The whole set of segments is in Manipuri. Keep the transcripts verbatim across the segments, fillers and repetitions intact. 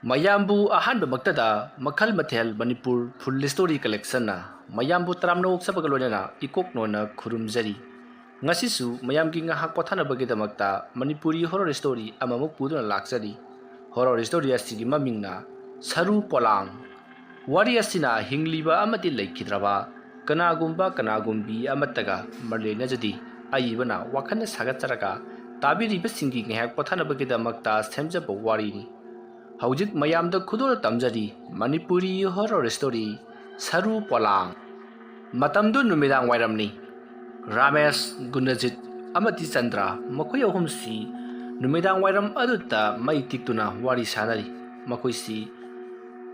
ꯃꯌꯥꯝꯕꯨ ꯑꯍꯥꯟꯕꯃꯛꯇꯗ ꯃꯈꯜ ꯃꯊꯦꯜ ꯃꯅꯤꯄꯨꯔ ꯐꯨꯜ ꯁ꯭ꯇꯣꯔꯤ ꯀꯂꯦꯛꯁꯟꯅ ꯃꯌꯥꯝꯕꯨ ꯇꯔꯥꯝꯅ ꯑꯣꯛꯆꯕꯒ ꯂꯣꯏꯅꯅ ꯏꯀꯣꯛ ꯅꯣꯟꯅ ꯈꯨꯔꯨꯝꯖꯔꯤ꯫ ꯉꯁꯤꯁꯨ ꯃꯌꯥꯝꯒꯤ ꯉꯥꯏꯍꯥꯛ ꯄꯣꯊꯥꯅꯕꯒꯤꯗꯃꯛꯇ ꯃꯅꯤꯄꯨꯔꯤ ꯍꯣꯔꯔ ꯁ꯭ꯇꯣꯔꯤ ꯑꯃꯃꯨꯛ ꯄꯨꯗꯨꯅ ꯂꯥꯛꯆꯔꯤ꯫ ꯍꯣꯔꯔ ꯁ꯭ꯇꯣꯔꯤ ꯑꯁꯤꯒꯤ ꯃꯃꯤꯡꯅ ꯁꯔꯨ ꯄꯣꯂꯥꯡ꯫ ꯋꯥꯔꯤ ꯑꯁꯤꯅ ꯍꯤꯡꯂꯤꯕ ꯑꯃꯗꯤ ꯂꯩꯈꯤꯗ꯭ꯔꯕ ꯀꯅꯥꯒꯨꯝꯕ ꯀꯅꯥꯒꯨꯝꯕꯤ ꯑꯃꯠꯇꯒ ꯃꯔꯤ ꯂꯩꯅꯖꯗꯦ꯫ ꯑꯏꯕꯅ ꯋꯥꯈꯜꯅ ꯁꯥꯒꯠꯆꯔꯒ ꯇꯥꯕꯤꯔꯤꯕꯁꯤꯡꯒꯤ ꯉꯥꯏꯍꯥꯛ ꯄꯣꯊꯥꯅꯕꯒꯤꯗꯃꯛꯇ ꯁꯦꯝꯖꯕ ꯋꯥꯔꯤꯅꯤ꯫ ꯍꯧꯖꯤꯛ ꯃꯌꯥꯝꯗ ꯈꯨꯗꯣꯜ ꯇꯝꯖꯔꯤ ꯃꯅꯤꯄꯨꯔꯤ ꯍꯣꯔꯔ ꯁ꯭ꯇꯣꯔꯤ ꯁꯔꯨ ꯄꯣꯂꯥꯡ꯫ ꯃꯇꯝꯗꯨ ꯅꯨꯃꯤꯗꯥꯡ ꯋꯥꯏꯔꯝꯅꯤ꯫ ꯔꯥꯃꯦꯁ, ꯒꯨꯅꯖꯤꯠ ꯑꯃꯗꯤ ꯆꯟꯗ꯭ꯔ ꯃꯈꯣꯏ ꯑꯍꯨꯝꯁꯤ ꯅꯨꯃꯤꯗꯥꯡ ꯋꯥꯏꯔꯝ ꯑꯗꯨꯗ ꯃꯩ ꯇꯤꯛꯇꯨꯅ ꯋꯥꯔꯤ ꯁꯥꯅꯔꯤ꯫ ꯃꯈꯣꯏꯁꯤ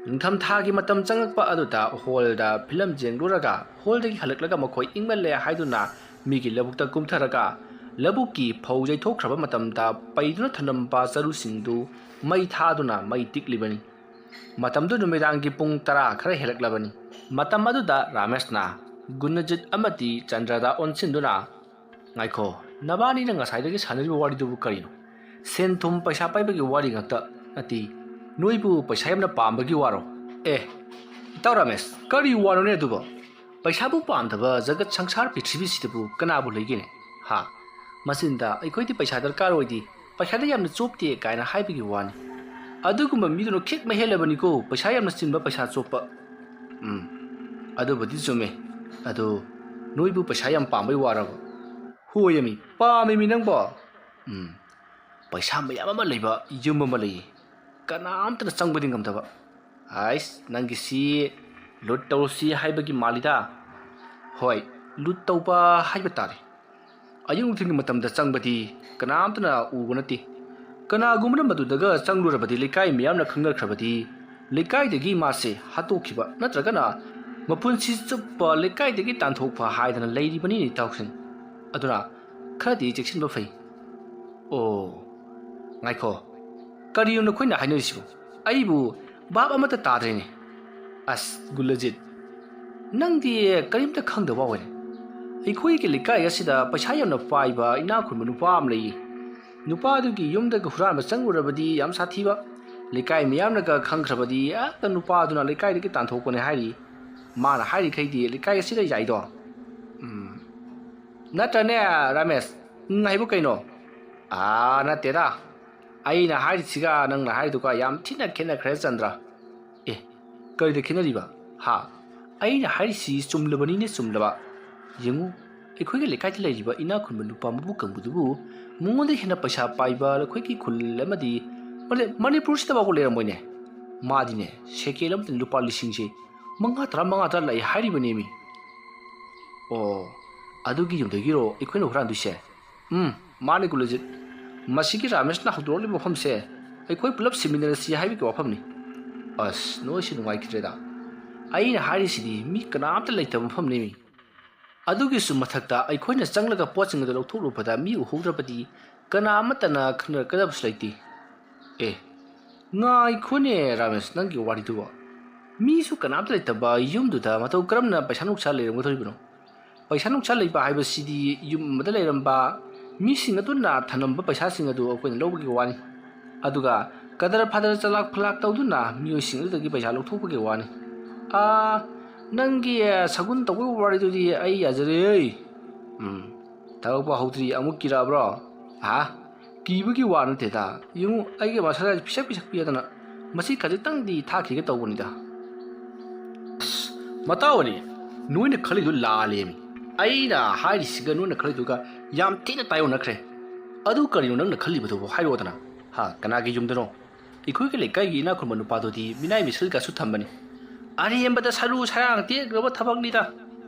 ꯅꯤꯡꯊꯝꯊꯥꯒꯤ ꯃꯇꯝ ꯆꯪꯂꯛꯄ ꯑꯗꯨꯗ ꯍꯣꯜꯗ ꯐꯤꯂꯝ ꯌꯦꯡꯂꯨꯔꯒ ꯍꯣꯜꯗꯒꯤ ꯍꯜꯂꯛꯂꯒ ꯃꯈꯣꯏ ꯏꯪꯃꯜꯂꯦ ꯍꯥꯏꯗꯨꯅ ꯃꯤꯒꯤ ꯂꯧꯕꯨꯛꯇ ꯀꯨꯝꯊꯔꯒ ꯂꯧꯕꯨꯛꯀꯤ ꯐꯧ ꯌꯩꯊꯣꯛꯈ꯭ꯔꯕ ꯃꯇꯝꯗ ꯄꯩꯗꯨꯅ ꯊꯝꯂꯝꯕ ꯆꯔꯨꯁꯤꯡꯗꯨ ꯃꯩ ꯊꯥꯗꯨꯅ ꯃꯩ ꯇꯤꯛꯂꯤꯕꯅꯤ꯫ ꯃꯇꯝꯗꯨ ꯅꯨꯃꯤꯗꯥꯡꯒꯤ ꯄꯨꯡ ꯇꯔꯥ ꯈꯔ ꯍꯦꯜꯂꯛꯂꯕꯅꯤ꯫ ꯃꯇꯝ ꯑꯗꯨꯗ ꯔꯥꯃꯦꯁꯅ ꯒꯨꯅꯖꯤꯠ ꯑꯃꯗꯤ ꯆꯟꯗ꯭ꯔꯗ ꯑꯣꯟꯁꯤꯟꯗꯨꯅ, "ꯉꯥꯏꯈꯣ, ꯅꯕꯥꯅꯤꯅ ꯉꯁꯥꯏꯗꯒꯤ ꯁꯥꯟꯅꯔꯤꯕ ꯋꯥꯔꯤꯗꯨꯕꯨ ꯀꯔꯤꯅꯣ? ꯁꯦꯟ ꯊꯨꯝ ꯄꯩꯁꯥ ꯄꯥꯏꯕꯒꯤ ꯋꯥꯔꯤ ꯉꯥꯛꯇ ꯅꯠꯇꯦ, ꯅꯣꯏꯕꯨ ꯄꯩꯁꯥ ꯌꯥꯝꯅ ꯄꯥꯝꯕꯒꯤ ꯋꯥꯔꯣ?" "ꯑꯦ, ꯏꯇꯥꯎ ꯔꯥꯃꯦꯁ, ꯀꯔꯤ ꯋꯥꯅꯣꯅꯦ ꯑꯗꯨꯕꯣ? ꯄꯩꯁꯥꯕꯨ ꯄꯥꯝꯗꯕ ꯖꯒꯠ ꯁꯪꯁꯥꯔ ꯄ꯭ꯔꯤꯊꯤꯕꯤꯁꯤꯗꯕꯨ ꯀꯅꯥꯕꯨ ꯂꯩꯒꯦꯅꯦ? ꯍꯥ? ꯃꯆꯤꯟꯗ 'ꯑꯩꯈꯣꯏꯗꯤ ꯄꯩꯁꯥ ꯗꯔꯀꯥꯔ ꯑꯣꯏꯗꯦ, ꯄꯩꯁꯥꯗ ꯌꯥꯝꯅ ꯆꯣꯞꯇꯦ' ꯀꯥꯏꯅ ꯍꯥꯏꯕꯒꯤ ꯋꯥꯅꯤ꯫ ꯑꯗꯨꯒꯨꯝꯕ ꯃꯤꯗꯨꯅ ꯈꯤꯛ ꯃꯍꯦꯜꯂꯕꯅꯤꯀꯣ, ꯄꯩꯁꯥ ꯌꯥꯝꯅ ꯆꯤꯟꯕ, ꯄꯩꯁꯥ ꯆꯣꯞꯄ꯫ ꯎꯝ, ꯑꯗꯨꯕꯨꯗꯤ ꯆꯨꯝꯃꯦ꯫ ꯑꯗꯣ ꯅꯣꯏꯕꯨ ꯄꯩꯁꯥ ꯌꯥꯝ ꯄꯥꯝꯕꯩ ꯋꯥꯔꯕ?" "ꯍꯣꯏ ꯑꯃꯤ, ꯄꯥꯝꯃꯦ ꯃꯤ ꯅꯪꯕꯣ꯫ ꯎꯝ, ꯄꯩꯁꯥ ꯃꯌꯥꯝ ꯑꯃ ꯂꯩꯕ ꯌꯨꯝ ꯑꯃ ꯂꯩꯌꯦ, ꯀꯅꯥꯝꯇꯅ ꯆꯪꯕꯗꯤ ꯉꯝꯗꯕ꯫ ꯑꯥꯏꯁ, ꯅꯪꯒꯤꯁꯤ ꯂꯨꯠ ꯇꯧꯔꯨꯁꯤ ꯍꯥꯏꯕꯒꯤ ꯃꯥꯜꯂꯤꯗ꯫ ꯍꯣꯏ, ꯂꯨꯠ ꯇꯧꯕ ꯍꯥꯏꯕ ꯇꯥꯔꯦ꯫ ꯑꯌꯨꯛ ꯅꯨꯡꯊꯤꯜꯒꯤ ꯃꯇꯝꯗ ꯆꯪꯕꯗꯤ ꯀꯅꯥꯝꯇꯅ ꯎꯕ ꯅꯠꯇꯦ꯫ ꯀꯅꯥꯒꯨꯝꯕꯅ ꯃꯗꯨꯗꯒ ꯆꯪꯂꯨꯔꯕꯗꯤ ꯂꯩꯀꯥꯏ ꯃꯤꯌꯥꯝꯅ ꯈꯪꯅꯈ꯭ꯔꯕꯗꯤ ꯂꯩꯀꯥꯏꯗꯒꯤ ꯃꯥꯁꯦ ꯍꯥꯠꯇꯣꯛꯈꯤꯕ ꯅꯠꯇ꯭ꯔꯒꯅ ꯃꯄꯨꯟꯁꯤ ꯆꯨꯞꯄ ꯂꯩꯀꯥꯏꯗꯒꯤ ꯇꯥꯟꯊꯣꯛꯄ ꯍꯥꯏꯗꯅ ꯂꯩꯔꯤꯕꯅꯤꯅꯦ ꯏꯇꯥꯎꯁꯤꯡ꯫ ꯑꯗꯨꯅ ꯈꯔꯗꯤ ꯆꯦꯛꯁꯤꯟꯕ ꯐꯩ꯫" "ꯑꯣ, ꯉꯥꯏꯈꯣ, ꯀꯔꯤꯅꯣ ꯅꯈꯣꯏꯅ ꯍꯥꯏꯅꯔꯤꯁꯤꯕꯨ? ꯑꯩꯕꯨ ꯚꯥꯞ ꯑꯃꯠꯇ ꯇꯥꯗ꯭ꯔꯦꯅꯦ꯫" "ꯑꯁ, ꯒꯨꯂꯖꯤꯠ, ꯅꯪꯗꯤ ꯀꯔꯤꯝꯇ ꯈꯪꯗꯕ ꯑꯣꯏꯔꯦ꯫ ꯑꯩꯈꯣꯏꯒꯤ ꯂꯩꯀꯥꯏ ꯑꯁꯤꯗ ꯄꯩꯁꯥ ꯌꯥꯝꯅ ꯄꯥꯏꯕ ꯏꯅꯥꯛ ꯈꯨꯟꯕ ꯅꯨꯄꯥ ꯑꯃ ꯂꯩꯌꯦ꯫ ꯅꯨꯄꯥꯗꯨꯒꯤ ꯌꯨꯝꯗꯒ ꯍꯨꯔꯥꯟꯕ ꯆꯪꯉꯨꯔꯕꯗꯤ ꯌꯥꯝ ꯁꯥꯊꯤꯕ, ꯂꯩꯀꯥꯏ ꯃꯤꯌꯥꯝꯅꯒ ꯈꯪꯈ꯭ꯔꯕꯗꯤ ꯍꯦꯛꯇ ꯅꯨꯄꯥꯗꯨꯅ ꯂꯩꯀꯥꯏꯗꯒꯤ ꯇꯥꯟꯊꯣꯛꯄꯅꯦ ꯍꯥꯏꯔꯤ꯫ ꯃꯥꯅ ꯍꯥꯏꯔꯤꯈꯩꯗꯤ ꯂꯩꯀꯥꯏ ꯑꯁꯤꯗ ꯌꯥꯏꯗꯣ꯫ ꯎꯝ꯫ ꯅꯠꯇ꯭ꯔꯅꯦ ꯔꯥꯃꯦꯁ, ꯎꯝ ꯍꯥꯏꯕꯨ ꯀꯩꯅꯣ? ꯑꯥ, ꯅꯠꯇꯦꯗ꯫ ꯑꯩꯅ ꯍꯥꯏꯔꯤꯁꯤꯒ ꯅꯪꯅ ꯍꯥꯏꯔꯤꯗꯨꯒ ꯌꯥꯝ ꯊꯤꯅ ꯈꯦꯠꯅꯈ꯭ꯔꯦ ꯆꯟꯗ꯭ꯔ꯫ ꯑꯦ, ꯀꯔꯤꯗ ꯈꯦꯠꯅꯔꯤꯕ? ꯍꯥ? ꯑꯩꯅ ꯍꯥꯏꯔꯤꯁꯤ ꯆꯨꯝꯂꯕꯅꯤꯅꯦ, ꯆꯨꯝꯂꯕ꯫ ꯌꯦꯡꯉꯨ, ꯑꯩꯈꯣꯏꯒꯤ ꯂꯩꯀꯥꯏꯗ ꯂꯩꯔꯤꯕ ꯏꯅꯥꯛ ꯈꯨꯟꯕ ꯅꯨꯄꯥ ꯃꯕꯨꯛ ꯀꯪꯕꯗꯨꯕꯨ ꯃꯉꯣꯟꯗ ꯍꯦꯟꯅ ꯄꯩꯁꯥ ꯄꯥꯏꯕ ꯑꯩꯈꯣꯏꯒꯤ ꯈꯨꯜ ꯑꯃꯗꯤ ꯃꯅꯤ-, ꯃꯅꯤꯄꯨꯔꯁꯤꯗ ꯐꯥꯎꯕ ꯂꯩꯔꯝꯃꯣꯏꯅꯦ꯫ ꯃꯥꯗꯤꯅꯦ, ꯁꯦꯀꯦꯟ ꯑꯃꯗ ꯂꯨꯄꯥ ꯂꯤꯁꯤꯡꯁꯦ ꯃꯉꯥ, ꯇꯔꯥ, ꯃꯉꯥ, ꯇꯔꯥ ꯂꯥꯛꯑꯦ ꯍꯥꯏꯔꯤꯕꯅꯦꯃꯤ꯫ ꯑꯣ, ꯑꯗꯨꯒꯤ ꯌꯨꯝꯗꯒꯤꯔꯣ ꯑꯩꯈꯣꯏꯅ ꯍꯨꯔꯥꯟꯗꯣꯏꯁꯦ? ꯎꯝ, ꯃꯥꯅꯤ ꯀꯨꯂꯖꯤꯠ꯫ ꯃꯁꯤꯒꯤ ꯔꯥꯃꯦꯁꯅ ꯍꯧꯗꯣꯔꯛꯂꯤꯕ ꯋꯥꯐꯝꯁꯦ ꯑꯩꯈꯣꯏ ꯄꯨꯂꯞ ꯁꯤꯃꯤꯟꯅꯔꯁꯤ ꯍꯥꯏꯕꯒꯤ ꯋꯥꯐꯝꯅꯤ꯫ ꯑꯁ, ꯅꯣꯏꯁꯤ ꯅꯨꯡꯉꯥꯏꯈꯤꯗ꯭ꯔꯦꯗ꯫ ꯑꯩꯅ ꯍꯥꯏꯔꯤꯁꯤꯗꯤ ꯃꯤ ꯀꯅꯥꯝꯇ ꯂꯩꯇꯕ ꯃꯐꯝꯅꯤ꯫ ꯑꯗꯨꯒꯤꯁꯨ ꯃꯊꯛꯇ ꯑꯩꯈꯣꯏꯅ ꯆꯪꯂꯒ ꯄꯣꯠꯁꯤꯡ ꯑꯗꯨ ꯂꯧꯊꯣꯛꯂꯨꯕꯗ ꯃꯤ ꯎꯍꯧꯗ꯭ꯔꯕꯗꯤ ꯀꯅꯥ ꯑꯃꯠꯇꯅ ꯈꯪꯅꯔꯛꯀꯗꯕꯁꯨ ꯂꯩꯇꯦ꯫ ꯑꯦ, ꯉꯥꯏꯈꯣꯅꯦ ꯔꯥꯃꯦꯁ, ꯅꯪꯒꯤ ꯋꯥꯔꯤꯗꯨꯕꯣ꯫ ꯃꯤꯁꯨ ꯀꯅꯥꯝꯇ ꯂꯩꯇꯕ ꯌꯨꯝꯗꯨꯗ ꯃꯇꯧ ꯀꯔꯝꯅ ꯄꯩꯁꯥ ꯅꯨꯡꯁꯥ ꯂꯩꯔꯝꯒꯗꯧꯔꯤꯕꯅꯣ? ꯄꯩꯁꯥ ꯅꯨꯡꯁꯥ ꯂꯩꯕ ꯍꯥꯏꯕꯁꯤꯗꯤ ꯌꯨꯝ ꯑꯃꯗ ꯂꯩꯔꯝꯕ ꯃꯤꯁꯤꯡ ꯑꯗꯨꯅ ꯊꯅꯝꯕ ꯄꯩꯁꯥꯁꯤꯡ ꯑꯗꯨ ꯑꯩꯈꯣꯏꯅ ꯂꯧꯕꯒꯤ ꯋꯥꯅꯤ꯫ ꯑꯗꯨꯒ ꯀꯗꯔ ꯐꯗꯔ ꯆꯂꯥꯛ ꯐꯂꯥꯛ ꯇꯧꯗꯨꯅ ꯃꯤꯑꯣꯏꯁꯤꯡ ꯑꯗꯨꯗꯒꯤ ꯄꯩꯁꯥ ꯂꯧꯊꯣꯛꯄꯒꯤ ꯋꯥꯅꯤ꯫ ꯑꯥ, ꯅꯪꯒꯤ ꯁꯒꯨꯟ ꯇꯧꯕꯒꯤ ꯋꯥꯔꯤꯗꯨꯗꯤ ꯑꯩ ꯌꯥꯖꯔꯦ꯫ ꯎꯝ, ꯊꯕꯛ ꯐꯥꯎ ꯍꯧꯗ꯭ꯔꯤ ꯑꯃꯨꯛ ꯀꯤꯔꯛꯑꯕ꯭ꯔꯣ? ꯍꯥ? ꯀꯤꯕꯒꯤ ꯋꯥ ꯅꯠꯇꯦꯗ꯫ ꯌꯦꯡꯉꯨ, ꯑꯩꯒꯤ ꯃꯁꯥꯗ ꯄꯤꯁꯛ ꯄꯤꯁꯛ ꯄꯤꯗꯅ ꯃꯁꯤ ꯈꯖꯤꯛꯇꯪꯗꯤ ꯊꯥꯛꯈꯤꯒꯦ ꯇꯧꯕꯅꯤꯗ꯫ ꯑꯁ, ꯃꯇꯥꯎ ꯑꯅꯤ, ꯅꯣꯏꯅ ꯈꯜꯂꯤꯗꯨ ꯂꯥꯜꯂꯦꯃꯤ꯫ ꯑꯩꯅ ꯍꯥꯏꯔꯤꯁꯤꯒ ꯅꯣꯏꯅ ꯈꯜꯂꯤꯗꯨꯒ ꯌꯥꯝ ꯊꯤꯅ ꯇꯥꯏꯑꯣꯟꯅꯈ꯭ꯔꯦ꯫ ꯑꯗꯨ ꯀꯔꯤꯅꯣ ꯅꯪꯅ ꯈꯜꯂꯤꯕꯗꯨꯕꯨ ꯍꯥꯏꯔꯛꯑꯣꯗꯅ꯫ ꯍꯥ, ꯀꯅꯥꯒꯤ ꯌꯨꯝꯗꯅꯣ? ꯑꯩꯈꯣꯏꯒꯤ ꯂꯩꯀꯥꯏꯒꯤ ꯏꯅꯥꯛ ꯈꯨꯟꯕ ꯅꯨꯄꯥꯗꯨꯗꯤ ꯃꯤꯅꯥꯏ ꯃꯤꯁꯤꯜꯒꯁꯨ ꯊꯝꯕꯅꯤ꯫ ꯑꯔꯦꯝꯕꯗ ꯁꯔꯨ ꯁꯔꯥꯡ ꯇꯦꯛꯅꯕ ꯊꯕꯛꯅꯤꯗ꯫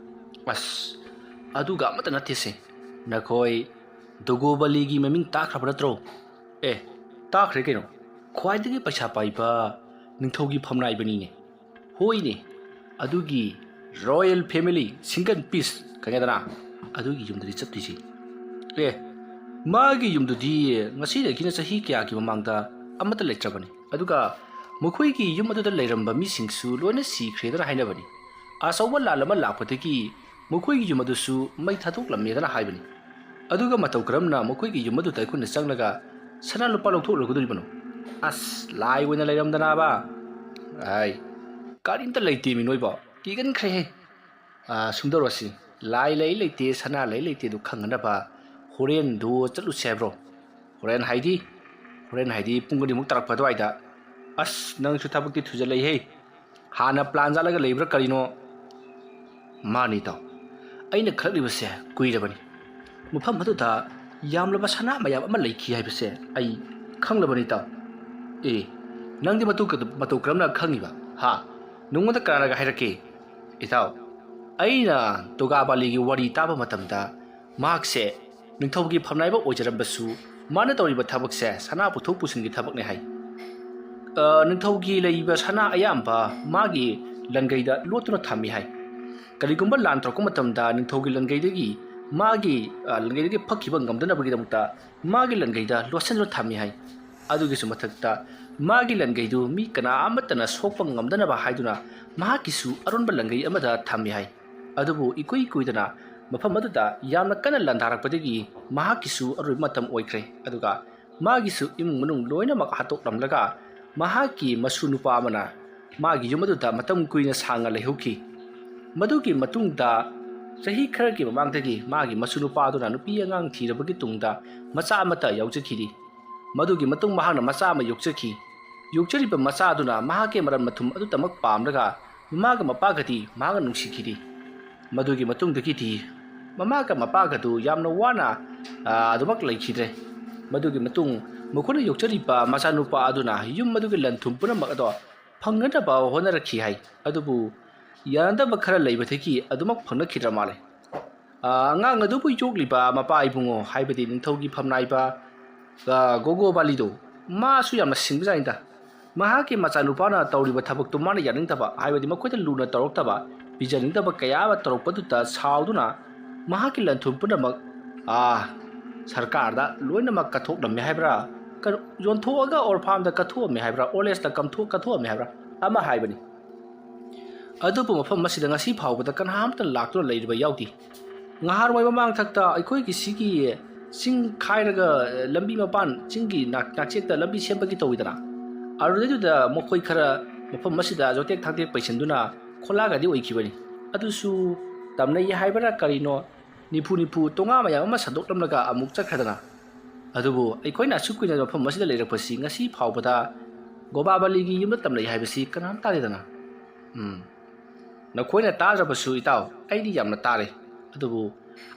ꯑꯁ, ꯑꯗꯨꯒ ꯑꯃꯠꯇ ꯅꯠꯇꯦꯁꯦ꯫ ꯅꯈꯣꯏ ꯗꯨꯒꯣꯕꯂꯤꯒꯤ ꯃꯃꯤꯡ ꯇꯥꯈ꯭ꯔꯕ ꯅꯠꯇ꯭ꯔꯣ? ꯑꯦ, ꯇꯥꯈ꯭ꯔꯦ ꯀꯩꯅꯣ꯫ ꯈ꯭ꯋꯥꯏꯗꯒꯤ ꯄꯩꯁꯥ ꯄꯥꯏꯕ ꯅꯤꯡꯊꯧꯒꯤ ꯐꯝꯅꯥꯏꯕꯅꯤꯅꯦ꯫ ꯍꯣꯏꯅꯦ, ꯑꯗꯨꯒꯤ royal family single piece ꯈꯪꯉꯦꯗꯅ, ꯑꯗꯨꯒꯤ ꯌꯨꯝꯗꯗꯤ ꯆꯠꯇꯣꯏꯁꯤ꯫ ꯑꯦ, ꯃꯥꯒꯤ ꯌꯨꯝꯗꯨꯗꯤ ꯉꯁꯤꯗꯒꯤꯅ ꯆꯍꯤ ꯀꯌꯥꯒꯤ ꯃꯃꯥꯡꯗ ꯑꯃꯠꯇ ꯂꯩꯇ꯭ꯔꯕꯅꯤ꯫ ꯑꯗꯨꯒ ꯃꯈꯣꯏꯒꯤ ꯌꯨꯝ ꯑꯗꯨꯗ ꯂꯩꯔꯝꯕ ꯃꯤꯁꯤꯡꯁꯨ ꯂꯣꯏꯅ ꯁꯤꯈ꯭ꯔꯦꯗꯅ ꯍꯥꯏꯅꯕꯅꯤ꯫ ꯑꯆꯧꯕ ꯂꯥꯟ ꯑꯃ ꯂꯥꯛꯄꯗꯒꯤ ꯃꯈꯣꯏꯒꯤ ꯌꯨꯝ ꯑꯗꯨꯁꯨ ꯃꯩ ꯊꯥꯗꯣꯛꯂꯝꯃꯦꯗꯅ ꯍꯥꯏꯕꯅꯤ꯫ ꯑꯗꯨꯒ ꯃꯇꯧ ꯀꯔꯝꯅ ꯃꯈꯣꯏꯒꯤ ꯌꯨꯝ ꯑꯗꯨꯗ ꯑꯩꯈꯣꯏꯅ ꯆꯪꯂꯒ ꯁꯅꯥ ꯂꯨꯄꯥ ꯂꯧꯊꯣꯛꯂꯨꯒꯗꯧꯔꯤꯕꯅꯣ? ꯑꯁ, ꯂꯥꯏ ꯑꯣꯏꯅ ꯂꯩꯔꯝꯗꯅꯕ꯫ ꯑꯩ, ꯀꯔꯤꯝꯇ ꯂꯩꯇꯦ ꯃꯤ ꯅꯣꯏꯕꯣ꯫ ꯀꯤꯒꯟꯈ꯭ꯔꯦꯍꯦ꯫ ꯑꯥ, ꯁꯨꯝꯗꯧꯔꯁꯤ, ꯂꯥꯏ ꯂꯩ ꯂꯩꯇꯦ, ꯁꯅꯥ ꯂꯩ ꯂꯩꯇꯦ ꯑꯗꯨ ꯈꯪꯅꯅꯕ ꯍꯣꯔꯦꯟꯗꯨ ꯆꯠꯂꯨꯁꯦ ꯍꯥꯏꯕ꯭ꯔꯣ? ꯍꯣꯔꯦꯟ ꯍꯥꯏꯗꯤ? ꯍꯣꯔꯦꯟ ꯍꯥꯏꯗꯤ ꯄꯨꯡ ꯑꯅꯤꯃꯨꯛ ꯇꯥꯔꯛꯄ ꯑꯗꯨꯋꯥꯏꯗ꯫ ꯑꯁ, ꯅꯪꯁꯨ ꯊꯕꯛꯇꯤ ꯊꯨꯖꯜꯂꯛꯏꯍꯦ꯫ ꯍꯥꯟꯅ ꯄ꯭ꯂꯥꯟ ꯆꯠꯂꯒ ꯂꯩꯕ꯭ꯔꯥ ꯀꯔꯤꯅꯣ? ꯃꯥꯅꯤ ꯏꯇꯥꯎ, ꯑꯩꯅ ꯈꯜꯂꯤꯕꯁꯦ ꯀꯨꯏꯔꯕꯅꯤ꯫ ꯃꯐꯝ ꯑꯗꯨꯗ ꯌꯥꯝꯂꯕ ꯁꯅꯥ ꯃꯌꯥꯝ ꯑꯃ ꯂꯩꯈꯤ ꯍꯥꯏꯕꯁꯦ ꯑꯩ ꯈꯪꯂꯕꯅꯤ ꯏꯇꯥꯎ꯫ ꯑꯦ, ꯅꯪꯗꯤ ꯃꯇꯧ ꯀ-, ꯃꯇꯧ ꯀꯔꯝꯅ ꯈꯪꯉꯤꯕ? ꯍꯥ? ꯅꯉꯣꯟꯗ ꯀꯅꯥꯅꯒ ꯍꯥꯏꯔꯛꯀꯦ? ꯏꯇꯥꯎ, ꯑꯩꯅ ꯇꯨꯒꯥꯕꯥꯂꯤꯒꯤ ꯋꯥꯔꯤ ꯇꯥꯕ ꯃꯇꯝꯗ ꯃꯍꯥꯛꯁꯦ ꯅꯤꯡꯊꯧꯒꯤ ꯐꯝꯅꯥꯏꯕ ꯑꯣꯏꯖꯔꯝꯕꯁꯨ ꯃꯥꯅ ꯇꯧꯔꯤꯕ ꯊꯕꯛꯁꯦ ꯁꯅꯥ ꯄꯨꯊꯣꯛ ꯄꯨꯁꯤꯟꯒꯤ ꯊꯕꯛꯅꯦ ꯍꯥꯏ꯫ ꯑ, ꯅꯤꯡꯊꯧꯒꯤ ꯂꯩꯔꯤꯕ ꯁꯅꯥ ꯑꯌꯥꯝꯕ ꯃꯥꯒꯤ ꯂꯟꯒꯩꯗ ꯂꯣꯠꯇꯨꯅ ꯊꯝꯃꯤ ꯍꯥꯏ꯫ ꯀꯔꯤꯒꯨꯝꯕ ꯂꯥꯟ ꯇꯧꯔꯛꯄ ꯃꯇꯝꯗ ꯅꯤꯡꯊꯧꯒꯤ ꯂꯟꯒꯩꯗꯒꯤ ꯃꯥꯒꯤ, ꯑ, ꯂꯟꯒꯩꯗꯒꯤ ꯐꯛꯈꯤꯕ ꯉꯝꯗꯅꯕꯒꯤꯗꯃꯛꯇ ꯃꯥꯒꯤ ꯂꯟꯒꯩꯗ ꯂꯣꯠꯁꯤꯟꯗꯨꯅ ꯊꯝꯃꯤ ꯍꯥꯏ꯫ ꯑꯗꯨꯒꯤꯁꯨ ꯃꯊꯛꯇ ꯃꯥꯒꯤ ꯂꯟꯒꯩꯗꯨ ꯃꯤ ꯀꯅꯥ ꯑꯃꯠꯇꯅ ꯁꯣꯛꯄ ꯉꯝꯗꯅꯕ ꯍꯥꯏꯗꯨꯅ ꯃꯍꯥꯛꯀꯤꯁꯨ ꯑꯔꯣꯟꯕ ꯂꯟꯒꯩ ꯑꯃꯗ ꯊꯝꯃꯤ ꯍꯥꯏ꯫ ꯑꯗꯨꯕꯨ ꯏꯀꯨꯏ ꯀꯨꯏꯗꯅ ꯃꯐꯝ ꯑꯗꯨꯗ ꯌꯥꯝꯅ ꯀꯟꯅ ꯂꯥꯟꯗꯥꯔꯛꯄꯗꯒꯤ ꯃꯍꯥꯛꯀꯤꯁꯨ ꯑꯔꯣꯏꯕ ꯃꯇꯝ ꯑꯣꯏꯈ꯭ꯔꯦ꯫ ꯑꯗꯨꯒ ꯃꯥꯒꯤꯁꯨ ꯏꯃꯨꯡ ꯃꯅꯨꯡ ꯂꯣꯏꯅꯃꯛ ꯍꯥꯠꯇꯣꯛꯂꯝꯂꯒ ꯃꯍꯥꯛꯀꯤ ꯃꯁꯨ ꯅꯨꯄꯥ ꯑꯃꯅ ꯃꯥꯒꯤ ꯌꯨꯝ ꯑꯗꯨꯗ ꯃꯇꯝ ꯀꯨꯏꯅ ꯁꯥꯡꯅ ꯂꯩꯍꯧꯈꯤ꯫ ꯃꯗꯨꯒꯤ ꯃꯇꯨꯡꯗ ꯆꯍꯤ ꯈꯔꯒꯤ ꯃꯃꯥꯡꯗꯒꯤ ꯃꯥꯒꯤ ꯃꯁꯨ ꯅꯨꯄꯥ ꯑꯗꯨꯅ ꯅꯨꯄꯤ ꯑꯉꯥꯡ ꯊꯤꯔꯕꯒꯤ ꯇꯨꯡꯗ ꯃꯆꯥ ꯑꯃꯠꯇ ꯌꯥꯎꯖꯈꯤꯗꯦ꯫ ꯃꯗꯨꯒꯤ ꯃꯇꯨꯡ ꯃꯍꯥꯛꯅ ꯃꯆꯥ ꯑꯃ ꯌꯣꯛꯆꯈꯤ꯫ ꯌꯣꯛꯆꯔꯤꯕ ꯃꯆꯥ ꯑꯗꯨꯅ ꯃꯍꯥꯛꯀꯤ ꯃꯔꯟ ꯃꯊꯨꯝ ꯑꯗꯨꯇꯃꯛ ꯄꯥꯝꯂꯒ ꯃꯃꯥꯒ ꯃꯄꯥꯒꯗꯤ ꯃꯍꯥꯛꯅ ꯅꯨꯡꯁꯤꯈꯤꯗꯦ꯫ ꯃꯗꯨꯒꯤ ꯃꯇꯨꯡꯗꯒꯤꯗꯤ ꯃꯃꯥꯒ ꯃꯄꯥꯒꯗꯨ ꯌꯥꯝꯅ ꯋꯥꯅ, ꯑ, ꯑꯗꯨꯃꯛ ꯂꯩꯈꯤꯗ꯭ꯔꯦ꯫ ꯃꯗꯨꯒꯤ ꯃꯇꯨꯡ ꯃꯈꯣꯏꯅ ꯌꯣꯛꯆꯔꯤꯕ ꯃꯆꯥꯅꯨꯄꯥ ꯑꯗꯨꯅ ꯌꯨꯝ ꯑꯗꯨꯒꯤ ꯂꯟ ꯊꯨꯝ ꯄꯨꯝꯅꯃꯛ ꯑꯗꯣ ꯐꯪꯅꯅꯕ ꯍꯣꯠꯅꯔꯛꯈꯤ ꯍꯥꯏ꯫ ꯑꯗꯨꯕꯨ ꯌꯥꯅꯗꯕ ꯈꯔ ꯂꯩꯕꯗꯒꯤ ꯑꯗꯨꯃꯛ ꯐꯪꯅꯈꯤꯗ꯭ꯔ ꯃꯥꯜꯂꯦ꯫ ꯑ, ꯑꯉꯥꯡ ꯑꯗꯨꯕꯨ ꯌꯣꯛꯂꯤꯕ ꯃꯄꯥ ꯏꯕꯨꯡꯉꯣ ꯍꯥꯏꯕꯗꯤ ꯅꯤꯡꯊꯧꯒꯤ ꯐꯝꯅꯥꯏꯕ, ꯑ, ꯒꯣꯒꯣ ꯕꯥꯂꯤꯗꯣ, ꯃꯥꯁꯨ ꯌꯥꯝꯅ ꯁꯤꯡꯕꯖꯥꯠꯅꯤꯗ꯫ ꯃꯍꯥꯛꯀꯤ ꯃꯆꯥꯅꯨꯄꯥꯅ ꯇꯧꯔꯤꯕ ꯊꯕꯛꯇꯨ ꯃꯥꯅ ꯌꯥꯅꯤꯡꯗꯕ, ꯍꯥꯏꯕꯗꯤ ꯃꯈꯣꯏꯗ ꯂꯨꯅ ꯇꯧꯔꯛꯇꯕ, ꯄꯤꯖꯅꯤꯡꯗꯕ ꯀꯌꯥ ꯑꯃ ꯇꯧꯔꯛꯄꯗꯨꯗ ꯁꯥꯎꯗꯨꯅ ꯃꯍꯥꯛꯀꯤ ꯂꯟ ꯊꯨꯝ ꯄꯨꯝꯅꯃꯛ, ꯑꯥ, ꯁꯔꯀꯥꯔꯗ ꯂꯣꯏꯅꯃꯛ ꯀꯠꯊꯣꯛꯂꯝꯃꯦ ꯍꯥꯏꯕ꯭ꯔꯥ, ꯀ-, ꯌꯣꯟꯊꯣꯛꯑꯒ ꯑꯣꯔꯐꯥꯝꯗ ꯀꯠꯊꯣꯛꯑꯝꯃꯦ ꯍꯥꯏꯕ꯭ꯔꯥ, ꯑꯣꯜ ꯑꯦꯖꯇ ꯀꯝꯊꯣꯛ-, ꯀꯠꯊꯣꯛꯑꯝꯃꯦ ꯍꯥꯏꯕ꯭ꯔꯥ ꯑꯃ ꯍꯥꯏꯕꯅꯤ꯫ ꯑꯗꯨꯕꯨ ꯃꯐꯝ ꯑꯁꯤꯗ ꯉꯁꯤ ꯐꯥꯎꯕꯗ ꯀꯅꯥ ꯑꯃꯠꯇ ꯂꯥꯛꯇꯨꯅ ꯂꯩꯔꯤꯕ ꯌꯥꯎꯗꯦ꯫ ꯉꯍꯥꯟꯋꯥꯏ ꯃꯃꯥꯡꯊꯛꯇ ꯑꯩꯈꯣꯏꯒꯤ ꯁꯤꯒꯤ ꯆꯤꯡ ꯈꯥꯏꯔꯒ, ꯑ, ꯂꯝꯕꯤ ꯃꯄꯥꯟ, ꯆꯤꯡꯒꯤ ꯅꯥꯛ-, ꯅꯥꯛꯆꯦꯛꯇ ꯂꯝꯕꯤ ꯁꯦꯝꯕꯒꯤ ꯇꯧꯋꯤꯗꯅ꯫ ꯑꯗꯨꯗꯩꯗꯨꯗ ꯃꯈꯣꯏ ꯈꯔ ꯃꯐꯝ ꯑꯁꯤꯗ ꯌꯣꯇꯦꯛ ꯊꯥꯛꯇꯦꯛ ꯄꯩꯁꯤꯟꯗꯨꯅ ꯈꯣꯂꯥꯒꯗꯤ ꯑꯣꯏꯈꯤꯕꯅꯤ꯫ ꯑꯗꯨꯁꯨ ꯇꯝꯅꯩ ꯍꯥꯏꯕꯔꯥ ꯀꯔꯤꯅꯣ, ꯅꯤꯐꯨ ꯅꯤꯐꯨ ꯇꯣꯉꯥ ꯃꯌꯥꯝ ꯑꯃ ꯁꯟꯗꯣꯛꯂꯝꯂꯒ ꯑꯃꯨꯛ ꯆꯠꯈ꯭ꯔꯗꯅ꯫ ꯑꯗꯨꯕꯨ ꯑꯩꯈꯣꯏꯅ ꯑꯁꯨꯛ ꯀꯨꯏꯅ ꯃꯐꯝ ꯑꯁꯤꯗ ꯂꯩꯔꯛꯄꯁꯤ ꯉꯁꯤ ꯐꯥꯎꯕꯗ ꯒꯣꯕꯥꯕꯂꯤꯒꯤ ꯌꯨꯝꯗ ꯇꯝꯂꯛꯏ ꯍꯥꯏꯕꯁꯤ ꯀꯅꯥꯝ ꯇꯥꯗꯦꯗꯅ꯫ ꯎꯝ, ꯅꯈꯣꯏꯅ ꯇꯥꯗ꯭ꯔꯕꯁꯨ ꯏꯇꯥꯎ, ꯑꯩꯗꯤ ꯌꯥꯝꯅ ꯇꯥꯔꯦ꯫ ꯑꯗꯨꯕꯨ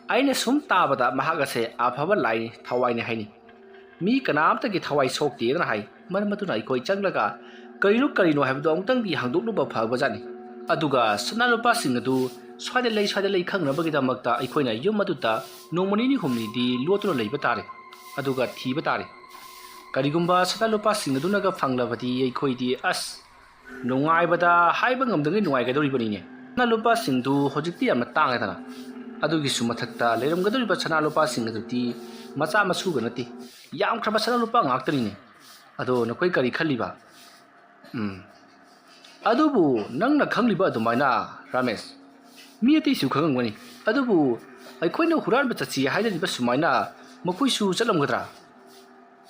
ꯑꯩꯅ ꯁꯨꯝ ꯇꯥꯕꯗ ꯃꯍꯥꯛ ꯑꯁꯦ ꯑꯐꯕ ꯂꯥꯏꯅꯤ, ꯊꯋꯥꯏꯅꯤ ꯍꯥꯏꯅꯤ꯫ ꯃꯤ ꯀꯅꯥꯝꯇꯒꯤ ꯊꯋꯥꯏ ꯁꯣꯛꯇꯦꯅ ꯍꯥꯏ꯫ ꯃꯔꯝ ꯑꯗꯨꯅ ꯑꯩꯈꯣꯏ ꯆꯪꯂꯒ ꯀꯔꯤꯅꯣ ꯀꯔꯤꯅꯣ ꯍꯥꯏꯕꯗꯨ ꯑꯃꯨꯛꯇꯪꯗꯤ ꯍꯥꯡꯗꯣꯛꯂꯨꯕ ꯐꯕꯖꯥꯠꯅꯤ꯫ ꯑꯗꯨꯒ ꯁꯅꯥ ꯂꯨꯄꯥꯁꯤꯡ ꯑꯗꯨ ꯁ꯭ꯋꯥꯏꯗ ꯂꯩ, ꯁ꯭ꯋꯥꯏꯗ ꯂꯩ ꯈꯪꯅꯕꯒꯤꯗꯃꯛꯇ ꯑꯩꯈꯣꯏꯅ ꯌꯨꯝ ꯑꯗꯨꯗ ꯅꯣꯡꯃ ꯅꯤꯅꯤ ꯍꯨꯝꯅꯤꯗꯤ ꯂꯣꯠꯇꯨꯅ ꯂꯩꯕ ꯇꯥꯔꯦ꯫ ꯑꯗꯨꯒ ꯊꯤꯕ ꯇꯥꯔꯦ꯫ ꯀꯔꯤꯒꯨꯝꯕ ꯁꯅꯥ ꯂꯨꯄꯥꯁꯤꯡ ꯑꯗꯨꯅꯒ ꯐꯪꯂꯕꯗꯤ ꯑꯩꯈꯣꯏꯗꯤ ꯑꯁ, ꯅꯨꯡꯉꯥꯏꯕꯗ ꯍꯥꯏꯕ ꯉꯝꯗꯉꯩ ꯅꯨꯡꯉꯥꯏꯒꯗꯧꯔꯤꯕꯅꯤꯅꯦ꯫ ꯁꯅꯥ ꯂꯨꯄꯥꯁꯤꯡꯗꯨ ꯍꯧꯖꯤꯛꯇꯤ ꯌꯥꯝꯅ ꯇꯥꯡꯉꯦꯗꯅ꯫ ꯑꯗꯨꯒꯤꯁꯨ ꯃꯊꯛꯇ ꯂꯩꯔꯝꯒꯗꯧꯔꯤꯕ ꯁꯅꯥ ꯂꯨꯄꯥꯁꯤꯡ ꯑꯗꯨꯗꯤ ꯃꯆꯥ ꯃꯁꯨꯒ ꯅꯠꯇꯦ, ꯌꯥꯝꯈ꯭ꯔꯕ ꯁꯅꯥ ꯂꯨꯄꯥ ꯉꯥꯛꯇꯅꯤꯅꯦ꯫ ꯑꯗꯣ ꯅꯈꯣꯏ ꯀꯔꯤ ꯈꯜꯂꯤꯕ? ꯎꯝ꯫ ꯑꯗꯨꯕꯨ ꯅꯪꯅ ꯈꯪꯂꯤꯕ ꯑꯗꯨꯃꯥꯏꯅ, ꯔꯥꯃꯦꯁ, ꯃꯤ ꯑꯇꯩꯁꯨ ꯈꯪꯉꯝꯒꯅꯤ꯫ ꯑꯗꯨꯕꯨ ꯑꯩꯈꯣꯏꯅ ꯍꯨꯔꯥꯟꯕ ꯆꯠꯁꯤ ꯍꯥꯏꯅꯔꯤꯕ ꯁꯨꯃꯥꯏꯅ ꯃꯈꯣꯏꯁꯨ ꯆꯠꯂꯝꯒꯗ꯭ꯔꯥ?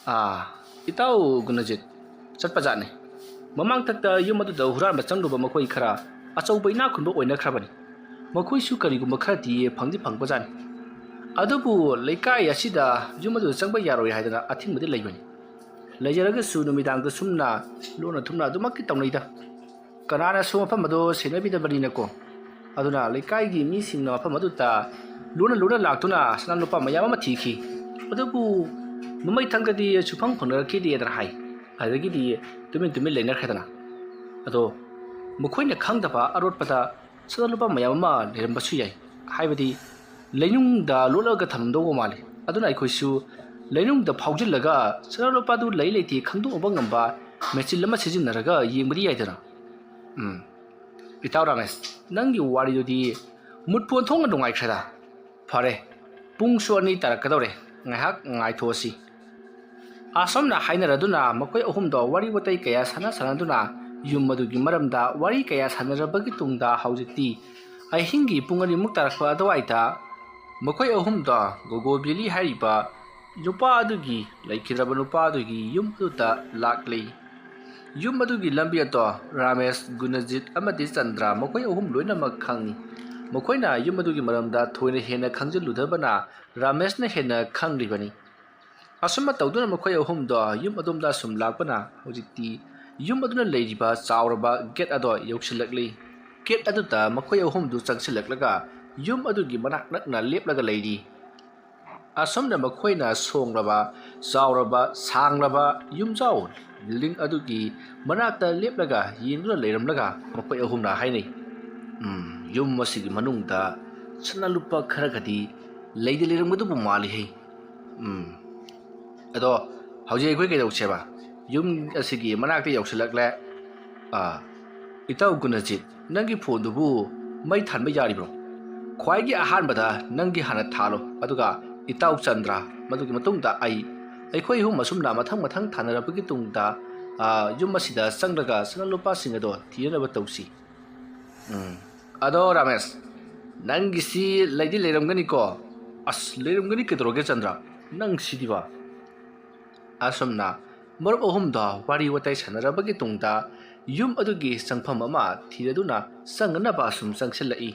ꯑꯥ, ꯏꯇꯥꯎ ꯒꯨꯅꯖꯤꯠ, ꯆꯠꯄꯖꯥꯠꯅꯤ꯫ ꯃꯃꯥꯡꯊꯛꯇ ꯌꯨꯝ ꯑꯗꯨꯗ ꯍꯨꯔꯥꯟꯕ ꯆꯪꯂꯨꯕ ꯃꯈꯣꯏ ꯈꯔ ꯑꯆꯧꯕ ꯏꯅꯥꯛ ꯈꯨꯟꯕ ꯑꯣꯏꯅꯈ꯭ꯔꯕꯅꯤ꯫ ꯃꯈꯣꯏꯁꯨ ꯀꯔꯤꯒꯨꯝꯕ ꯈꯔꯗꯤ ꯐꯪꯗꯤ ꯐꯪꯕꯖꯥꯠꯅꯤ꯫ ꯑꯗꯨꯕꯨ ꯂꯩꯀꯥꯏ ꯑꯁꯤꯗ ꯌꯨꯝ ꯑꯗꯨꯗ ꯆꯪꯕ ꯌꯥꯔꯣꯏ ꯍꯥꯏꯗꯅ ꯑꯊꯤꯡꯕꯗꯤ ꯂꯩꯕꯅꯤ꯫ ꯂꯩꯖꯔꯒꯁꯨ ꯅꯨꯃꯤꯗꯥꯡꯗ ꯁꯨꯝꯅ ꯂꯣꯟꯅ ꯊꯨꯝꯅ ꯑꯗꯨꯃꯛꯇꯤ ꯇꯧꯅꯩꯗ꯫ ꯀꯅꯥꯅꯁꯨ ꯃꯐꯝ ꯑꯗꯨ ꯁꯦꯟꯅꯕꯤꯗꯕꯅꯤꯅꯀꯣ꯫ ꯑꯗꯨꯅ ꯂꯩꯀꯥꯏꯒꯤ ꯃꯤꯁꯤꯡꯅ ꯃꯐꯝ ꯑꯗꯨꯗ ꯂꯣꯟꯅ ꯂꯣꯟꯅ ꯂꯥꯛꯇꯨꯅ ꯁꯅꯥ ꯂꯨꯄꯥ ꯃꯌꯥꯝ ꯑꯃ ꯊꯤꯈꯤ꯫ ꯑꯗꯨꯕꯨ ꯃꯃꯩ ꯊꯪꯗꯗꯤ ꯁꯨꯐꯪ ꯐꯪꯅꯔꯛꯈꯤꯗꯦꯗꯅ ꯍꯥꯏ꯫ ꯑꯗꯨꯗꯒꯤꯗꯤ ꯇꯨꯃꯤꯟ ꯇꯨꯃꯤꯟ ꯂꯩꯅꯈ꯭ꯔꯦꯗꯅ꯫ ꯑꯗꯣ ꯃꯈꯣꯏꯅ ꯈꯪꯗꯕ ꯑꯔꯣꯠꯄꯗ ꯁꯅꯥ ꯂꯨꯄꯥ ꯃꯌꯥꯝ ꯑꯃ ꯂꯩꯔꯝꯕꯁꯨ ꯌꯥꯏ꯫ ꯍꯥꯏꯕꯗꯤ ꯂꯩꯅꯨꯡꯗ ꯂꯣꯠꯂꯒ ꯊꯝꯂꯝꯗꯧꯕ ꯃꯥꯜꯂꯤ꯫ ꯑꯗꯨꯅ ꯑꯩꯈꯣꯏꯁꯨ ꯂꯩꯅꯨꯡꯗ ꯐꯥꯎꯖꯤꯜꯂꯒ ꯁꯅꯥ ꯂꯨꯄꯥꯗꯨ ꯂꯩ ꯂꯩꯇꯦ ꯈꯪꯗꯣꯛꯅꯕ ꯉꯝꯕ ꯃꯦꯆꯤꯟ ꯑꯃ ꯁꯤꯖꯤꯟꯅꯔꯒ ꯌꯦꯡꯕꯗꯤ ꯌꯥꯏꯗꯅ꯫ ꯎꯝ꯫ ꯏꯇꯥꯎ ꯔꯥꯃꯦꯁ, ꯅꯪꯒꯤ ꯋꯥꯔꯤꯗꯨꯗꯤ ꯃꯨꯠꯄꯨ ꯑꯣꯟꯊꯣꯛꯅ ꯅꯨꯡꯉꯥꯏꯈ꯭ꯔꯦꯗ꯫ ꯐꯔꯦ, ꯄꯨꯡꯁꯨ ꯑꯅꯤ ꯇꯥꯔꯛꯀꯗꯧꯔꯦ, ꯉꯥꯏꯍꯥꯛ ꯉꯥꯏꯊꯣꯛꯑꯁꯤ꯫ ꯑꯁꯨꯝꯅ ꯍꯥꯏꯅꯔꯗꯨꯅ ꯃꯈꯣꯏ ꯑꯍꯨꯝꯗꯣ ꯋꯥꯔꯤ ꯋꯥꯇꯥꯏ ꯀꯌꯥ ꯁꯥꯟꯅ ꯁꯥꯟꯅꯗꯨꯅ ꯌꯨꯝ ꯑꯗꯨꯒꯤ ꯃꯔꯝꯗ ꯋꯥꯔꯤ ꯀꯌꯥ ꯁꯥꯟꯅꯔꯕꯒꯤ ꯇꯨꯡꯗ ꯍꯧꯖꯤꯛꯇꯤ ꯑꯍꯤꯡꯒꯤ ꯄꯨꯡ ꯑꯅꯤꯃꯨꯛ ꯇꯥꯔꯛꯄ ꯑꯗꯨꯋꯥꯏꯗ ꯃꯈꯣꯏ ꯑꯍꯨꯝꯗꯣ ꯒꯣꯒꯣ ꯕꯦꯂꯤ ꯍꯥꯏꯔꯤꯕ ꯅꯨꯄꯥ ꯑꯗꯨꯒꯤ, ꯂꯩꯈꯤꯗ꯭ꯔꯕ ꯅꯨꯄꯥ ꯑꯗꯨꯒꯤ ꯌꯨꯝ ꯑꯗꯨꯗ ꯂꯥꯛꯂꯤ꯫ ꯌꯨꯝ ꯑꯗꯨꯒꯤ ꯂꯝꯕꯤ ꯑꯗꯣ ꯔꯥꯃꯦꯁ, ꯒꯨꯅꯖꯤꯠ ꯑꯃꯗꯤ ꯆꯟꯗ꯭ꯔ ꯃꯈꯣꯏ ꯑꯍꯨꯝ ꯂꯣꯏꯅꯃꯛ ꯈꯪꯏ꯫ ꯃꯈꯣꯏꯅ ꯌꯨꯝ ꯑꯗꯨꯒꯤ ꯃꯔꯝꯗ ꯊꯣꯏꯅ ꯍꯦꯟꯅ ꯈꯪꯖꯤꯜꯂꯨꯗꯕꯅ ꯔꯥꯃꯦꯁꯅ ꯍꯦꯟꯅ ꯈꯪꯂꯤꯕꯅꯤ꯫ ꯑꯁꯨꯝꯅ ꯇꯧꯗꯨꯅ ꯃꯈꯣꯏ ꯑꯍꯨꯝꯗꯣ ꯌꯨꯝ ꯑꯗꯣꯝꯗ ꯁꯨꯝ ꯂꯥꯛꯄꯅ ꯍꯧꯖꯤꯛꯇꯤ ꯌꯨꯝ ꯑꯗꯨꯅ ꯂꯩꯔꯤꯕ ꯆꯥꯎꯔꯕ ꯒꯦꯠ ꯑꯗꯣ ꯌꯧꯁꯤꯜꯂꯛꯂꯤ꯫ ꯒꯦꯠ ꯑꯗꯨꯗ ꯃꯈꯣꯏ ꯑꯍꯨꯝꯗꯨ ꯆꯪꯁꯤꯜꯂꯛꯂꯒ ꯌꯨꯝ ꯑꯗꯨꯒꯤ ꯃꯅꯥꯛ ꯅꯛꯅ ꯂꯦꯞꯂꯒ ꯂꯩꯔꯤ꯫ ꯑꯁꯨꯝꯅ ꯃꯈꯣꯏꯅ ꯁꯣꯡꯂꯕ, ꯆꯥꯎꯔꯕ, ꯁꯥꯡꯂꯕ ꯌꯨꯝꯖꯥꯎ ꯕꯤꯜꯗꯤꯡ ꯑꯗꯨꯒꯤ ꯃꯅꯥꯛꯇ ꯂꯦꯞꯂꯒ ꯌꯦꯡꯗꯨꯅ ꯂꯩꯔꯝꯂꯒ ꯃꯈꯣꯏ ꯑꯍꯨꯝꯅ ꯍꯥꯏꯅꯩ, "ꯎꯝ, ꯌꯨꯝ ꯑꯁꯤꯒꯤ ꯃꯅꯨꯡꯗ ꯁꯅꯥ ꯂꯨꯄꯥ ꯈꯔꯒꯗꯤ ꯂꯩꯗꯤ ꯂꯩꯔꯝꯒꯗꯕ ꯃꯥꯜꯂꯤꯍꯦ꯫ ꯎꯝ, ꯑꯗꯣ ꯍꯧꯖꯤꯛ ꯑꯩꯈꯣꯏ ꯀꯩꯗꯧꯁꯦꯕ? ꯌꯨꯝ ꯑꯁꯤꯒꯤ ꯃꯅꯥꯛꯇ ꯌꯧꯁꯤꯜꯂꯛꯂꯦ꯫ ꯑꯥ, ꯏꯇꯥꯎ ꯒꯨꯅꯖꯤꯠ, ꯅꯪꯒꯤ ꯐꯣꯟꯗꯨꯕꯨ ꯃꯩ ꯊꯥꯟꯕ ꯌꯥꯔꯤꯕ꯭ꯔꯣ? ꯈ꯭ꯋꯥꯏꯒꯤ ꯑꯍꯥꯟꯕꯗ ꯅꯪꯒꯤ ꯍꯥꯟꯅ ꯊꯥꯜꯂꯣ, ꯑꯗꯨꯒ ꯏꯇꯥꯎ ꯆꯟꯗ꯭ꯔ, ꯃꯗꯨꯒꯤ ꯃꯇꯨꯡꯗ ꯑꯩ꯫ ꯑꯩꯈꯣꯏ ꯑꯍꯨꯝ ꯑꯁꯨꯝꯅ ꯃꯊꯪ ꯃꯊꯪ ꯊꯥꯅꯔꯕꯒꯤ ꯇꯨꯡꯗ, ꯑꯥ, ꯌꯨꯝ ꯑꯁꯤꯗ ꯆꯪꯂꯒ ꯁꯅꯥ ꯂꯨꯄꯥꯁꯤꯡ ꯑꯗꯣ ꯊꯤꯅꯅꯕ ꯇꯧꯁꯤ꯫" ꯎꯝ꯫ ꯑꯗꯣ ꯔꯥꯃꯦꯁ, ꯅꯪꯒꯤꯁꯤ ꯂꯩꯗꯤ ꯂꯩꯔꯝꯒꯅꯤꯀꯣ? ꯑꯁ, ꯂꯩꯔꯝꯒꯅꯤ ꯀꯩꯗꯧꯔꯒꯦ ꯆꯟꯗ꯭ꯔ? ꯅꯪ ꯁꯤꯗꯤꯕ꯫ ꯑꯁꯨꯝꯅ ꯃꯔꯨꯞ ꯑꯍꯨꯝꯗꯣ ꯋꯥꯔꯤ ꯋꯥꯇꯥꯏ ꯁꯥꯟꯅꯔꯕꯒꯤ ꯇꯨꯡꯗ ꯌꯨꯝ ꯑꯗꯨꯒꯤ ꯆꯪꯐꯝ ꯑꯃ ꯊꯤꯔꯗꯨꯅ ꯆꯪꯅꯅꯕ ꯑꯁꯨꯝ ꯆꯪꯁꯤꯜꯂꯛꯏ꯫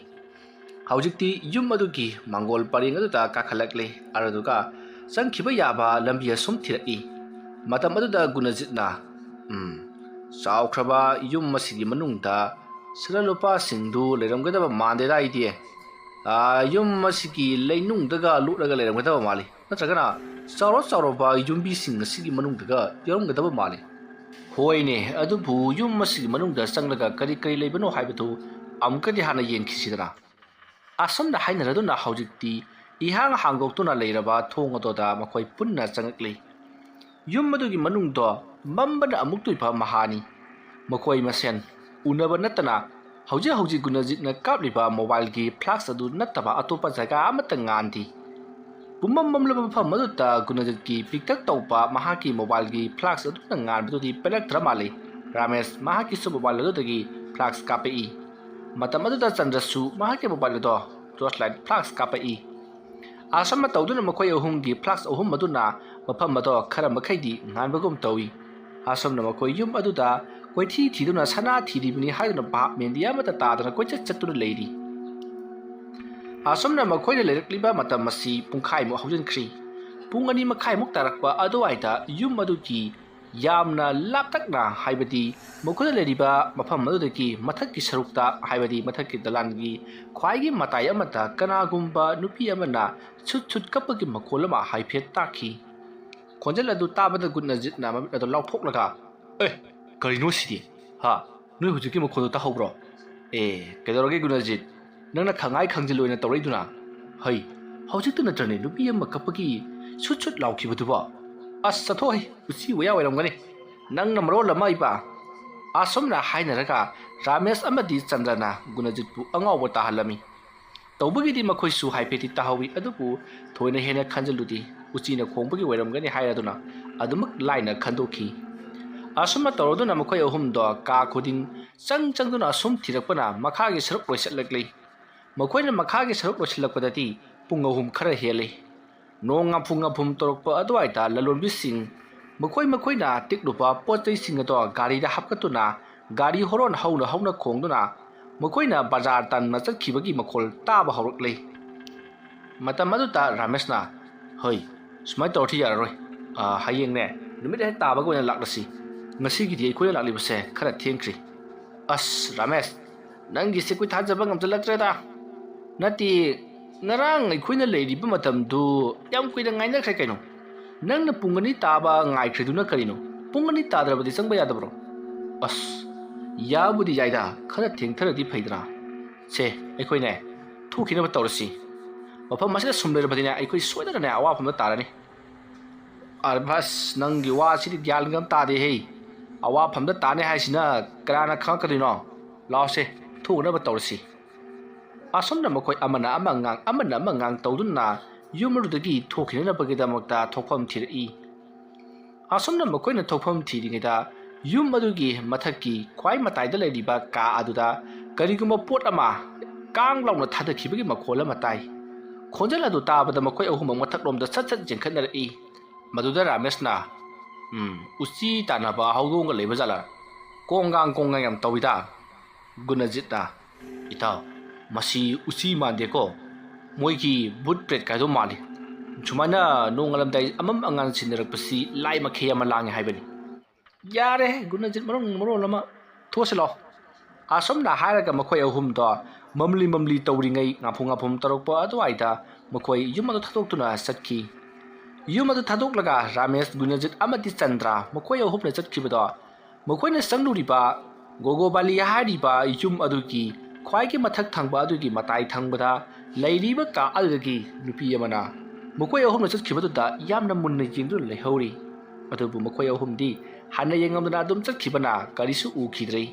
ꯍꯧꯖꯤꯛꯇꯤ ꯌꯨꯝ ꯑꯗꯨꯒꯤ ꯃꯥꯡꯒꯣꯜ ꯄꯔꯦꯡ ꯑꯗꯨꯗ ꯀꯥꯈꯠꯂꯛꯂꯦ, ꯑꯗꯨꯗꯨꯒ ꯆꯪꯈꯤꯕ ꯌꯥꯕ ꯂꯝꯕꯤ ꯑꯁꯨꯝ ꯊꯤꯔꯛꯏ꯫ ꯃꯇꯝ ꯑꯗꯨꯗ ꯒꯨꯅꯖꯤꯠꯅ, "ꯎꯝ, ꯆꯥꯎꯈ꯭ꯔꯕ ꯌꯨꯝ ꯑꯁꯤꯒꯤ ꯃꯅꯨꯡꯗ ꯁꯅꯥ ꯂꯨꯄꯥꯁꯤꯡꯗꯨ ꯂꯩꯔꯝꯒꯗꯕ ꯃꯥꯟꯗꯦꯗ ꯑꯩꯗꯤ꯫ ꯑꯥ, ꯌꯨꯝ ꯑꯁꯤꯒꯤ ꯂꯩꯅꯨꯡꯗꯒ ꯂꯣꯠꯂꯒ ꯂꯩꯔꯝꯒꯗꯕ ꯃꯥꯜꯂꯤ꯫ ꯅꯠꯇ꯭ꯔꯒꯅ ꯆꯥꯎꯔ ꯆꯥꯎꯔꯕ ꯌꯨꯝꯕꯤꯁꯤꯡ ꯑꯁꯤꯒꯤ ꯃꯅꯨꯡꯗꯒ ꯌꯥꯎꯔꯝꯒꯗꯕ ꯃꯥꯜꯂꯤ꯫" "ꯍꯣꯏꯅꯦ, ꯑꯗꯨꯕꯨ ꯌꯨꯝ ꯑꯁꯤꯒꯤ ꯃꯅꯨꯡꯗ ꯆꯪꯂꯒ ꯀꯔꯤ ꯀꯔꯤ ꯂꯩꯕꯅꯣ ꯍꯥꯏꯕꯗꯨ ꯑꯃꯨꯛꯀꯗꯤ ꯍꯥꯟꯅ ꯌꯦꯡꯈꯤꯁꯤꯗꯅ꯫" ꯑꯁꯨꯝꯅ ꯍꯥꯏꯅꯔꯗꯨꯅ ꯍꯧꯖꯤꯛꯇꯤ ꯏꯍꯥꯡ ꯍꯥꯡꯗꯣꯛꯇꯨꯅ ꯂꯩꯔꯕ ꯊꯣꯡ ꯑꯗꯨꯗ ꯃꯈꯣꯏ ꯄꯨꯟꯅ ꯆꯪꯂꯛꯂꯤ꯫ ꯌꯨꯝ ꯑꯗꯨꯒꯤ ꯃꯅꯨꯡꯗꯣ ꯃꯝꯕꯅ ꯑꯃꯨꯛꯇꯣꯏꯕ ꯃꯍꯥꯅꯤ꯫ ꯃꯈꯣꯏ ꯃꯁꯦꯟ ꯎꯅꯕ ꯅꯠꯇꯅ ꯍꯧꯖꯤꯛ ꯍꯧꯖꯤꯛ ꯒꯨꯅꯖꯤꯠꯅ ꯀꯥꯞꯂꯤꯕ ꯃꯣꯕꯥꯏꯜꯒꯤ ꯐ꯭ꯂꯥꯁ ꯑꯗꯨ ꯅꯠꯇꯕ ꯑꯇꯣꯞꯄ ꯖꯒꯥ ꯑꯃꯠꯇ ꯉꯥꯟꯗꯦ꯫ ꯄꯨꯝꯃꯝ ꯃꯝꯂꯕ ꯃꯐꯝ ꯑꯗꯨꯗ ꯒꯨꯅꯖꯤꯠꯀꯤ ꯄꯤꯛꯇꯛ ꯇꯧꯕ ꯃꯍꯥꯛꯀꯤ ꯃꯣꯕꯥꯏꯜꯒꯤ ꯐ꯭ꯂꯥꯁ ꯑꯗꯨꯅ ꯉꯥꯟꯕꯗꯨꯗꯤ ꯄꯦꯜꯂꯛꯇ꯭ꯔ ꯃꯥꯜꯂꯤ꯫ ꯔꯥꯃꯦꯁ ꯃꯍꯥꯛꯀꯤꯁꯨ ꯃꯣꯕꯥꯏꯜ ꯑꯗꯨꯗꯒꯤ ꯐ꯭ꯂꯥꯁ ꯀꯥꯞꯄꯛꯏ꯫ ꯃꯇꯝ ꯑꯗꯨꯗ ꯆꯟꯗ꯭ꯔꯁꯨ ꯃꯍꯥꯛꯀꯤ ꯃꯣꯕꯥꯏꯜ ꯑꯗꯣ ꯇꯣꯔꯆ ꯂꯥꯏꯠ ꯐ꯭ꯂꯥꯁ ꯀꯥꯞꯄꯛꯏ꯫ ꯑꯁꯨꯝꯅ ꯇꯧꯗꯨꯅ ꯃꯈꯣꯏ ꯑꯍꯨꯝꯒꯤ ꯐ꯭ꯂꯥꯛꯁ ꯑꯍꯨꯝ ꯑꯗꯨꯅ ꯃꯐꯝ ꯑꯗꯣ ꯈꯔ ꯃꯈꯩꯗꯤ ꯉꯥꯟꯕꯒꯨꯝ ꯇꯧꯏ꯫ ꯑꯁꯨꯝꯅ ꯃꯈꯣꯏ ꯌꯨꯝ ꯑꯗꯨꯗ ꯀꯣꯏꯊꯤ ꯊꯤꯗꯨꯅ ꯁꯅꯥ ꯊꯤꯔꯤꯕꯅꯤ ꯍꯥꯏꯗꯨꯅ ꯚꯥꯞ ꯃꯦꯟꯗꯤ ꯑꯃꯠꯇ ꯇꯥꯗꯅ ꯀꯣꯏꯆꯠ ꯆꯠꯇꯨꯅ ꯂꯩꯔꯤ꯫ ꯑꯁꯨꯝꯅ ꯃꯈꯣꯏꯅ ꯂꯩꯔꯛꯂꯤꯕ ꯃꯇꯝ ꯑꯁꯤ ꯄꯨꯡꯈꯥꯏꯃꯨꯛ ꯍꯧꯖꯤꯟꯈ꯭ꯔꯤ꯫ ꯄꯨꯡ ꯑꯅꯤ ꯃꯈꯥꯏꯃꯨꯛ ꯇꯥꯔꯛꯄ ꯑꯗꯨꯋꯥꯏꯗ ꯌꯨꯝ ꯑꯗꯨꯒꯤ ꯌꯥꯝꯅ ꯂꯥꯞꯇꯛꯅ, ꯍꯥꯏꯕꯗꯤ ꯃꯈꯣꯏꯅ ꯂꯩꯔꯤꯕ ꯃꯐꯝ ꯑꯗꯨꯗꯒꯤ ꯃꯊꯛꯀꯤ ꯁꯔꯨꯛꯇ, ꯍꯥꯏꯕꯗꯤ ꯃꯊꯛꯀꯤ ꯗꯂꯥꯟꯒꯤ ꯈ꯭ꯋꯥꯏꯒꯤ ꯃꯇꯥꯏ ꯑꯃꯠꯇ ꯀꯅꯥꯒꯨꯝꯕ ꯅꯨꯄꯤ ꯑꯃꯅ ꯁꯨꯠ ꯁꯨꯠ ꯀꯞꯄꯒꯤ ꯃꯈꯣꯜ ꯑꯃ ꯍꯥꯏꯐꯦꯠ ꯇꯥꯈꯤ꯫ ꯈꯣꯟꯖꯦꯜ ꯑꯗꯨ ꯇꯥꯕꯗ ꯒꯨꯠꯅꯖꯤꯠꯅ ꯃꯃꯤꯠ ꯑꯗꯨ ꯂꯥꯎꯊꯣꯛꯂꯒ, "ꯑꯦ, ꯀꯔꯤꯅꯣ ꯁꯤꯗꯤ? ꯍꯥ? ꯅꯣꯏ ꯍꯧꯖꯤꯛꯀꯤ ꯃꯈꯣꯜꯗꯣ ꯇꯥꯍꯧꯕ꯭ꯔꯣ?" "ꯑꯦ, ꯀꯩꯗꯧꯔꯒꯦ ꯒꯨꯠꯅꯖꯤꯠ? ꯅꯪꯅ ꯈꯪꯉꯥꯏ ꯈꯪꯖꯤꯜꯂꯣꯏꯅ ꯇꯧꯔꯛꯏꯗꯨꯅ? ꯍꯩ, ꯍꯧꯖꯤꯛꯇ ꯅꯠꯇ꯭ꯔꯅꯦ ꯅꯨꯄꯤ ꯑꯃ ꯀꯞꯄꯒꯤ ꯁꯨꯠ ꯁꯨꯠ ꯂꯥꯎꯈꯤꯕꯗꯨꯕꯣ? ꯑꯁ, ꯆꯠꯊꯣꯛꯍꯩ, ꯎꯆꯤ ꯋꯥꯌꯥ ꯑꯣꯏꯔꯝꯒꯅꯤ꯫ ꯅꯪꯅ ꯃꯔꯣꯜ ꯑꯃ ꯏꯄꯥ!" ꯑꯁꯨꯝꯅ ꯍꯥꯏꯅꯔꯒ ꯔꯥꯃꯦꯁ ꯑꯃꯗꯤ ꯆꯟꯗ꯭ꯔꯅ ꯒꯨꯠꯅꯖꯤꯠꯄꯨ ꯑꯉꯥꯎꯕ ꯇꯥꯍꯜꯂꯝꯃꯤ꯫ ꯇꯧꯕꯒꯤꯗꯤ ꯃꯈꯣꯏꯁꯨ ꯍꯥꯏꯐꯦꯠꯇꯤ ꯇꯥꯍꯧꯏ, ꯑꯗꯨꯕꯨ ꯊꯣꯏꯅ ꯍꯦꯟꯅ ꯈꯟꯖꯤꯜꯂꯨꯗꯦ꯫ ꯎꯆꯤꯅ ꯈꯣꯡꯕꯒꯤ ꯑꯣꯏꯔꯝꯒꯅꯤ ꯍꯥꯏꯔꯗꯨꯅ ꯑꯗꯨꯃꯛ ꯂꯥꯏꯅ ꯈꯟꯗꯣꯛꯈꯤ꯫ ꯑꯁꯨꯝꯅ ꯇꯧꯔꯗꯨꯅ ꯃꯈꯣꯏ ꯑꯍꯨꯝꯗꯣ ꯀꯥ ꯈꯨꯗꯤꯡ ꯆꯪ ꯆꯪꯗꯨꯅ ꯑꯁꯨꯝ ꯊꯤꯔꯛꯄꯅ ꯃꯈꯥꯒꯤ ꯁꯔꯨꯛ ꯂꯣꯏꯁꯤꯜꯂꯛꯂꯤ꯫ ꯃꯈꯣꯏꯅ ꯃꯈꯥꯒꯤ ꯁꯔꯨꯛ ꯂꯣꯏꯁꯤꯜꯂꯛꯄꯗꯗꯤ ꯄꯨꯡ ꯑꯍꯨꯝ ꯈꯔ ꯍꯦꯜꯂꯤ꯫ ꯅꯣꯡ ꯉꯥꯐꯨ ꯉꯥꯐꯨꯝ ꯇꯧꯔꯛꯄ ꯑꯗꯨꯋꯥꯏꯗ ꯂꯂꯣꯟꯕꯤꯁꯤꯡ ꯃꯈꯣꯏ ꯃꯈꯣꯏꯅ ꯇꯦꯛꯂꯨꯕ ꯄꯣꯠ ꯆꯩꯁꯤꯡ ꯑꯗꯣ ꯒꯥꯔꯤꯗ ꯍꯥꯞꯀꯠꯇꯨꯅ ꯒꯥꯔꯤ ꯍꯣꯔꯣꯟ ꯍꯧꯅ ꯍꯧꯅ ꯈꯣꯡꯗꯨꯅ ꯃꯈꯣꯏꯅ ꯕꯖꯥꯔ ꯇꯝꯅ ꯆꯠꯈꯤꯕꯒꯤ ꯃꯈꯣꯜ ꯇꯥꯕ ꯍꯧꯔꯛꯂꯦ꯫ ꯃꯇꯝ ꯑꯗꯨꯗ ꯔꯥꯃꯦꯁꯅ, "ꯍꯣꯏ, ꯁꯨꯃꯥꯏꯅ ꯇꯧꯔꯗꯤ ꯌꯥꯔꯔꯣꯏ꯫ ꯑꯥ, ꯍꯌꯦꯡꯅꯦ ꯅꯨꯃꯤꯠ ꯍꯦꯛ ꯇꯥꯕꯒ ꯑꯣꯏꯅ ꯂꯥꯛꯂꯁꯤ꯫ ꯉꯁꯤꯒꯤꯗꯤ ꯑꯩꯈꯣꯏꯅ ꯂꯥꯛꯂꯤꯕꯁꯦ ꯈꯔ ꯊꯦꯡꯈ꯭ꯔꯤ꯫" "ꯑꯁ ꯔꯥꯃꯦꯁ, ꯅꯪꯒꯤꯁꯦ ꯑꯩꯈꯣꯏ ꯊꯥꯖꯕ ꯉꯝꯁꯤꯜꯂꯛꯇ꯭ꯔꯦꯗ꯫ ꯅꯠꯇꯦ, ꯉꯔꯥꯡ ꯑꯩꯈꯣꯏꯅ ꯂꯩꯔꯤꯕ ꯃꯇꯝꯗꯨ ꯌꯥꯝ ꯀꯨꯏꯅ ꯉꯥꯏꯅꯈ꯭ꯔꯦ ꯀꯩꯅꯣ꯫ ꯅꯪꯅ ꯄꯨꯡ ꯑꯅꯤ ꯇꯥꯕ ꯉꯥꯏꯈ꯭ꯔꯤꯗꯨꯅ ꯀꯔꯤꯅꯣ? ꯄꯨꯡ ꯑꯅꯤ ꯇꯥꯗ꯭ꯔꯕꯗꯤ ꯆꯪꯕ ꯌꯥꯗꯕ꯭ꯔꯣ?" "ꯑꯁ, ꯌꯥꯕꯨꯗꯤ ꯌꯥꯏꯗ, ꯈꯔ ꯊꯦꯡꯊꯔꯗꯤ ꯐꯩꯗꯅ꯫ ꯁꯦ, ꯑꯩꯈꯣꯏꯅꯦ ꯊꯣꯛꯈꯤꯅꯕ ꯇꯧꯔꯁꯤ꯫ ꯃꯐꯝ ꯑꯁꯤꯗ ꯁꯨꯝ ꯂꯩꯔꯕꯗꯤꯅꯦ ꯑꯩꯈꯣꯏ ꯁꯣꯏꯗꯅꯅꯦ ꯑꯋꯥꯐꯝꯗ ꯇꯥꯔꯅꯤ꯫" "ꯑꯔꯦ ꯕꯁ, ꯅꯪꯒꯤ ꯋꯥꯁꯤꯗꯤ ꯒ꯭ꯌꯥꯟꯒ ꯑꯝ ꯇꯥꯗꯦꯍꯦ꯫ ꯑꯋꯥꯐꯝꯗ ꯇꯥꯅꯤ ꯍꯥꯏꯁꯤꯅ ꯀꯅꯥꯅ ꯈꯪꯉꯛꯀꯗꯣꯏꯅꯣ? ꯂꯥꯛꯑꯣꯁꯦ, ꯊꯣꯛꯅꯕ ꯇꯧꯔꯁꯤ꯫" ꯑꯁꯨꯝꯅ ꯃꯈꯣꯏ ꯑꯃꯅ ꯑꯃ ꯉꯥꯡ, ꯑꯃꯅ ꯑꯃ ꯉꯥꯡ ꯇꯧꯗꯨꯅ ꯌꯨꯝ ꯑꯗꯨꯗꯒꯤ ꯊꯣꯛꯈꯤꯅꯅꯕꯒꯤꯗꯃꯛꯇ ꯊꯣꯛꯐꯝ ꯊꯤꯔꯛꯏ꯫ ꯑꯁꯨꯝꯅ ꯃꯈꯣꯏꯅ ꯊꯣꯛꯐꯝ ꯊꯤꯔꯤꯉꯩꯗ ꯌꯨꯝ ꯑꯗꯨꯒꯤ ꯃꯊꯛꯀꯤ ꯈ꯭ꯋꯥꯏ ꯃꯇꯥꯏꯗ ꯂꯩꯔꯤꯕ ꯀꯥ ꯑꯗꯨꯗ ꯀꯔꯤꯒꯨꯝꯕ ꯄꯣꯠ ꯑꯃ ꯀꯥꯡ ꯂꯥꯎꯅ ꯊꯥꯗꯈꯤꯕꯒꯤ ꯃꯈꯣꯜ ꯑꯃ ꯇꯥꯏ꯫ ꯈꯣꯟꯖꯦꯜ ꯑꯗꯨ ꯇꯥꯕꯗ ꯃꯈꯣꯏ ꯑꯍꯨꯝꯃꯛ ꯃꯊꯛꯂꯣꯝꯗ ꯁꯠ ꯁꯠ ꯆꯦꯟꯈꯠꯅꯔꯛꯏ꯫ ꯃꯗꯨꯗ ꯔꯥꯃꯦꯁꯅ, "ꯎꯝ, ꯎꯆꯤ ꯇꯥꯟꯅꯕ ꯍꯧꯗꯣꯡꯒ ꯂꯩꯕ ꯖꯥꯠꯂꯥ? ꯀꯣꯡꯒꯥꯡ ꯀꯣꯡꯒꯥꯡ ꯌꯥꯝ ꯇꯧꯏꯗ, ꯒꯨꯅꯖꯤꯠꯅ꯫ ꯏꯇꯥꯎ, ꯃꯁꯤ ꯎꯆꯤ ꯃꯥꯟꯗꯦꯀꯣ, ꯃꯣꯏꯒꯤ ꯕꯨꯠ ꯄ꯭ꯔꯦꯠ ꯀꯥꯏꯗꯣ ꯃꯥꯜꯂꯤ꯫ ꯁꯨꯃꯥꯏꯅ ꯅꯣꯡꯉꯥꯜꯂꯝꯗꯥꯏ ꯑꯃꯝ ꯑꯉꯥꯟ ꯁꯤꯟꯅꯔꯛꯄꯁꯤ ꯂꯥꯏ ꯃꯈꯩ ꯑꯃ ꯂꯥꯡꯉꯦ ꯍꯥꯏꯕꯅꯤ꯫" "ꯌꯥꯔꯦ, ꯒꯨꯅꯖꯤꯠ ꯃꯔꯣꯟ ꯃꯔꯣꯟ ꯑꯃ, ꯊꯣꯛꯁꯤ ꯂꯥꯎ꯫" ꯑꯁꯨꯝꯅ ꯍꯥꯏꯔꯒ ꯃꯈꯣꯏ ꯑꯍꯨꯝꯗꯣ ꯃꯝꯂꯤ ꯃꯝꯂꯤ ꯇꯧꯔꯤꯉꯩ, ꯉꯥꯐꯨ ꯉꯥꯐꯨꯝ ꯇꯧꯔꯛꯄ ꯑꯗꯨꯋꯥꯏꯗ ꯃꯈꯣꯏ ꯌꯨꯝ ꯑꯗꯨ ꯊꯥꯗꯣꯛꯇꯨꯅ ꯆꯠꯈꯤ꯫ ꯌꯨꯝ ꯑꯗꯨ ꯊꯥꯗꯣꯛꯂꯒ ꯔꯥꯃꯦꯁ, ꯒꯨꯅꯖꯤꯠ ꯑꯃꯗꯤ ꯆꯟꯗ꯭ꯔ ꯃꯈꯣꯏ ꯑꯍꯨꯝꯅ ꯆꯠꯈꯤꯕꯗꯣ, ꯃꯈꯣꯏꯅ ꯆꯪꯂꯨꯔꯤꯕ ꯒꯣꯒꯣꯕꯥꯂꯤ ꯍꯥꯏꯔꯤꯕ ꯌꯨꯝ ꯑꯗꯨꯒꯤ ꯈ꯭ꯋꯥꯏꯒꯤ ꯃꯊꯛ ꯊꯪꯕ ꯑꯗꯨꯒꯤ ꯃꯇꯥꯏ ꯊꯪꯕꯗ ꯂꯩꯔꯤꯕ ꯀꯥ ꯑꯗꯨꯗꯒꯤ ꯅꯨꯄꯤ ꯑꯃꯅ ꯃꯈꯣꯏ ꯑꯍꯨꯝꯅ ꯆꯠꯈꯤꯕꯗꯨꯗ ꯌꯥꯝꯅ ꯃꯨꯟꯅ ꯌꯦꯡꯗꯨꯅ ꯂꯩꯍꯧꯔꯤ꯫ ꯑꯗꯨꯕꯨ ꯃꯈꯣꯏ ꯑꯍꯨꯝꯗꯤ ꯍꯟꯅ ꯌꯦꯡꯉꯝꯗꯅ ꯑꯗꯨꯝ ꯆꯠꯈꯤꯕꯅ ꯀꯔꯤꯁꯨ ꯎꯈꯤꯗ꯭ꯔꯦ꯫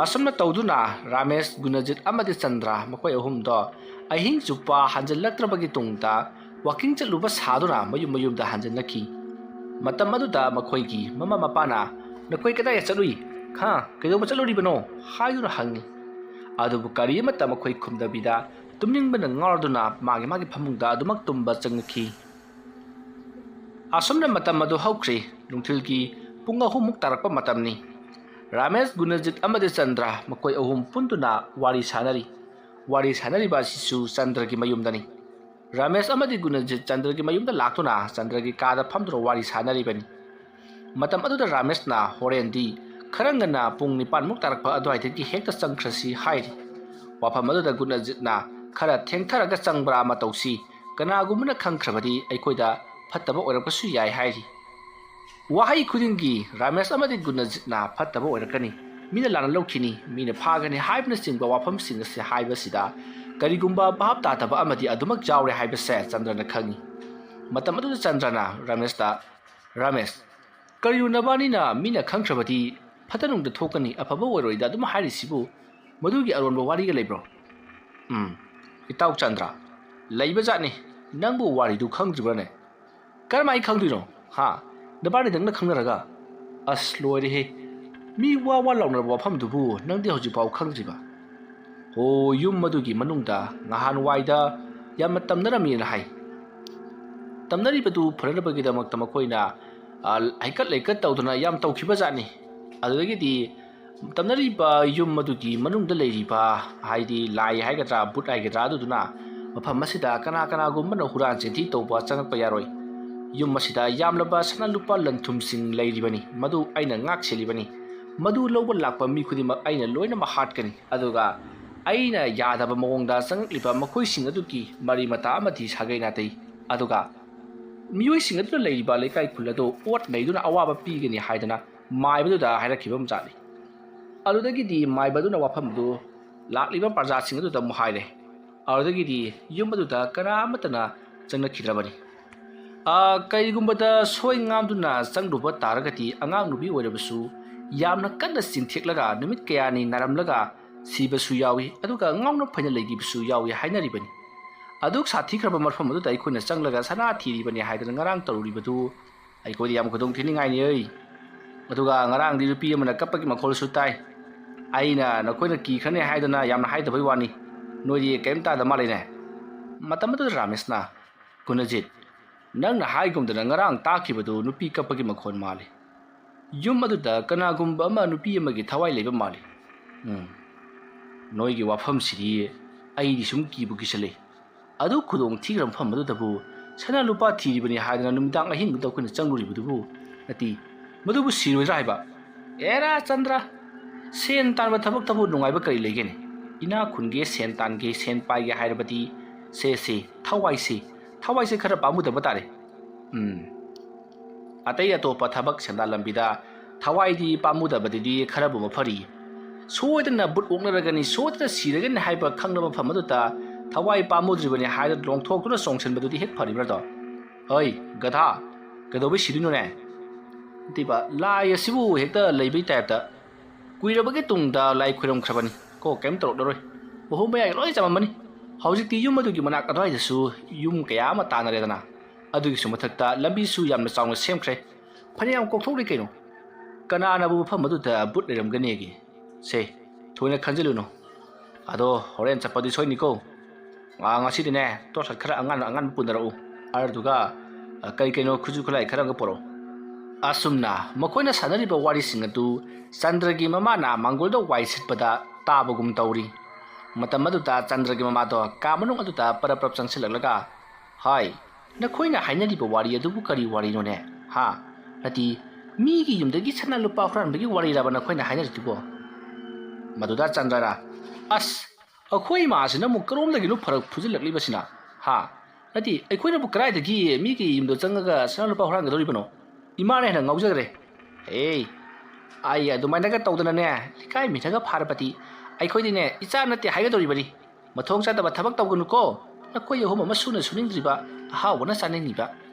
ꯑꯁꯨꯝꯅ ꯇꯧꯗꯨꯅ ꯔꯥꯃꯦꯁ, ꯒꯨꯅꯖꯤꯠ ꯑꯃꯗꯤ ꯆꯟꯗ꯭ꯔ ꯃꯈꯣꯏ ꯑꯍꯨꯝꯗꯣ ꯑꯍꯤꯡ ꯆꯨꯞꯄ ꯍꯟꯖꯤꯜꯂꯛꯇ꯭ꯔꯕꯒꯤ ꯇꯨꯡꯗ ꯋꯥꯀꯤꯡ ꯆꯠꯂꯨꯕ ꯁꯥꯗꯨꯅ ꯃꯌꯨꯝ ꯃꯌꯨꯝꯗ ꯍꯟꯖꯤꯟꯅꯈꯤ꯫ ꯃꯇꯝ ꯑꯗꯨꯗ ꯃꯈꯣꯏꯒꯤ ꯃꯃꯥ ꯃꯄꯥꯅ, "ꯅꯈꯣꯏ ꯀꯗꯥꯏꯗ ꯆꯠꯂꯨꯏ? ꯍꯥ? ꯀꯩꯗꯧꯕ ꯆꯠꯂꯨꯔꯤꯕꯅꯣ?" ꯍꯥꯏꯗꯨꯅ ꯍꯪꯉꯤ꯫ ꯑꯗꯨꯕꯨ ꯀꯔꯤ ꯑꯃꯠꯇ ꯃꯈꯣꯏ ꯈꯨꯝꯗꯕꯤꯗ ꯇꯨꯝꯅꯤꯡꯕꯅ ꯉꯥꯎꯔꯗꯨꯅ ꯃꯥꯒꯤ ꯃꯥꯒꯤ ꯐꯃꯨꯡꯗ ꯑꯗꯨꯃꯛ ꯇꯨꯝꯕ ꯆꯪꯉꯛꯈꯤ꯫ ꯑꯁꯨꯝꯅ ꯃꯇꯝ ꯑꯗꯨ ꯍꯧꯈ꯭ꯔꯦ꯫ ꯅꯨꯡꯊꯤꯜꯒꯤ ꯄꯨꯡ ꯑꯍꯨꯝꯃꯨꯛ ꯇꯥꯔꯛꯄ ꯃꯇꯝꯅꯤ꯫ ꯔꯥꯃꯦꯁ, ꯒꯨꯅꯖꯤꯠ ꯑꯃꯗꯤ ꯆꯟꯗ꯭ꯔ ꯃꯈꯣꯏ ꯑꯍꯨꯝ ꯄꯨꯟꯗꯨꯅ ꯋꯥꯔꯤ ꯁꯥꯟꯅꯔꯤ꯫ ꯋꯥꯔꯤ ꯁꯥꯟꯅꯔꯤꯕ ꯑꯁꯤꯁꯨ ꯆꯟꯗ꯭ꯔꯒꯤ ꯃꯌꯨꯝꯗꯅꯤ꯫ ꯔꯥꯃꯦꯁ ꯑꯃꯗꯤ ꯒꯨꯅꯖꯤꯠ ꯆꯟꯗ꯭ꯔꯒꯤ ꯃꯌꯨꯝꯗ ꯂꯥꯛꯇꯨꯅ ꯆꯟꯗ꯭ꯔꯒꯤ ꯀꯥꯗ ꯐꯝꯗꯨꯅ ꯋꯥꯔꯤ ꯁꯥꯟꯅꯔꯤꯕꯅꯤ꯫ ꯃꯇꯝ ꯑꯗꯨꯗ ꯔꯥꯃꯦꯁꯅ ꯍꯣꯔꯦꯟꯗꯤ ꯈꯔ ꯉꯟꯅ ꯄꯨꯡ ꯅꯤꯄꯥꯟꯃꯨꯛ ꯇꯥꯔꯛꯄ ꯑꯗꯨꯋꯥꯏꯗꯒꯤ ꯍꯦꯛꯇ ꯆꯪꯈ꯭ꯔꯁꯤ ꯍꯥꯏꯔꯤ꯫ ꯋꯥꯐꯝ ꯑꯗꯨꯗ ꯒꯨꯅꯖꯤꯠꯅ, "ꯈꯔ ꯊꯦꯡꯊꯔꯒ ꯆꯪꯕ꯭ꯔꯥ ꯑꯃ ꯇꯧꯁꯤ, ꯀꯅꯥꯒꯨꯝꯕꯅ ꯈꯪꯈ꯭ꯔꯕꯗꯤ ꯑꯩꯈꯣꯏꯗ ꯐꯠꯇꯕ ꯑꯣꯏꯔꯛꯄꯁꯨ ꯌꯥꯏ" ꯍꯥꯏꯔꯤ꯫ ꯋꯥꯍꯩ ꯈꯨꯗꯤꯡꯒꯤ ꯔꯥꯃꯦꯁ ꯑꯃꯗꯤ ꯒꯨꯅꯖꯤꯠꯅ ꯐꯠꯇꯕ ꯑꯣꯏꯔꯛꯀꯅꯤ, ꯃꯤꯅ ꯂꯥꯟꯅ ꯂꯧꯈꯤꯅꯤ, ꯃꯤꯅ ꯐꯥꯒꯅꯤ ꯍꯥꯏꯕꯅꯆꯤꯡꯕ ꯋꯥꯐꯝꯁꯤꯡ ꯑꯁꯤ ꯍꯥꯏꯕꯁꯤꯗ ꯀꯔꯤꯒꯨꯝꯕ ꯚꯥꯞ ꯇꯥꯗꯕ ꯑꯃꯗꯤ ꯑꯗꯨꯃꯛ ꯌꯥꯎꯔꯦ ꯍꯥꯏꯕꯁꯦ ꯆꯟꯗ꯭ꯔꯅ ꯈꯪꯏ꯫ ꯃꯇꯝ ꯑꯗꯨꯗ ꯆꯟꯗ꯭ꯔꯅ ꯔꯥꯃꯦꯁꯇ, "ꯔꯥꯃꯦꯁ, ꯀꯔꯤꯅꯣ ꯅꯕꯥꯅꯤꯅ ꯃꯤꯅ ꯈꯪꯈ꯭ꯔꯕꯗꯤ ꯐꯠꯇ ꯅꯨꯡꯗ ꯊꯣꯛꯀꯅꯤ, ꯑꯐꯕ ꯑꯣꯏꯔꯣꯏꯗ ꯑꯗꯨꯝ ꯍꯥꯏꯔꯤꯁꯤꯕꯨ? ꯃꯗꯨꯒꯤ ꯑꯔꯣꯟꯕ ꯋꯥꯔꯤꯒ ꯂꯩꯕ꯭ꯔꯣ?" "ꯎꯝ, ꯏꯇꯥꯎ ꯆꯟꯗ꯭ꯔ, ꯂꯩꯕꯖꯥꯠꯅꯤ꯫ ꯅꯪꯕꯨ ꯋꯥꯔꯤꯗꯨ ꯈꯪꯗ꯭ꯔꯤꯕ꯭ꯔꯅꯦ?" "ꯀꯔꯝꯍꯥꯏꯅ ꯈꯪꯗꯣꯏꯅꯣ? ꯍꯥ? ꯅꯕꯥꯅꯤꯗꯪꯅ ꯈꯪꯅꯔꯒ?" "ꯑꯁ, ꯂꯣꯏꯔꯦꯍꯦ꯫ ꯃꯤ ꯋꯥ ꯋꯥ ꯂꯥꯎꯅꯔꯕ ꯋꯥꯐꯝꯗꯨꯕꯨ ꯅꯪꯗꯤ ꯍꯧꯖꯤꯛꯐꯥꯎ ꯈꯪꯗ꯭ꯔꯤꯕ?" "ꯑꯣ, ꯌꯨꯝ ꯑꯗꯨꯒꯤ ꯃꯅꯨꯡꯗ ꯉꯍꯥꯟꯋꯥꯏꯗ ꯌꯥꯝꯅ ꯇꯝꯅꯔꯝꯃꯤꯅ ꯍꯥꯏ꯫ ꯇꯝꯅꯔꯤꯕꯗꯨ ꯐꯅꯅꯕꯒꯤꯗꯃꯛꯇ ꯃꯈꯣꯏꯅ, ꯑ, ꯍꯩꯀꯠ ꯂꯩꯀꯠ ꯇꯧꯗꯨꯅ ꯌꯥꯝ ꯇꯧꯈꯤꯕꯖꯥꯠꯅꯤ꯫ ꯑꯗꯨꯗꯒꯤꯗꯤ ꯇꯝꯅꯔꯤꯕ ꯌꯨꯝ ꯑꯗꯨꯒꯤ ꯃꯅꯨꯡꯗ ꯂꯩꯔꯤꯕ, ꯍꯥꯏꯗꯤ ꯂꯥꯏ ꯍꯥꯏꯒꯗ꯭ꯔꯥ, ꯚꯨꯠ ꯍꯥꯏꯒꯗ꯭ꯔꯥ, ꯑꯗꯨꯗꯨꯅ ꯃꯐꯝ ꯑꯁꯤꯗ ꯀꯅꯥ ꯀꯅꯥꯒꯨꯝꯕꯅ ꯍꯨꯔꯥꯟ ꯆꯤꯟꯊꯤ ꯇꯧꯕ ꯆꯪꯉꯛꯄ ꯌꯥꯔꯣꯏ꯫ ꯌꯨꯝ ꯑꯁꯤꯗ ꯌꯥꯝꯂꯕ ꯁꯅꯥ ꯂꯨꯄꯥ ꯂꯟ ꯊꯨꯝꯁꯤꯡ ꯂꯩꯔꯤꯕꯅꯤ, ꯃꯗꯨ ꯑꯩꯅ ꯉꯥꯛ ꯁꯦꯜꯂꯤꯕꯅꯤ꯫ ꯃꯗꯨ ꯂꯧꯕ ꯂꯥꯛꯄ ꯃꯤ ꯈꯨꯗꯤꯡꯃꯛ ꯑꯩꯅ ꯂꯣꯏꯅꯃꯛ ꯍꯥꯠꯀꯅꯤ, ꯑꯗꯨꯒ ꯑꯩꯅ ꯌꯥꯗꯕ ꯃꯑꯣꯡꯗ ꯆꯪꯂꯛꯂꯤꯕ ꯃꯈꯣꯏꯁꯤꯡ ꯑꯗꯨꯒꯤ ꯃꯔꯤ ꯃꯇꯥ ꯑꯃꯗꯤ ꯁꯥꯒꯩ ꯅꯥꯇꯩ, ꯑꯗꯨꯒ ꯃꯤꯑꯣꯏꯁꯤꯡ ꯑꯗꯨꯗ ꯂꯩꯔꯤꯕ ꯂꯩꯀꯥꯏ ꯈꯨꯜ ꯑꯗꯨ ꯑꯣꯠ ꯅꯩꯗꯨꯅ ꯑꯋꯥꯕ ꯄꯤꯒꯅꯤ ꯍꯥꯏꯗꯅ ꯃꯥꯏꯕꯗꯨꯗ ꯍꯥꯏꯔꯛꯈꯤꯕ ꯑꯃ ꯖꯥꯠꯅꯤ꯫ ꯑꯗꯨꯗꯒꯤꯗꯤ ꯃꯥꯏꯕꯗꯨꯅ ꯋꯥꯐꯝꯗꯨ ꯂꯥꯛꯂꯤꯕ ꯄ꯭ꯔꯖꯥꯁꯤꯡ ꯑꯗꯨꯗ ꯑꯃꯨꯛ ꯍꯥꯏꯔꯦ꯫ ꯑꯗꯨꯗꯒꯤꯗꯤ ꯌꯨꯝ ꯑꯗꯨꯗ ꯀꯅꯥ ꯑꯃꯠꯇꯅ ꯆꯪꯅꯈꯤꯗ꯭ꯔꯕꯅꯤ꯫ ꯑ, ꯀꯔꯤꯒꯨꯝꯕꯗ ꯁꯣꯏ ꯉꯥꯝꯗꯨꯅ ꯆꯪꯂꯨꯕ ꯇꯥꯔꯒꯗꯤ ꯑꯉꯥꯡ ꯅꯨꯄꯤ ꯑꯣꯏꯔꯕꯁꯨ ꯌꯥꯝꯅ ꯀꯟꯅ ꯆꯤꯟꯊꯦꯛꯂꯒ ꯅꯨꯃꯤꯠ ꯀꯌꯥꯅꯤ ꯅꯥꯔꯝꯂꯒ ꯁꯤꯕꯁꯨ ꯌꯥꯎꯏ, ꯑꯗꯨꯒ ꯉꯥꯎꯅ ꯐꯩꯅ ꯂꯩꯈꯤꯕꯁꯨ ꯌꯥꯎꯏ ꯍꯥꯏꯅꯔꯤꯕꯅꯤ꯫ ꯑꯗꯨꯛ ꯁꯥꯊꯤꯈ꯭ꯔꯕ ꯃꯐꯝ ꯑꯗꯨꯗ ꯑꯩꯈꯣꯏꯅ ꯆꯪꯂꯒ ꯁꯅꯥ ꯊꯤꯔꯤꯕꯅꯤ ꯍꯥꯏꯗꯅ ꯉꯔꯥꯡ ꯇꯧꯔꯨꯔꯤꯕꯗꯨ ꯑꯩꯈꯣꯏꯗ ꯌꯥꯝ ꯈꯨꯗꯣꯡ ꯊꯤꯅꯤꯡꯉꯥꯏꯅꯤ꯫ ꯑꯗꯨꯒ ꯉꯔꯥꯡꯗꯤ ꯅꯨꯄꯤ ꯑꯃꯅ ꯀꯞꯄꯒꯤ ꯃꯈꯣꯜꯁꯨ ꯇꯥꯏ꯫ ꯑꯩꯅ ꯅꯈꯣꯏꯅ ꯀꯤꯈ꯭ꯔꯅꯤ ꯍꯥꯏꯗꯅ ꯌꯥꯝꯅ ꯍꯥꯏꯗꯕꯩ ꯋꯥꯅꯤ꯫ ꯅꯣꯏꯗꯤ ꯀꯔꯤꯝ ꯇꯥꯗ ꯃꯥꯜꯂꯦꯅꯦ꯫ ꯃꯇꯝ ꯑꯗꯨꯗ ꯔꯥꯃꯦꯁꯅ, "ꯒꯨꯅꯖꯤꯠ, ꯅꯪꯅ ꯍꯥꯏꯒꯨꯝꯗꯅ ꯉꯔꯥꯡ ꯇꯥꯈꯤꯕꯗꯨ ꯅꯨꯄꯤ ꯀꯞꯄꯒꯤ ꯃꯈꯣꯟ ꯃꯥꯜꯂꯤ꯫ ꯌꯨꯝ ꯑꯗꯨꯗ ꯀꯅꯥꯒꯨꯝꯕ ꯑꯃ ꯅꯨꯄꯤ ꯑꯃꯒꯤ ꯊꯋꯥꯏ ꯂꯩꯕ ꯃꯥꯜꯂꯤ꯫ ꯎꯝ, ꯅꯣꯏꯒꯤ ꯋꯥꯐꯝꯁꯤꯗꯤ ꯑꯩꯗꯤ ꯁꯨꯝ ꯀꯤꯕꯨ ꯀꯤꯁꯜꯂꯛꯏ꯫ ꯑꯗꯨ ꯈꯨꯗꯣꯡ ꯊꯤꯈ꯭ꯔꯕ ꯃꯐꯝ ꯑꯗꯨꯗꯕꯨ ꯁꯅꯥ ꯂꯨꯄꯥ ꯊꯤꯔꯤꯕꯅꯤ ꯍꯥꯏꯗꯅ ꯅꯨꯃꯤꯗꯥꯡ ꯑꯍꯤꯡꯗꯨꯗ ꯑꯩꯈꯣꯏꯅ ꯆꯪꯂꯨꯔꯤꯕꯗꯨꯕꯨ ꯅꯠꯇꯦ, ꯃꯗꯨꯕꯨ ꯁꯤꯔꯣꯏꯗ꯭ꯔꯥ ꯍꯥꯏꯕ?" "ꯑꯦꯔꯥ ꯆꯟꯗ꯭ꯔ, ꯁꯦꯟ ꯇꯥꯟꯕ ꯊꯕꯛꯇꯕꯨ ꯅꯨꯡꯉꯥꯏꯕ ꯀꯔꯤ ꯂꯩꯒꯦꯅꯦ? ꯏꯅꯥꯛ ꯈꯨꯟꯒꯦ, ꯁꯦꯟ ꯇꯥꯟꯒꯦ, ꯁꯦꯟ ꯄꯥꯏꯒꯦ ꯍꯥꯏꯔꯕꯗꯤ ꯁꯦ, ꯁꯦ, ꯊꯋꯥꯏꯁꯦ, ꯊꯋꯥꯏꯁꯦ ꯈꯔ ꯄꯥꯝꯃꯨꯗꯕ ꯇꯥꯔꯦ꯫ ꯎꯝ, ꯑꯇꯩ ꯑꯇꯣꯞꯄ ꯊꯕꯛ ꯁꯦꯟꯗꯥꯟ ꯂꯝꯕꯤꯗ ꯊꯋꯥꯏꯗꯤ ꯄꯥꯝꯃꯨꯗꯕꯗꯨꯗꯤ ꯈꯔꯕꯨ ꯃꯐꯔꯤ꯫ ꯁꯣꯏꯗꯅ ꯕꯨꯠ ꯑꯣꯛꯅꯔꯒꯅꯤ, ꯁꯣꯏꯗꯅ ꯁꯤꯔꯒꯅꯤ ꯍꯥꯏꯕ ꯈꯪꯂꯕ ꯃꯐꯝ ꯑꯗꯨꯗ ꯊꯋꯥꯏ ꯄꯥꯝꯃꯨꯗ꯭ꯔꯤꯕꯅꯤ ꯍꯥꯏꯗꯨꯅ ꯂꯣꯡꯊꯣꯛꯇꯨꯅ ꯆꯣꯡꯁꯤꯟꯕꯗꯨꯗꯤ ꯍꯦꯛ ꯐꯔꯤꯕ꯭ꯔꯗꯣ? ꯍꯣꯏ, ꯒꯙꯥ, ꯀꯩꯗꯧꯕꯩ ꯁꯤꯗꯣꯏꯅꯣꯅꯦ?" ꯅꯠꯇꯦꯕ, ꯂꯥꯏ ꯑꯁꯤꯕꯨ ꯍꯦꯛꯇ ꯂꯩꯕꯩ ꯇꯥꯏꯞꯇ ꯀꯨꯏꯔꯕꯒꯤ ꯇꯨꯡꯗ ꯂꯥꯏ ꯈꯨꯔꯨꯝꯈ꯭ꯔꯕꯅꯤ ꯀꯣ, ꯀꯩꯝ ꯇꯧꯔꯛꯂꯔꯣꯏ꯫ ꯃꯍꯨꯝ ꯃꯌꯥꯏ ꯂꯣꯏ ꯆꯝꯃꯝꯃꯅꯤ꯫ ꯍꯧꯖꯤꯛꯇꯤ ꯌꯨꯝ ꯑꯗꯨꯒꯤ ꯃꯅꯥꯛ ꯑꯗꯨꯋꯥꯏꯗꯁꯨ ꯌꯨꯝ ꯀꯌꯥ ꯑꯃ ꯇꯥꯅꯔꯦꯗꯅ꯫ ꯑꯗꯨꯒꯤꯁꯨ ꯃꯊꯛꯇ ꯂꯝꯕꯤꯁꯨ ꯌꯥꯝꯅ ꯆꯥꯎꯅ ꯁꯦꯝꯈ꯭ꯔꯦ꯫ ꯐꯅꯌꯥꯝ ꯀꯣꯛꯊꯣꯛꯂꯤ ꯀꯩꯅꯣ꯫ ꯀꯅꯥꯅꯕꯨ ꯃꯐꯝ ꯑꯗꯨꯗ ꯕꯨꯠ ꯂꯩꯔꯝꯒꯅꯤꯒꯦ? ꯁꯦ, ꯊꯣꯏꯅ ꯈꯟꯖꯤꯜꯂꯨꯅꯨ꯫ ꯑꯗꯣ ꯍꯣꯔꯦꯟ ꯆꯠꯄꯗꯤ ꯁꯣꯏꯅꯤꯀꯣ꯫ "ꯑꯥ, ꯉꯁꯤꯗꯤꯅꯦ, ꯇꯣꯔꯆ ꯈꯔ ꯑꯉꯥꯟ ꯑꯉꯥꯟꯕ ꯄꯨꯅꯔꯛꯎ, ꯑꯗꯨꯗꯨꯒ, ꯑ, ꯀꯔꯤ ꯀꯩꯅꯣ ꯈꯨꯠꯁꯨ ꯈꯨꯠꯂꯥꯏ ꯈꯔ ꯑꯃꯒ ꯄꯨꯔꯛꯎ"꯫ ꯑꯁꯨꯝꯅ ꯃꯈꯣꯏꯅ ꯁꯥꯟꯅꯔꯤꯕ ꯋꯥꯔꯤꯁꯤꯡ ꯑꯗꯨ ꯆꯟꯗ꯭ꯔꯒꯤ ꯃꯃꯥꯅ ꯃꯥꯡꯒꯣꯜꯗ ꯋꯥꯏ ꯁꯤꯠꯄꯗ ꯇꯥꯕꯒꯨꯝ ꯇꯧꯔꯤ꯫ ꯃꯇꯝ ꯑꯗꯨꯗ ꯆꯟꯗ꯭ꯔꯒꯤ ꯃꯃꯥꯗꯣ ꯀꯥ ꯃꯅꯨꯡ ꯑꯗꯨꯗ ꯄꯔꯞ ꯄꯔꯞ ꯆꯪꯁꯤꯜꯂꯛꯂꯒ, "ꯍꯥꯏ, ꯅꯈꯣꯏꯅ ꯍꯥꯏꯅꯔꯤꯕ ꯋꯥꯔꯤ ꯑꯗꯨꯕꯨ ꯀꯔꯤ ꯋꯥꯔꯤꯅꯣꯅꯦ? ꯍꯥ? ꯅꯠꯇꯦ, ꯃꯤꯒꯤ ꯌꯨꯝꯗꯒꯤ ꯁꯅꯥ ꯂꯨꯄꯥ ꯍꯨꯔꯥꯟꯕꯒꯤ ꯋꯥꯔꯤꯔꯕ ꯅꯈꯣꯏꯅ ꯍꯥꯏꯅꯔꯤꯗꯨꯕꯣ?" ꯃꯗꯨꯗ ꯆꯟꯗ꯭ꯔꯅ, "ꯑꯁ, ꯑꯩꯈꯣꯏ ꯏꯃꯥꯁꯤꯅ ꯑꯃꯨꯛ ꯀꯔꯣꯝꯗꯒꯤꯅꯣ ꯐꯔꯛ ꯐꯨꯖꯤꯜꯂꯛꯂꯤꯕꯁꯤꯅ? ꯍꯥ? ꯅꯠꯇꯦ, ꯑꯩꯈꯣꯏꯅꯕꯨ ꯀꯗꯥꯏꯗꯒꯤ ꯃꯤꯒꯤ ꯌꯨꯝꯗ ꯆꯪꯉꯒ ꯁꯅꯥ ꯂꯨꯄꯥ ꯍꯨꯔꯥꯟꯒꯗꯧꯔꯤꯕꯅꯣ? ꯏꯃꯥꯅ ꯍꯦꯟꯅ ꯉꯥꯎꯖꯈ꯭ꯔꯦ꯫ ꯑꯦ, ꯑꯩ ꯑꯗꯨꯃꯥꯏꯅꯒ ꯇꯧꯗꯅꯅꯦ, ꯂꯩꯀꯥꯏ ꯃꯤꯅꯒ ꯐꯥꯔꯕꯗꯤ ꯑꯩꯈꯣꯏꯗꯤꯅꯦ, ꯏꯆꯥ ꯅꯠꯇꯦ ꯍꯥꯏꯒꯗꯧꯔꯤꯕꯅꯤ꯫ ꯃꯊꯣꯡ ꯆꯥꯗꯕ ꯊꯕꯛ ꯇꯧꯒꯅꯨꯀꯣ꯫ ꯅꯈꯣꯏ ꯑꯍꯨꯝ ꯑꯃ ꯁꯨꯅ ꯁꯨꯅꯤꯡꯗ꯭ꯔꯤꯕ, ꯑꯍꯥꯎꯕꯅ ꯆꯥꯅꯤꯡꯉꯤꯕ꯫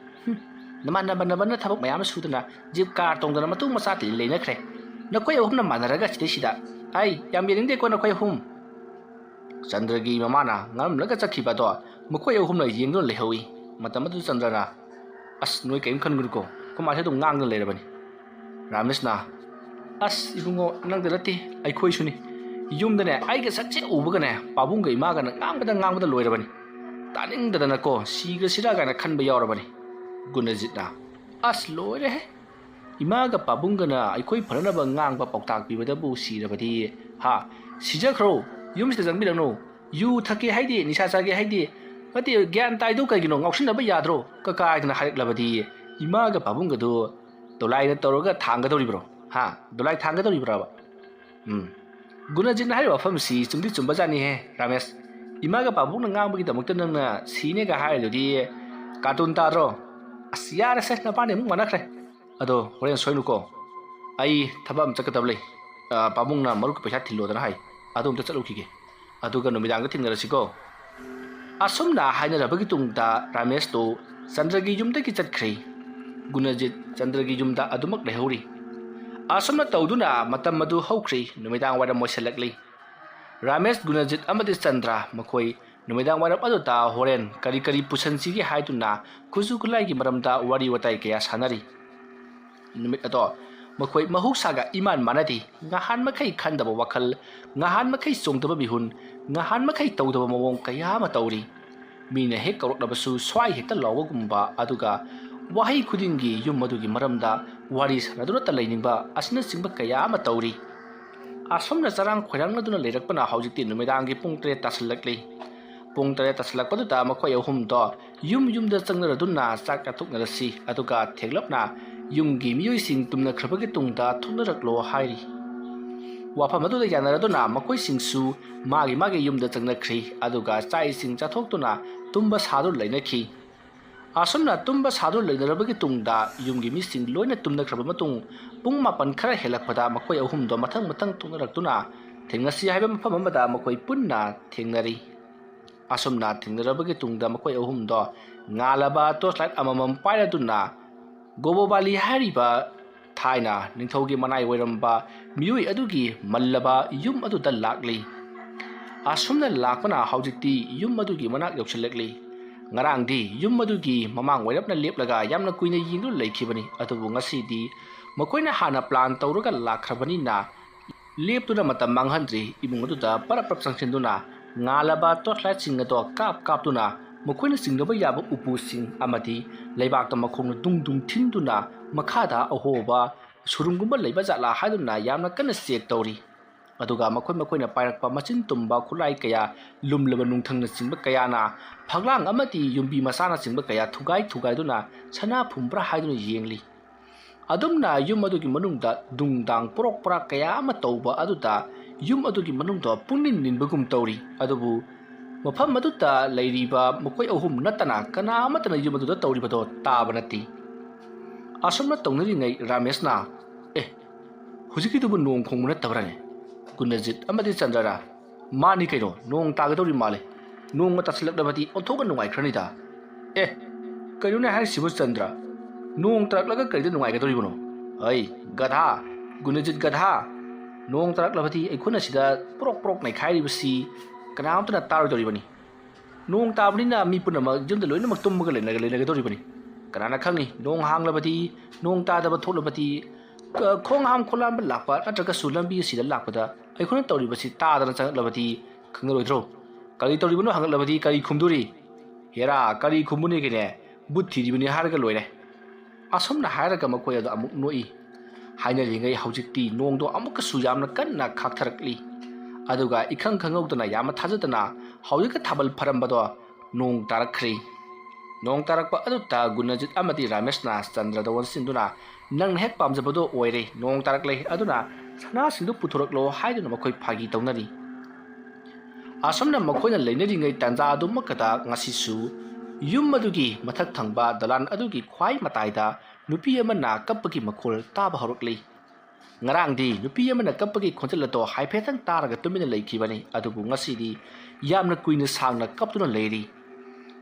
ꯍꯨꯝ, ꯅꯃꯥꯟꯅꯕ ꯅꯕꯅ ꯊꯕꯛ ꯃꯌꯥꯝ ꯑꯃ ꯁꯨꯗꯅ, ꯖꯤꯞ ꯀꯥꯔ ꯇꯣꯡꯗꯅ ꯃꯇꯨꯡ ꯃꯆꯥ ꯇꯤꯜ ꯂꯩꯅꯈ꯭ꯔꯦ꯫ ꯅꯈꯣꯏ ꯑꯍꯨꯝꯅ ꯃꯥꯟꯅꯔꯒ ꯁꯤꯗꯩꯁꯤꯗ꯫ ꯑꯩ ꯌꯥꯝ ꯌꯦꯡꯅꯤꯡꯗꯦꯀꯣ ꯅꯈꯣꯏ ꯑꯍꯨꯝ"꯫ ꯆꯟꯗ꯭ꯔꯒꯤ ꯃꯃꯥꯅ ꯉꯥꯡꯂꯝꯂꯒ ꯆꯠꯈꯤꯕ ꯑꯗꯣ ꯃꯈꯣꯏ ꯑꯍꯨꯝꯅ ꯌꯦꯡꯗꯨꯅ ꯂꯩꯍꯧꯏ꯫ ꯃꯇꯝ ꯑꯗꯨ ꯆꯟꯗ꯭ꯔꯅ, "ꯑꯁ, ꯅꯣꯏ ꯀꯔꯤꯝ ꯈꯟꯒꯅꯨꯀꯣ, ꯑꯩꯈꯣꯏ ꯃꯥꯁꯦ ꯑꯗꯨꯝ ꯉꯥꯡꯗꯅ ꯂꯩꯔꯕꯅꯤ"꯫ ꯔꯥꯃꯦꯁꯅ, "ꯑꯁ ꯏꯕꯨꯡꯉꯣ, ꯅꯪꯗ ꯅꯠꯇꯦ, ꯑꯩꯈꯣꯏꯁꯨꯅꯤ꯫ ꯌꯨꯝꯗꯅꯦ, ꯑꯩꯒ ꯁꯛꯁꯦ ꯎꯕꯒꯅꯦ, ꯄꯥꯕꯨꯡꯒ ꯏꯃꯥꯒꯅ ꯉꯥꯡꯕꯗ ꯉꯥꯡꯕꯗ ꯂꯣꯏꯔꯕꯅꯤ꯫ ꯇꯥꯅꯤꯡꯗꯗꯅꯀꯣ ꯁꯤꯈ꯭ꯔꯁꯤꯔꯥ ꯀꯥꯏꯅ ꯈꯟꯕ ꯌꯥꯎꯔꯕꯅꯤ"꯫ ꯒꯨꯅꯖꯤꯠꯅ, "ꯑꯁ ꯂꯣꯏꯔꯦꯍꯦ! ꯏꯃꯥꯒ ꯄꯥꯕꯨꯡꯒꯅ ꯑꯩꯈꯣꯏ ꯐꯅꯅꯕ ꯉꯥꯡꯕ ꯄꯥꯎꯇꯥꯛ ꯄꯤꯕꯗꯕꯨ ꯁꯤꯔꯕꯗꯤ, ꯍꯥ? ꯁꯤꯖꯈ꯭ꯔꯣ, ꯌꯨꯝꯁꯤꯗ ꯆꯪꯕꯤꯔꯛꯅꯨ꯫ ꯌꯨ ꯊꯛꯀꯦ ꯍꯥꯏꯗꯦ, ꯅꯤꯁꯥ ꯆꯥꯒꯦ ꯍꯥꯏꯗꯦ, ꯅꯠꯇꯦ, ꯒ꯭ꯌꯥꯟ ꯇꯥꯏꯗꯣ ꯀꯩꯒꯤꯅꯣ? ꯉꯥꯎꯁꯤꯟꯅꯕ ꯌꯥꯗ꯭ꯔꯣ?" ꯀꯀꯥ ꯍꯥꯏꯗꯅ ꯍꯥꯏꯔꯛꯂꯕꯗꯤ ꯏꯃꯥꯒ ꯄꯥꯕꯨꯡꯒꯗꯨ ꯗꯣꯂꯥꯏꯅ ꯇꯧꯔꯒ ꯊꯥꯡꯒꯗꯧꯔꯤꯕ꯭ꯔꯣ? ꯍꯥ? ꯗꯣꯂꯥꯏ ꯊꯥꯡꯒꯗꯧꯔꯤꯕ꯭ꯔꯕ? ꯎꯝ꯫ ꯒꯨꯅꯖꯤꯠꯅ ꯍꯥꯏꯔꯤꯕ ꯋꯥꯐꯝꯁꯤ ꯆꯨꯝꯗꯤ ꯆꯨꯝꯕꯖꯥꯠꯅꯤꯍꯦ, ꯔꯥꯃꯦꯁ꯫ ꯏꯃꯥꯒ ꯄꯥꯕꯨꯡꯅ ꯉꯥꯡꯕꯒꯤꯗꯃꯛꯇ ꯅꯪꯅ ꯁꯤꯅꯦꯒ ꯍꯥꯏꯔꯤꯗꯨꯗꯤ ꯀꯥꯔꯇꯨꯟ ꯇꯥꯗ꯭ꯔꯣ? ꯑꯁ, ꯌꯥꯔꯦꯁꯦ, ꯅꯄꯥꯅꯤ ꯑꯃꯨꯛ ꯃꯥꯟꯅꯈ꯭ꯔꯦ꯫ ꯑꯗꯣ ꯍꯣꯔꯦꯟ ꯁꯣꯏꯅꯨꯀꯣ꯫ ꯑꯩ ꯊꯕꯛ ꯑꯃ ꯆꯠꯀꯗꯕ ꯂꯩ꯫ ꯑ, ꯄꯥꯕꯨꯡꯅ ꯃꯔꯨꯞꯀꯤ ꯄꯩꯁꯥ ꯊꯤꯜꯂꯣꯗꯅ ꯍꯥꯏ꯫ ꯑꯗꯨ ꯑꯝꯇ ꯆꯠꯂꯨꯈꯤꯒꯦ꯫ ꯑꯗꯨꯒ ꯅꯨꯃꯤꯗꯥꯡꯗ ꯊꯦꯡꯅꯔꯁꯤꯀꯣ꯫ ꯑꯁꯨꯝꯅ ꯍꯥꯏꯅꯔꯕꯒꯤ ꯇꯨꯡꯗ ꯔꯥꯃꯦꯁꯇꯨ ꯆꯟꯗ꯭ꯔꯒꯤ ꯌꯨꯝꯗꯒꯤ ꯆꯠꯈ꯭ꯔꯦ꯫ ꯒꯨꯅꯖꯤꯠ ꯆꯟꯗ꯭ꯔꯒꯤ ꯌꯨꯝꯗ ꯑꯗꯨꯃꯛ ꯂꯩꯍꯧꯔꯤ꯫ ꯑꯁꯨꯝꯅ ꯇꯧꯗꯨꯅ ꯃꯇꯝ ꯑꯗꯨ ꯍꯧꯈ꯭ꯔꯦ꯫ ꯅꯨꯃꯤꯗꯥꯡ ꯋꯥꯏꯔꯝ ꯑꯣꯏꯁꯤꯜꯂꯛꯂꯤ꯫ ꯔꯥꯃꯦꯁ, ꯒꯨꯅꯖꯤꯠ ꯑꯃꯗꯤ ꯆꯟꯗ꯭ꯔ ꯃꯈꯣꯏ ꯅꯨꯃꯤꯗꯥꯡ ꯋꯥꯏꯔꯝ ꯑꯗꯨꯗ ꯍꯣꯔꯦꯟ ꯀꯔꯤ ꯀꯔꯤ ꯄꯨꯁꯟꯁꯤꯒꯦ ꯍꯥꯏꯗꯨꯅ ꯈꯨꯠꯁꯨ ꯈꯨꯠꯂꯥꯏꯒꯤ ꯃꯔꯝꯗ ꯋꯥꯔꯤ ꯋꯥꯇꯥꯏ ꯀꯌꯥ ꯁꯥꯟꯅꯔꯤ꯫ ꯅꯨꯃꯤꯠ ꯑꯗꯣ ꯃꯈꯣꯏ ꯃꯍꯧꯁꯥꯒ ꯏꯃꯥꯟ ꯃꯥꯟꯅꯗꯦ꯫ ꯉꯍꯥꯟ ꯃꯈꯩ ꯈꯟꯗꯕ ꯋꯥꯈꯜ, ꯉꯍꯥꯟ ꯃꯈꯩ ꯆꯣꯡꯗꯕ ꯃꯤꯍꯨꯟ, ꯉꯍꯥꯟ ꯃꯈꯩ ꯇꯧꯗꯕ ꯃꯑꯣꯡ ꯀꯌꯥ ꯑꯃ ꯇꯧꯔꯤ꯫ ꯃꯤꯅ ꯍꯦꯛ ꯀꯧꯔꯛꯂꯕꯁꯨ ꯁ꯭ꯋꯥꯏ ꯍꯦꯛꯇ ꯂꯥꯎꯕꯒꯨꯝꯕ, ꯑꯗꯨꯒ ꯋꯥꯍꯩ ꯈꯨꯗꯤꯡꯒꯤ ꯌꯨꯝ ꯑꯗꯨꯒꯤ ꯃꯔꯝꯗ ꯋꯥꯔꯤ ꯁꯥꯟꯅꯗꯨꯅꯇ ꯂꯩꯅꯤꯡꯕ ꯑꯁꯤꯅꯆꯤꯡꯕ ꯀꯌꯥ ꯑꯃ ꯇꯧꯔꯤ꯫ ꯑꯁꯨꯝꯅ ꯆꯔꯥꯡ ꯈꯣꯏꯔꯥꯡꯅꯗꯨꯅ ꯂꯩꯔꯛꯄꯅ ꯍꯧꯖꯤꯛꯇꯤ ꯅꯨꯃꯤꯗꯥꯡꯒꯤ ꯄꯨꯡ ꯇꯔꯦꯠ ꯇꯥꯁꯤꯜꯂꯛꯂꯤ꯫ ꯄꯨꯡ ꯇꯔꯦꯠ ꯇꯥꯁꯤꯜꯂꯛꯄꯗꯨꯗ ꯃꯈꯣꯏ ꯑꯍꯨꯝꯗꯣ ꯌꯨꯝ ꯌꯨꯝꯗ ꯆꯪꯅꯔꯗꯨꯅ ꯆꯥꯛ ꯆꯥꯊꯣꯛꯅꯔꯁꯤ, ꯑꯗꯨꯒ ꯊꯦꯡꯂꯞꯅ ꯌꯨꯝꯒꯤ ꯃꯤꯑꯣꯏꯁꯤꯡ ꯇꯨꯝꯅꯈ꯭ꯔꯕꯒꯤ ꯇꯨꯡꯗ ꯊꯣꯛꯅꯔꯛꯂꯣ ꯍꯥꯏꯔꯤ꯫ ꯋꯥꯐꯝ ꯑꯗꯨꯗ ꯌꯥꯅꯔꯗꯨꯅ ꯃꯈꯣꯏꯁꯤꯡꯁꯨ ꯃꯥꯒꯤ ꯃꯥꯒꯤ ꯌꯨꯝꯗ ꯆꯪꯅꯈ꯭ꯔꯤ, ꯑꯗꯨꯒ ꯆꯥꯛ ꯏꯁꯤꯡ ꯆꯥꯊꯣꯛꯇꯨꯅ ꯇꯨꯝꯕ ꯁꯥꯗꯨꯅ ꯂꯩꯅꯈꯤ꯫ ꯑꯁꯨꯝꯅ ꯇꯨꯝꯕ ꯁꯥꯗꯨꯅ ꯂꯩꯅꯔꯕꯒꯤ ꯇꯨꯡꯗ ꯌꯨꯝꯒꯤ ꯃꯤꯁꯤꯡ ꯂꯣꯏꯅ ꯇꯨꯝꯅꯈ꯭ꯔꯕ ꯃꯇꯨꯡ, ꯄꯨꯡ ꯃꯥꯄꯟ ꯈꯔ ꯍꯦꯜꯂꯛꯄꯗ ꯃꯈꯣꯏ ꯑꯍꯨꯝꯗꯣ ꯃꯊꯪ ꯃꯊꯪ ꯊꯣꯛꯅꯔꯛꯇꯨꯅ ꯊꯦꯡꯅꯁꯤ ꯍꯥꯏꯕ ꯃꯐꯝ ꯑꯃꯗ ꯃꯈꯣꯏ ꯄꯨꯟꯅ ꯊꯦꯡꯅꯔꯤ꯫ ꯑꯁꯨꯝꯅ ꯊꯦꯡꯅꯔꯕꯒꯤ ꯇꯨꯡꯗ ꯃꯈꯣꯏ ꯑꯍꯨꯝꯗꯣ ꯉꯥꯜꯂꯕ torch light ꯑꯃꯃꯝ ꯄꯥꯏꯔꯗꯨꯅ ꯒꯣꯕꯣꯕꯥꯂꯤ ꯍꯥꯏꯔꯤꯕ ꯊꯥꯏꯅ ꯅꯤꯡꯊꯧꯒꯤ ꯃꯅꯥꯏ ꯑꯣꯏꯔꯝꯕ ꯃꯤꯑꯣꯏ ꯑꯗꯨꯒꯤ ꯃꯜꯂꯕ ꯌꯨꯝ ꯑꯗꯨꯗ ꯂꯥꯛꯂꯤ꯫ ꯑꯁꯨꯝꯅ ꯂꯥꯛꯄꯅ ꯍꯧꯖꯤꯛꯇꯤ ꯌꯨꯝ ꯑꯗꯨꯒꯤ ꯃꯅꯥꯛ ꯌꯧꯁꯤꯜꯂꯛꯂꯤ꯫ ꯉꯔꯥꯡꯗꯤ ꯌꯨꯝ ꯑꯗꯨꯒꯤ ꯃꯃꯥꯡ ꯑꯣꯏꯔꯞꯅ ꯂꯦꯞꯂꯒ ꯌꯥꯝꯅ ꯀꯨꯏꯅ ꯌꯦꯡꯗꯨꯅ ꯂꯩꯈꯤꯕꯅꯤ, ꯑꯗꯨꯕꯨ ꯉꯁꯤꯗꯤ ꯃꯈꯣꯏꯅ ꯍꯥꯟꯅ plan ꯇꯧꯔꯒ ꯂꯥꯛꯈ꯭ꯔꯕꯅꯤꯅ ꯂꯦꯞꯇꯨꯅ ꯃꯇꯝ ꯃꯥꯡꯍꯟꯗ꯭ꯔꯤ꯫ ꯏꯃꯨꯡ ꯑꯗꯨꯗ ꯄꯔꯞ ꯄꯔꯞ ꯆꯪꯁꯤꯟꯗꯨꯅ ꯉꯥꯜꯂꯕ torch lightꯁꯤꯡ ꯑꯗꯣ ꯀꯥꯞ ꯀꯥꯞꯇꯨꯅ ꯃꯈꯣꯏꯅ ꯆꯤꯡꯅꯕ ꯌꯥꯕ ꯎꯄꯨꯁꯤꯡ ꯑꯃꯗꯤ ꯂꯩꯕꯥꯛꯇ ꯃꯈꯣꯡꯅ ꯗꯨꯡ ꯗꯨꯡ ꯊꯤꯟꯗꯨꯅ ꯃꯈꯥꯗ ꯑꯍꯣꯕ ꯁꯨꯔꯨꯡꯒꯨꯝꯕ ꯂꯩꯕ ꯖꯥꯠꯂꯥ ꯍꯥꯏꯗꯨꯅ ꯌꯥꯝꯅ ꯀꯟꯅ check ꯇꯧꯔꯤ꯫ ꯑꯗꯨꯒ ꯃꯈꯣꯏ ꯃꯈꯣꯏꯅ ꯄꯥꯏꯔꯛꯄ ꯃꯆꯤꯟ ꯇꯨꯝꯕ ꯈꯨꯠꯂꯥꯏ ꯀꯌꯥ, ꯂꯨꯝꯂꯕ ꯅꯨꯡꯊꯪꯅꯆꯤꯡꯕ ꯀꯌꯥꯅ, ꯐꯛꯂꯥꯡ ꯑꯃꯗꯤ ꯌꯨꯝꯕꯤ ꯃꯆꯥꯅꯆꯤꯡꯕ ꯀꯌꯥ ꯊꯨꯒꯥꯏ ꯊꯨꯒꯥꯏꯗꯨꯅ ꯁꯅꯥ ꯐꯨꯝꯕ꯭ꯔꯥ ꯍꯥꯏꯗꯨꯅ ꯌꯦꯡꯂꯤ꯫ ꯑꯗꯨꯝꯅ ꯌꯨꯝ ꯑꯗꯨꯒꯤ ꯃꯅꯨꯡꯗ ꯗꯨꯡ ꯗꯥꯡ ꯄꯣꯔꯣꯛ ꯄꯔꯥꯛ ꯀꯌꯥ ꯑꯃ ꯇꯧꯕ ꯑꯗꯨꯗ ꯌꯨꯝ ꯑꯗꯨꯒꯤ ꯃꯅꯨꯡꯗ ꯄꯨꯡꯅꯤꯟ ꯅꯤꯟꯕꯒꯨꯝ ꯇꯧꯔꯤ꯫ ꯑꯗꯨꯕꯨ ꯃꯐꯝ ꯑꯗꯨꯗ ꯂꯩꯔꯤꯕ ꯃꯈꯣꯏ ꯑꯍꯨꯝ ꯅꯠꯇꯅ ꯀꯅꯥ ꯑꯃꯠꯇꯅ ꯌꯨꯝ ꯑꯗꯨꯗ ꯇꯧꯔꯤꯕꯗꯣ ꯇꯥꯕ ꯅꯠꯇꯦ꯫ ꯑꯁꯨꯝꯅ ꯇꯧꯅꯔꯤꯉꯩ ꯔꯥꯃꯦꯁꯅ, "ꯑꯦ, ꯍꯧꯖꯤꯛꯀꯤꯗꯨꯕꯨ ꯅꯣꯡ ꯈꯣꯡꯕ ꯅꯠꯇꯕ꯭ꯔꯥꯅꯦ? ꯒꯨꯅꯖꯤꯠ ꯑꯃꯗꯤ ꯆꯟꯗ꯭ꯔꯅ, ꯃꯥꯅꯤ ꯀꯩꯅꯣ, ꯅꯣꯡ ꯇꯥꯒꯗꯧꯔꯤ ꯃꯥꯜꯂꯦ꯫ ꯅꯣꯡꯃ ꯇꯥꯁꯤꯜꯂꯛꯂꯕꯗꯤ ꯑꯣꯟꯊꯣꯛꯅ ꯅꯨꯡꯉꯥꯏꯈ꯭ꯔꯅꯤꯗ꯫ ꯑꯦ, ꯀꯩꯅꯣꯅꯦ ꯍꯥꯏꯔꯤꯁꯤꯕꯨ ꯆꯟꯗ꯭ꯔ? ꯅꯣꯡ ꯇꯥꯔꯛꯂꯒ ꯀꯔꯤꯗ ꯅꯨꯡꯉꯥꯏꯒꯗꯧꯔꯤꯕꯅꯣ? ꯑꯩ, ꯒꯙꯥ, ꯒꯨꯅꯖꯤꯠ ꯒꯙꯥ, ꯅꯣꯡ ꯇꯥꯔꯛꯂꯕꯗꯤ ꯑꯩꯈꯣꯏꯅ ꯁꯤꯗ ꯄ꯭ꯔꯣꯛ ꯄ꯭ꯔꯣꯛ ꯅꯩꯈꯥꯏꯔꯤꯕꯁꯤ ꯀꯅꯥꯝꯇꯅ ꯇꯥꯔꯣꯏꯗꯧꯔꯤꯕꯅꯤ꯫ ꯅꯣꯡ ꯇꯥꯕꯅꯤꯅ ꯃꯤ ꯄꯨꯝꯅꯃꯛ ꯌꯨꯝꯗ ꯂꯣꯏꯅꯃꯛ ꯇꯨꯝꯃꯒ ꯂꯩꯅ-, ꯂꯩꯅꯒꯗꯧꯔꯤꯕꯅꯤ꯫ ꯀꯅꯥꯅ ꯈꯪꯉꯤ, ꯅꯣꯡ ꯍꯥꯡꯂꯕꯗꯤ, ꯅꯣꯡ ꯇꯥꯗꯕ ꯊꯣꯛꯂꯕꯗꯤ ꯈꯣꯡ ꯍꯥꯝ ꯈꯣꯠꯂꯥꯝꯕ ꯂꯥꯛꯄ ꯅꯠꯇ꯭ꯔꯒꯁꯨ ꯂꯝꯕꯤ ꯑꯁꯤꯗ ꯂꯥꯛꯄꯗ ꯑꯩꯈꯣꯏꯅ ꯇꯧꯔꯤꯕꯁꯤ ꯇꯥꯗꯅ ꯆꯪꯂꯛꯂꯕꯗꯤ ꯈꯪꯉꯔꯣꯏꯗ꯭ꯔꯣ? ꯀꯔꯤ ꯇꯧꯔꯤꯕꯅꯣ ꯍꯪꯂꯛꯂꯕꯗꯤ ꯀꯔꯤ ꯈꯨꯝꯗꯣꯔꯤ? ꯍꯦꯔꯥ, ꯀꯔꯤ ꯈꯨꯝꯃꯨꯅꯤꯒꯦꯅꯦ? ꯕꯨꯠ ꯊꯤꯔꯤꯕꯅꯤ ꯍꯥꯏꯔꯒ ꯂꯣꯏꯔꯦ꯫ ꯑꯁꯨꯝꯅ ꯍꯥꯏꯔꯒ ꯃꯈꯣꯏ ꯑꯗꯨ ꯑꯃꯨꯛ ꯅꯣꯛꯏ꯫ ꯍꯥꯏꯅꯔꯤꯉꯩ ꯍꯧꯖꯤꯛꯇꯤ ꯅꯣꯡꯗꯣ ꯑꯃꯨꯛꯀꯁꯨ ꯌꯥꯝꯅ ꯀꯟꯅ ꯈꯥꯛꯊꯔꯛꯂꯤ꯫ ꯑꯗꯨꯒ ꯏꯈꯪ ꯈꯪꯍꯧꯗꯅ, ꯌꯥꯝꯅ ꯊꯥꯖꯗꯅ ꯍꯧꯖꯤꯛꯀ ꯊꯥꯕꯜ ꯐꯔꯝꯕꯗꯣ ꯅꯣꯡ ꯇꯥꯔꯛꯈ꯭ꯔꯦ꯫ ꯅꯣꯡ ꯇꯥꯔꯛꯄ ꯑꯗꯨꯗ ꯒꯨꯅꯖꯤꯠ ꯑꯃꯗꯤ ꯔꯥꯃꯦꯁꯅ ꯆꯟꯗ꯭ꯔꯗ ꯑꯣꯟꯁꯤꯟꯗꯨꯅ, "ꯅꯪꯅ ꯍꯦꯛ ꯄꯥꯝꯖꯕꯗꯣ ꯑꯣꯏꯔꯦ, ꯅꯣꯡ ꯇꯥꯔꯛꯂꯦ, ꯑꯗꯨꯅ ꯁꯅꯥꯁꯤꯡꯗꯨ ꯄꯨꯊꯣꯔꯛꯂꯣ" ꯍꯥꯏꯗꯨꯅ ꯃꯈꯣꯏ ꯐꯥꯒꯤ ꯇꯧꯅꯔꯤ꯫ ꯑꯁꯨꯝꯅ ꯃꯈꯣꯏꯅ ꯂꯩꯅꯔꯤꯉꯩ ꯇꯥꯟꯖꯥ ꯑꯗꯨꯃꯛꯇꯗ ꯉꯁꯤꯁꯨ ꯌꯨꯝ ꯑꯗꯨꯒꯤ ꯃꯊꯛ ꯊꯪꯕ ꯗꯂꯥꯟ ꯑꯗꯨꯒꯤ ꯈ꯭ꯋꯥꯏ ꯃꯇꯥꯏꯗ ꯅꯨꯄꯤ ꯑꯃꯅ ꯀꯞꯄꯒꯤ ꯃꯈꯣꯜ ꯇꯥꯕ ꯍꯧꯔꯛꯂꯤ꯫ ꯉꯔꯥꯡꯗꯤ ꯅꯨꯄꯤ ꯑꯃꯅ ꯀꯞꯄꯒꯤ ꯈꯣꯟꯖꯦꯜ ꯑꯗꯣ ꯍꯥꯏꯐꯦꯠꯇꯪ ꯇꯥꯔꯒ ꯇꯨꯃꯤꯟꯅ ꯂꯩꯈꯤꯕꯅꯤ, ꯑꯗꯨꯕꯨ ꯉꯁꯤꯗꯤ ꯌꯥꯝꯅ ꯀꯨꯏꯅ ꯁꯥꯡꯅ ꯀꯞꯇꯨꯅ ꯂꯩꯔꯤ꯫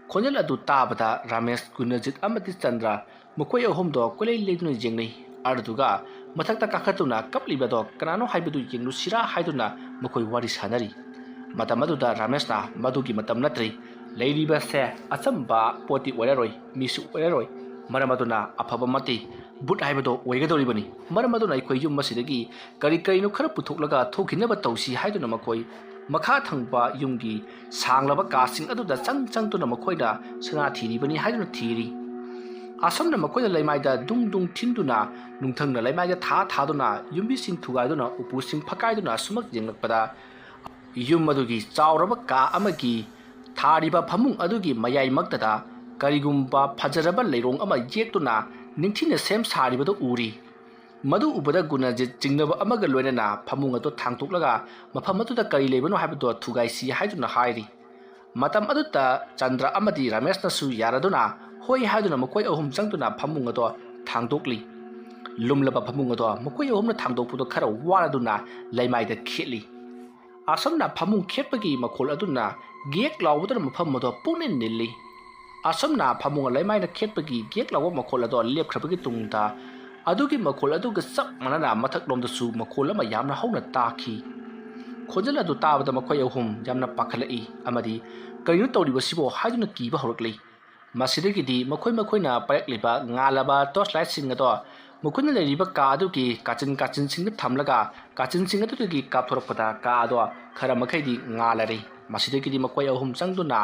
ꯈꯣꯟꯖꯦꯜ ꯑꯗꯨ ꯇꯥꯕꯗ ꯔꯥꯃꯦꯁ, ꯒꯨꯅꯖꯤꯠ ꯑꯃꯗꯤ ꯆꯟꯗ꯭ꯔ ꯃꯈꯣꯏ ꯑꯍꯨꯝꯗꯣ ꯀꯣꯏꯂꯩ ꯂꯩꯗꯨꯅ ꯌꯦꯡꯅꯩ꯫ ꯑꯗꯨꯗꯨꯒ ꯃꯊꯛꯇ ꯀꯥꯈꯠꯇꯨꯅ ꯀꯞꯂꯤꯕꯗꯣ ꯀꯅꯥꯅꯣ ꯍꯥꯏꯕꯗꯨ ꯌꯦꯡꯂꯨꯁꯤꯔꯥ ꯍꯥꯏꯗꯨꯅ ꯃꯈꯣꯏ ꯋꯥꯔꯤ ꯁꯥꯅꯔꯤ꯫ ꯃꯇꯝ ꯑꯗꯨꯗ ꯔꯥꯃꯦꯁꯅ, "ꯃꯗꯨꯒꯤ ꯃꯇꯝ ꯅꯠꯇ꯭ꯔꯤ꯫ ꯂꯩꯔꯤꯕꯁꯦ ꯑꯆꯝꯕ ꯄꯣꯠꯇꯤ ꯑꯣꯏꯔꯔꯣꯏ, ꯃꯤꯁꯨ ꯑꯣꯏꯔꯔꯣꯏ꯫ ꯃꯔꯝ ꯑꯗꯨꯅ ꯑꯐꯕ ꯑꯃꯗꯤ ꯕꯨꯠ ꯍꯥꯏꯕꯗꯣ ꯑꯣꯏꯒꯗꯧꯔꯤꯕꯅꯤ꯫ ꯃꯔꯝ ꯑꯗꯨꯅ ꯑꯩꯈꯣꯏ ꯌꯨꯝ ꯑꯁꯤꯗꯒꯤ ꯀꯔꯤ ꯀꯔꯤꯅꯣ ꯈꯔ ꯄꯨꯊꯣꯛꯂꯒ ꯊꯣꯛꯈꯤꯅꯕ ꯇꯧꯁꯤ" ꯍꯥꯏꯗꯨꯅ ꯃꯈꯣꯏ ꯃꯈꯥ ꯊꯪꯕ ꯌꯨꯝꯒꯤ ꯁꯥꯡꯂꯕ ꯀꯥꯁꯤꯡ ꯑꯗꯨꯗ ꯆꯪ ꯆꯪꯗꯨꯅ ꯃꯈꯣꯏꯅ ꯁꯅꯥ ꯊꯤꯔꯤꯕꯅꯤ ꯍꯥꯏꯗꯨꯅ ꯊꯤꯔꯤ꯫ ꯑꯁꯨꯝꯅ ꯃꯈꯣꯏꯅ ꯂꯩꯃꯥꯏꯗ ꯗꯨꯡ ꯗꯨꯡ ꯊꯤꯟꯗꯨꯅ, ꯅꯨꯡꯊꯪꯅ ꯂꯩꯃꯥꯏꯗ ꯊꯥ ꯊꯥꯗꯨꯅ, ꯌꯨꯝꯕꯤꯁꯤꯡ ꯊꯨꯒꯥꯏꯗꯨꯅ, ꯎꯄꯨꯁꯤꯡ ꯐꯛꯀꯥꯏꯗꯨꯅ ꯑꯁꯨꯃꯛ ꯌꯦꯡꯂꯛꯄꯗ, ꯌꯨꯝ ꯑꯗꯨꯒꯤ ꯆꯥꯎꯔꯕ ꯀꯥ ꯑꯃꯒꯤ ꯊꯥꯔꯤꯕ ꯐꯃꯨꯡ ꯑꯗꯨꯒꯤ ꯃꯌꯥꯏꯃꯛꯇꯗ ꯀꯔꯤꯒꯨꯝꯕ ꯐꯖꯔꯕ ꯂꯩꯔꯣꯡ ꯑꯃ ꯌꯦꯛꯇꯨꯅ ꯅꯤꯡꯊꯤꯅ ꯁꯦꯝ ꯁꯥꯔꯤꯕꯗꯨ ꯎꯔꯤ꯫ ꯃꯗꯨ ꯎꯕꯗ ꯒꯨꯅꯖꯤꯠ ꯆꯤꯡꯅꯕ ꯑꯃꯒ ꯂꯣꯏꯅꯅ ꯐꯃꯨꯡ ꯑꯗꯨ ꯊꯥꯡꯗꯣꯛꯂꯒ ꯃꯐꯝ ꯑꯗꯨꯗ ꯀꯔꯤ ꯂꯩꯕꯅꯣ ꯍꯥꯏꯕꯗꯨ ꯊꯨꯒꯥꯏꯁꯤ ꯍꯥꯏꯗꯨꯅ ꯍꯥꯏꯔꯤ꯫ ꯃꯇꯝ ꯑꯗꯨꯗ ꯆꯟꯗ꯭ꯔ ꯑꯃꯗꯤ ꯔꯥꯃꯦꯁꯅꯁꯨ ꯌꯥꯔꯗꯨꯅ ꯍꯣꯏ ꯍꯥꯏꯗꯨꯅ ꯃꯈꯣꯏ ꯑꯍꯨꯝ ꯆꯪꯗꯨꯅ ꯐꯃꯨꯡ ꯑꯗꯣ ꯊꯥꯡꯗꯣꯛꯂꯤ꯫ ꯂꯨꯝꯂꯕ ꯐꯃꯨꯡ ꯑꯗꯣ ꯃꯈꯣꯏ ꯑꯍꯨꯝꯅ ꯊꯥꯡꯗꯣꯛꯄꯗꯣ ꯈꯔ ꯋꯥꯔꯗꯨꯅ ꯂꯩꯃꯥꯏꯗ ꯈꯦꯠꯂꯤ꯫ ꯑꯁꯨꯝꯅ ꯐꯃꯨꯡ ꯈꯦꯠꯄꯒꯤ ꯃꯈꯣꯜ ꯑꯗꯨꯅ ꯒꯦꯛ ꯂꯥꯎꯕꯗꯨꯅ ꯃꯐꯝ ꯑꯗꯣ ꯄꯨꯡꯅꯤꯜ ꯅꯤꯜꯂꯤ꯫ ꯑꯁꯨꯝꯅ ꯐꯃꯨꯡ ꯂꯩꯃꯥꯏꯅ ꯈꯦꯠꯄꯒꯤ ꯒꯦꯛ ꯂꯥꯎꯕ ꯃꯈꯣꯜ ꯑꯗꯣ ꯂꯦꯞꯈ꯭ꯔꯕꯒꯤ ꯇꯨꯡꯗ ꯑꯗꯨꯒꯤ ꯃꯈꯣꯜ ꯑꯗꯨꯒ ꯆꯞ ꯃꯥꯟꯅꯅ ꯃꯊꯛꯂꯣꯝꯗꯁꯨ ꯃꯈꯣꯜ ꯑꯃ ꯌꯥꯝꯅ ꯍꯧꯅ ꯇꯥꯈꯤ꯫ ꯈꯣꯟꯖꯦꯜ ꯑꯗꯨ ꯇꯥꯕꯗ ꯃꯈꯣꯏ ꯑꯍꯨꯝ ꯌꯥꯝꯅ ꯄꯥꯈꯠꯂꯛꯏ ꯑꯃꯗꯤ "ꯀꯔꯤꯅꯣ ꯇꯧꯔꯤꯕꯁꯤꯕꯣ?" ꯍꯥꯏꯗꯨꯅ ꯀꯤꯕ ꯍꯧꯔꯛꯂꯤ꯫ ꯃꯁꯤꯗꯒꯤꯗꯤ ꯃꯈꯣꯏ ꯃꯈꯣꯏꯅ ꯄꯥꯏꯔꯛꯂꯤꯕ ꯉꯥꯜꯂꯕ ꯇꯣꯔꯆ ꯂꯥꯏꯠꯁꯤꯡ ꯑꯗꯣ ꯃꯈꯣꯏꯅ ꯂꯩꯔꯤꯕ ꯀꯥ ꯑꯗꯨꯒꯤ ꯀꯥꯆꯤꯟ ꯀꯥꯆꯤꯟꯁꯤꯡꯗ ꯊꯝꯂꯒ ꯀꯥꯆꯤꯟꯁꯤꯡ ꯑꯗꯨꯗꯒꯤ ꯀꯥꯞꯊꯣꯔꯛꯄꯗ ꯀꯥ ꯑꯗꯣ ꯈꯔ ꯃꯈꯩꯗꯤ ꯉꯥꯜꯂꯔꯤ꯫ ꯃꯁꯤꯗꯒꯤꯗꯤ ꯃꯈꯣꯏ ꯑꯍꯨꯝ ꯆꯪꯗꯨꯅ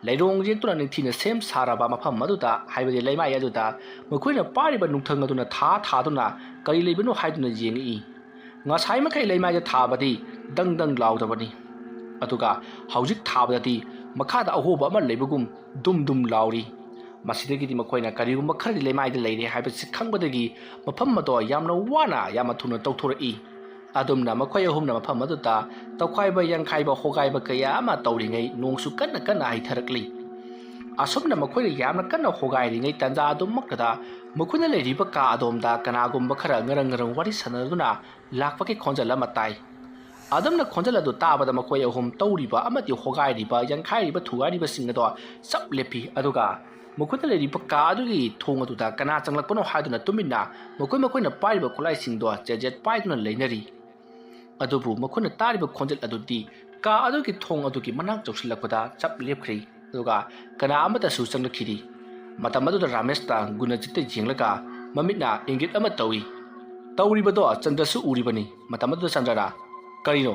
ꯂꯩꯔꯣꯡ ꯌꯦꯛꯇꯨꯅ ꯅꯤꯡꯊꯤꯅ ꯁꯦꯝ ꯁꯥꯔꯕ ꯃꯐꯝ ꯑꯗꯨꯗ, ꯍꯥꯏꯕꯗꯤ ꯂꯩꯃꯥꯏ ꯑꯗꯨꯗ, ꯃꯈꯣꯏꯅ ꯄꯥꯏꯔꯤꯕ ꯅꯨꯡꯊꯪ ꯑꯗꯨꯅ ꯊꯥ ꯊꯥꯗꯨꯅ ꯀꯔꯤ ꯂꯩꯕꯅꯣ ꯍꯥꯏꯗꯨꯅ ꯌꯦꯡꯉꯛꯏ꯫ ꯉꯁꯥꯏ ꯃꯈꯩ ꯂꯩꯃꯥꯏꯗ ꯊꯥꯕꯗꯤ ꯗꯪ ꯗꯪ ꯂꯥꯎꯗꯕꯅꯤ, ꯑꯗꯨꯒ ꯍꯧꯖꯤꯛ ꯊꯥꯕꯗꯗꯤ ꯃꯈꯥꯗ ꯑꯍꯣꯕ ꯑꯃ ꯂꯩꯕꯒꯨꯝ ꯗꯨꯝ ꯗꯨꯝ ꯂꯥꯎꯔꯤ꯫ ꯃꯁꯤꯗꯒꯤꯗꯤ ꯃꯈꯣꯏꯅ ꯀꯔꯤꯒꯨꯝꯕ ꯈꯔꯗꯤ ꯂꯩꯃꯥꯏꯗ ꯂꯩꯔꯦ ꯍꯥꯏꯕꯁꯤ ꯈꯪꯕꯗꯒꯤ ꯃꯐꯝ ꯑꯗꯣ ꯌꯥꯝꯅ ꯋꯥꯅ ꯌꯥꯝꯅ ꯊꯨꯅ ꯇꯧꯊꯣꯔꯛꯏ꯫ ꯑꯗꯨꯝꯅ ꯃꯈꯣꯏ ꯑꯍꯨꯝꯅ ꯃꯐꯝ ꯑꯗꯨꯗ ꯇꯧꯈꯥꯏꯕ ꯌꯥꯡꯈꯥꯏꯕ ꯍꯣꯒꯥꯏꯕ ꯀꯌꯥ ꯑꯃ ꯇꯧꯔꯤꯉꯩ ꯅꯣꯡꯁꯨ ꯀꯟꯅ ꯀꯟꯅ ꯍꯩꯊꯔꯛꯂꯤ꯫ ꯑꯁꯨꯝꯅ ꯃꯈꯣꯏꯅ ꯌꯥꯝꯅ ꯀꯟꯅ ꯍꯣꯒꯥꯏꯔꯤꯉꯩ ꯇꯥꯟꯖꯥ ꯑꯗꯨꯃꯛꯇꯗ ꯃꯈꯣꯏꯅ ꯂꯩꯔꯤꯕ ꯀꯥ ꯑꯗꯣꯝꯗ ꯀꯅꯥꯒꯨꯝꯕ ꯈꯔ ꯉꯔꯪ ꯉꯔꯪ ꯋꯥꯔꯤ ꯁꯥꯟꯅꯗꯨꯅ ꯂꯥꯛꯄꯒꯤ ꯈꯣꯟꯖꯦꯜ ꯑꯃ ꯇꯥꯏ꯫ ꯑꯗꯨꯝꯅ ꯈꯣꯟꯖꯦꯜ ꯑꯗꯨ ꯇꯥꯕꯗ ꯃꯈꯣꯏ ꯑꯍꯨꯝ ꯇꯧꯔꯤꯕ ꯑꯃꯗꯤ ꯍꯣꯒꯥꯏꯔꯤꯕ, ꯌꯥꯡꯈꯥꯏꯔꯤꯕ, ꯊꯨꯒꯥꯏꯔꯤꯕꯁꯤꯡ ꯑꯗꯣ ꯆꯞ ꯂꯦꯞꯄꯤ, ꯑꯗꯨꯒ ꯃꯈꯣꯏꯅ ꯂꯩꯔꯤꯕ ꯀꯥ ꯑꯗꯨꯒꯤ ꯊꯣꯡ ꯑꯗꯨꯗ ꯀꯅꯥ ꯆꯪꯂꯛꯄꯅꯣ ꯍꯥꯏꯗꯨꯅ ꯇꯨꯃꯤꯟꯅ ꯃꯈꯣꯏ ꯃꯈꯣꯏꯅ ꯄꯥꯏꯔꯤꯕ ꯈꯨꯠꯂꯥꯏꯁꯤꯡꯗꯣ ꯆꯦꯖꯦꯠ ꯄꯥꯏꯗꯨꯅ ꯂꯩꯅꯔꯤ꯫ ꯑꯗꯨꯕꯨ ꯃꯈꯣꯏꯅ ꯇꯥꯔꯤꯕ ꯈꯣꯟꯖꯦꯜ ꯑꯗꯨꯗꯤ ꯀꯥ ꯑꯗꯨꯒꯤ ꯊꯣꯡ ꯑꯗꯨꯒꯤ ꯃꯅꯥꯛ ꯌꯧꯁꯤꯜꯂꯛꯄꯗ ꯆꯞ ꯂꯦꯞꯈ꯭ꯔꯦ, ꯑꯗꯨꯒ ꯀꯅꯥ ꯑꯃꯠꯇꯁꯨ ꯆꯪꯂꯛꯈꯤꯗꯦ꯫ ꯃꯇꯝ ꯑꯗꯨꯗ ꯔꯥꯃꯦꯁꯇ ꯒꯨꯅꯖꯤꯠꯇ ꯌꯦꯡꯂꯒ ꯃꯃꯤꯠꯅ ꯏꯪꯒꯤꯠ ꯑꯃ ꯇꯧꯏ꯫ ꯇꯧꯔꯤꯕꯗꯣ ꯆꯟꯗ꯭ꯔꯁꯨ ꯎꯔꯤꯕꯅꯤ꯫ ꯃꯇꯝ ꯑꯗꯨꯗ ꯆꯟꯗ꯭ꯔꯅ, "ꯀꯔꯤꯅꯣ?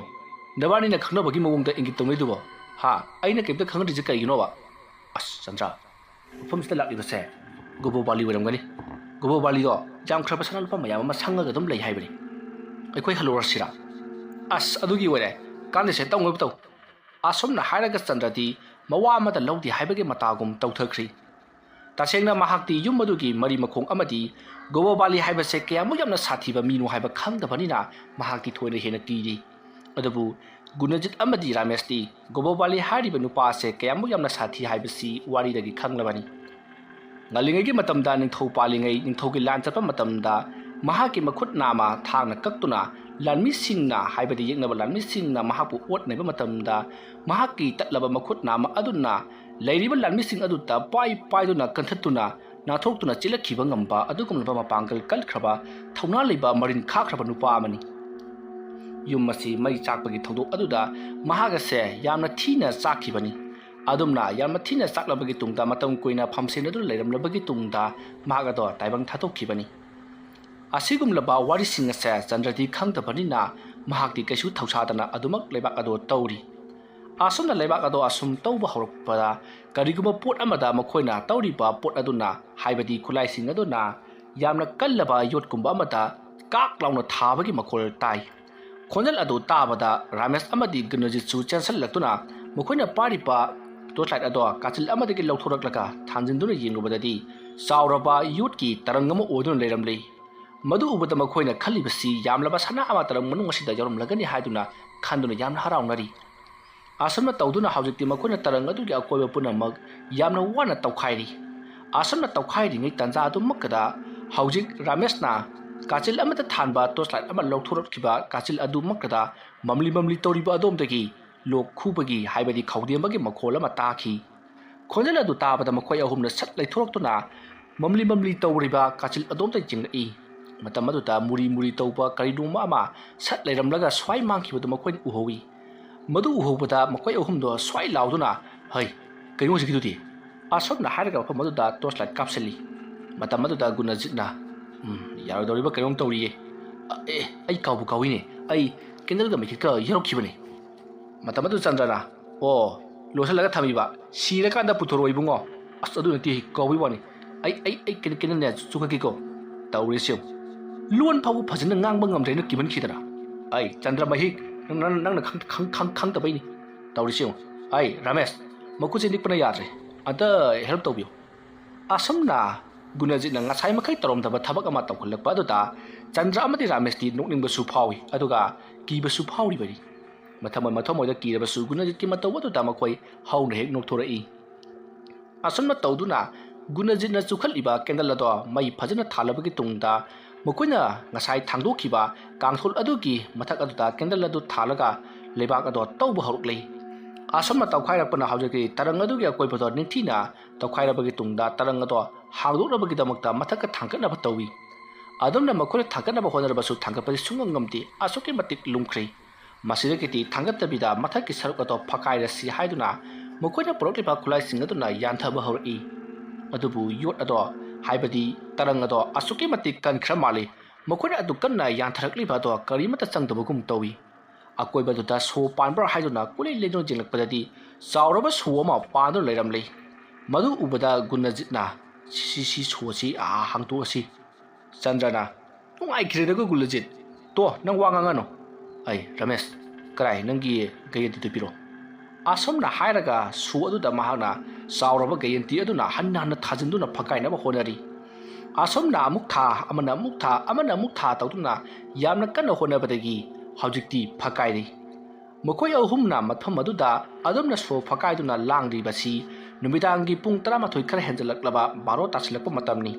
ꯅꯕꯥꯅꯤꯅ ꯈꯪꯅꯕꯒꯤ ꯃꯑꯣꯡꯗ ꯏꯪꯒꯤꯠ ꯇꯧꯅꯩꯗꯨꯕꯣ? ꯍꯥ? ꯑꯩꯅ ꯀꯩꯝꯇ ꯈꯪꯅꯗ꯭ꯔꯤꯁꯦ ꯀꯔꯤꯒꯤꯅꯣꯕ?" "ꯑꯁ, ꯆꯟꯗ꯭ꯔ, ꯃꯐꯝꯁꯤꯗ ꯂꯥꯛꯂꯤꯕꯁꯦ ꯒꯣꯕꯣꯕꯥꯂꯤ ꯑꯣꯏꯔꯝꯒꯅꯤ꯫ ꯒꯣꯕꯣꯕꯥꯂꯤꯗꯣ ꯌꯥꯝꯈ꯭ꯔꯕ ꯁꯅꯥ ꯂꯨꯄꯥ ꯃꯌꯥꯝ ꯑꯃ ꯁꯪꯉꯒ ꯑꯗꯨꯝ ꯂꯩ ꯍꯥꯏꯕꯅꯤ꯫ ꯑꯩꯈꯣꯏ ꯍꯜꯂꯨꯔꯁꯤꯔꯥ?" "ꯑꯁ, ꯑꯗꯨꯒꯤ ꯑꯣꯏꯔꯦ꯫ ꯀꯥꯟꯅꯁꯦ, ꯇꯧꯅꯕ ꯇꯧ꯫" ꯑꯁꯨꯝꯅ ꯍꯥꯏꯔꯒ ꯆꯟꯗ꯭ꯔꯗꯤ ꯃꯋꯥ ꯑꯃꯗ ꯂꯧꯗꯦ ꯍꯥꯏꯕꯒꯤ ꯃꯇꯥꯒꯨꯝ ꯇꯧꯊꯈ꯭ꯔꯤ꯫ ꯇꯁꯦꯡꯅ ꯃꯍꯥꯛꯇꯤ ꯌꯨꯝ ꯑꯗꯨꯒꯤ ꯃꯔꯤ ꯃꯈꯣꯡ ꯑꯃꯗꯤ ꯒꯣꯕꯣꯕꯥꯂꯤ ꯍꯥꯏꯕꯁꯦ ꯀꯌꯥꯃꯨꯛ ꯌꯥꯝꯅ ꯁꯥꯊꯤꯕ ꯃꯤꯅꯣ ꯍꯥꯏꯕ ꯈꯪꯗꯕꯅꯤꯅ ꯃꯍꯥꯛꯇꯤ ꯊꯣꯏꯅ ꯍꯦꯟꯅ ꯀꯤꯔꯤ꯫ ꯑꯗꯨꯕꯨ ꯒꯨꯅꯖꯤꯠ ꯑꯃꯗꯤ ꯔꯥꯃꯦꯁꯇꯤ ꯒꯣꯕꯣꯕꯥꯂꯤ ꯍꯥꯏꯔꯤꯕ ꯅꯨꯄꯥ ꯑꯁꯦ ꯀꯌꯥꯃꯨꯛ ꯌꯥꯝꯅ ꯁꯥꯊꯤ ꯍꯥꯏꯕꯁꯤ ꯋꯥꯔꯤꯗꯒꯤ ꯈꯪꯂꯕꯅꯤ꯫ ꯉꯜꯂꯤꯉꯩꯒꯤ ꯃꯇꯝꯗ ꯅꯤꯡꯊꯧ ꯄꯥꯜꯂꯤꯉꯩ ꯅꯤꯡꯊꯧꯒꯤ ꯂꯥꯟ ꯆꯠꯄ ꯃꯇꯝꯗ ꯃꯍꯥꯛꯀꯤ ꯃꯈꯨꯠ ꯅꯥꯝꯃ ꯊꯥꯡꯅ ꯀꯛꯇꯨꯅ ꯂꯥꯟꯃꯤꯁꯤꯡꯅ, ꯍꯥꯏꯕꯗꯤ ꯌꯦꯛꯅꯕ ꯂꯥꯟꯃꯤꯁꯤꯡꯅ ꯃꯍꯥꯛꯄꯨ ꯑꯣꯠ ꯅꯩꯕ ꯃꯇꯝꯗ ꯃꯍꯥꯛꯀꯤ ꯇꯠꯂꯕ ꯃꯈꯨꯠ ꯅꯥꯝꯃ ꯑꯗꯨꯅ ꯂꯩꯔꯤꯕ ꯂꯥꯟꯃꯤꯁꯤꯡ ꯑꯗꯨꯗ ꯄꯥꯏ ꯄꯥꯏꯗꯨꯅ ꯀꯟꯊꯠꯇꯨꯅ ꯅꯥꯟꯊꯣꯛꯇꯨꯅ ꯆꯦꯜꯂꯛꯈꯤꯕ ꯉꯝꯕ ꯑꯗꯨꯒꯨꯝꯂꯕ ꯃꯄꯥꯡꯒꯜ ꯀꯟꯈ꯭ꯔꯕ, ꯊꯧꯅꯥ ꯂꯩꯕ, ꯃꯔꯤꯟ ꯈꯥꯈ꯭ꯔꯕ ꯅꯨꯄꯥ ꯑꯃꯅꯤ꯫ ꯌꯨꯝ ꯑꯁꯤ ꯃꯩ ꯆꯥꯛꯄꯒꯤ ꯊꯧꯗꯣꯛ ꯑꯗꯨꯗ ꯃꯍꯥꯛ ꯑꯁꯦ ꯌꯥꯝꯅ ꯊꯤꯅ ꯆꯥꯛꯈꯤꯕꯅꯤ꯫ ꯑꯗꯨꯝꯅ ꯌꯥꯝꯅ ꯊꯤꯅ ꯆꯥꯛꯂꯕꯒꯤ ꯇꯨꯡꯗ, ꯃꯇꯝ ꯀꯨꯏꯅ ꯐꯝꯁꯦꯟꯗꯨꯅ ꯂꯩꯔꯝꯂꯕꯒꯤ ꯇꯨꯡꯗ ꯃꯍꯥꯛ ꯑꯗꯣ ꯇꯥꯏꯕꯪ ꯊꯥꯗꯣꯛꯈꯤꯕꯅꯤ꯫ ꯑꯁꯤꯒꯨꯝꯂꯕ ꯋꯥꯔꯤꯁꯤꯡ ꯑꯁꯦ ꯆꯟꯗ꯭ꯔꯗꯤ ꯈꯪꯗꯕꯅꯤꯅ ꯃꯍꯥꯛꯇꯤ ꯀꯩꯁꯨ ꯊꯧꯁꯥꯗꯅ ꯑꯗꯨꯃꯛ ꯂꯩꯕꯥꯛ ꯑꯗꯣ ꯇꯧꯔꯤ꯫ ꯑꯁꯨꯝꯅ ꯂꯩꯕꯥꯛ ꯑꯗꯣ ꯑꯁꯨꯝ ꯇꯧꯕ ꯍꯧꯔꯛꯄꯗ ꯀꯔꯤꯒꯨꯝꯕ ꯄꯣꯠ ꯑꯃꯗ ꯃꯈꯣꯏꯅ ꯇꯧꯔꯤꯕ ꯄꯣꯠ ꯑꯗꯨꯅ, ꯍꯥꯏꯕꯗꯤ ꯈꯨꯠꯂꯥꯏꯁꯤꯡ ꯑꯗꯨꯅ ꯌꯥꯝꯅ ꯀꯜꯂꯕ ꯌꯣꯠꯀꯨꯝꯕ ꯑꯃꯗ ꯀꯥꯛ ꯂꯥꯎꯅ ꯊꯥꯕꯒꯤ ꯃꯈꯣꯜ ꯇꯥꯏ꯫ ꯈꯣꯟꯖꯦꯜ ꯑꯗꯨ ꯇꯥꯕꯗ ꯔꯥꯃꯦꯁ ꯑꯃꯗꯤ ꯒꯨꯅꯖꯤꯠꯁꯨ ꯆꯦꯟꯁꯤꯜꯂꯛꯇꯨꯅ ꯃꯈꯣꯏꯅ ꯄꯥꯏꯔꯤꯕ ꯇꯣꯔꯆ ꯂꯥꯏꯠ ꯑꯗꯣ ꯀꯥꯆꯤꯜ ꯑꯃꯗꯒꯤ ꯂꯧꯊꯣꯔꯛꯂꯒ ꯊꯥꯟꯖꯤꯟꯗꯨꯅ ꯌꯦꯡꯂꯨꯕꯗꯗꯤ ꯆꯥꯎꯔꯕ ꯌꯣꯠꯀꯤ ꯇꯔꯪ ꯑꯃ ꯑꯣꯏꯗꯨꯅ ꯂꯩꯔꯝꯂꯤ꯫ ꯃꯗꯨ ꯎꯕꯗ ꯃꯈꯣꯏꯅ ꯈꯜꯂꯤꯕꯁꯤ ꯌꯥꯝꯂꯕ ꯁꯅꯥ ꯑꯃ ꯇꯔꯪ ꯃꯅꯨꯡ ꯑꯁꯤꯗ ꯌꯥꯎꯔꯝꯂꯒꯅꯤ ꯍꯥꯏꯗꯨꯅ ꯈꯟꯗꯨꯅ ꯌꯥꯝꯅ ꯍꯔꯥꯎꯅꯔꯤ꯫ ꯑꯁꯨꯝꯅ ꯇꯧꯗꯨꯅ ꯍꯧꯖꯤꯛꯇꯤ ꯃꯈꯣꯏꯅ ꯇꯔꯪ ꯑꯗꯨꯒꯤ ꯑꯀꯣꯏꯕ ꯄꯨꯝꯅꯃꯛ ꯌꯥꯝꯅ ꯋꯥꯅ ꯇꯧꯈꯥꯏꯔꯤ꯫ ꯑꯁꯨꯝꯅ ꯇꯧꯈꯥꯏꯔꯤꯉꯩ ꯇꯥꯟꯖꯥ ꯑꯗꯨꯃꯛꯇꯗ ꯍꯧꯖꯤꯛ ꯔꯥꯃꯦꯁꯅ ꯀꯥꯆꯤꯜ ꯑꯃꯗ ꯊꯥꯟꯕ ꯇꯣꯔꯆ ꯂꯥꯏꯠ ꯑꯃ ꯂꯧꯊꯣꯔꯛꯈꯤꯕ ꯀꯥꯆꯤꯜ ꯑꯗꯨꯃꯛꯇꯗ ꯃꯝꯂꯤ ꯃꯝꯂꯤ ꯇꯧꯔꯤꯕ ꯑꯗꯣꯝꯗꯒꯤ ꯂꯣꯛ ꯈꯨꯕꯒꯤ, ꯍꯥꯏꯕꯗꯤ ꯈꯧꯗꯦꯝꯕꯒꯤ ꯃꯈꯣꯜ ꯑꯃ ꯇꯥꯈꯤ꯫ ꯈꯣꯟꯖꯦꯜ ꯑꯗꯨ ꯇꯥꯕꯗ ꯃꯈꯣꯏ ꯑꯍꯨꯝꯅ ꯁꯠ ꯂꯩꯊꯣꯔꯛꯇꯨꯅ ꯃꯝꯂꯤ ꯃꯝꯂꯤ ꯇꯧꯔꯤꯕ ꯀꯥꯆꯤꯜ ꯑꯗꯣꯝꯗ ꯌꯦꯡꯂꯛꯏ꯫ ꯃꯇꯝ ꯑꯗꯨꯗ ꯃꯨꯔꯤ ꯃꯨꯔꯤ ꯇꯧꯕ ꯀꯔꯤꯅꯣꯃ ꯑꯃ ꯁꯠ ꯂꯩꯔꯝꯂꯒ ꯁ꯭ꯋꯥꯏ ꯃꯥꯡꯈꯤꯕꯗꯨ ꯃꯈꯣꯏꯅ ꯎꯍꯧꯏ꯫ ꯃꯗꯨ ꯎꯍꯧꯕꯗ ꯃꯈꯣꯏ ꯑꯍꯨꯝꯗꯣ ꯁ꯭ꯋꯥꯏ ꯂꯥꯎꯗꯨꯅ, "ꯍꯩ, ꯀꯩꯅꯣ ꯍꯧꯖꯤꯛꯀꯤꯗꯨꯗꯤ?" ꯑꯁꯨꯝꯅ ꯍꯥꯏꯔꯒ ꯃꯐꯝ ꯑꯗꯨꯗ ꯇꯣꯔꯆ ꯂꯥꯏꯠ ꯀꯥꯞꯁꯤꯜꯂꯤ꯫ ꯃꯇꯝ ꯑꯗꯨꯗ ꯒꯨꯅꯖꯤꯠꯅ, "ꯎꯝ, ꯌꯥꯔꯣꯏꯗꯧꯔꯤꯕ ꯀꯩꯅꯣꯝ ꯇꯧꯔꯤꯌꯦ꯫ ꯑ, ꯑꯦ, ꯑꯩ ꯀꯥꯎꯕꯨ ꯀꯥꯎꯏꯅꯦ, ꯑꯩ ꯀꯦꯟꯗꯜꯒ ꯃꯩꯈꯦꯠꯀ ꯌꯥꯎꯔꯛꯈꯤꯕꯅꯦ꯫" ꯃꯇꯝ ꯑꯗꯨ ꯆꯟꯗ꯭ꯔꯅ, "ꯑꯣ, ꯂꯣꯠꯁꯤꯜꯂꯒ ꯊꯝꯃꯤꯕ? ꯁꯤꯔꯀꯥꯟꯗ ꯄꯨꯊꯣꯔꯛꯑꯣ ꯏꯕꯨꯡꯉꯣ꯫" "ꯑꯁ, ꯑꯗꯨ ꯅꯠꯇꯦ, ꯀꯥꯎꯕꯩ ꯋꯥꯅꯤ꯫ ꯑꯩ, ꯑꯩ, ꯑꯩ ꯀꯦꯟ-, ꯀꯦꯟꯗꯜꯅꯦ ꯆꯨꯈꯠꯀꯦꯀꯣ꯫" ꯇꯧꯔꯤꯁꯤ ꯌꯦꯡꯉꯨ꯫ ꯂꯣꯟ ꯐꯥꯎꯕ ꯐꯖꯅ ꯉꯥꯡꯕ ꯉꯝꯗ꯭ꯔꯦꯅ ꯀꯤꯃꯟꯈꯤꯗꯅ꯫ "ꯑꯩ ꯆꯟꯗ꯭ꯔ ꯃꯍꯤꯛ, ꯅꯪ, ꯅꯪ, ꯅꯪꯅ ꯈꯪ-, ꯈꯪ-, ꯈꯪ-, ꯈꯪꯗꯕꯩꯅꯤ꯫" ꯇꯧꯔꯤꯁꯤ ꯌꯦꯡꯉꯨ꯫ "ꯑꯩ ꯔꯥꯃꯦꯁ, ꯃꯈꯨꯠꯁꯦ ꯅꯤꯛꯄꯅ ꯌꯥꯗ꯭ꯔꯦ꯫ ꯑꯝꯇ ꯍꯦꯜꯞ ꯇꯧꯕꯤꯌꯨ꯫" ꯑꯁꯨꯝꯅ ꯒꯨꯅꯖꯤꯠꯅ ꯉꯁꯥꯏ ꯃꯈꯩ ꯇꯧꯔꯝꯗꯕ ꯊꯕꯛ ꯑꯃ ꯇꯧꯈꯠꯂꯛꯄ ꯑꯗꯨꯗ ꯆꯟꯗ꯭ꯔ ꯑꯃꯗꯤ ꯔꯥꯃꯦꯁꯇꯤ ꯅꯣꯛꯅꯤꯡꯕꯁꯨ ꯐꯥꯎꯏ, ꯑꯗꯨꯒ ꯀꯤꯕꯁꯨ ꯐꯥꯎꯔꯤꯕꯅꯤ꯫ ꯃꯊꯃꯣꯏ ꯃꯊꯃꯣꯏꯗ ꯀꯤꯔꯕꯁꯨ ꯒꯨꯅꯖꯤꯠꯀꯤ ꯃꯇꯧ ꯑꯗꯨꯗ ꯃꯈꯣꯏ ꯍꯧꯅ ꯍꯦꯛ ꯅꯣꯛꯊꯣꯔꯛꯏ꯫ ꯑꯁꯨꯝꯅ ꯇꯧꯗꯨꯅ ꯒꯨꯅꯖꯤꯠꯅ ꯆꯨꯈꯠꯂꯤꯕ ꯀꯦꯟꯗꯜ ꯑꯗꯣ ꯃꯩ ꯐꯖꯅ ꯊꯥꯜꯂꯕꯒꯤ ꯇꯨꯡꯗ ꯃꯈꯣꯏꯅ ꯉꯁꯥꯏ ꯊꯥꯡꯗꯣꯛꯈꯤꯕ ꯀꯥꯡꯊꯣꯜ ꯑꯗꯨꯒꯤ ꯃꯊꯛ ꯑꯗꯨꯗ ꯀꯦꯟꯗꯜ ꯑꯗꯨ ꯊꯥꯜꯂꯒ ꯂꯩꯕꯥꯛ ꯑꯗꯣ ꯇꯧꯕ ꯍꯧꯔꯛꯂꯤ꯫ ꯑꯁꯨꯝꯅ ꯇꯧꯈꯥꯏꯔꯛꯄꯅ ꯍꯧꯖꯤꯛꯇꯤ ꯇꯔꯪ ꯑꯗꯨꯒꯤ ꯑꯀꯣꯏꯕꯗꯣ ꯅꯤꯡꯊꯤꯅ ꯇꯧꯈꯥꯏꯔꯕꯒꯤ ꯇꯨꯡꯗ ꯇꯔꯪ ꯑꯗꯣ ꯍꯥꯡꯗꯣꯛꯅꯕꯒꯤꯗꯃꯛꯇ ꯃꯊꯛꯇ ꯊꯥꯡꯒꯠꯅꯕ ꯇꯧꯏ꯫ ꯑꯗꯨꯝꯅ ꯃꯈꯣꯏꯅ ꯊꯥꯡꯒꯠꯅꯕ ꯍꯣꯠꯅꯔꯕꯁꯨ ꯊꯥꯡꯒꯠꯄꯗꯤ ꯁꯨꯡꯉꯝ ꯉꯝꯗꯦ꯫ ꯑꯁꯨꯛꯀꯤ ꯃꯇꯤꯛ ꯂꯨꯝꯈ꯭ꯔꯦ꯫ ꯃꯁꯤꯗꯒꯤꯗꯤ ꯊꯥꯡꯒꯠꯇꯕꯤꯗ ꯃꯊꯛꯀꯤ ꯁꯔꯨꯛ ꯑꯗꯣ ꯐꯛꯀꯥꯏꯔꯁꯤ ꯍꯥꯏꯗꯨꯅ ꯃꯈꯣꯏꯅ ꯄꯨꯔꯛꯂꯤꯕ ꯈꯨꯠꯂꯥꯏꯁꯤꯡ ꯑꯗꯨꯅ ꯌꯥꯟꯊꯕ ꯍꯧꯔꯛꯏ꯫ ꯑꯗꯨꯕꯨ ꯌꯣꯠ ꯑꯗꯣ, ꯍꯥꯏꯕꯗꯤ ꯇꯔꯪ ꯑꯗꯣ ꯑꯁꯨꯛꯀꯤ ꯃꯇꯤꯛ ꯀꯟꯈ꯭ꯔ ꯃꯥꯜꯂꯤ꯫ ꯃꯈꯣꯏꯅ ꯑꯗꯨ ꯀꯟꯅ ꯌꯥꯟꯊꯔꯛꯂꯤꯕ ꯑꯗꯣ ꯀꯔꯤꯃꯠꯇ ꯆꯪꯗꯕꯒꯨꯝ ꯇꯧꯏ꯫ ꯑꯀꯣꯏꯕꯗꯨꯗ ꯁꯣ ꯄꯥꯟꯕ꯭ꯔꯥ ꯍꯥꯏꯗꯨꯅ ꯀꯣꯏꯂꯦꯡ ꯂꯦꯡꯗꯨꯅ ꯌꯦꯡꯂꯛꯄꯗꯗꯤ ꯆꯥꯎꯔꯕ ꯁꯣ ꯑꯃ ꯄꯥꯟꯗꯨꯅ ꯂꯩꯔꯝꯂꯤ꯫ ꯃꯗꯨ ꯎꯕꯗ ꯒꯨꯅꯖꯤꯠꯅ, "ꯁꯤ, ꯁꯤ, ꯁꯤ ꯁꯣꯁꯤ, ꯑꯥ, ꯍꯥꯡꯗꯣꯛꯑꯁꯤ꯫" ꯆꯟꯗ꯭ꯔꯅ, "ꯅꯨꯡꯉꯥꯏꯈ꯭ꯔꯦꯗꯀꯣ ꯒꯨꯅꯖꯤꯠ, ꯇꯣ, ꯅꯪ ꯋꯥ ꯉꯥꯡꯉꯅꯨ꯫ ꯑꯩ, ꯔꯃꯦꯁ, ꯀꯔꯥꯏ ꯅꯪꯒꯤ ꯒꯌꯦꯟꯇꯤꯗꯨ ꯄꯤꯔꯛꯑꯣ꯫" ꯑꯁꯨꯝꯅ ꯍꯥꯏꯔꯒ ꯁꯣ ꯑꯗꯨꯗ ꯃꯍꯥꯛꯅ ꯆꯥꯎꯔꯕ ꯒꯌꯦꯟꯇꯤ ꯑꯗꯨꯅ ꯍꯟꯅ ꯍꯟꯅ ꯊꯥꯖꯤꯟꯗꯨꯅ ꯐꯛꯀꯥꯏꯅꯕ ꯍꯣꯠꯅꯔꯤ꯫ ꯑꯁꯨꯝꯅ ꯑꯃꯨꯛ ꯊꯥ, ꯑꯃꯅ ꯑꯃꯨꯛ ꯊꯥ, ꯑꯃꯅ ꯑꯃꯨꯛ ꯊꯥ ꯇꯧꯗꯨꯅ ꯌꯥꯝꯅ ꯀꯟꯅ ꯍꯣꯠꯅꯕꯗꯒꯤ ꯍꯧꯖꯤꯛꯇꯤ ꯐꯛꯀꯥꯏꯔꯦ꯫ ꯃꯈꯣꯏ ꯑꯍꯨꯝꯅ ꯃꯐꯝ ꯑꯗꯨꯗ ꯑꯗꯨꯝꯅ ꯁꯣ ꯐꯛꯀꯥꯏꯗꯨꯅ ꯂꯥꯡꯂꯤꯕꯁꯤ ꯅꯨꯃꯤꯗꯥꯡꯒꯤ ꯄꯨꯡ ꯇꯔꯥꯃꯥꯊꯣꯏ ꯈꯔ ꯍꯦꯟꯖꯜꯂꯛꯂꯕ ꯕꯥꯔꯣ ꯇꯥꯁꯤꯜꯂꯛꯄ ꯃꯇꯝꯅꯤ꯫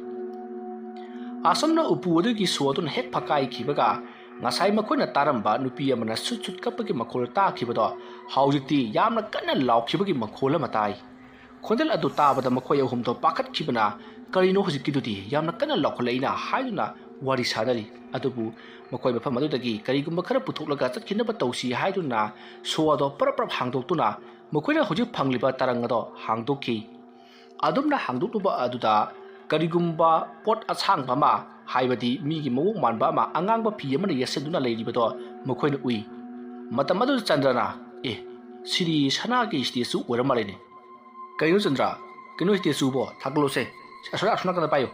ꯑꯁꯨꯝꯅ ꯎꯄꯨ ꯑꯗꯨꯒꯤ ꯁꯣ ꯑꯗꯨꯅ ꯍꯦꯛ ꯐꯛꯀꯥꯏꯈꯤꯕꯒ ꯉꯁꯥꯏ ꯃꯈꯣꯏꯅ ꯇꯥꯔꯝꯕ ꯅꯨꯄꯤ ꯑꯃꯅ ꯁꯨꯠ ꯁꯨꯠ ꯀꯞꯄꯒꯤ ꯃꯈꯣꯜ ꯇꯥꯈꯤꯕꯗꯣ ꯍꯧꯖꯤꯛꯇꯤ ꯌꯥꯝꯅ ꯀꯟꯅ ꯂꯥꯎꯈꯤꯕꯒꯤ ꯃꯈꯣꯜ ꯑꯃ ꯇꯥꯏ꯫ ꯈꯣꯟꯖꯦꯜ ꯑꯗꯨ ꯇꯥꯕꯗ ꯃꯈꯣꯏ ꯑꯍꯨꯝꯗꯣ ꯄꯥꯈꯠꯈꯤꯕꯅ, "ꯀꯔꯤꯅꯣ ꯍꯧꯖꯤꯛꯀꯤꯗꯨꯗꯤ? ꯌꯥꯝꯅ ꯀꯟꯅ ꯂꯥꯎꯈꯠꯂꯛꯏꯅ?" ꯍꯥꯏꯗꯨꯅ ꯋꯥꯔꯤ ꯁꯥꯅꯔꯤ꯫ ꯑꯗꯨꯕꯨ ꯃꯈꯣꯏ ꯃꯐꯝ ꯑꯗꯨꯗꯒꯤ ꯀꯔꯤꯒꯨꯝꯕ ꯈꯔ ꯄꯨꯊꯣꯛꯂꯒ ꯆꯠꯈꯤꯅꯕ ꯇꯧꯁꯤ ꯍꯥꯏꯗꯨꯅ ꯁꯣ ꯑꯗꯣ ꯄꯔꯞ ꯄꯔꯞ ꯍꯥꯡꯗꯣꯛꯇꯨꯅ ꯃꯈꯣꯏꯅ ꯍꯧꯖꯤꯛ ꯐꯪꯂꯤꯕ ꯇꯔꯪ ꯑꯗꯣ ꯍꯥꯡꯗꯣꯛꯈꯤ꯫ ꯑꯗꯨꯝꯅ ꯍꯥꯡꯗꯣꯛꯂꯨꯕ ꯑꯗꯨꯗ ꯀꯔꯤꯒꯨꯝꯕ ꯄꯣꯠ ꯑꯁꯥꯡꯕ ꯑꯃ, ꯍꯥꯏꯕꯗꯤ ꯃꯤꯒꯤ ꯃꯑꯣꯡ ꯃꯥꯟꯕ ꯑꯃ ꯑꯉꯥꯡꯕ ꯐꯤ ꯑꯃꯅ ꯌꯦꯠꯁꯤꯟꯗꯨꯅ ꯂꯩꯔꯤꯕꯗꯣ ꯃꯈꯣꯏꯅ ꯎꯏ꯫ ꯃꯇꯝ ꯑꯗꯨꯗ ꯆꯟꯗ꯭ꯔꯅ, "ꯑꯦ, ꯁꯤꯗꯤ ꯁꯅꯥꯒꯤ ꯁ꯭ꯇꯦꯆꯨ ꯑꯣꯏꯔ ꯃꯥꯜꯂꯦꯅꯦ꯫ ꯀꯩꯅꯣ ꯆꯟꯗ꯭ꯔ, ꯀꯩꯅꯣ ꯁ꯭ꯇꯦꯆꯨꯕꯣ? ꯊꯥꯡꯒꯠꯂꯣꯁꯦ꯫ ꯑꯁꯣꯝ, ꯑꯁꯣꯝ ꯅꯥꯀꯟꯗ ꯄꯥꯏꯌꯨ꯫"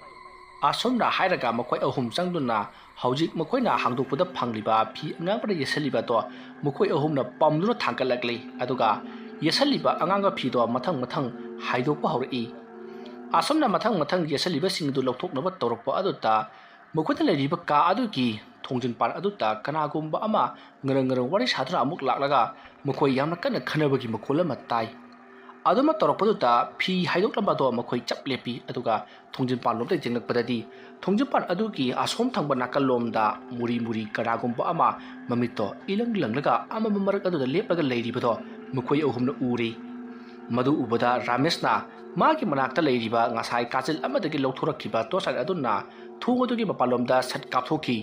ꯑꯁꯨꯝꯅ ꯍꯥꯏꯔꯒ ꯃꯈꯣꯏ ꯑꯍꯨꯝ ꯆꯪꯗꯨꯅ ꯍꯧꯖꯤꯛ ꯃꯈꯣꯏꯅ ꯍꯥꯡꯗꯣꯛꯄꯗ ꯐꯪꯂꯤꯕ ꯐꯤ ꯑꯉꯥꯡꯕꯅ ꯌꯦꯠꯁꯤꯜꯂꯤꯕ ꯑꯗꯣ ꯃꯈꯣꯏ ꯑꯍꯨꯝꯅ ꯄꯝꯗꯨꯅ ꯊꯥꯡꯒꯠꯂꯛꯂꯤ꯫ ꯑꯗꯨꯒ ꯌꯦꯠꯁꯤꯜꯂꯤꯕ ꯑꯉꯥꯡꯕ ꯐꯤꯗꯣ ꯃꯊꯪ ꯃꯊꯪ ꯍꯥꯏꯗꯣꯛꯄ ꯍꯧꯔꯛꯏ꯫ ꯑꯁꯨꯝꯅ ꯃꯊꯪ ꯃꯊꯪ ꯌꯦꯠꯁꯤꯜꯂꯤꯕꯁꯤꯡ ꯑꯗꯨ ꯂꯧꯊꯣꯛꯅꯕ ꯇꯧꯔꯛꯄ ꯑꯗꯨꯗ ꯃꯈꯣꯏꯅ ꯂꯩꯔꯤꯕ ꯀꯥ ꯑꯗꯨꯒꯤ ꯊꯣꯡꯖꯤꯟ ꯄꯥꯟ ꯑꯗꯨꯗ ꯀꯅꯥꯒꯨꯝꯕ ꯑꯃ ꯉꯔꯪ ꯉꯔꯪ ꯋꯥꯔꯤ ꯁꯥꯗꯨꯅ ꯑꯃꯨꯛ ꯂꯥꯛꯂꯒ ꯃꯈꯣꯏ ꯌꯥꯝꯅ ꯀꯟꯅ ꯈꯟꯅꯕꯒꯤ ꯃꯈꯣꯜ ꯑꯃ ꯇꯥꯏ꯫ ꯑꯗꯨꯃꯛ ꯇꯧꯔꯛꯄꯗꯨꯗ ꯐꯤ ꯍꯥꯏꯗꯣꯛꯂꯝꯕꯗꯣ ꯃꯈꯣꯏ ꯆꯞ ꯂꯦꯞꯄꯤ꯫ ꯑꯗꯨꯒ ꯊꯣꯡꯖꯤꯟ ꯄꯥꯟꯂꯣꯝꯗ ꯌꯦꯡꯂꯛꯄꯗꯗꯤ ꯊꯣꯡꯖꯤꯟ ꯄꯥꯟ ꯑꯗꯨꯒꯤ ꯑꯁꯣꯝ ꯊꯪꯕ ꯅꯥꯀꯜꯂꯣꯝꯗ ꯃꯨꯔꯤ ꯃꯨꯔꯤ ꯀꯅꯥꯒꯨꯝꯕ ꯑꯃ ꯃꯃꯤꯠꯇꯣ ꯏꯂꯪ ꯂꯪꯂꯒ ꯑꯃꯝꯕ ꯃꯔꯛ ꯑꯗꯨꯗ ꯂꯦꯞꯂꯒ ꯂꯩꯔꯤꯕꯗꯣ ꯃꯈꯣꯏ ꯑꯍꯨꯝꯅ ꯎꯔꯤ꯫ ꯃꯗꯨ ꯎꯕꯗ ꯔꯥꯃꯦꯁꯅ ꯃꯥꯒꯤ ꯃꯅꯥꯛꯇ ꯂꯩꯔꯤꯕ ꯉꯁꯥꯏ ꯀꯥꯆꯤꯜ ꯑꯃꯗꯒꯤ ꯂꯧꯊꯣꯔꯛꯈꯤꯕ ꯇꯣꯔꯆ ꯂꯥꯏꯠ ꯑꯗꯨꯅ ꯊꯣꯡ ꯑꯗꯨꯒꯤ ꯃꯄꯥꯟꯂꯣꯝꯗ ꯁꯠ ꯀꯥꯞꯊꯣꯛꯈꯤ꯫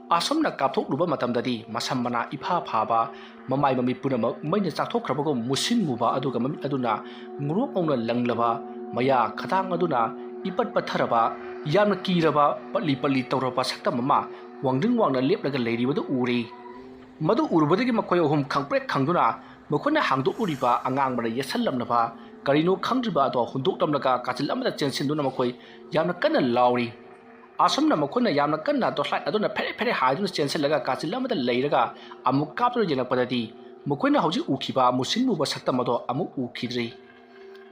ꯑꯁꯨꯝꯅ ꯀꯥꯞꯊꯣꯛꯂꯨꯕ ꯃꯇꯝꯗꯗꯤ ꯃꯁꯝ ꯃꯅꯥ ꯏꯐꯥ ꯐꯥꯕ, ꯃꯃꯥꯏ ꯃꯃꯤꯠ ꯄꯨꯝꯅꯃꯛ ꯃꯩꯅ ꯆꯥꯛꯊꯣꯛꯈ꯭ꯔꯕꯒꯨꯝ ꯃꯨꯁꯤꯟ ꯃꯨꯕ, ꯑꯗꯨꯒ ꯃꯃꯤꯠ ꯑꯗꯨꯅ ꯉꯧꯔꯣꯛ ꯉꯧꯅ ꯂꯪꯂꯕ, ꯃꯌꯥ ꯈꯗꯥꯡ ꯑꯗꯨꯅ ꯏꯄꯠ ꯄꯠꯊꯔꯕ, ꯌꯥꯝꯅ ꯀꯤꯔꯕ, ꯄꯠꯂꯤ ꯄꯠꯂꯤ ꯇꯧꯔꯕ ꯁꯛꯇꯝ ꯑꯃ ꯋꯥꯡꯗ꯭ꯔꯤꯡ ꯋꯥꯡꯅ ꯂꯦꯞꯂꯒ ꯂꯩꯔꯤꯕꯗꯨ ꯎꯔꯦ꯫ ꯃꯗꯨ ꯎꯔꯨꯕꯗꯒꯤ ꯃꯈꯣꯏ ꯑꯍꯨꯝ ꯈꯪꯄ꯭ꯔꯦꯛ ꯈꯪꯗꯨꯅ ꯃꯈꯣꯏꯅ ꯍꯥꯡꯗꯣꯛꯂꯨꯔꯤꯕ ꯑꯉꯥꯡꯕꯅ ꯌꯦꯠꯁꯜꯂꯝꯂꯕ ꯀꯔꯤꯅꯣ ꯈꯪꯗ꯭ꯔꯤꯕ ꯑꯗꯣ ꯍꯨꯟꯗꯣꯛꯂꯝꯂꯒ ꯀꯥꯆꯤꯜ ꯑꯃꯗ ꯆꯦꯟꯁꯤꯟꯗꯨꯅ ꯃꯈꯣꯏ ꯌꯥꯝꯅ ꯀꯟꯅ ꯂꯥꯎꯔꯤ꯫ ꯑꯁꯨꯝꯅ ꯃꯈꯣꯏꯅ ꯌꯥꯝꯅ ꯀꯟꯅ torchlight ꯑꯗꯨꯅ ꯐꯦꯔꯦ ꯐꯦꯔꯦ ꯍꯥꯏꯗꯨꯅ ꯆꯦꯟꯁꯤꯜꯂꯒ ꯀꯥꯆꯤꯜ ꯑꯃꯗ ꯂꯩꯔꯒ ꯑꯃꯨꯛ ꯀꯥꯞꯇꯨꯅ ꯌꯦꯡꯂꯛꯄꯗꯗꯤ ꯃꯈꯣꯏꯅ ꯍꯧꯖꯤꯛ ꯎꯈꯤꯕ ꯃꯨꯁꯤꯟ ꯃꯨꯕ ꯁꯛꯇꯝ ꯑꯗꯣ ꯑꯃꯨꯛ ꯎꯈꯤꯗ꯭ꯔꯦ꯫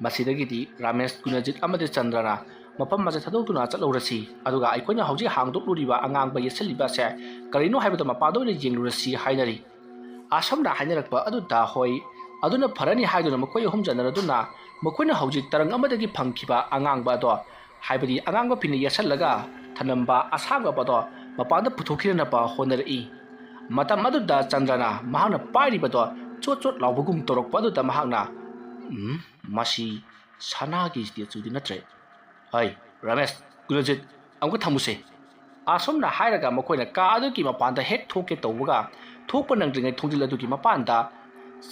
ꯃꯁꯤꯗꯒꯤꯗꯤ ꯔꯥꯃꯦꯁ, ꯒꯨꯅꯖꯤꯠ ꯑꯃꯗꯤ ꯆꯟꯗ꯭ꯔꯅ ꯃꯐꯝ ꯑꯁꯤ ꯊꯥꯗꯣꯛꯇꯨꯅ ꯆꯠꯍꯧꯔꯁꯤ, ꯑꯗꯨꯒ ꯑꯩꯈꯣꯏꯅ ꯍꯧꯖꯤꯛ ꯍꯥꯡꯗꯣꯛꯂꯨꯔꯤꯕ ꯑꯉꯥꯡꯕ ꯌꯦꯠꯁꯜꯂꯤꯕ ꯑꯁꯦ ꯀꯔꯤꯅꯣ ꯍꯥꯏꯕꯗꯣ ꯃꯄꯥꯟꯗ ꯑꯣꯏꯅ ꯌꯦꯡꯂꯨꯔꯁꯤ ꯍꯥꯏꯅꯔꯤ꯫ ꯑꯁꯨꯝꯅ ꯍꯥꯏꯅꯔꯛꯄ ꯑꯗꯨꯗ ꯍꯣꯏ, ꯑꯗꯨꯅ ꯐꯔꯅꯤ ꯍꯥꯏꯗꯨꯅ ꯃꯈꯣꯏ ꯑꯍꯨꯝ ꯆꯟꯅꯔꯗꯨꯅ ꯃꯈꯣꯏꯅ ꯍꯧꯖꯤꯛ ꯇꯔꯪ ꯑꯃꯗꯒꯤ ꯐꯪꯈꯤꯕ ꯑꯉꯥꯡꯕ ꯑꯗꯣ, ꯍꯥꯏꯕꯗꯤ ꯑꯉꯥꯡꯕ ꯐꯤꯅ ꯌꯦꯠꯁꯜꯂꯒ ꯊꯅꯝꯕ ꯑꯁꯥꯡꯕ ꯑꯗꯣ ꯃꯄꯥꯟꯗ ꯄꯨꯊꯣꯛꯈꯤꯅꯅꯕ ꯍꯣꯠꯅꯔꯛꯏ꯫ ꯃꯇꯝ ꯑꯗꯨꯗ ꯆꯟꯗ꯭ꯔꯅ ꯃꯍꯥꯛꯅ ꯄꯥꯏꯔꯤꯕꯗꯣ ꯆꯣꯠ ꯆꯣꯠ ꯂꯥꯎꯕꯒꯨꯝ ꯇꯧꯔꯛꯄ ꯑꯗꯨꯗ ꯃꯍꯥꯛꯅ, "ꯎꯝ, ꯃꯁꯤ ꯁꯅꯥꯒꯤ statue ꯗꯤ ꯅꯠꯇ꯭ꯔꯦ꯫ ꯍꯩ, ꯔꯥꯃꯦꯁ, ꯒꯨꯅꯖꯤꯠ, ꯑꯃꯨꯛꯀ ꯊꯝꯃꯨꯁꯦ꯫" ꯑꯁꯨꯝꯅ ꯍꯥꯏꯔꯒ ꯃꯈꯣꯏꯅ ꯀꯥ ꯑꯗꯨꯒꯤ ꯃꯄꯥꯟꯗ ꯍꯦꯛ ꯊꯣꯛꯀꯦ ꯇꯧꯕꯒ, ꯊꯣꯛꯄ ꯅꯪꯗ꯭ꯔꯤꯉꯩ ꯊꯣꯡꯖꯤꯜ ꯑꯗꯨꯒꯤ ꯃꯄꯥꯟꯗ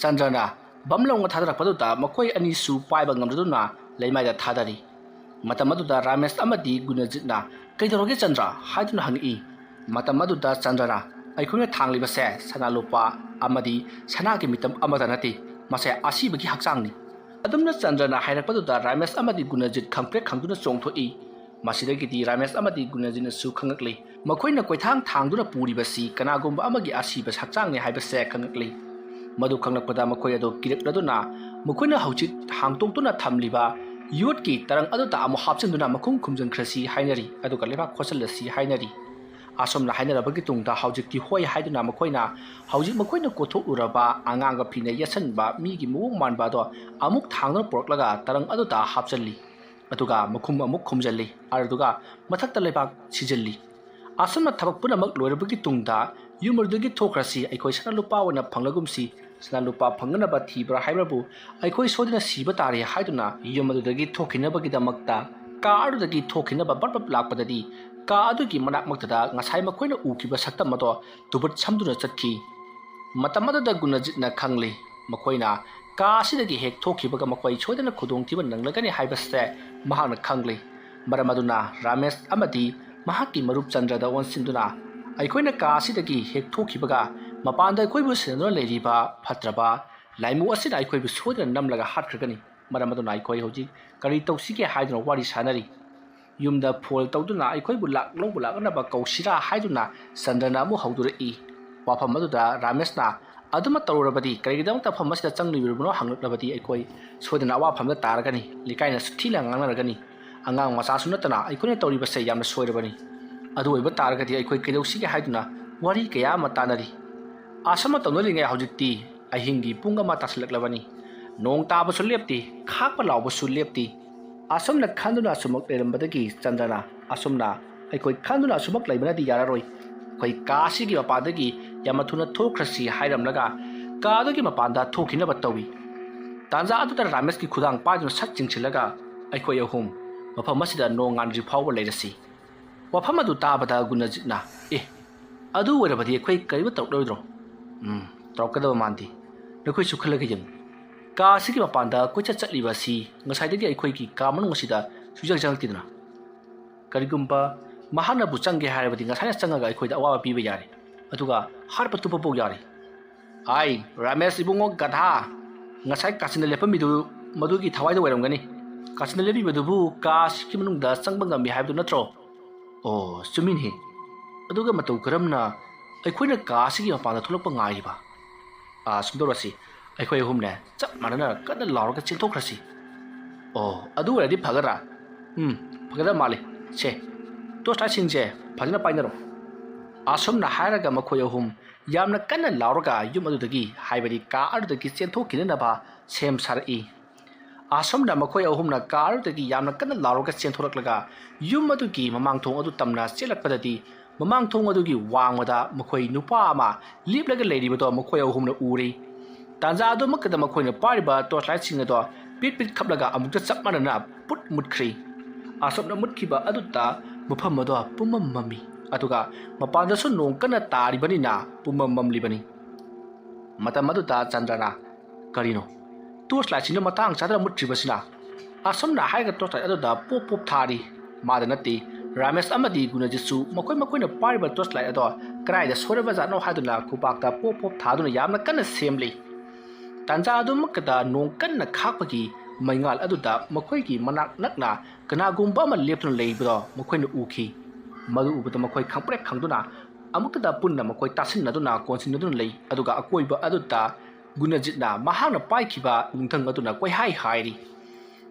ꯆꯟꯗ꯭ꯔꯅ ꯕꯝ ꯂꯥꯎꯅ ꯊꯥꯗꯔꯛꯄꯗꯨꯗ ꯃꯈꯣꯏ ꯑꯅꯤꯁꯨ ꯄꯥꯏꯕ ꯉꯝꯗꯗꯨꯅ ꯂꯩꯃꯥꯏꯗ ꯊꯥꯗꯔꯤ꯫ ꯃꯇꯝ ꯑꯗꯨꯗ ꯔꯥꯃꯦꯁ ꯑꯃꯗꯤ ꯒꯨꯅꯖꯤꯠꯅ, "ꯀꯩꯗꯧꯔꯒꯦ ꯆꯟꯗ꯭ꯔ?" ꯍꯥꯏꯗꯨꯅ ꯍꯪꯉꯛꯏ꯫ ꯃꯇꯝ ꯑꯗꯨꯗ ꯆꯟꯗ꯭ꯔꯅ, "ꯑꯩꯈꯣꯏꯅ ꯊꯥꯡꯂꯤꯕꯁꯦ ꯁꯅꯥ ꯂꯨꯄꯥ ꯑꯃꯗꯤ ꯁꯅꯥꯒꯤ ꯃꯤꯇꯝ ꯑꯃꯠꯇ ꯅꯠꯇꯦ, ꯃꯁꯦ ꯑꯁꯤꯕꯒꯤ ꯍꯛꯆꯥꯡꯅꯤ꯫" ꯑꯗꯨꯝꯅ ꯆꯟꯗ꯭ꯔꯅ ꯍꯥꯏꯔꯛꯄꯗꯨꯗ ꯔꯥꯃꯦꯁ ꯑꯃꯗꯤ ꯒꯨꯅꯖꯤꯠ ꯈꯪꯄ꯭ꯔꯦꯛ ꯈꯪꯗꯨꯅ ꯆꯣꯡꯊꯣꯛꯏ꯫ ꯃꯁꯤꯗꯒꯤꯗꯤ ꯔꯥꯃꯦꯁ ꯑꯃꯗꯤ ꯒꯨꯅꯖꯤꯠꯅꯁꯨ ꯈꯪꯉꯛꯂꯤ, ꯃꯈꯣꯏꯅ ꯀꯣꯏꯊꯥꯡ ꯊꯥꯡꯗꯨꯅ ꯄꯨꯔꯤꯕꯁꯤ ꯀꯅꯥꯒꯨꯝꯕ ꯑꯃꯒꯤ ꯑꯁꯤꯕ ꯍꯛꯆꯥꯡꯅꯤ ꯍꯥꯏꯕꯁꯦ ꯈꯪꯉꯛꯂꯤ꯫ ꯃꯗꯨ ꯈꯪꯂꯛꯄꯗ ꯃꯈꯣꯏ ꯑꯗꯨ ꯀꯤꯔꯛꯂꯗꯨꯅ ꯃꯈꯣꯏꯅ ꯍꯧꯖꯤꯛ ꯍꯥꯡꯇꯣꯛꯇꯨꯅ ꯊꯝꯂꯤꯕ ꯌꯣꯠꯀꯤ ꯇꯔꯪ ꯑꯗꯨꯗ ꯑꯃꯨꯛ ꯍꯥꯞꯆꯤꯟꯗꯨꯅ ꯃꯈꯨꯝ ꯈꯨꯝꯖꯤꯟꯈ꯭ꯔꯁꯤ ꯍꯥꯏꯅꯔꯤ, ꯑꯗꯨꯒ ꯂꯩꯕꯥꯛ ꯈꯣꯠꯆꯜꯂꯁꯤ ꯍꯥꯏꯅꯔꯤ꯫ ꯑꯁꯨꯝꯅ ꯍꯥꯏꯅꯔꯕꯒꯤ ꯇꯨꯡꯗ ꯍꯧꯖꯤꯛꯇꯤ ꯍꯣꯏ ꯍꯥꯏꯗꯨꯅ ꯃꯈꯣꯏꯅ ꯍꯧꯖꯤꯛ ꯃꯈꯣꯏꯅ ꯀꯣꯊꯣꯛꯂꯨꯔꯕ ꯑꯉꯥꯡꯕ ꯐꯤꯅ ꯌꯦꯠꯁꯟꯕ ꯃꯤꯒꯤ ꯃꯑꯣꯡ ꯃꯥꯟꯕ ꯑꯗꯣ ꯑꯃꯨꯛ ꯊꯥꯡꯗꯨꯅ ꯄꯨꯔꯛꯂꯒ ꯇꯔꯪ ꯑꯗꯨꯗ ꯍꯥꯞꯆꯜꯂꯤ꯫ ꯑꯗꯨꯒ ꯃꯈꯨꯝ ꯑꯃꯨꯛ ꯈꯨꯝꯖꯤꯜꯂꯤ꯫ ꯑꯗꯨꯗꯨꯒ ꯃꯊꯛꯇ ꯂꯩꯕꯥꯛ ꯁꯤꯖꯤꯜꯂꯤ꯫ ꯑꯁꯨꯝꯅ ꯊꯕꯛ ꯄꯨꯝꯅꯃꯛ ꯂꯣꯏꯔꯕꯒꯤ ꯇꯨꯡꯗ ꯌꯨꯝ ꯑꯗꯨꯗꯒꯤ ꯊꯣꯛꯈ꯭ꯔꯁꯤ, ꯑꯩꯈꯣꯏ ꯁꯅꯥ ꯂꯨꯄꯥ ꯑꯣꯏꯅ ꯐꯪꯂꯒꯨꯝꯁꯤ꯫ ꯁꯅꯥ ꯂꯨꯄꯥ ꯐꯪꯅꯅꯕ ꯊꯤꯕ꯭ꯔꯥ ꯍꯥꯏꯕꯕꯨ ꯑꯩꯈꯣꯏ ꯁꯣꯏꯗꯅ ꯁꯤꯕ ꯇꯥꯔꯦ ꯍꯥꯏꯗꯨꯅ ꯌꯨꯝ ꯑꯗꯨꯗꯒꯤ ꯊꯣꯛꯈꯤꯅꯕꯒꯤꯗꯃꯛꯇ ꯀꯥ ꯑꯗꯨꯗꯒꯤ ꯊꯣꯛꯈꯤꯅꯕ ꯕꯔ ꯕꯔ ꯂꯥꯛꯄꯗꯗꯤ ꯀꯥ ꯑꯗꯨꯒꯤ ꯃꯅꯥꯛꯃꯛꯇꯗ ꯉꯁꯥꯏ ꯃꯈꯣꯏꯅ ꯎꯈꯤꯕ ꯁꯛꯇꯝ ꯑꯗꯣ ꯇꯨꯕꯨꯠ ꯁꯝꯗꯨꯅ ꯆꯠꯈꯤ꯫ ꯃꯇꯝ ꯑꯗꯨꯗ ꯒꯨꯅꯖꯤꯠꯅ ꯈꯪꯂꯤ, ꯃꯈꯣꯏꯅ ꯀꯥ ꯑꯁꯤꯗꯒꯤ ꯍꯦꯛ ꯊꯣꯛꯈꯤꯕꯒ ꯃꯈꯣꯏ ꯁꯣꯏꯗꯅ ꯈꯨꯗꯣꯡꯊꯤꯕ ꯅꯪꯂꯒꯅꯤ ꯍꯥꯏꯕꯁꯦ ꯃꯍꯥꯛꯅ ꯈꯪꯂꯤ꯫ ꯃꯔꯝ ꯑꯗꯨꯅ ꯔꯥꯃꯦꯁ ꯑꯃꯗꯤ ꯃꯍꯥꯛꯀꯤ ꯃꯔꯨꯞ ꯆꯟꯗ꯭ꯔꯗ ꯑꯣꯟꯁꯤꯟꯗꯨꯅ, ꯑꯩꯈꯣꯏꯅ ꯀꯥ ꯑꯁꯤꯗꯒꯤ ꯍꯦꯛ ꯊꯣꯛꯈꯤꯕꯒ ꯃꯄꯥꯟꯗ ꯑꯩꯈꯣꯏꯕꯨ ꯁꯦꯟꯅꯗꯨꯅ ꯂꯩꯔꯤꯕ ꯐꯠꯇ꯭ꯔꯕ ꯂꯥꯏꯃꯨ ꯑꯁꯤꯅ ꯑꯩꯈꯣꯏꯕꯨ ꯁꯣꯏꯗꯅ ꯅꯝꯂꯒ ꯍꯥꯠꯈ꯭ꯔꯒꯅꯤ꯫ ꯃꯔꯝ ꯑꯗꯨꯅ ꯑꯩꯈꯣꯏ ꯍꯧꯖꯤꯛ ꯀꯔꯤ ꯇꯧꯁꯤꯒꯦ ꯍꯥꯏꯗꯨꯅ ꯋꯥꯔꯤ ꯁꯥꯅꯔꯤ꯫ ꯌꯨꯝꯗ ꯐꯣꯟ ꯇꯧꯗꯨꯅ ꯑꯩꯈꯣꯏꯕꯨ ꯂꯥꯛ ꯂꯧꯕ ꯂꯥꯛꯅꯕ ꯀꯧꯁꯤꯔꯥ ꯍꯥꯏꯗꯨꯅ ꯆꯟꯗ꯭ꯔꯅ ꯑꯃꯨꯛ ꯍꯧꯗꯣꯔꯛꯏ꯫ ꯋꯥꯐꯝ ꯑꯗꯨꯗ ꯔꯥꯃꯦꯁꯅ, "ꯑꯗꯨꯃꯛ ꯇꯧꯔꯕꯗꯤ ꯀꯔꯤꯒꯤꯗꯃꯛꯇ ꯃꯐꯝ ꯑꯁꯤꯗ ꯆꯪꯂꯤꯕꯅꯣ ꯍꯪꯂꯛꯂꯕꯗꯤ ꯑꯩꯈꯣꯏ ꯁꯣꯏꯗꯅ ꯑꯋꯥꯐꯝꯗ ꯇꯥꯔꯒꯅꯤ꯫ ꯂꯩꯀꯥꯏꯅꯁꯨ ꯊꯤꯅ ꯉꯥꯡꯅꯔꯒꯅꯤ꯫ ꯑꯉꯥꯡ ꯃꯆꯥꯁꯨ ꯅꯠꯇꯅ ꯑꯩꯈꯣꯏꯅ ꯇꯧꯔꯤꯕꯁꯦ ꯌꯥꯝꯅ ꯁꯣꯏꯔꯕꯅꯤ꯫ ꯑꯗꯨ ꯑꯣꯏꯕ ꯇꯥꯔꯒꯗꯤ ꯑꯩꯈꯣꯏ ꯀꯩꯗꯧꯁꯤꯒꯦ?" ꯍꯥꯏꯗꯨꯅ ꯋꯥꯔꯤ ꯀꯌꯥ ꯑꯃ ꯇꯥꯅꯔꯤ꯫ ꯑꯁꯨꯝꯅ ꯇꯧꯅꯔꯤꯉꯩ ꯍꯧꯖꯤꯛꯇꯤ ꯑꯍꯤꯡꯒꯤ ꯄꯨꯡ ꯑꯃ ꯇꯥꯁꯤꯜꯂꯛꯂꯕꯅꯤ꯫ ꯅꯣꯡ ꯇꯥꯕꯁꯨ ꯂꯦꯞꯇꯦ, ꯈꯥꯛꯄ ꯂꯥꯎꯕꯁꯨ ꯂꯦꯞꯇꯦ꯫ ꯑꯁꯨꯝꯅ ꯈꯟꯗꯨꯅ ꯑꯁꯨꯃꯛ ꯂꯩꯔꯝꯕꯗꯒꯤ ꯆꯟꯗ꯭ꯔꯅ, "ꯑꯁꯨꯝꯅ ꯑꯩꯈꯣꯏ ꯈꯟꯗꯨꯅ ꯑꯁꯨꯃꯛ ꯂꯩꯕꯅꯗꯤ ꯌꯥꯔꯔꯣꯏ꯫ ꯑꯩꯈꯣꯏ ꯀꯥ ꯑꯁꯤꯒꯤ ꯃꯄꯥꯟꯗꯒꯤ ꯌꯥꯝꯅ ꯊꯨꯅ ꯊꯣꯛꯈ꯭ꯔꯁꯤ" ꯍꯥꯏꯔꯝꯂꯒ ꯀꯥ ꯑꯗꯨꯒꯤ ꯃꯄꯥꯟꯗ ꯊꯣꯛꯈꯤꯅꯕ ꯇꯧꯏ꯫ ꯇꯥꯟꯖꯥ ꯑꯗꯨꯗ ꯔꯥꯃꯦꯁꯀꯤ ꯈꯨꯗꯥꯡ ꯄꯥꯏꯗꯨꯅ ꯁꯠ ꯆꯤꯡꯁꯤꯜꯂꯒ ꯑꯩꯈꯣꯏ ꯑꯍꯨꯝ ꯃꯐꯝ ꯑꯁꯤꯗ ꯅꯣꯡꯉꯥꯟꯗ꯭ꯔꯤ ꯐꯥꯎꯕ ꯂꯩꯔꯁꯤ꯫ ꯋꯥꯐꯝ ꯑꯗꯨ ꯇꯥꯕꯗ ꯒꯨꯅꯖꯤꯠꯅ, "ꯑꯦ, ꯑꯗꯨ ꯑꯣꯏꯔꯕꯗꯤ ꯑꯩꯈꯣꯏ ꯀꯔꯤꯒꯨꯝꯕ ꯇꯧꯔꯛꯂꯣꯏꯗ꯭ꯔꯣ?" "ꯎꯝ, ꯇꯧꯔꯛꯀꯗꯕ ꯃꯥꯟꯗꯦ꯫ ꯅꯈꯣꯏꯁꯨ ꯈꯜꯂꯒ ꯌꯦꯡꯉꯨ꯫ ꯀꯥ ꯑꯁꯤꯒꯤ ꯃꯄꯥꯟꯗ ꯀꯣꯏꯆꯠ ꯆꯠꯂꯤꯕ ꯑꯁꯤ ꯉꯁꯥꯏꯗꯒꯤ ꯑꯩꯈꯣꯏꯒꯤ ꯀꯥ ꯃꯅꯨꯡ ꯑꯁꯤꯗ ꯁꯨꯡꯆꯪ ꯆꯪꯂꯛꯇꯦꯗꯅ꯫ ꯀꯔꯤꯒꯨꯝꯕ ꯃꯍꯥꯛꯅꯕꯨ ꯆꯪꯒꯦ ꯍꯥꯏꯔꯕꯗꯤ ꯉꯁꯥꯏꯅ ꯆꯪꯉꯒ ꯑꯩꯈꯣꯏꯗ ꯑꯋꯥꯕ ꯄꯤꯕ ꯌꯥꯔꯦ, ꯑꯗꯨꯒ ꯍꯥꯠꯄ ꯇꯨꯞꯄ ꯐꯥꯎ ꯌꯥꯔꯦ꯫ ꯑꯥꯏ, ꯔꯥꯃꯦꯁ ꯏꯕꯨꯡꯉꯣ ꯒꯙꯥ, ꯉꯁꯥꯏ ꯀꯥꯆꯤꯟꯗ ꯂꯦꯞꯄꯝꯃꯤꯗꯨ ꯃꯗꯨꯒꯤ ꯊꯋꯥꯏꯗ ꯑꯣꯏꯔꯝꯒꯅꯤ꯫ ꯀꯥꯆꯤꯟꯗ ꯂꯦꯞꯄꯤꯕꯗꯨꯕꯨ ꯀꯥ ꯑꯁꯤꯒꯤ ꯃꯅꯨꯡꯗ ꯆꯪꯕ ꯉꯝꯃꯤ ꯍꯥꯏꯕꯗꯨ ꯅꯠꯇ꯭ꯔꯣ?" "ꯑꯣ, ꯆꯨꯝꯃꯤꯅꯦ꯫ ꯑꯗꯨꯒ ꯃꯇꯧ ꯀꯔꯝꯅ ꯑꯩꯈꯣꯏꯅ ꯀꯥ ꯑꯁꯤꯒꯤ ꯃꯄꯥꯟꯗ ꯊꯣꯛꯂꯛꯄ ꯉꯥꯏꯔꯤꯕ?" "ꯑꯥ, ꯁꯨꯝ ꯇꯧꯔꯁꯤ, ꯑꯩꯈꯣꯏ ꯑꯍꯨꯝꯅꯦ ꯆꯞ ꯃꯥꯟꯅꯅ ꯀꯟꯅ ꯂꯥꯎꯔꯒ ꯆꯦꯟꯊꯣꯛꯈ꯭ꯔꯁꯤ꯫" "ꯑꯣ, ꯑꯗꯨ ꯑꯣꯏꯔꯗꯤ ꯐꯒꯗ꯭ꯔꯥ?" "ꯎꯝ, ꯐꯒꯗꯕ ꯃꯥꯜꯂꯤ꯫ ꯁꯦ, ꯇꯣꯔꯆ ꯂꯥꯏꯠꯁꯤꯡꯁꯦ ꯐꯖꯅ ꯄꯥꯏꯅꯔꯣ꯫" ꯑꯁꯨꯝꯅ ꯍꯥꯏꯔꯒ ꯃꯈꯣꯏ ꯑꯍꯨꯝ ꯌꯥꯝꯅ ꯀꯟꯅ ꯂꯥꯎꯔꯒ ꯌꯨꯝ ꯑꯗꯨꯗꯒꯤ, ꯍꯥꯏꯕꯗꯤ ꯀꯥ ꯑꯗꯨꯗꯒꯤ ꯆꯦꯟꯊꯣꯛꯈꯤꯅꯅꯕ ꯁꯦꯝ ꯁꯥꯔꯛꯏ꯫ ꯑꯁꯨꯝꯅ ꯃꯈꯣꯏ ꯑꯍꯨꯝꯅ ꯀꯥ ꯑꯗꯨꯗꯒꯤ ꯌꯥꯝꯅ ꯀꯟꯅ ꯂꯥꯎꯔꯒ ꯆꯦꯟꯊꯣꯔꯛꯂꯒ ꯌꯨꯝ ꯑꯗꯨꯒꯤ ꯃꯃꯥꯡ ꯊꯣꯡ ꯑꯗꯨ ꯇꯝꯅ ꯆꯦꯜꯂꯛꯄꯗꯗꯤ, ꯃꯃꯥꯡ ꯊꯣꯡ ꯑꯗꯨꯒꯤ ꯋꯥꯡꯃꯗ ꯃꯈꯣꯏ ꯅꯨꯄꯥ ꯑꯃ ꯂꯦꯞꯂꯒ ꯂꯩꯔꯤꯕꯗꯣ ꯃꯈꯣꯏ ꯑꯍꯨꯝꯅ ꯎꯔꯦ꯫ ꯇꯥꯟꯖꯥ ꯑꯗꯨꯃꯛꯇꯗ ꯃꯈꯣꯏꯅ ꯄꯥꯏꯔꯤꯕ ꯇꯣꯔꯆ ꯂꯥꯏꯠꯁꯤꯡ ꯑꯗꯣ ꯄꯤꯠ ꯄꯤꯠ ꯈꯞꯂꯒ ꯑꯃꯨꯛꯇ ꯆꯞ ꯃꯥꯟꯅꯅ ꯄꯨꯠ ꯃꯨꯠꯈ꯭ꯔꯤ꯫ ꯑꯁꯨꯝꯅ ꯃꯨꯠꯈꯤꯕ ꯑꯗꯨꯗ ꯃꯐꯝ ꯑꯗꯣ ꯄꯨꯝꯃꯝ ꯃꯝꯃꯤ, ꯑꯗꯨꯒ ꯃꯄꯥꯟꯗꯁꯨ ꯅꯣꯡ ꯀꯟꯅ ꯇꯥꯔꯤꯕꯅꯤꯅ ꯄꯨꯝꯃꯝ ꯃꯝꯂꯤꯕꯅꯤ꯫ ꯃꯇꯝ ꯑꯗꯨꯗ ꯆꯟꯗ꯭ꯔꯅ, "ꯀꯔꯤꯅꯣ, ꯇꯣꯔꯆ ꯂꯥꯏꯠꯁꯤꯡꯗꯣ ꯃꯇꯥꯡ ꯆꯥꯗꯅ ꯃꯨꯠꯈ꯭ꯔꯤꯕꯁꯤꯅ?" ꯑꯁꯨꯝꯅ ꯍꯥꯏꯔꯒ torchlight ꯑꯗꯨꯗ ꯄꯣꯞ ꯄꯣꯞ ꯊꯥꯔꯤ꯫ ꯃꯥꯗ ꯅꯠꯇꯦ, ꯔꯥꯃꯦꯁ ꯑꯃꯗꯤ ꯒꯨꯅꯖꯤꯠꯁꯨ ꯃꯈꯣꯏ ꯃꯈꯣꯏꯅ ꯄꯥꯏꯔꯤꯕ torchlight ꯑꯗꯣ ꯀꯗꯥꯏꯗ ꯁꯣꯏꯔꯕꯖꯥꯠꯅꯣ ꯍꯥꯏꯗꯨꯅ ꯈꯨꯕꯥꯛꯇ ꯄꯣꯞ ꯄꯣꯞ ꯊꯥꯗꯨꯅ ꯌꯥꯝꯅ ꯀꯟꯅ ꯁꯦꯝꯂꯤ꯫ ꯇꯥꯟꯖꯥ ꯑꯗꯨꯃꯛꯇꯗ ꯅꯣꯡ ꯀꯟꯅ ꯈꯥꯛꯄꯒꯤ ꯃꯩꯉꯥꯜ ꯑꯗꯨꯗ ꯃꯈꯣꯏꯒꯤ ꯃꯅꯥꯛ ꯅꯛꯅ ꯀꯅꯥꯒꯨꯝꯕ ꯑꯃ ꯂꯦꯞꯇꯨꯅ ꯂꯩꯕꯗꯣ ꯃꯈꯣꯏꯅ ꯎꯈꯤ꯫ ꯃꯗꯨ ꯎꯕꯗ ꯃꯈꯣꯏ ꯈꯪꯄ꯭ꯔꯦꯛ ꯈꯪꯗꯨꯅ ꯑꯃꯨꯛꯇꯗ ꯄꯨꯟꯅ ꯃꯈꯣꯏ ꯇꯥꯁꯤꯟꯅꯗꯨꯅ ꯀꯣꯟꯁꯤꯟꯅꯗꯨꯅ ꯂꯩ, ꯑꯗꯨꯒ ꯑꯀꯣꯏꯕ ꯑꯗꯨꯗ ꯒꯨꯅꯖꯤꯠꯅ ꯃꯍꯥꯛꯅ ꯄꯥꯏꯈꯤꯕ ꯅꯨꯡꯊꯪ ꯑꯗꯨꯅ ꯀꯣꯏꯍꯥꯏ ꯍꯥꯏꯔꯤ꯫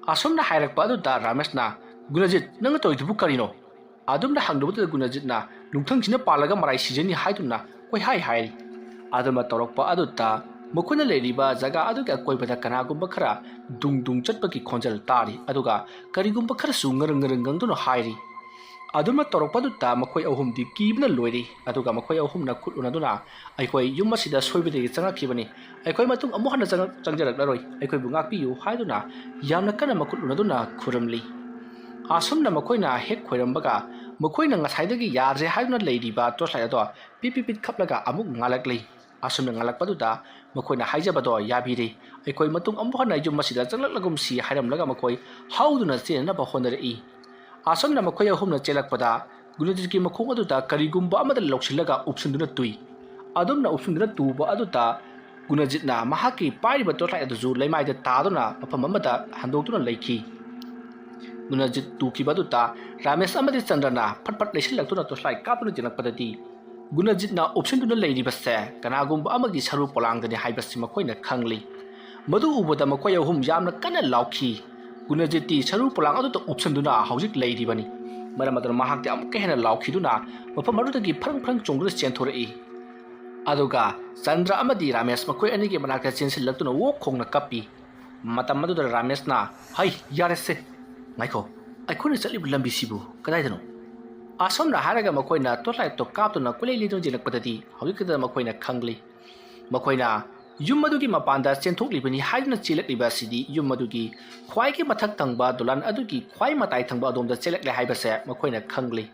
ꯑꯁꯨꯝꯅ ꯍꯥꯏꯔꯛꯄ ꯑꯗꯨꯗ ꯔꯥꯃꯦꯁꯅ, "ꯒꯨꯅꯖꯤꯠ, ꯅꯪꯅ ꯇꯧꯔꯤꯗꯨꯕꯨ ꯀꯔꯤꯅꯣ?" ꯑꯗꯨꯝꯅ ꯍꯪꯂꯨꯕꯗꯨꯗ ꯒꯨꯅꯖꯤꯠꯅ, "ꯅꯨꯡꯊꯪꯁꯤꯅ ꯄꯥꯜꯂꯒ ꯃꯔꯥꯏ ꯁꯤꯖꯅꯤ" ꯍꯥꯏꯗꯨꯅ ꯀꯣꯏꯍꯥꯏ ꯍꯥꯏꯔꯤ꯫ ꯑꯗꯨꯝꯅ ꯇꯧꯔꯛꯄ ꯑꯗꯨꯗ ꯃꯈꯣꯏꯅ ꯂꯩꯔꯤꯕ ꯖꯒꯥ ꯑꯗꯨꯒꯤ ꯑꯀꯣꯏꯕꯗ ꯀꯅꯥꯒꯨꯝꯕ ꯈꯔ ꯗꯨꯡ ꯗꯨꯡ ꯆꯠꯄꯒꯤ ꯈꯣꯟꯖꯦꯜ ꯇꯥꯔꯤ, ꯑꯗꯨꯒ ꯀꯔꯤꯒꯨꯝꯕ ꯈꯔꯁꯨ ꯉꯔꯪ ꯉꯔꯪ ꯉꯪꯗꯨꯅ ꯍꯥꯏꯔꯤ꯫ ꯑꯗꯨꯝꯅ ꯇꯧꯔꯛꯄ ꯑꯗꯨꯗ ꯃꯈꯣꯏ ꯑꯍꯨꯝꯗꯤ ꯀꯤꯕꯅ ꯂꯣꯏꯔꯤ, ꯑꯗꯨꯒ ꯃꯈꯣꯏ ꯑꯍꯨꯝꯅ ꯈꯨꯠ ꯎꯅꯗꯨꯅ, "ꯑꯩꯈꯣꯏ ꯌꯨꯝ ꯑꯁꯤꯗ ꯁꯣꯏꯕꯗꯒꯤ ꯆꯪꯉꯛꯈꯤꯕꯅꯤ, ꯑꯩꯈꯣꯏ ꯃꯇꯨꯡ ꯑꯃꯨꯛ ꯍꯟꯅ ꯆꯪꯉꯛ-, ꯆꯪꯖꯔꯛꯂꯔꯣꯏ, ꯑꯩꯈꯣꯏꯕꯨ ꯉꯥꯛꯄꯤꯌꯨ" ꯍꯥꯏꯗꯨꯅ ꯌꯥꯝꯅ ꯀꯟꯅ ꯃꯈꯨꯠ ꯎꯅꯗꯨꯅ ꯈꯨꯔꯨꯝꯂꯤ꯫ ꯑꯁꯨꯝꯅ ꯃꯈꯣꯏꯅ ꯍꯦꯛ ꯈꯣꯏꯔꯝꯕꯒ, ꯃꯈꯣꯏꯅ ꯉꯁꯥꯏꯗꯒꯤ ꯌꯥꯗ꯭ꯔꯦ ꯍꯥꯏꯗꯨꯅ ꯂꯩꯔꯤꯕ torchlight ꯑꯗꯣ ꯄꯤꯠ ꯄꯤꯠ ꯄꯤꯠ ꯈꯞꯂꯒ ꯑꯃꯨꯛ ꯉꯥꯜꯂꯛꯂꯤ꯫ ꯑꯁꯨꯝꯅ ꯉꯥꯜꯂꯛꯄꯗꯨꯗ ꯃꯈꯣꯏꯅ ꯍꯥꯏꯖꯕꯗꯣ ꯌꯥꯕꯤꯔꯦ, "ꯑꯩꯈꯣꯏ ꯃꯇꯨꯡ ꯑꯃꯨꯛ ꯍꯟꯅ ꯌꯨꯝ ꯑꯁꯤꯗ ꯆꯪꯂꯛꯂꯒꯨꯝꯁꯤ" ꯍꯥꯏꯔꯝꯂꯒ ꯃꯈꯣꯏ ꯍꯧꯗꯨꯅ ꯆꯦꯟꯅꯅꯕ ꯍꯣꯠꯅꯔꯛꯏ꯫ ꯑꯁꯨꯝꯅ ꯃꯈꯣꯏ ꯑꯍꯨꯝꯅ ꯆꯦꯜꯂꯛꯄꯗ ꯒꯨꯅꯖꯤꯠꯀꯤ ꯃꯈꯣꯡ ꯑꯗꯨꯗ ꯀꯔꯤꯒꯨꯝꯕ ꯑꯃꯗ ꯂꯧꯁꯤꯜꯂꯒ ꯎꯞꯁꯤꯟꯗꯨꯅ ꯇꯨꯏ꯫ ꯑꯗꯨꯝꯅ ꯎꯞꯁꯤꯟꯗꯨꯅ ꯇꯨꯕ ꯑꯗꯨꯗ ꯒꯨꯅꯖꯤꯠꯅ ꯃꯍꯥꯛꯀꯤ ꯄꯥꯏꯔꯤꯕ torchlight ꯑꯗꯨꯁꯨ ꯂꯩꯃꯥꯏꯗ ꯇꯥꯗꯨꯅ ꯃꯐꯝ ꯑꯃꯗ ꯍꯟꯗꯣꯛꯇꯨꯅ ꯂꯩꯈꯤ꯫ ꯒꯨꯅꯖꯤꯠ ꯇꯨꯈꯤꯕ ꯑꯗꯨꯗ ꯔꯥꯃꯦꯁ ꯑꯃꯗꯤ ꯆꯟꯗ꯭ꯔꯅ ꯐꯠ ꯐꯠ ꯂꯩꯁꯤꯜꯂꯛꯇꯨꯅ torchlight ꯀꯥꯞꯇꯨꯅ ꯌꯦꯡꯂꯛꯄꯗꯗꯤ, ꯒꯨꯅꯖꯤꯠꯅ ꯎꯞꯁꯤꯟꯗꯨꯅ ꯂꯩꯔꯤꯕꯁꯦ ꯀꯅꯥꯒꯨꯝꯕ ꯑꯃꯒꯤ ꯁꯔꯨ ꯄꯣꯂꯥꯡꯗꯅꯤ ꯍꯥꯏꯕꯁꯤ ꯃꯈꯣꯏꯅ ꯈꯪꯂꯤ꯫ ꯃꯗꯨ ꯎꯕꯗ ꯃꯈꯣꯏ ꯑꯍꯨꯝ ꯌꯥꯝꯅ ꯀꯟꯅ ꯂꯥꯎꯈꯤ꯫ ꯒꯨꯅꯖꯤꯠꯇꯤ ꯁꯔꯨ ꯄꯣꯂꯥꯡ ꯑꯗꯨꯗ ꯎꯞꯁꯤꯟꯗꯨꯅ ꯍꯧꯖꯤꯛ ꯂꯩꯔꯤꯕꯅꯤ꯫ ꯃꯔꯝ ꯑꯗꯨꯅ ꯃꯍꯥꯛꯇꯤ ꯑꯃꯨꯛꯀ ꯍꯦꯟꯅ ꯂꯥꯎꯈꯤꯗꯨꯅ ꯃꯐꯝ ꯑꯗꯨꯗꯒꯤ ꯐ꯭ꯔꯪ ꯐ꯭ꯔꯪ ꯆꯣꯡꯗꯨꯅ ꯆꯦꯟꯊꯣꯔꯛꯏ꯫ ꯑꯗꯨꯒ ꯆꯟꯗ꯭ꯔ ꯑꯃꯗꯤ ꯔꯥꯃꯦꯁ ꯃꯈꯣꯏ ꯑꯅꯤꯒꯤ ꯃꯅꯥꯛꯇ ꯆꯦꯟꯁꯤꯜꯂꯛꯇꯨꯅ ꯑꯣꯛ ꯈꯣꯡꯅ ꯀꯞꯄꯤ꯫ ꯃꯇꯝ ꯑꯗꯨꯗ ꯔꯥꯃꯦꯁꯅ, "ꯍꯩ, ꯌꯥꯔꯦꯁꯦ꯫ ꯉꯥꯏꯈꯣ, ꯑꯩꯈꯣꯏꯅ ꯆꯠꯂꯤꯕ ꯂꯝꯕꯤꯁꯤꯕꯨ ꯀꯗꯥꯏꯗꯅꯣ?" ꯑꯁꯨꯝꯅ ꯍꯥꯏꯔꯒ ꯃꯈꯣꯏꯅ torchlightꯇꯣ ꯀꯥꯞꯇꯨꯅ ꯀꯣꯏꯂꯩ ꯂꯩꯗꯨꯅ ꯌꯦꯡꯂꯛꯄꯗꯗꯤ ꯍꯧꯖꯤꯛꯇꯗ ꯃꯈꯣꯏꯅ ꯈꯪꯂꯤ꯫ ꯃꯈꯣꯏꯅ ꯌꯨꯝ ꯑꯗꯨꯒꯤ ꯃꯄꯥꯟꯗ ꯆꯦꯟꯊꯣꯛꯂꯤꯕꯅꯤ ꯍꯥꯏꯗꯨꯅ ꯆꯦꯜꯂꯛꯂꯤꯕ ꯑꯁꯤꯗꯤ ꯌꯨꯝ ꯑꯗꯨꯒꯤ ꯈ꯭ꯋꯥꯏꯒꯤ ꯃꯊꯛ ꯊꯪꯕ ꯗꯣꯂꯥꯟ ꯑꯗꯨꯒꯤ ꯈ꯭ꯋꯥꯏ ꯃꯇꯥꯏ ꯊꯪꯕ ꯑꯗꯣꯝꯗ ꯆꯦꯜꯂꯛꯂꯦ ꯍꯥꯏꯕꯁꯦ ꯃꯈꯣꯏꯅ ꯈꯪꯂꯤ꯫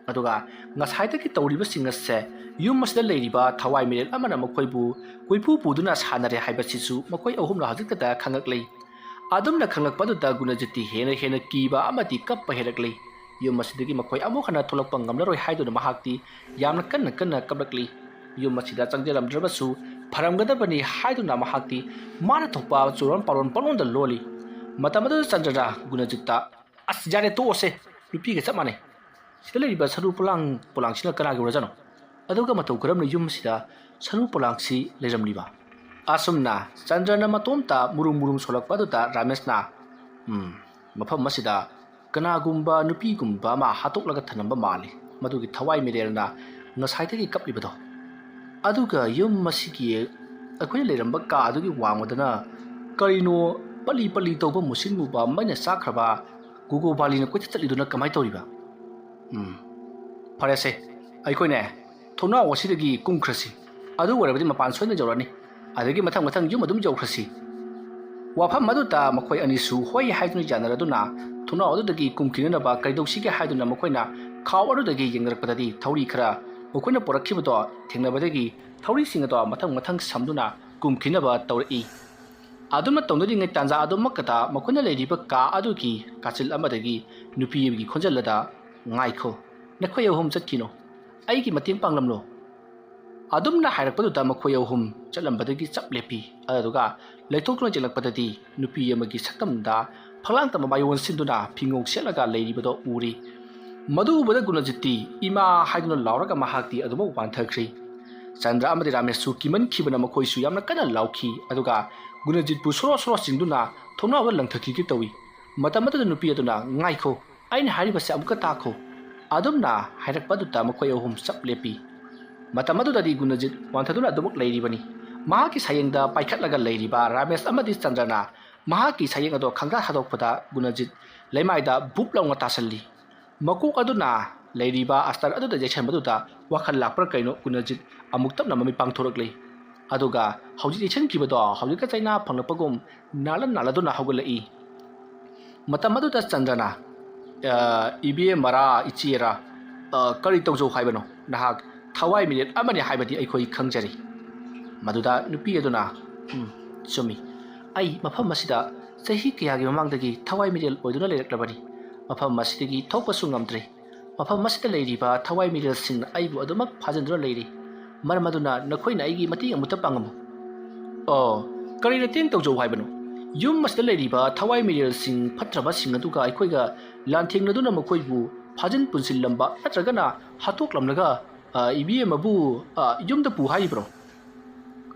ꯑꯗꯨꯒ ꯉꯁꯥꯏꯗꯒꯤ ꯇꯧꯔꯤꯕꯁꯤꯡ ꯑꯁꯦ ꯌꯨꯝ ꯑꯁꯤꯗ ꯂꯩꯔꯤꯕ ꯊꯋꯥꯏ ꯃꯤꯔꯦꯜ ꯑꯃꯅ ꯃꯈꯣꯏꯕꯨ ꯀꯣꯏꯄꯨ ꯄꯨꯗꯨꯅ ꯁꯥꯟꯅꯔꯦ ꯍꯥꯏꯕꯁꯤꯁꯨ ꯃꯈꯣꯏ ꯑꯍꯨꯝꯅ ꯍꯧꯖꯤꯛꯇꯗ ꯈꯪꯉꯛꯂꯤ꯫ ꯑꯗꯨꯝꯅ ꯈꯪꯂꯛꯄꯗꯨꯗ ꯒꯨꯅꯖꯤꯠꯇꯤ ꯍꯦꯟꯅ ꯍꯦꯟꯅ ꯀꯤꯕ ꯑꯃꯗꯤ ꯀꯞꯄ ꯍꯦꯜꯂꯛꯂꯤ꯫ ꯌꯨꯝ ꯑꯁꯤꯗꯒꯤ ꯃꯈꯣꯏ ꯑꯃꯨꯛ ꯍꯟꯅ ꯊꯣꯛꯂꯛꯄ ꯉꯝꯂꯔꯣꯏ ꯍꯥꯏꯗꯨꯅ ꯃꯍꯥꯛꯇꯤ ꯌꯥꯝꯅ ꯀꯟꯅ ꯀꯟꯅ ꯀꯞꯂꯛꯂꯤ꯫ ꯌꯨꯝ ꯑꯁꯤꯗ ꯆꯪꯖꯔꯝꯗ꯭ꯔꯕꯁꯨ ꯐꯔꯝꯒꯗꯕꯅꯤ ꯍꯥꯏꯗꯨꯅ ꯃꯍꯥꯛꯇꯤ ꯃꯥꯅ ꯊꯣꯛꯄ ꯆꯨꯔꯣꯟ ꯄꯥꯔꯣꯟ ꯄꯪꯂꯣꯟꯗ ꯂꯣꯜꯂꯤ꯫ ꯃꯇꯝ ꯑꯗꯨꯗ ꯆꯟꯗ꯭ꯔꯅ ꯒꯨꯅꯖꯤꯠꯇ, "ꯑꯁ, ꯌꯥꯔꯦ, ꯇꯣꯛꯑꯁꯦ, ꯅꯨꯄꯤꯒ ꯆꯞ ꯃꯥꯟꯅꯩ꯫ ꯁꯤꯗ ꯂꯩꯔꯤꯕ ꯁꯔꯨ ꯄꯣꯂꯥꯡ ꯄꯣꯂꯥꯡꯁꯤꯅ ꯀꯅꯥꯒꯤ ꯑꯣꯏꯔꯖꯥꯠꯅꯣ? ꯑꯗꯨꯒ ꯃꯇꯧ ꯀꯔꯝꯅ ꯌꯨꯝ ꯑꯁꯤꯗ ꯁꯔꯨ ꯄꯣꯂꯥꯡꯁꯤ ꯂꯩꯔꯝꯂꯤꯕ?" ꯑꯁꯨꯝꯅ ꯆꯟꯗ꯭ꯔꯅ ꯃꯇꯣꯝꯇ ꯃꯨꯔꯨꯝ ꯃꯨꯔꯨꯝ ꯁꯣꯜꯂꯛꯄ ꯑꯗꯨꯗ ꯔꯥꯃꯦꯁꯅ, "ꯎꯝ, ꯃꯐꯝ ꯑꯁꯤꯗ ꯀꯅꯥꯒꯨꯝꯕ ꯅꯨꯄꯤꯒꯨꯝꯕ ꯑꯃ ꯍꯥꯠꯇꯣꯛꯂꯒ ꯊꯅꯝꯕ ꯃꯥꯜꯂꯤ, ꯃꯗꯨꯒꯤ ꯊꯋꯥꯏ ꯃꯤꯔꯦꯜꯅ ꯉꯁꯥꯏꯗꯒꯤ ꯀꯞꯂꯤꯕꯗꯣ꯫ ꯑꯗꯨꯒ ꯌꯨꯝ ꯑꯁꯤꯒꯤ ꯑꯩꯈꯣꯏꯅ ꯂꯩꯔꯝꯕ ꯀꯥ ꯑꯗꯨꯒꯤ ꯋꯥꯡꯃꯗꯅ ꯀꯔꯤꯅꯣ ꯄꯂꯤ ꯄꯂꯤ ꯇꯧꯕ ꯃꯨꯁꯤꯟ ꯃꯨꯕ ꯃꯩꯅ ꯆꯥꯛꯈ꯭ꯔꯕ ꯒꯣꯒꯣꯕꯥꯂꯤꯅ ꯀꯣꯏꯆꯠ ꯆꯠꯂꯤꯗꯨꯅ ꯀꯃꯥꯏꯅ ꯇꯧꯔꯤꯕ? ꯎꯝ, ꯐꯔꯦꯁꯦ, ꯑꯩꯈꯣꯏꯅꯦ ꯊꯣꯡꯅꯥꯎ ꯑꯁꯤꯗꯒꯤ ꯀꯨꯝꯈ꯭ꯔꯁꯤ꯫ ꯑꯗꯨ ꯑꯣꯏꯔꯕꯗꯤ ꯃꯄꯥꯟ ꯁꯣꯏꯗꯅ ꯌꯧꯔꯛꯑꯅꯤ꯫ ꯑꯗꯒꯤ ꯃꯊꯪ ꯃꯊꯪ ꯌꯨꯝ ꯑꯗꯨꯝ ꯌꯧꯈ꯭ꯔꯁꯤ꯫" ꯋꯥꯐꯝ ꯑꯗꯨꯗ ꯃꯈꯣꯏ ꯑꯅꯤꯁꯨ ꯍꯣꯏ ꯍꯥꯏꯗꯨꯅ ꯌꯥꯅꯔꯗꯨꯅ ꯊꯣꯡꯅꯥꯎ ꯑꯗꯨꯗꯒꯤ ꯀꯨꯝꯈꯤꯅꯅꯕ ꯀꯩꯗꯧꯁꯤꯒꯦ ꯍꯥꯏꯗꯨꯅ ꯃꯈꯣꯏꯅ ꯈꯥꯎ ꯑꯗꯨꯗꯒꯤ ꯌꯦꯡꯅꯔꯛꯄꯗꯗꯤ ꯊꯧꯔꯤ ꯈꯔ ꯃꯈꯣꯏꯅ ꯄꯨꯔꯛꯈꯤꯕꯗꯣ ꯊꯦꯡꯅꯕꯗꯒꯤ ꯊꯧꯔꯤꯁꯤꯡ ꯑꯗꯣ ꯃꯊꯪ ꯃꯊꯪ ꯁꯝꯗꯨꯅ ꯀꯨꯝꯈꯤꯅꯕ ꯇꯧꯔꯛꯏ꯫ ꯑꯗꯨꯝꯅ ꯇꯧꯅꯔꯤꯉꯩ ꯇꯥꯟꯖꯥ ꯑꯗꯨꯃꯛꯇꯗ ꯃꯈꯣꯏꯅ ꯂꯩꯔꯤꯕ ꯀꯥ ꯑꯗꯨꯒꯤ ꯀꯥꯆꯤꯜ ꯑꯃꯗꯒꯤ ꯅꯨꯄꯤ ꯑꯃꯒꯤ ꯈꯣꯟꯖꯦꯜ ꯑꯗ, "ꯉꯥꯏꯈꯣ, ꯅꯈꯣꯏ ꯑꯍꯨꯝ ꯆꯠꯈꯤꯅꯣ, ꯑꯩꯒꯤ ꯃꯇꯦꯡ ꯄꯥꯡꯂꯝꯂꯣ꯫" ꯑꯗꯨꯝꯅ ꯍꯥꯏꯔꯛꯄꯗꯨꯗ ꯃꯈꯣꯏ ꯑꯍꯨꯝ ꯆꯠꯂꯝꯕꯗꯒꯤ ꯆꯞ ꯂꯦꯞꯄꯤ꯫ ꯑꯗꯨꯗꯨꯒ ꯂꯩꯊꯣꯛꯇꯨꯅ ꯆꯦꯜꯂꯛꯄꯗꯗꯤ ꯅꯨꯄꯤ ꯑꯃꯒꯤ ꯁꯛꯇꯝꯗ ꯐꯛꯂꯥꯡꯗ ꯃꯃꯥꯏ ꯑꯣꯟꯁꯤꯟꯗꯨꯅ ꯐꯤꯉꯧ ꯁꯦꯠꯂꯒ ꯂꯩꯔꯤꯕꯗꯣ ꯎꯔꯤ꯫ ꯃꯗꯨ ꯎꯕꯗ ꯒꯨꯅꯖꯤꯠꯇꯤ "ꯏꯃꯥ" ꯍꯥꯏꯗꯨꯅ ꯂꯥꯎꯔꯒ ꯃꯍꯥꯛꯇꯤ ꯑꯗꯨꯃꯛ ꯋꯥꯟꯊꯈ꯭ꯔꯤ꯫ ꯆꯟꯗ꯭ꯔ ꯑꯃꯗꯤ ꯔꯥꯃꯦꯁꯁꯨ ꯀꯤꯃꯟꯈꯤꯕꯅ ꯃꯈꯣꯏꯁꯨ ꯌꯥꯝꯅ ꯀꯟꯅ ꯂꯥꯎꯈꯤ꯫ ꯑꯗꯨꯒ ꯒꯨꯅꯖꯤꯠꯄꯨ ꯁꯣꯔꯣ ꯁꯣꯔꯣ ꯆꯤꯡꯗꯨꯅ ꯊꯣꯡꯅꯥꯎꯗ ꯂꯪꯊꯈꯤꯒꯦ ꯇꯧꯏ꯫ ꯃꯇꯝ ꯑꯗꯨꯗ ꯅꯨꯄꯤ ꯑꯗꯨꯅ, "ꯉꯥꯏꯈꯣ, ꯑꯩꯅ ꯍꯥꯏꯔꯤꯕꯁꯦ ꯑꯃꯨꯛꯀ ꯇꯥꯈꯣ꯫" ꯑꯗꯨꯝꯅ ꯍꯥꯏꯔꯛꯄ ꯑꯗꯨꯗ ꯃꯈꯣꯏ ꯑꯍꯨꯝ ꯆꯞ ꯂꯦꯞꯄꯤ꯫ ꯃꯇꯝ ꯑꯗꯨꯗꯗꯤ ꯒꯨꯅꯖꯤꯠ ꯋꯥꯟꯊꯗꯨꯅ ꯑꯗꯨꯃꯛ ꯂꯩꯔꯤꯕꯅꯤ꯫ ꯃꯍꯥꯛꯀꯤ ꯁꯥꯌꯦꯡꯗ ꯄꯥꯏꯈꯠꯂꯒ ꯂꯩꯔꯤꯕ ꯔꯥꯃꯦꯁ ꯑꯃꯗꯤ ꯆꯟꯗ꯭ꯔꯅ ꯃꯍꯥꯛꯀꯤ ꯁꯥꯌꯦꯡ ꯑꯗꯣ ꯈꯪꯇꯥ ꯊꯥꯗꯣꯛꯄꯗ ꯒꯨꯅꯖꯤꯠ ꯂꯩꯃꯥꯏꯗ ꯕꯨꯞ ꯂꯥꯎꯅ ꯇꯥꯁꯜꯂꯤ꯫ ꯃꯀꯣꯛ ꯑꯗꯨꯅ ꯂꯩꯔꯤꯕ ꯑꯁꯇꯔ ꯑꯗꯨꯗ ꯌꯩꯁꯟꯕꯗꯨꯗ ꯋꯥꯈꯜ ꯂꯥꯛꯄ꯭ꯔꯥ ꯀꯩꯅꯣ ꯒꯨꯅꯖꯤꯠ ꯑꯃꯨꯛ ꯇꯞꯅ ꯃꯃꯤꯠ ꯄꯥꯡꯊꯣꯔꯛꯂꯤ꯫ ꯑꯗꯨꯒ ꯍꯧꯖꯤꯛ ꯌꯩꯁꯟꯈꯤꯕꯗꯣ ꯍꯧꯖꯤꯛꯀ ꯆꯩꯅꯥ ꯐꯪꯂꯛꯄꯒꯨꯝ ꯅꯥꯜꯂ ꯅꯥꯜꯂꯗꯨꯅ ꯍꯧꯒꯠꯂꯛꯏ꯫ ꯃꯇꯝ ꯑꯗꯨꯗ ꯆꯟꯗ꯭ꯔꯅ, "ꯑ, ꯏꯕꯦꯝꯃꯔꯥ, ꯏꯆꯦꯔꯥ, ꯑ, ꯀꯔꯤ ꯇꯧꯖꯧ ꯍꯥꯏꯕꯅꯣ? ꯅꯍꯥꯛ ꯊꯋꯥꯏ ꯃꯤꯔꯦꯜ ꯑꯃꯅꯤ ꯍꯥꯏꯕꯗꯤ ꯑꯩꯈꯣꯏ ꯈꯪꯖꯔꯤ꯫" ꯃꯗꯨꯗ ꯅꯨꯄꯤ ꯑꯗꯨꯅ, "ꯎꯝ, ꯆꯨꯝꯃꯤ꯫ ꯑꯩ ꯃꯐꯝ ꯑꯁꯤꯗ ꯆꯍꯤ ꯀꯌꯥꯒꯤ ꯃꯃꯥꯡꯗꯒꯤ ꯊꯋꯥꯏ ꯃꯤꯔꯦꯜ ꯑꯣꯏꯗꯨꯅ ꯂꯩꯔꯛꯂꯕꯅꯤ꯫ ꯃꯐꯝ ꯑꯁꯤꯗꯒꯤ ꯊꯣꯛꯄꯁꯨ ꯉꯝꯗ꯭ꯔꯦ꯫ ꯃꯐꯝ ꯑꯁꯤꯗ ꯂꯩꯔꯤꯕ ꯊꯋꯥꯏ ꯃꯤꯔꯦꯜꯁꯤꯡꯅ ꯑꯩꯕꯨ ꯑꯗꯨꯃꯛ ꯐꯥꯖꯤꯟꯗꯨꯅ ꯂꯩꯔꯤ꯫ ꯃꯔꯝ ꯑꯗꯨꯅ ꯅꯈꯣꯏꯅ ꯑꯩꯒꯤ ꯃꯇꯦꯡ ꯑꯃꯨꯛꯇ ꯄꯥꯡꯉꯝꯃꯨ꯫ ꯑꯣ, ꯀꯔꯤ ꯃꯇꯦꯡ ꯇꯧꯖꯧ ꯍꯥꯏꯕꯅꯣ? ꯌꯨꯝ ꯑꯁꯤꯗ ꯂꯩꯔꯤꯕ ꯊꯋꯥꯏ ꯃꯤꯔꯦꯜꯁꯤꯡ ꯐꯠꯇ꯭ꯔꯕꯁꯤꯡ ꯑꯗꯨꯒ ꯑꯩꯈꯣꯏꯒ ꯂꯥꯟꯊꯦꯡꯅꯗꯨꯅ ꯃꯈꯣꯏꯕꯨ ꯐꯥꯖꯤꯟ ꯄꯨꯟꯁꯤꯜꯂꯝꯕ ꯅꯠꯇ꯭ꯔꯒꯅ ꯍꯥꯠꯇꯣꯛꯂꯝꯂꯒ, ꯑ, ꯏꯕꯦꯝꯃꯕꯨ, ꯑ, ꯌꯨꯝꯗ ꯄꯨ ꯍꯥꯏꯔꯤꯕ꯭ꯔꯣ?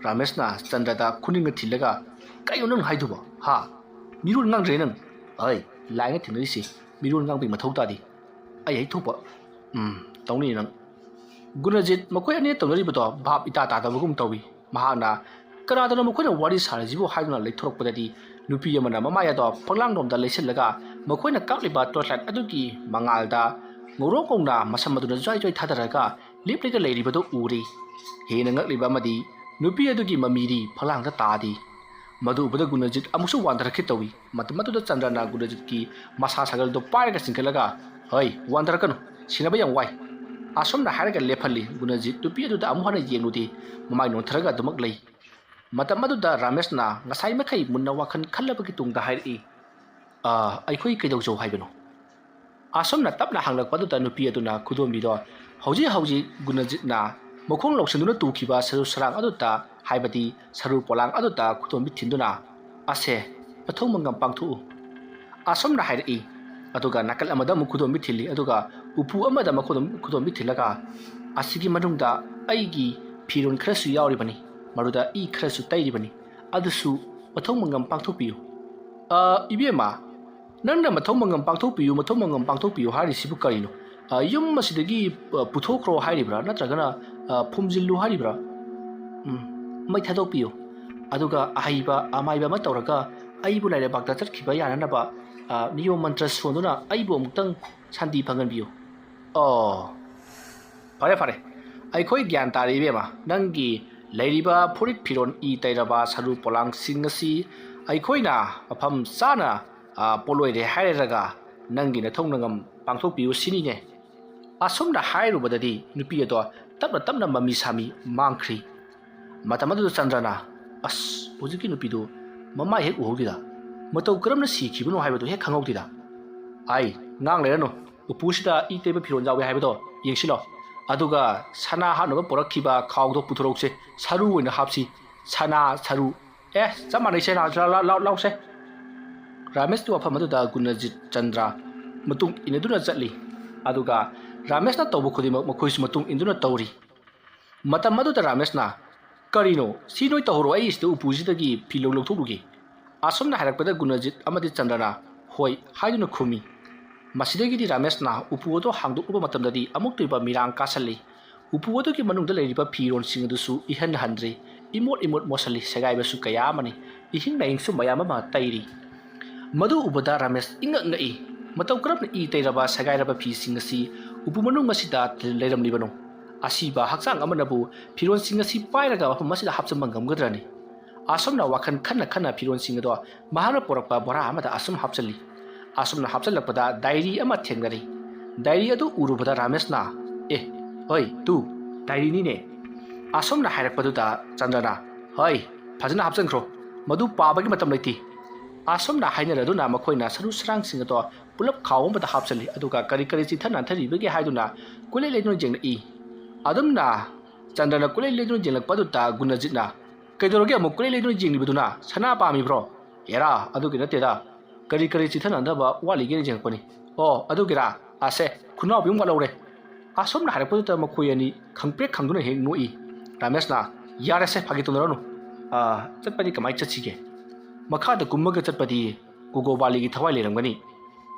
ꯔꯥꯃꯦꯁꯅ ꯆꯟꯗ꯭ꯔꯗ ꯈꯨꯅꯤꯡꯒ ꯊꯤꯜꯂꯒ, "ꯀꯩꯅꯣ ꯅꯪ ꯍꯥꯏꯗꯨꯕꯣ? ꯍꯥ? ꯃꯤꯔꯣꯜ ꯉꯥꯡꯗ꯭ꯔꯦ ꯅꯪ?" "ꯑꯩ ꯂꯥꯏꯅ ꯊꯦꯡꯅꯔꯤꯁꯤ ꯃꯤꯔꯣꯜ ꯉꯥꯡꯕꯒꯤ ꯃꯊꯧ ꯇꯥꯗꯦ꯫ ꯑꯩ ꯍꯦꯛ ꯊꯣꯛꯄ, ꯎꯝ, ꯇꯧꯅꯤ ꯅꯪ꯫" ꯒꯨꯅꯖꯤꯠ ꯃꯈꯣꯏ ꯑꯅꯤꯅ ꯇꯧꯅꯔꯤꯕꯗꯣ ꯚꯥꯞ ꯏꯇꯥ ꯇꯥꯗꯕꯒꯨꯝ ꯇꯧꯏ꯫ ꯃꯍꯥꯛꯅ, "ꯀꯅꯥꯗꯅꯣ ꯃꯈꯣꯏꯅ ꯋꯥꯔꯤ ꯁꯥꯔꯤꯁꯤꯕꯨ?" ꯍꯥꯏꯗꯨꯅ ꯂꯩꯊꯣꯔꯛꯄꯗꯗꯤ, ꯅꯨꯄꯤ ꯑꯃꯅ ꯃꯃꯥꯏ ꯑꯗꯣ ꯐꯛꯂꯥꯡꯂꯣꯝꯗ ꯂꯩꯁꯤꯜꯂꯒ, ꯃꯈꯣꯏꯅ ꯀꯥꯞꯂꯤꯕ torchlight ꯑꯗꯨꯒꯤ ꯃꯉꯥꯜꯗ ꯉꯧꯔꯣꯛ ꯉꯧꯅ ꯃꯁꯝ ꯑꯗꯨꯅ ꯖ꯭ꯋꯥꯏ ꯖ꯭ꯋꯥꯏ ꯊꯥꯗꯔꯒ ꯂꯦꯞꯂꯒ ꯂꯩꯔꯤꯕꯗꯨ ꯎꯔꯦ꯫ ꯍꯦꯟꯅ ꯉꯛꯂꯤꯕ ꯑꯃꯗꯤ, ꯅꯨꯄꯤ ꯑꯗꯨꯒꯤ ꯃꯃꯤꯗꯤ ꯐꯛꯂꯥꯡꯗ ꯇꯥꯗꯦ꯫ ꯃꯗꯨ ꯎꯕꯗ ꯒꯨꯅꯖꯤꯠ ꯑꯃꯨꯛꯁꯨ ꯋꯥꯟꯊꯔꯛꯀꯦ ꯇꯧꯏ꯫ ꯃꯇꯝ ꯑꯗꯨꯗ ꯆꯟꯗ꯭ꯔꯅ ꯒꯨꯅꯖꯤꯠꯀꯤ ꯃꯁꯥ ꯁꯥꯒꯜꯗꯨ ꯄꯥꯏꯔꯒ ꯆꯤꯡꯈꯠꯂꯒ, "ꯍꯩ, ꯋꯥꯟꯊꯔꯛꯀꯅꯨ, ꯁꯤꯟꯅꯕ ꯌꯥꯝ ꯋꯥꯏ꯫" ꯑꯁꯨꯝꯅ ꯍꯥꯏꯔꯒ ꯂꯦꯞꯍꯜꯂꯤ꯫ ꯒꯨꯅꯖꯤꯠ ꯅꯨꯄꯤ ꯑꯗꯨꯗ ꯑꯃꯨꯛ ꯍꯟꯅ ꯌꯦꯡꯂꯨꯗꯦ꯫ ꯃꯃꯥꯏ ꯅꯣꯟꯊꯔꯒ ꯑꯗꯨꯃꯛ ꯂꯩ꯫ ꯃꯇꯝ ꯑꯗꯨꯗ ꯔꯥꯃꯦꯁꯅ ꯉꯁꯥꯏ ꯃꯈꯩ ꯃꯨꯟꯅ ꯋꯥꯈꯜ ꯈꯜꯂꯕꯒꯤ ꯇꯨꯡꯗ ꯍꯥꯏꯔꯛꯏ, "ꯑ, ꯑꯩꯈꯣꯏ ꯀꯩꯗꯧꯖꯧ ꯍꯥꯏꯕꯅꯣ?" ꯑꯁꯨꯝꯅ ꯇꯞꯅ ꯍꯪꯂꯛꯄ ꯑꯗꯨꯗ ꯅꯨꯄꯤ ꯑꯗꯨꯅ ꯈꯨꯗꯣꯝꯕꯤꯗꯣ ꯍꯧꯖꯤꯛ ꯍꯧꯖꯤꯛ ꯒꯨꯅꯖꯤꯠꯅ ꯃꯈꯣꯡ ꯂꯧꯁꯤꯟꯗꯨꯅ ꯇꯨꯈꯤꯕ ꯁꯔꯨ ꯁꯔꯥꯡ ꯑꯗꯨꯗ, ꯍꯥꯏꯕꯗꯤ ꯁꯔꯨ ꯄꯣꯂꯥꯡ ꯑꯗꯨꯗ ꯈꯨꯗꯣꯝꯕꯤ ꯊꯤꯟꯗꯨꯅ, "ꯑꯁꯦ, ꯃꯊꯧ ꯃꯉꯝ ꯄꯥꯡꯊꯣꯛꯎ," ꯑꯁꯨꯝꯅ ꯍꯥꯏꯔꯛꯏ꯫ ꯑꯗꯨꯒ ꯅꯥꯀꯜ ꯑꯃꯗ ꯑꯃꯨꯛ ꯈꯨꯗꯣꯝꯕꯤ ꯊꯤꯜꯂꯤ, ꯑꯗꯨꯒ ꯎꯄꯨ ꯑꯃꯗ ꯃꯈꯨꯗꯣꯝ-, ꯈꯨꯗꯣꯝꯕꯤ ꯊꯤꯜꯂꯒ, "ꯑꯁꯤꯒꯤ ꯃꯅꯨꯡꯗ ꯑꯩꯒꯤ ꯐꯤꯔꯣꯜ ꯈꯔꯁꯨ ꯌꯥꯎꯔꯤꯕꯅꯤ, ꯃꯗꯨꯗ ꯏ ꯈꯔꯁꯨ ꯇꯩꯔꯤꯕꯅꯤ, ꯑꯗꯨꯁꯨ ꯃꯊꯧ ꯃꯉꯝ ꯄꯥꯡꯊꯣꯛꯄꯤꯌꯨ꯫" "ꯑ, ꯏꯕꯦꯝꯃ, ꯅꯪꯅ ꯃꯊꯧ ꯃꯉꯝ ꯄꯥꯡꯊꯣꯛꯄꯤꯌꯨ, ꯃꯊꯧ ꯃꯉꯝ ꯄꯥꯡꯊꯣꯛꯄꯤꯌꯨ ꯍꯥꯏꯔꯤꯁꯤꯕꯨ ꯀꯔꯤꯅꯣ? ꯑ, ꯌꯨꯝ ꯑꯁꯤꯗꯒꯤ, ꯑ, ꯄꯨꯊꯣꯛꯈ꯭ꯔꯣ ꯍꯥꯏꯔꯤꯕ꯭ꯔꯥ? ꯅꯠꯇ꯭ꯔꯒꯅ, ꯑ, ꯐꯨꯝꯖꯤꯜꯂꯨ ꯍꯥꯏꯔꯤꯕ꯭ꯔꯥ? ꯎꯝ, ꯃꯩ ꯊꯥꯗꯣꯛꯄꯤꯌꯨ꯫ ꯑꯗꯨꯒ ꯑꯍꯩꯕ ꯑꯃꯥꯏꯕ ꯑꯃ ꯇꯧꯔꯒ ꯑꯩꯕꯨ ꯂꯥꯏꯔꯩꯕꯥꯛꯇ ꯆꯠꯈꯤꯕ ꯌꯥꯅꯅꯕ, ꯑ, ꯃꯤꯑꯣ ꯃꯟꯇ꯭ꯔ ꯁꯣꯟꯗꯨꯅ ꯑꯩꯕꯨ ꯑꯃꯨꯛꯇꯪ ꯁꯥꯟꯇꯤ ꯐꯪꯍꯟꯕꯤꯌꯨ꯫" "ꯑꯣ, ꯐꯔꯦ, ꯐꯔꯦ꯫ ꯑꯩꯈꯣꯏ ꯒ꯭ꯌꯥꯟ ꯇꯥꯔꯦ ꯏꯕꯦꯝꯃ꯫ ꯅꯪꯒꯤ ꯂꯩꯔꯤꯕ ꯐꯨꯔꯤꯠ ꯐꯤꯔꯣꯜ ꯏ ꯇꯩꯔꯕ ꯁꯔꯨ ꯄꯣꯂꯥꯡꯁꯤꯡ ꯑꯁꯤ ꯑꯩꯈꯣꯏꯅ ꯃꯐꯝ ꯆꯥꯅ, ꯑ, ꯄꯣꯠꯂꯣꯏꯔꯦ ꯍꯥꯏꯔꯒ ꯅꯪꯒꯤ ꯅꯊꯧ ꯅꯉꯝ ꯄꯥꯡꯊꯣꯛꯄꯤꯌꯨ ꯁꯤꯅꯤꯅꯦ꯫" ꯑꯁꯨꯝꯅ ꯍꯥꯏꯔꯨꯕꯗꯗꯤ ꯅꯨꯄꯤ ꯑꯗꯣ ꯇꯞꯅ ꯇꯞꯅ ꯃꯃꯤ ꯁꯥꯃꯤ ꯃꯥꯡꯈ꯭ꯔꯤ꯫ ꯃꯇꯝ ꯑꯗꯨꯗ ꯆꯟꯗ꯭ꯔꯅ, "ꯑꯁ, ꯍꯧꯖꯤꯛꯀꯤ ꯅꯨꯄꯤꯗꯨ ꯃꯃꯥꯏ ꯍꯦꯛ ꯎꯍꯧꯈꯤꯗ, ꯃꯇꯧ ꯀꯔꯝꯅ ꯁꯤꯈꯤꯕꯅꯣ ꯍꯥꯏꯕꯗꯨ ꯍꯦꯛ ꯈꯪꯍꯧꯗꯦꯗ꯫ ꯑꯩ ꯉꯥꯡ ꯂꯩꯔꯅꯨ꯫ ꯎꯄꯨꯁꯤꯗ ꯏ ꯇꯩꯕ ꯐꯤꯔꯣꯜ ꯌꯥꯎꯋꯦ ꯍꯥꯏꯕꯗꯣ ꯌꯦꯡꯁꯤꯜꯂꯣ꯫ ꯑꯗꯨꯒ ꯁꯅꯥ ꯍꯥꯞꯅꯕ ꯄꯨꯔꯛꯈꯤꯕ ꯈꯥꯎꯗꯣ ꯄꯨꯊꯣꯔꯛꯎꯁꯦ꯫ ꯁꯔꯨ ꯑꯣꯏꯅ ꯍꯥꯞꯁꯤ꯫ ꯁꯅꯥ ꯁꯔꯨ꯫ ꯑꯦ, ꯆꯞ ꯃꯥꯟꯅꯩꯁꯦ, ꯂꯥꯎ, ꯂꯥꯎ, ꯂꯥꯎ, ꯂꯥꯎꯁꯦ꯫ ꯔꯥꯃꯦꯁꯀꯤ ꯋꯥꯐꯝ ꯑꯗꯨꯗ ꯒꯨꯅꯖꯤꯠ ꯆꯟꯗ꯭ꯔ ꯃꯇꯨꯡ ꯏꯟꯅꯗꯨꯅ ꯆꯠꯂꯤ꯫ ꯑꯗꯨꯒ ꯔꯥꯃꯦꯁꯅ ꯇꯧꯕ ꯈꯨꯗꯤꯡꯃꯛ ꯃꯈꯣꯏꯁꯨ ꯃꯇꯨꯡ ꯏꯟꯗꯨꯅ ꯇꯧꯔꯤ꯫ ꯃꯇꯝ ꯑꯗꯨꯗ ꯔꯥꯃꯦꯁꯅ, "ꯀꯔꯤꯅꯣ? ꯁꯤ ꯅꯣꯏ ꯇꯧꯍꯧꯔꯣ, ꯑꯩ ꯁꯤꯗ ꯎꯄꯨꯁꯤꯗꯒꯤ ꯐꯤ ꯂꯧ-, ꯂꯧꯊꯣꯛꯂꯨꯒꯦ꯫" ꯑꯁꯨꯝꯅ ꯍꯥꯏꯔꯛꯄꯗ ꯒꯨꯅꯖꯤꯠ ꯑꯃꯗꯤ ꯆꯟꯗ꯭ꯔꯅ "ꯍꯣꯏ" ꯍꯥꯏꯗꯨꯅ ꯈꯨꯝꯃꯤ꯫ ꯃꯁꯤꯗꯒꯤꯗꯤ ꯔꯥꯃꯦꯁꯅ ꯎꯄꯨ ꯑꯗꯨ ꯍꯥꯡꯗꯣꯛꯂꯨꯕ ꯃꯇꯝꯗꯗꯤ ꯑꯃꯨꯛꯇ ꯑꯣꯏꯕ ꯃꯤꯔꯥꯡ ꯀꯥꯁꯜꯂꯤ꯫ ꯎꯄꯨ ꯑꯗꯨꯒꯤ ꯃꯅꯨꯡꯗ ꯂꯩꯔꯤꯕ ꯐꯤꯔꯣꯜꯁꯤꯡ ꯑꯗꯨꯁꯨ ꯏꯍꯟ ꯍꯟꯗ꯭ꯔꯤ꯫ ꯏꯃꯣꯠ ꯏꯃꯣꯠ ꯃꯣꯠꯁꯜꯂꯤ, ꯁꯦꯒꯥꯏꯕꯁꯨ ꯀꯌꯥ ꯑꯃꯅꯤ꯫ ꯏꯍꯤꯡ ꯅꯥꯍꯤꯡꯁꯨ ꯃꯌꯥꯝ ꯑꯃ ꯇꯩꯔꯤ꯫ ꯃꯗꯨ ꯎꯕꯗ ꯔꯥꯃꯦꯁ ꯏꯉꯛ ꯉꯛꯏ꯫ ꯃꯇꯧ ꯀꯔꯝꯅ ꯏ ꯇꯩꯔꯕ ꯁꯦꯒꯥꯏꯔꯕ ꯐꯤꯁꯤꯡ ꯑꯁꯤ ꯎꯄꯨ ꯃꯅꯨꯡ ꯑꯁꯤꯗ ꯂꯩꯔꯝꯂꯤꯕꯅꯣ? ꯑꯁꯤꯕ ꯍꯛꯆꯥꯡ ꯑꯃꯅꯕꯨ ꯐꯤꯔꯣꯜꯁꯤꯡ ꯑꯁꯤ ꯄꯥꯏꯔꯒ ꯃꯐꯝ ꯑꯁꯤꯗ ꯍꯥꯞꯆꯤꯟꯕ ꯉꯝꯒꯗ꯭ꯔꯅꯤ? ꯑꯁꯨꯝꯅ ꯋꯥꯈꯜ ꯈꯟꯅ ꯈꯟꯅ ꯐꯤꯔꯣꯜꯁꯤꯡ ꯑꯗꯣ ꯃꯍꯥꯛꯅ ꯄꯨꯔꯛꯄ ꯕꯣꯔꯥ ꯑꯃꯗ ꯑꯁꯨꯝ ꯍꯥꯞꯆꯤꯜꯂꯤ꯫ ꯑꯁꯨꯝꯅ ꯍꯥꯞꯆꯤꯜꯂꯛꯄꯗ ꯗꯥꯏꯔꯤ ꯑꯃ ꯊꯦꯡꯅꯔꯤ꯫ ꯗꯥꯏꯔꯤ ꯑꯗꯨ ꯎꯔꯨꯕꯗ ꯔꯥꯃꯦꯁꯅ, "ꯑꯦ, ꯍꯣꯏ, ꯇꯨ, ꯗꯥꯏꯔꯤꯅꯤꯅꯦ꯫" ꯑꯁꯨꯝꯅ ꯍꯥꯏꯔꯛꯄꯗꯨꯗ ꯆꯟꯗ꯭ꯔꯅ, "ꯍꯣꯏ, ꯐꯖꯅ ꯍꯥꯞꯆꯤꯟꯈ꯭ꯔꯣ꯫ ꯃꯗꯨ ꯄꯥꯕꯒꯤ ꯃꯇꯝ ꯂꯩꯇꯦ꯫" ꯑꯁꯨꯝꯅ ꯍꯥꯏꯅꯔꯗꯨꯅ ꯃꯈꯣꯏꯅ ꯁꯔꯨ ꯁꯔꯥꯡꯁꯤꯡ ꯑꯗꯣ ꯄꯨꯂꯞ ꯈꯥꯎ ꯑꯃꯗ ꯍꯥꯞꯆꯤꯜꯂꯤ꯫ ꯑꯗꯨꯒ ꯀꯔꯤ ꯀꯔꯤ ꯆꯤꯊ ꯅꯥꯟꯊꯔꯤꯕꯒꯦ ꯍꯥꯏꯗꯨꯅ ꯀꯣꯏꯂꯩ ꯂꯩꯗꯨꯅ ꯌꯦꯡꯂꯛꯏ꯫ ꯑꯗꯨꯝꯅ ꯆꯟꯗ꯭ꯔꯅ ꯀꯣꯏꯂꯩ ꯂꯩꯗꯨꯅ ꯌꯦꯡꯂꯛꯄ ꯑꯗꯨꯗ ꯒꯨꯅꯖꯤꯠꯅ, "ꯀꯩꯗꯧꯔꯒꯦ ꯑꯃꯨꯛ ꯀꯣꯏꯂꯩ ꯂꯩꯗꯨꯅ ꯌꯦꯡꯂꯤꯕꯗꯨꯅ? ꯁꯅꯥ ꯄꯥꯝꯃꯤꯕ꯭ꯔꯣ?" "ꯑꯦꯔꯥ, ꯑꯗꯨꯒꯤ ꯅꯠꯇꯦꯗ꯫ ꯀꯔꯤ ꯀꯔꯤ ꯆꯤꯊ ꯅꯥꯟꯊꯕ ꯋꯥꯠꯂꯤꯒꯦꯅ ꯌꯦꯡꯉꯛꯄꯅꯤ꯫" "ꯑꯣ, ꯑꯗꯨꯒꯤꯔꯥ? ꯑꯁꯦ, ꯈꯨꯅꯥꯎꯕꯤ ꯑꯃ ꯋꯥꯠꯍꯧꯔꯦ꯫" ꯑꯁꯨꯝꯅ ꯍꯥꯏꯔꯛꯄꯗꯨꯗ ꯃꯈꯣꯏ ꯑꯅꯤ ꯈꯪꯄ꯭ꯔꯦꯛ ꯈꯪꯗꯨꯅ ꯍꯦꯛ ꯅꯣꯛꯏ꯫ ꯔꯥꯃꯦꯁꯅ, "ꯌꯥꯔꯦꯁꯦ, ꯐꯥꯒꯤ ꯇꯧꯅꯔꯅꯨ꯫ ꯑꯥ, ꯆꯠꯄꯗꯤ ꯀꯃꯥꯏꯅ ꯆꯠꯁꯤꯒꯦ? ꯃꯈꯥꯗ ꯀꯨꯝꯃꯒ ꯆꯠꯄꯗꯤ ꯒꯣꯒꯣꯕꯥꯂꯤꯒꯤ ꯊꯋꯥꯏ ꯂꯩꯔꯝꯒꯅꯤ꯫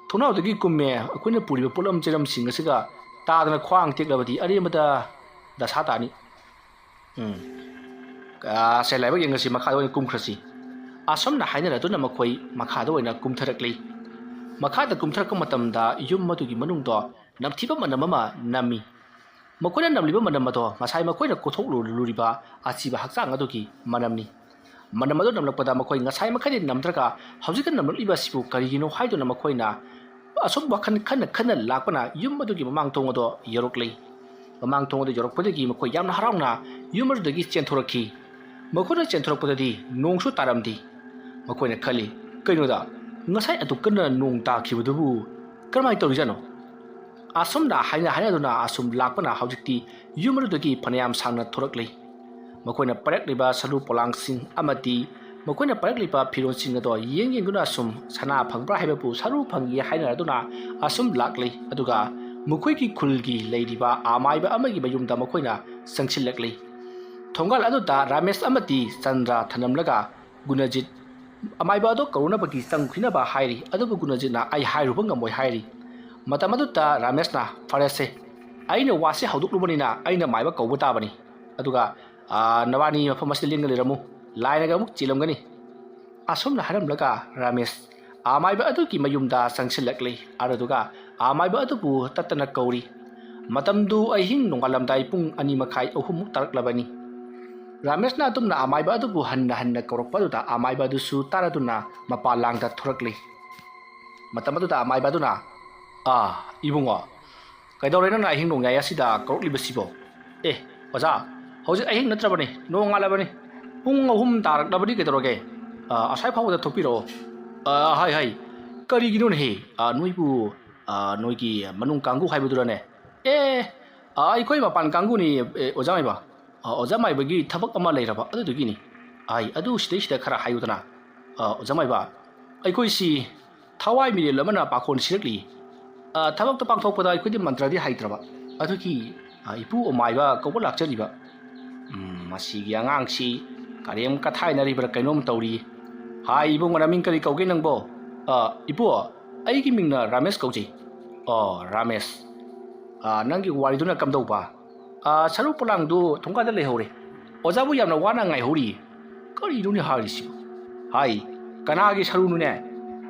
ꯊꯣꯡꯅꯥꯎꯗꯒꯤ ꯀꯨꯝꯃꯦ, ꯑꯩꯈꯣꯏꯅ ꯄꯨꯔꯤꯕ ꯄꯣꯠꯂꯝ ꯆꯩꯔꯝꯁꯤꯡ ꯑꯁꯤꯒ ꯇꯥꯗꯅ ꯈ꯭ꯋꯥꯡ ꯇꯦꯛꯂꯕꯗꯤ ꯑꯔꯦꯝꯕꯗ ꯗꯁꯥ ꯇꯥꯅꯤ꯫ ꯎꯝ꯫ ꯑꯥ, ꯁꯦ, ꯂꯥꯏꯕꯛ ꯌꯦꯡꯉꯁꯤ, ꯃꯈꯥꯗ ꯑꯣꯏꯅ ꯀꯨꯝꯈ꯭ꯔꯁꯤ꯫" ꯑꯁꯨꯝꯅ ꯍꯥꯏꯅꯔꯗꯨꯅ ꯃꯈꯣꯏ ꯃꯈꯥꯗ ꯑꯣꯏꯅ ꯀꯨꯝꯊꯔꯛꯂꯤ꯫ ꯃꯈꯥꯗ ꯀꯨꯝꯊꯔꯛꯄ ꯃꯇꯝꯗ ꯌꯨꯝ ꯑꯗꯨꯒꯤ ꯃꯅꯨꯡꯗꯣ ꯅꯝꯊꯤꯕ ꯃꯅꯝ ꯑꯃ ꯅꯝꯃꯤ꯫ ꯃꯈꯣꯏꯅ ꯅꯝꯂꯤꯕ ꯃꯅꯝ ꯑꯗꯣ ꯉꯁꯥꯏ ꯃꯈꯣꯏꯅ ꯀꯣꯊꯣꯛꯂꯨꯔꯤꯕ ꯑꯁꯤꯕ ꯍꯛꯆꯥꯡ ꯑꯗꯨꯒꯤ ꯃꯅꯝꯅꯤ꯫ ꯃꯅꯝ ꯑꯗꯨ ꯅꯝꯂꯛꯄꯗ ꯃꯈꯣꯏ ꯉꯁꯥꯏ ꯃꯈꯩꯗꯤ ꯅꯝꯗ꯭ꯔꯒ ꯍꯧꯖꯤꯛꯇ ꯅꯝꯂꯛꯂꯤꯕ ꯑꯁꯤꯕꯨ ꯀꯔꯤꯒꯤꯅꯣ ꯍꯥꯏꯗꯨꯅ ꯃꯈꯣꯏꯅ ꯑꯁꯨꯝ ꯋꯥꯈꯜ ꯈꯟꯅ ꯈꯟꯅ ꯂꯥꯛꯄꯅ ꯌꯨꯝ ꯑꯗꯨꯒꯤ ꯃꯃꯥꯡ ꯊꯣꯡ ꯑꯗꯣ ꯌꯧꯔꯛꯂꯤ꯫ ꯃꯃꯥꯡ ꯊꯣꯡ ꯑꯗꯨ ꯌꯧꯔꯛꯄꯗꯒꯤ ꯃꯈꯣꯏ ꯌꯥꯝꯅ ꯍꯔꯥꯎꯅ ꯌꯨꯝ ꯑꯗꯨꯗꯒꯤ ꯆꯦꯟꯊꯣꯔꯛꯈꯤ꯫ ꯃꯈꯣꯏꯅ ꯆꯦꯟꯊꯣꯔꯛꯄꯗꯗꯤ ꯅꯣꯡꯁꯨ ꯇꯥꯔꯝꯗꯦ꯫ ꯃꯈꯣꯏꯅ ꯈꯜꯂꯤ, "ꯀꯩꯅꯣꯗ, ꯉꯁꯥꯏ ꯑꯗꯨꯛ ꯀꯟꯅ ꯅꯣꯡ ꯇꯥꯈꯤꯕꯗꯨꯕꯨ ꯀꯔꯝꯍꯥꯏꯅ ꯇꯧꯔꯤꯖꯥꯠꯅꯣ?" ꯑꯁꯨꯝꯅ ꯍꯥꯏꯅ ꯍꯥꯏꯅꯗꯨꯅ ꯑꯁꯨꯝ ꯂꯥꯛꯄꯅ ꯍꯧꯖꯤꯛꯇꯤ ꯌꯨꯝ ꯑꯗꯨꯗꯒꯤ ꯐꯅꯌꯥꯝ ꯁꯥꯡꯅ ꯊꯣꯔꯛꯂꯤ꯫ ꯃꯈꯣꯏꯅ ꯄꯥꯏꯔꯛꯂꯤꯕ ꯁꯔꯨ ꯄꯣꯂꯥꯡꯁꯤꯡ ꯑꯃꯗꯤ ꯃꯈꯣꯏꯅ ꯄꯥꯏꯔꯛꯂꯤꯕ ꯐꯤꯔꯣꯜꯁꯤꯡ ꯑꯗꯣ ꯌꯦꯡ ꯌꯦꯡꯗꯨꯅ ꯑꯁꯨꯝ ꯁꯅꯥ ꯐꯪꯕ꯭ꯔꯥ ꯍꯥꯏꯕꯕꯨ ꯁꯔꯨ ꯐꯪꯏ ꯍꯥꯏꯅꯔꯗꯨꯅ ꯑꯁꯨꯝ ꯂꯥꯛꯂꯤ꯫ ꯑꯗꯨꯒ ꯃꯈꯣꯏꯒꯤ ꯈꯨꯜꯒꯤ ꯂꯩꯔꯤꯕ ꯑꯃꯥꯏꯕ ꯑꯃꯒꯤ ꯃꯌꯨꯝꯗ ꯃꯈꯣꯏꯅ ꯆꯪꯁꯤꯜꯂꯛꯂꯤ꯫ ꯊꯣꯡꯒꯥꯜ ꯑꯗꯨꯗ ꯔꯥꯃꯦꯁ ꯑꯃꯗꯤ ꯆꯟꯗ꯭ꯔ ꯊꯅꯝꯂꯒ ꯒꯨꯅꯖꯤꯠ ꯑꯃꯥꯏꯕ ꯑꯗꯣ ꯀꯧꯔꯨꯅꯕꯒꯤ ꯆꯪꯈꯤꯅꯕ ꯍꯥꯏꯔꯤ꯫ ꯑꯗꯨꯕꯨ ꯒꯨꯅꯖꯤꯠꯅ "ꯑꯩ ꯍꯥꯏꯔꯨꯕ ꯉꯝꯃꯣꯏ" ꯍꯥꯏꯔꯤ꯫ ꯃꯇꯝ ꯑꯗꯨꯗ ꯔꯥꯃꯦꯁꯅ, "ꯐꯔꯦꯁꯦ, ꯑꯩꯅ ꯋꯥꯁꯦ ꯍꯧꯗꯣꯛꯂꯨꯕꯅꯤꯅ ꯑꯩꯅ ꯃꯥꯏꯕ ꯀꯧꯕ ꯇꯥꯕꯅꯤ꯫ ꯑꯗꯨꯒ, ꯑꯥ, ꯅꯕꯥꯅꯤ ꯃꯐꯝ ꯑꯁꯤꯗ ꯂꯦꯡꯗꯅ ꯂꯩꯔꯝꯃꯨ꯫ ꯂꯥꯏꯅꯒ ꯑꯃꯨꯛ ꯆꯦꯜꯂꯝꯒꯅꯤ"꯫ ꯑꯁꯨꯝꯅ ꯍꯥꯏꯔꯝꯂꯒ ꯔꯥꯃꯦꯁ ꯑꯃꯥꯏꯕ ꯑꯗꯨꯒꯤ ꯃꯌꯨꯝꯗ ꯆꯪꯁꯤꯜꯂꯛꯂꯤ꯫ ꯑꯗꯨꯗꯨꯒ ꯑꯃꯥꯏꯕ ꯑꯗꯨꯕꯨ ꯇꯠꯇꯅ ꯀꯧꯔꯤ꯫ ꯃꯇꯝꯗꯨ ꯑꯍꯤꯡ ꯅꯣꯡꯉꯥꯜꯂꯝꯗꯥꯏ ꯄꯨꯡ ꯑꯅꯤ ꯃꯈꯥꯏ, ꯑꯍꯨꯝꯃꯨꯛ ꯇꯥꯔꯛꯂꯕꯅꯤ꯫ ꯔꯥꯃꯦꯁꯅ ꯑꯗꯨꯝꯅ ꯑꯃꯥꯏꯕ ꯑꯗꯨꯕꯨ ꯍꯟꯅ ꯍꯟꯅ ꯀꯧꯔꯛꯄ ꯑꯗꯨꯗ ꯑꯃꯥꯏꯕ ꯑꯗꯨꯁꯨ ꯇꯥꯔꯗꯨꯅ ꯃꯄꯥꯜ ꯂꯥꯡꯗ ꯊꯣꯔꯛꯂꯤ꯫ ꯃꯇꯝ ꯑꯗꯨꯗ ꯑꯃꯥꯏꯕ ꯑꯗꯨꯅ, "ꯑꯥ, ꯏꯕꯨꯡꯉꯣ, ꯀꯩꯗꯧꯔꯦ ꯅꯪꯅ ꯑꯍꯤꯡ ꯅꯣꯡꯌꯥꯏ ꯑꯁꯤꯗ ꯀꯧꯔꯛꯂꯤꯕꯁꯤꯕꯣ? ꯑꯦ, ꯑꯣꯖꯥ, ꯍꯧꯖꯤꯛ ꯑꯍꯤꯡ ꯅꯠꯇ꯭ꯔꯕꯅꯤ, ꯅꯣꯡꯉꯥꯜꯂꯕꯅꯤ꯫ ꯄꯨꯡ ꯑꯍꯨꯝ ꯇꯥꯔꯛꯂꯕꯗꯤ ꯀꯩꯗꯧꯔꯒꯦ? ꯑꯥ, ꯑꯁꯥꯏ ꯐꯥꯎꯕꯗ ꯊꯣꯛꯄꯤꯔꯛꯑꯣ"꯫ "ꯑꯥ, ꯍꯥꯏ, ꯍꯥꯏ, ꯀꯔꯤꯒꯤꯅꯣꯅꯦꯍꯦ? ꯑꯥ, ꯅꯣꯏꯕꯨ, ꯑꯥ, ꯅꯣꯏꯒꯤ ꯃꯅꯨꯡ ꯀꯥꯡꯕꯨ ꯍꯥꯏꯕꯗꯨꯔꯅꯦ?" "ꯑꯦ, ꯑꯥ, ꯑꯩꯈꯣꯏ ꯃꯄꯥꯟ ꯀꯥꯡꯕꯨꯅꯤ, ꯑꯦ, ꯑꯣꯖꯥ ꯃꯥꯏꯕ꯫ ꯑꯥ, ꯑꯣꯖꯥ ꯃꯥꯏꯕꯒꯤ ꯊꯕꯛ ꯑꯃ ꯂꯩꯔꯕ ꯑꯗꯨꯗꯨꯒꯤꯅꯤ"꯫ "ꯑꯥꯏ, ꯑꯗꯨ ꯁꯤꯗꯩꯁꯤꯗ ꯈꯔ ꯍꯥꯏꯌꯨꯗꯅ"꯫ "ꯑꯥ, ꯑꯣꯖꯥ ꯃꯥꯏꯕ, ꯑꯩꯈꯣꯏꯁꯤ ꯊꯋꯥꯏ ꯃꯤꯔꯦꯜ ꯑꯃꯅ ꯄꯥꯈꯣꯟ ꯁꯤꯔꯛꯂꯤ꯫ ꯑꯥ, ꯊꯕꯛꯇꯣ ꯄꯥꯡꯊꯣꯛꯄꯗ ꯑꯩꯈꯣꯏꯗꯤ ꯃꯟꯇ꯭ꯔꯗꯤ ꯍꯩꯇ꯭ꯔꯕ꯫ ꯑꯗꯨꯒꯤ, ꯑꯥ, ꯏꯄꯨ ꯑꯃꯥꯏꯕ ꯀꯧꯕ ꯂꯥꯛꯆꯔꯤꯕ"꯫ "ꯎꯝ, ꯃꯁꯤꯒꯤ ꯑꯉꯥꯡꯁꯤ ꯀꯔꯦꯝ ꯀꯊꯥꯏꯅꯔꯤꯕ꯭ꯔꯥ ꯀꯩꯅꯣꯝ ꯇꯧꯔꯤ꯫ ꯍꯥꯏ, ꯏꯕꯨꯡꯉꯣ, ꯅꯃꯤꯡ ꯀꯔꯤ ꯀꯧꯒꯦ ꯅꯪꯕꯣ?" "ꯑꯥ, ꯏꯄꯨ, ꯑꯩꯒꯤ ꯃꯤꯡꯅ ꯔꯥꯃꯦꯁ ꯀꯧꯖꯩ"꯫ "ꯑꯣ, ꯔꯥꯃꯦꯁ꯫ ꯑꯥ, ꯅꯪꯒꯤ ꯋꯥꯔꯤꯗꯨꯅ ꯀꯝꯗꯧꯕ?" "ꯑꯥ, ꯁꯔꯨ ꯄꯣꯂꯥꯡꯗꯨ ꯊꯣꯡꯒꯥꯟꯗ ꯂꯩꯍꯧꯔꯦ꯫ ꯑꯣꯖꯥꯕꯨ ꯌꯥꯝꯅ ꯋꯥꯅ ꯉꯥꯏꯍꯧꯔꯤ"꯫ "ꯀꯔꯤꯅꯣꯅꯦ ꯍꯥꯏꯔꯤꯁꯤꯕꯨ? ꯍꯥꯏ, ꯀꯅꯥꯒꯤ ꯁꯔꯨꯅꯣꯅꯦ?"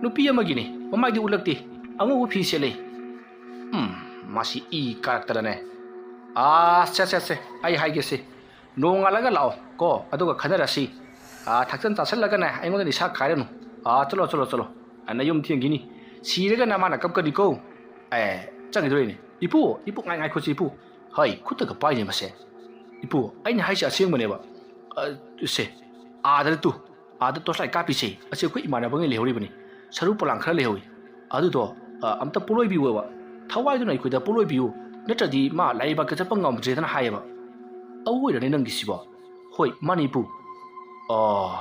"ꯅꯨꯄꯤ ꯑꯃꯒꯤꯅꯤ, ꯃꯃꯥꯏꯗꯤ ꯎꯠꯂꯛꯇꯦ, ꯑꯉꯧꯕ ꯐꯤ ꯁꯦꯠꯂꯦ"꯫ "ꯎꯝ, ꯃꯁꯤ ꯏ ꯀꯥꯔꯛꯇꯅꯅꯦ꯫ ꯑꯥ, ꯁꯦ, ꯁꯦ, ꯁꯦ, ꯑꯩ ꯍꯥꯏꯒꯦꯁꯦ꯫ ꯅꯣꯡꯉꯥꯜꯂꯒ ꯂꯥꯛꯑꯣ ꯀꯣ, ꯑꯗꯨꯒ ꯈꯟꯅꯔꯁꯤ꯫ ꯑꯥ, ꯊꯛꯆꯟ ꯆꯥꯁꯜꯂꯒꯅꯦ ꯑꯩꯉꯣꯟꯗ ꯅꯤꯁꯥ ꯈꯥꯏꯔꯅꯨ꯫ ꯑꯥ, ꯆꯠꯂꯣ, ꯆꯠꯂꯣ, ꯆꯠꯂꯣ꯫ ꯑꯥ, ꯅꯌꯨꯝ ꯊꯦꯡꯈꯤꯅꯤ꯫ ꯁꯤꯔꯒꯅ ꯃꯥꯅ ꯀꯞꯀꯅꯤꯀꯣ"꯫ ꯑꯦ, ꯆꯪꯈꯤꯗꯣꯏꯅꯦ꯫ "ꯏꯄꯨ, ꯏꯄꯨ, ꯉꯥꯏ-, ꯉꯥꯏꯈꯣꯁꯦ, ꯏꯄꯨ"꯫ ꯍꯣꯏ, ꯈꯨꯠꯇꯒ ꯄꯥꯏꯅꯦ ꯃꯁꯦ꯫ "ꯏꯄꯨ, ꯑꯩꯅ ꯍꯥꯏꯁꯦ ꯑꯁꯦꯡꯕꯅꯦꯕ꯫ ꯑ, ꯁꯦ, ꯑꯥꯗ ꯇꯨ꯫ ꯑꯥꯗ torchlight ꯀꯥꯞꯄꯤꯁꯦ, ꯑꯁꯤ ꯑꯩꯈꯣꯏ ꯏꯃꯥꯟꯅꯕꯉꯩ ꯂꯩꯍꯧꯔꯤꯕꯅꯤ, ꯁꯔꯨ ꯄꯣꯂꯥꯡ ꯈꯔ ꯂꯩꯍꯧꯏ, ꯑꯗꯨꯗꯣ ꯑ, ꯑꯝꯇ ꯄꯣꯠꯂꯣꯏꯕꯤꯌꯣꯕ, ꯊꯋꯥꯏꯗꯨꯅ ꯑꯩꯈꯣꯏꯗ ꯄꯣꯠꯂꯣꯏꯕꯤꯌꯨ, ꯅꯠꯇ꯭ꯔꯗꯤ ꯃꯥ ꯂꯥꯏꯔꯩꯕꯥꯛꯇ ꯆꯠꯄ ꯉꯝꯗ꯭ꯔꯦꯗꯅ ꯍꯥꯏꯌꯦꯕ꯫ ꯑꯧ ꯑꯣꯏꯔꯅꯦ ꯅꯪꯒꯤꯁꯤꯕꯣ? ꯍꯣꯏ ꯃꯥꯅꯤ ꯏꯄꯨ꯫ ꯑꯣ,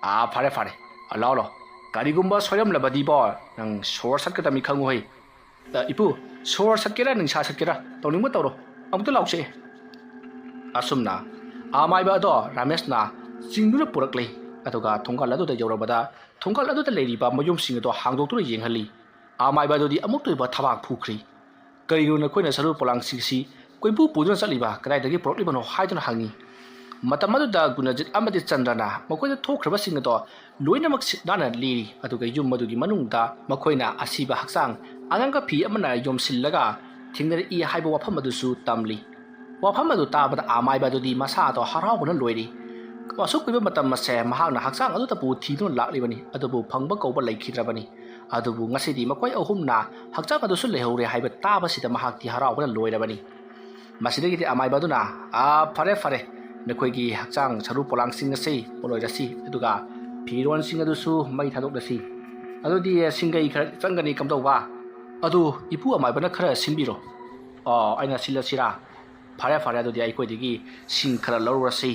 ꯑꯥ ꯐꯔꯦ ꯐꯔꯦ, ꯑ, ꯂꯥꯛꯑꯣ ꯂꯥꯛꯑꯣ, ꯀꯔꯤꯒꯨꯝꯕ ꯁꯣꯏꯔꯝꯂꯕꯗꯤ ꯏꯕꯣ, ꯅꯪ ꯁꯣꯔ ꯁꯠꯀꯗꯕꯅꯤ ꯈꯪꯉꯨ ꯍꯩ꯫ ꯑ, ꯏꯄꯨ, ꯁꯣꯔ ꯁꯠꯀꯦꯔꯥ ꯅꯤꯡꯁꯥ ꯁꯠꯀꯦꯔꯥ ꯇꯧꯅꯤꯡꯕ ꯇꯧꯔꯣ, ꯑꯃꯨꯛꯇ ꯂꯥꯎꯁꯦ꯫ ꯑꯁꯨꯝꯅ ꯑꯃꯥꯏꯕ ꯑꯗꯣ ꯔꯥꯃꯦꯁꯅ ꯆꯤꯡꯗꯨꯅ ꯄꯨꯔꯛꯂꯦ꯫ ꯑꯗꯨꯒ ꯊꯣꯡꯒꯥꯜ ꯑꯗꯨꯗ ꯌꯧꯔꯕꯗ ꯊꯣꯡꯒꯥꯜ ꯑꯗꯨꯗ ꯂꯩꯔꯤꯕ ꯃꯌꯨꯝꯁꯤꯡ ꯑꯗꯣ ꯍꯥꯡꯗꯣꯛꯇꯨꯅ ꯌꯦꯡꯍꯜꯂꯤ꯫ ꯑꯃꯥꯏꯕ ꯑꯗꯨꯗꯤ ꯑꯃꯨꯛꯇ ꯑꯣꯏꯕ ꯊꯕꯥꯛ ꯐꯨꯈ꯭ꯔꯤ꯫ "ꯀꯔꯤꯒꯤꯅꯣ ꯅꯈꯣꯏꯅ ꯁꯔꯨ ꯄꯣꯂꯥꯡꯁꯤꯡꯁꯤ ꯀꯣꯏꯄꯨ ꯄꯨꯗꯨꯅ ꯆꯠꯂꯤꯕ? ꯀꯗꯥꯏꯗꯒꯤ ꯄꯨꯔꯛꯂꯤꯕꯅꯣ?" ꯍꯥꯏꯗꯨꯅ ꯍꯪꯉꯤ꯫ ꯃꯇꯝ ꯑꯗꯨꯗ ꯒꯨꯅꯖꯤꯠ ꯑꯃꯗꯤ ꯆꯟꯗ꯭ꯔꯅ ꯃꯈꯣꯏꯗ ꯊꯣꯛꯈ꯭ꯔꯕꯁꯤꯡ ꯑꯗꯣ ꯂꯣꯏꯅꯃꯛ ꯁꯤꯠ ꯅꯥꯟꯅ ꯂꯤꯔꯤ꯫ ꯑꯗꯨꯒ ꯌꯨꯝ ꯑꯗꯨꯒꯤ ꯃꯅꯨꯡꯗ ꯃꯈꯣꯏꯅ ꯑꯁꯤꯕ ꯍꯛꯆꯥꯡ ꯑꯉꯥꯡꯕ ꯐꯤ ꯑꯃꯅ ꯌꯣꯝꯁꯤꯜꯂꯒ ꯊꯦꯡꯅꯔꯛꯏ ꯍꯥꯏꯕ ꯋꯥꯐꯝ ꯑꯗꯨꯁꯨ ꯇꯝꯂꯤ꯫ ꯋꯥꯐꯝ ꯑꯗꯨ ꯇꯥꯕꯗ ꯑꯃꯥꯏꯕ ꯑꯗꯨꯗꯤ ꯃꯁꯥꯗꯣ ꯍꯔꯥꯎꯕꯅ ꯂꯣꯏꯔꯤ꯫ ꯑꯁꯨꯛ ꯀꯨꯏꯕ ꯃꯇꯝ ꯑꯁꯦ ꯃꯍꯥꯛꯅ ꯍꯛꯆꯥꯡ ꯑꯗꯨꯇꯕꯨ ꯊꯤꯗꯨꯅ ꯂꯥꯛꯂꯤꯕꯅꯤ, ꯑꯗꯨꯕꯨ ꯐꯪꯕ ꯀꯧꯕ ꯂꯩꯈꯤꯗ꯭ꯔꯕꯅꯤ꯫ ꯑꯗꯨꯕꯨ ꯉꯁꯤꯗꯤ ꯃꯈꯣꯏ ꯑꯍꯨꯝꯅ ꯍꯛꯆꯥꯡ ꯑꯗꯨꯁꯨ ꯂꯩꯍꯧꯔꯦ ꯍꯥꯏꯕ ꯇꯥꯕꯁꯤꯗ ꯃꯍꯥꯛꯇꯤ ꯍꯔꯥꯎꯕꯅ ꯂꯣꯏꯔꯕꯅꯤ꯫ ꯃꯁꯤꯗꯒꯤꯗꯤ ꯑꯃꯥꯏꯕ ꯑꯗꯨꯅ, "ꯑꯥ, ꯐꯔꯦ, ꯐꯔꯦ, ꯅꯈꯣꯏꯒꯤ ꯍꯛꯆꯥꯡ ꯁꯔꯨ ꯄꯣꯂꯥꯡꯁꯤꯡ ꯑꯁꯤ ꯄꯣꯂꯣꯏꯔꯁꯤ, ꯑꯗꯨꯒ ꯐꯤꯔꯣꯟꯁꯤꯡ ꯑꯗꯨꯁꯨ ꯃꯩ ꯊꯥꯗꯣꯛꯂꯁꯤ꯫ ꯑꯗꯨꯗꯤ ꯁꯤꯡꯒꯩ ꯈꯔ ꯆꯪꯒꯅꯤ ꯀꯝꯗꯧꯕ? ꯑꯗꯨ ꯏꯄꯨ ꯑꯃꯥꯏꯕꯅ ꯈꯔ ꯁꯤꯟꯕꯤꯔꯣ꯫" "ꯑꯣ, ꯑꯩꯅ ꯁꯤꯜꯂꯁꯤꯔꯥ? ꯐꯔꯦ, ꯐꯔꯦ, ꯑꯗꯨꯗꯤ ꯑꯩꯈꯣꯏꯗꯒꯤ ꯁꯤꯡ ꯈꯔ ꯂꯧꯔꯨꯔꯁꯤ꯫"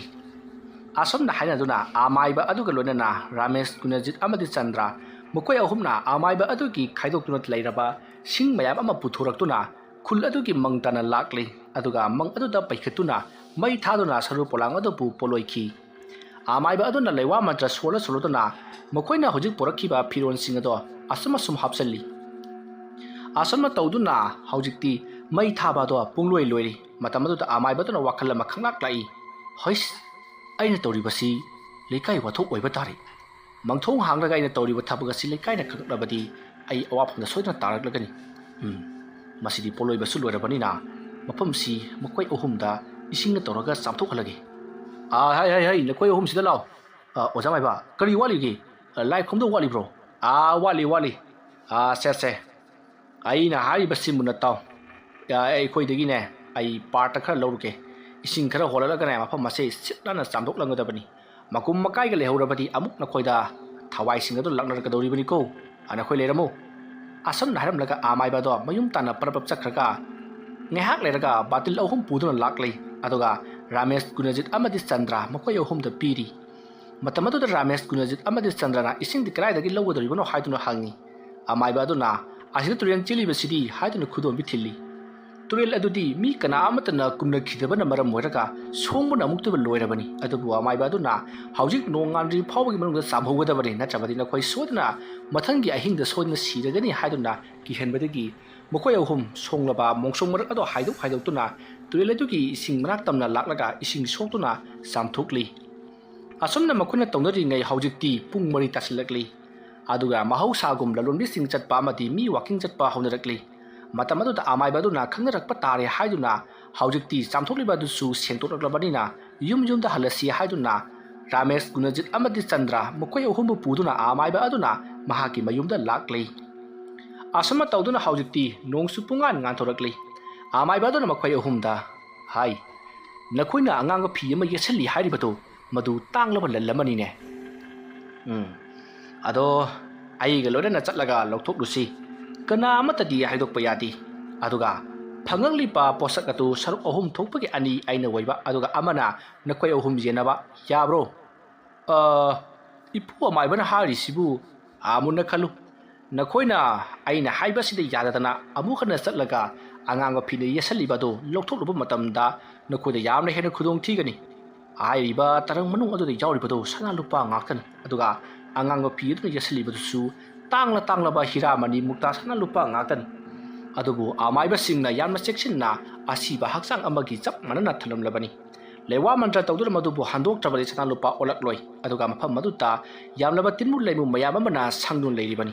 ꯑꯁꯨꯝꯅ ꯍꯥꯏꯅꯗꯨꯅ ꯑꯃꯥꯏꯕ ꯑꯗꯨꯒ ꯂꯣꯏꯅꯅ ꯔꯥꯃꯦꯁ, ꯒꯨꯅꯖꯤꯠ ꯑꯃꯗꯤ ꯆꯟꯗ꯭ꯔ, ꯃꯈꯣꯏ ꯑꯍꯨꯝꯅ ꯑꯃꯥꯏꯕ ꯑꯗꯨꯒꯤ ꯈꯥꯏꯗꯣꯛꯇꯨꯅ ꯂꯩꯔꯕ ꯁꯤꯡ ꯃꯌꯥꯝ ꯑꯃ ꯄꯨꯊꯣꯔꯛꯇꯨꯅ ꯈꯨꯜ ꯑꯗꯨꯒꯤ ꯃꯪ ꯇꯥꯅ ꯂꯥꯛꯂꯤ꯫ ꯑꯗꯨꯒ ꯃꯪ ꯑꯗꯨꯗ ꯄꯩꯈꯠꯇꯨꯅ ꯃꯩ ꯊꯥꯗꯨꯅ ꯁꯔꯨ ꯄꯣꯂꯥꯡ ꯑꯗꯨꯕꯨ ꯄꯣꯂꯣꯏꯈꯤ꯫ ꯑꯃꯥꯏꯕ ꯑꯗꯨꯅ ꯂꯩꯋꯥ ꯃꯟꯇ꯭ꯔ ꯁꯣꯜꯂ ꯁꯣꯜꯂꯗꯨꯅ ꯃꯈꯣꯏꯅ ꯍꯧꯖꯤꯛ ꯄꯨꯔꯛꯈꯤꯕ ꯐꯤꯔꯣꯜꯁꯤꯡ ꯑꯗꯣ ꯑꯁꯨꯝ ꯑꯁꯨꯝ ꯍꯥꯞꯆꯜꯂꯤ꯫ ꯑꯁꯨꯝꯅ ꯇꯧꯗꯨꯅ ꯍꯧꯖꯤꯛꯇꯤ ꯃꯩ ꯊꯥꯕ ꯑꯗꯣ ꯄꯨꯡꯂꯣꯏ ꯂꯣꯏꯔꯤ꯫ ꯃꯇꯝ ꯑꯗꯨꯗ ꯑꯃꯥꯏꯕ ꯑꯗꯨꯅ ꯋꯥꯈꯜ ꯑꯃ ꯈꯪꯂꯥꯛ ꯂꯥꯛꯏ꯫ "ꯍꯩꯁ, ꯑꯩꯅ ꯇꯧꯔꯤꯕꯁꯤ ꯂꯩꯀꯥꯏ ꯋꯥꯊꯣꯛ ꯑꯣꯏꯕ ꯇꯥꯔꯦ꯫ ꯃꯪꯊꯣꯡ ꯍꯥꯡꯂꯒ ꯑꯩꯅ ꯇꯧꯔꯤꯕ ꯊꯕꯛ ꯑꯁꯤ ꯂꯩꯀꯥꯏꯅ ꯈꯪꯂꯛꯂꯕꯗꯤ ꯑꯩ ꯑꯋꯥꯐꯝꯗ ꯁꯣꯏꯗꯅ ꯇꯥꯔꯛꯂꯒꯅꯤ꯫ ꯎꯝ, ꯃꯁꯤꯗꯤ ꯄꯣꯂꯣꯏꯕꯁꯨ ꯂꯣꯏꯔꯕꯅꯤꯅ ꯃꯐꯝꯁꯤ ꯃꯈꯣꯏ ꯑꯍꯨꯝꯗ ꯏꯁꯤꯡꯅ ꯇꯧꯔꯒ ꯆꯥꯝꯊꯣꯛꯍꯜꯂꯒꯦ꯫" "ꯑꯥ, ꯍꯩ, ꯍꯩ, ꯍꯩ, ꯅꯈꯣꯏ ꯑꯍꯨꯝꯁꯤꯗ ꯂꯥꯛꯑꯣ꯫ ꯑꯥ, ꯑꯣꯖꯥ ꯃꯥꯏꯕ, ꯀꯔꯤ ꯋꯥꯠꯂꯤꯒꯦ? ꯑꯥ, ꯂꯥꯏ ꯈꯨꯔꯨꯝꯗꯧ ꯋꯥꯠꯂꯤꯕ꯭ꯔꯣ?" "ꯑꯥ, ꯋꯥꯠꯂꯤ, ꯋꯥꯠꯂꯤ꯫ ꯑꯥ, ꯁꯦ, ꯁꯦ, ꯑꯩꯅ ꯍꯥꯏꯔꯤꯕꯁꯤ ꯃꯨꯟꯅ ꯇꯥꯎ꯫ ꯑꯥ, ꯑꯩꯈꯣꯏꯗꯒꯤꯅꯦ, ꯑꯩ ꯄꯥꯔꯠꯇ ꯈꯔ ꯂꯧꯔꯨꯒꯦ꯫ ꯏꯁꯤꯡ ꯈꯔ ꯍꯣꯜꯂꯛꯂꯒꯅꯦ, ꯃꯐꯝ ꯑꯁꯦ ꯁꯤꯠ ꯅꯥꯟꯅ ꯆꯥꯝꯊꯣꯛꯂꯝꯒꯗꯕꯅꯤ꯫ ꯃꯀꯨꯝ ꯃꯀꯥꯏꯒ ꯂꯩꯍꯧꯔꯕꯗꯤ ꯑꯃꯨꯛ ꯅꯈꯣꯏꯗ ꯊꯋꯥꯏꯁꯤꯡ ꯑꯗꯨ ꯂꯥꯛꯅꯔꯛꯀꯗꯧꯔꯤꯕꯅꯤꯀꯣ꯫ ꯑ, ꯅꯈꯣꯏ ꯂꯩꯔꯝꯃꯨ꯫ ꯑꯁꯨꯝꯅ ꯍꯥꯏꯔꯝꯂꯒ ꯑꯃꯥꯏꯕ ꯑꯗꯣ ꯃꯌꯨꯝ ꯇꯥꯟꯅ ꯄꯔꯞ ꯄꯔꯞ ꯆꯠꯈ꯭ꯔꯒ, ꯉꯥꯏꯍꯥꯛ ꯂꯩꯔꯒ ꯕꯥꯇꯤꯜ ꯑꯍꯨꯝ ꯄꯨꯗꯨꯅ ꯂꯥꯛꯂꯦ꯫ ꯑꯗꯨꯒ ꯔꯥꯃꯦꯁ, ꯒꯨꯅꯖꯤꯠ ꯑꯃꯗꯤ ꯆꯟꯗ꯭ꯔ ꯃꯈꯣꯏ ꯑꯍꯨꯝꯗ ꯄꯤꯔꯤ꯫ ꯃꯇꯝ ꯑꯗꯨꯗ ꯔꯥꯃꯦꯁ, ꯒꯨꯅꯖꯤꯠ ꯑꯃꯗꯤ ꯆꯟꯗ꯭ꯔꯅ ꯏꯁꯤꯡꯗꯤ ꯀꯗꯥꯏꯗꯒꯤ ꯂꯧꯒꯗꯧꯔꯤꯕꯅꯣ ꯍꯥꯏꯗꯨꯅ ꯍꯪꯉꯤ꯫ ꯑꯃꯥꯏꯕ ꯑꯗꯨꯅ, "ꯑꯁꯤꯗ ꯇꯨꯔꯦꯜ ꯆꯦꯜꯂꯤꯕꯁꯤꯗꯤ" ꯍꯥꯏꯗꯨꯅ ꯈꯨꯗꯣꯝꯕꯤ ꯊꯤꯜꯂꯤ꯫ ꯇꯨꯔꯦꯜ ꯑꯗꯨꯗꯤ ꯃꯤ ꯀꯅꯥ ꯑꯃꯠꯇꯅ ꯀꯨꯝꯅꯈꯤꯗꯕꯅ ꯃꯔꯝ ꯑꯣꯏꯔꯒ ꯁꯣꯡꯕꯅ ꯑꯃꯨꯛꯇꯣꯏꯕ ꯂꯣꯏꯔꯕꯅꯤ꯫ ꯑꯗꯨꯕꯨ ꯑꯃꯥꯏꯕ ꯑꯗꯨꯅ ꯍꯧꯖꯤꯛ ꯅꯣꯡꯉꯥꯟꯗ꯭ꯔꯤ ꯐꯥꯎꯕꯒꯤ ꯃꯅꯨꯡꯗ ꯆꯥꯝꯍꯧꯒꯗꯕꯅꯤ, ꯅꯠꯇ꯭ꯔꯕꯗꯤ ꯅꯈꯣꯏ ꯁꯣꯏꯗꯅ ꯃꯊꯪꯒꯤ ꯑꯍꯤꯡꯗ ꯁꯣꯏꯗꯅ ꯁꯤꯔꯒꯅꯤ ꯍꯥꯏꯗꯨꯅ ꯀꯤꯍꯟꯕꯗꯒꯤ ꯃꯈꯣꯏ ꯑꯍꯨꯝ ꯁꯣꯡꯂꯕ ꯃꯣꯡꯁꯣꯡ ꯃꯔꯛ ꯑꯗꯨ ꯍꯥꯏꯗꯣꯛ ꯍꯥꯏꯗꯣꯛꯇꯨꯅ ꯇꯨꯔꯦꯜ ꯑꯗꯨꯒꯤ ꯏꯁꯤꯡ ꯃꯅꯥꯛ ꯇꯝꯅ ꯂꯥꯛꯂꯒ ꯏꯁꯤꯡ ꯁꯣꯛꯇꯨꯅ ꯆꯥꯝꯊꯣꯛꯂꯤ꯫ ꯑꯁꯨꯝꯅ ꯃꯈꯣꯏꯅ ꯇꯧꯅꯔꯤꯉꯩ ꯍꯧꯖꯤꯛꯇꯤ ꯄꯨꯡ ꯃꯔꯤ ꯇꯥꯁꯤꯜꯂꯛꯂꯤ꯫ ꯑꯗꯨꯒ ꯃꯍꯧꯁꯥꯒꯨꯝ ꯂꯂꯣꯟꯕꯤꯁꯤꯡ ꯆꯠꯄ ꯑꯃꯗꯤ ꯃꯤ ꯋꯥꯀꯤꯡ ꯆꯠꯄ ꯍꯧꯅꯔꯛꯂꯤ꯫ ꯃꯇꯝ ꯑꯗꯨꯗ ꯑꯃꯥꯏꯕ ꯑꯗꯨꯅ ꯈꯪꯅꯔꯛꯄ ꯇꯥꯔꯦ ꯍꯥꯏꯗꯨꯅ ꯍꯧꯖꯤꯛꯇꯤ ꯆꯥꯝꯊꯣꯛꯂꯤꯕ ꯑꯗꯨꯁꯨ ꯁꯦꯡꯗꯣꯛꯂꯛꯂꯕꯅꯤꯅ ꯌꯨꯝ ꯌꯨꯝꯗ ꯍꯜꯂꯁꯤ ꯍꯥꯏꯗꯨꯅ ꯔꯥꯃꯦꯁ, ꯒꯨꯅꯖꯤꯠ ꯑꯃꯗꯤ ꯆꯟꯗ꯭ꯔ ꯃꯈꯣꯏ ꯑꯍꯨꯝꯕꯨ ꯄꯨꯗꯨꯅ ꯑꯃꯥꯏꯕ ꯑꯗꯨꯅ ꯃꯍꯥꯛꯀꯤ ꯃꯌꯨꯝꯗ ꯂꯥꯛꯂꯤ꯫ ꯑꯁꯨꯝꯅ ꯇꯧꯗꯨꯅ ꯍꯧꯖꯤꯛꯇꯤ ꯅꯣꯡꯁꯨ ꯄꯨꯡꯉꯥꯟ ꯉꯥꯟꯊꯣꯔꯛꯂꯤ꯫ ꯑꯃꯥꯏꯕ ꯑꯗꯨꯅ ꯃꯈꯣꯏ ꯑꯍꯨꯝꯗ ꯍꯥꯏ, "ꯅꯈꯣꯏꯅ ꯑꯉꯥꯡꯕ ꯐꯤ ꯑꯃ ꯌꯦꯠꯁꯤꯜꯂꯤ ꯍꯥꯏꯔꯤꯕꯗꯨ ꯃꯗꯨ ꯇꯥꯡꯂꯕ ꯂꯟ ꯑꯃꯅꯤꯅꯦ꯫ ꯎꯝ, ꯑꯗꯣ ꯑꯩꯒ ꯂꯣꯏꯅꯅ ꯆꯠꯂꯒ ꯂꯧꯊꯣꯛꯂꯨꯁꯤ꯫ ꯀꯅꯥ ꯑꯃꯠꯇꯗꯤ ꯍꯥꯏꯗꯣꯛꯄ ꯌꯥꯗꯦ꯫ ꯑꯗꯨꯒ ꯐꯪꯂꯛꯂꯤꯕ ꯄꯣꯠꯁꯛ ꯑꯗꯨ ꯁꯔꯨꯛ ꯑꯍꯨꯝ ꯊꯣꯛꯄꯒꯤ ꯑꯅꯤ ꯑꯩꯅ ꯑꯣꯏꯕ, ꯑꯗꯨꯒ ꯑꯃꯅ ꯅꯈꯣꯏ ꯑꯍꯨꯝ ꯌꯦꯟꯅꯕ꯫ ꯌꯥꯕ꯭ꯔꯣ?" "ꯑ, ꯏꯄꯨ ꯑꯃꯥꯏꯕꯅ ꯍꯥꯏꯔꯤꯁꯤꯕꯨ ꯑꯃꯨꯟꯅ ꯈꯜꯂꯨ꯫ ꯅꯈꯣꯏꯅ ꯑꯩꯅ ꯍꯥꯏꯕꯁꯤꯗ ꯌꯥꯗꯗꯅ ꯑꯃꯨꯛ ꯍꯟꯅ ꯆꯠꯂꯒ ꯑꯉꯥꯡꯕ ꯐꯤꯅ ꯌꯦꯠꯁꯜꯂꯤꯕ ꯑꯗꯨ ꯂꯧꯊꯣꯛꯂꯨꯕ ꯃꯇꯝꯗ ꯅꯈꯣꯏꯗ ꯌꯥꯝꯅ ꯍꯦꯟꯅ ꯈꯨꯗꯣꯡ ꯊꯤꯒꯅꯤ꯫ ꯍꯥꯏꯔꯤꯕ ꯇꯔꯪ ꯃꯅꯨꯡ ꯑꯗꯨꯗ ꯌꯥꯎꯔꯤꯕꯗꯨ ꯁꯅꯥ ꯂꯨꯄꯥ ꯉꯥꯛꯇꯅꯤ, ꯑꯗꯨꯒ ꯑꯉꯥꯡꯕ ꯐꯤ ꯑꯗꯨꯅ ꯌꯦꯠꯁꯜꯂꯤꯕꯗꯨꯁꯨ ꯇꯥꯡꯂ ꯇꯥꯡꯂꯕ ꯍꯤꯔꯥ ꯃꯅꯤ ꯃꯨꯛꯇꯥ ꯁꯅꯥ ꯂꯨꯄꯥ ꯉꯥꯛꯇꯅꯤ꯫ ꯑꯗꯨꯕꯨ ꯑꯃꯥꯏꯕꯁꯤꯡꯅ ꯌꯥꯝꯅ ꯆꯦꯛꯁꯤꯟꯅ ꯑꯁꯤꯕ ꯍꯛꯆꯥꯡ ꯑꯃꯒꯤ ꯆꯞ ꯃꯥꯟꯅꯅ ꯊꯝꯂꯝꯂꯕꯅꯤ꯫ ꯂꯩꯋꯥ ꯃꯟꯇ꯭ꯔ ꯇꯧꯗꯨꯅ ꯃꯗꯨꯕꯨ ꯍꯟꯗꯣꯛꯇ꯭ꯔꯕꯗꯤ ꯁꯅꯥ ꯂꯨꯄꯥ ꯑꯣꯜꯂꯛꯂꯣꯏ꯫ ꯑꯗꯨꯒ ꯃꯐꯝ ꯑꯗꯨꯗ ꯌꯥꯝꯂꯕ ꯇꯤꯟꯃꯨ ꯂꯩꯃꯨ ꯃꯌꯥꯝ ꯑꯃꯅ ꯁꯪꯗꯨꯅ ꯂꯩꯔꯤꯕꯅꯤ꯫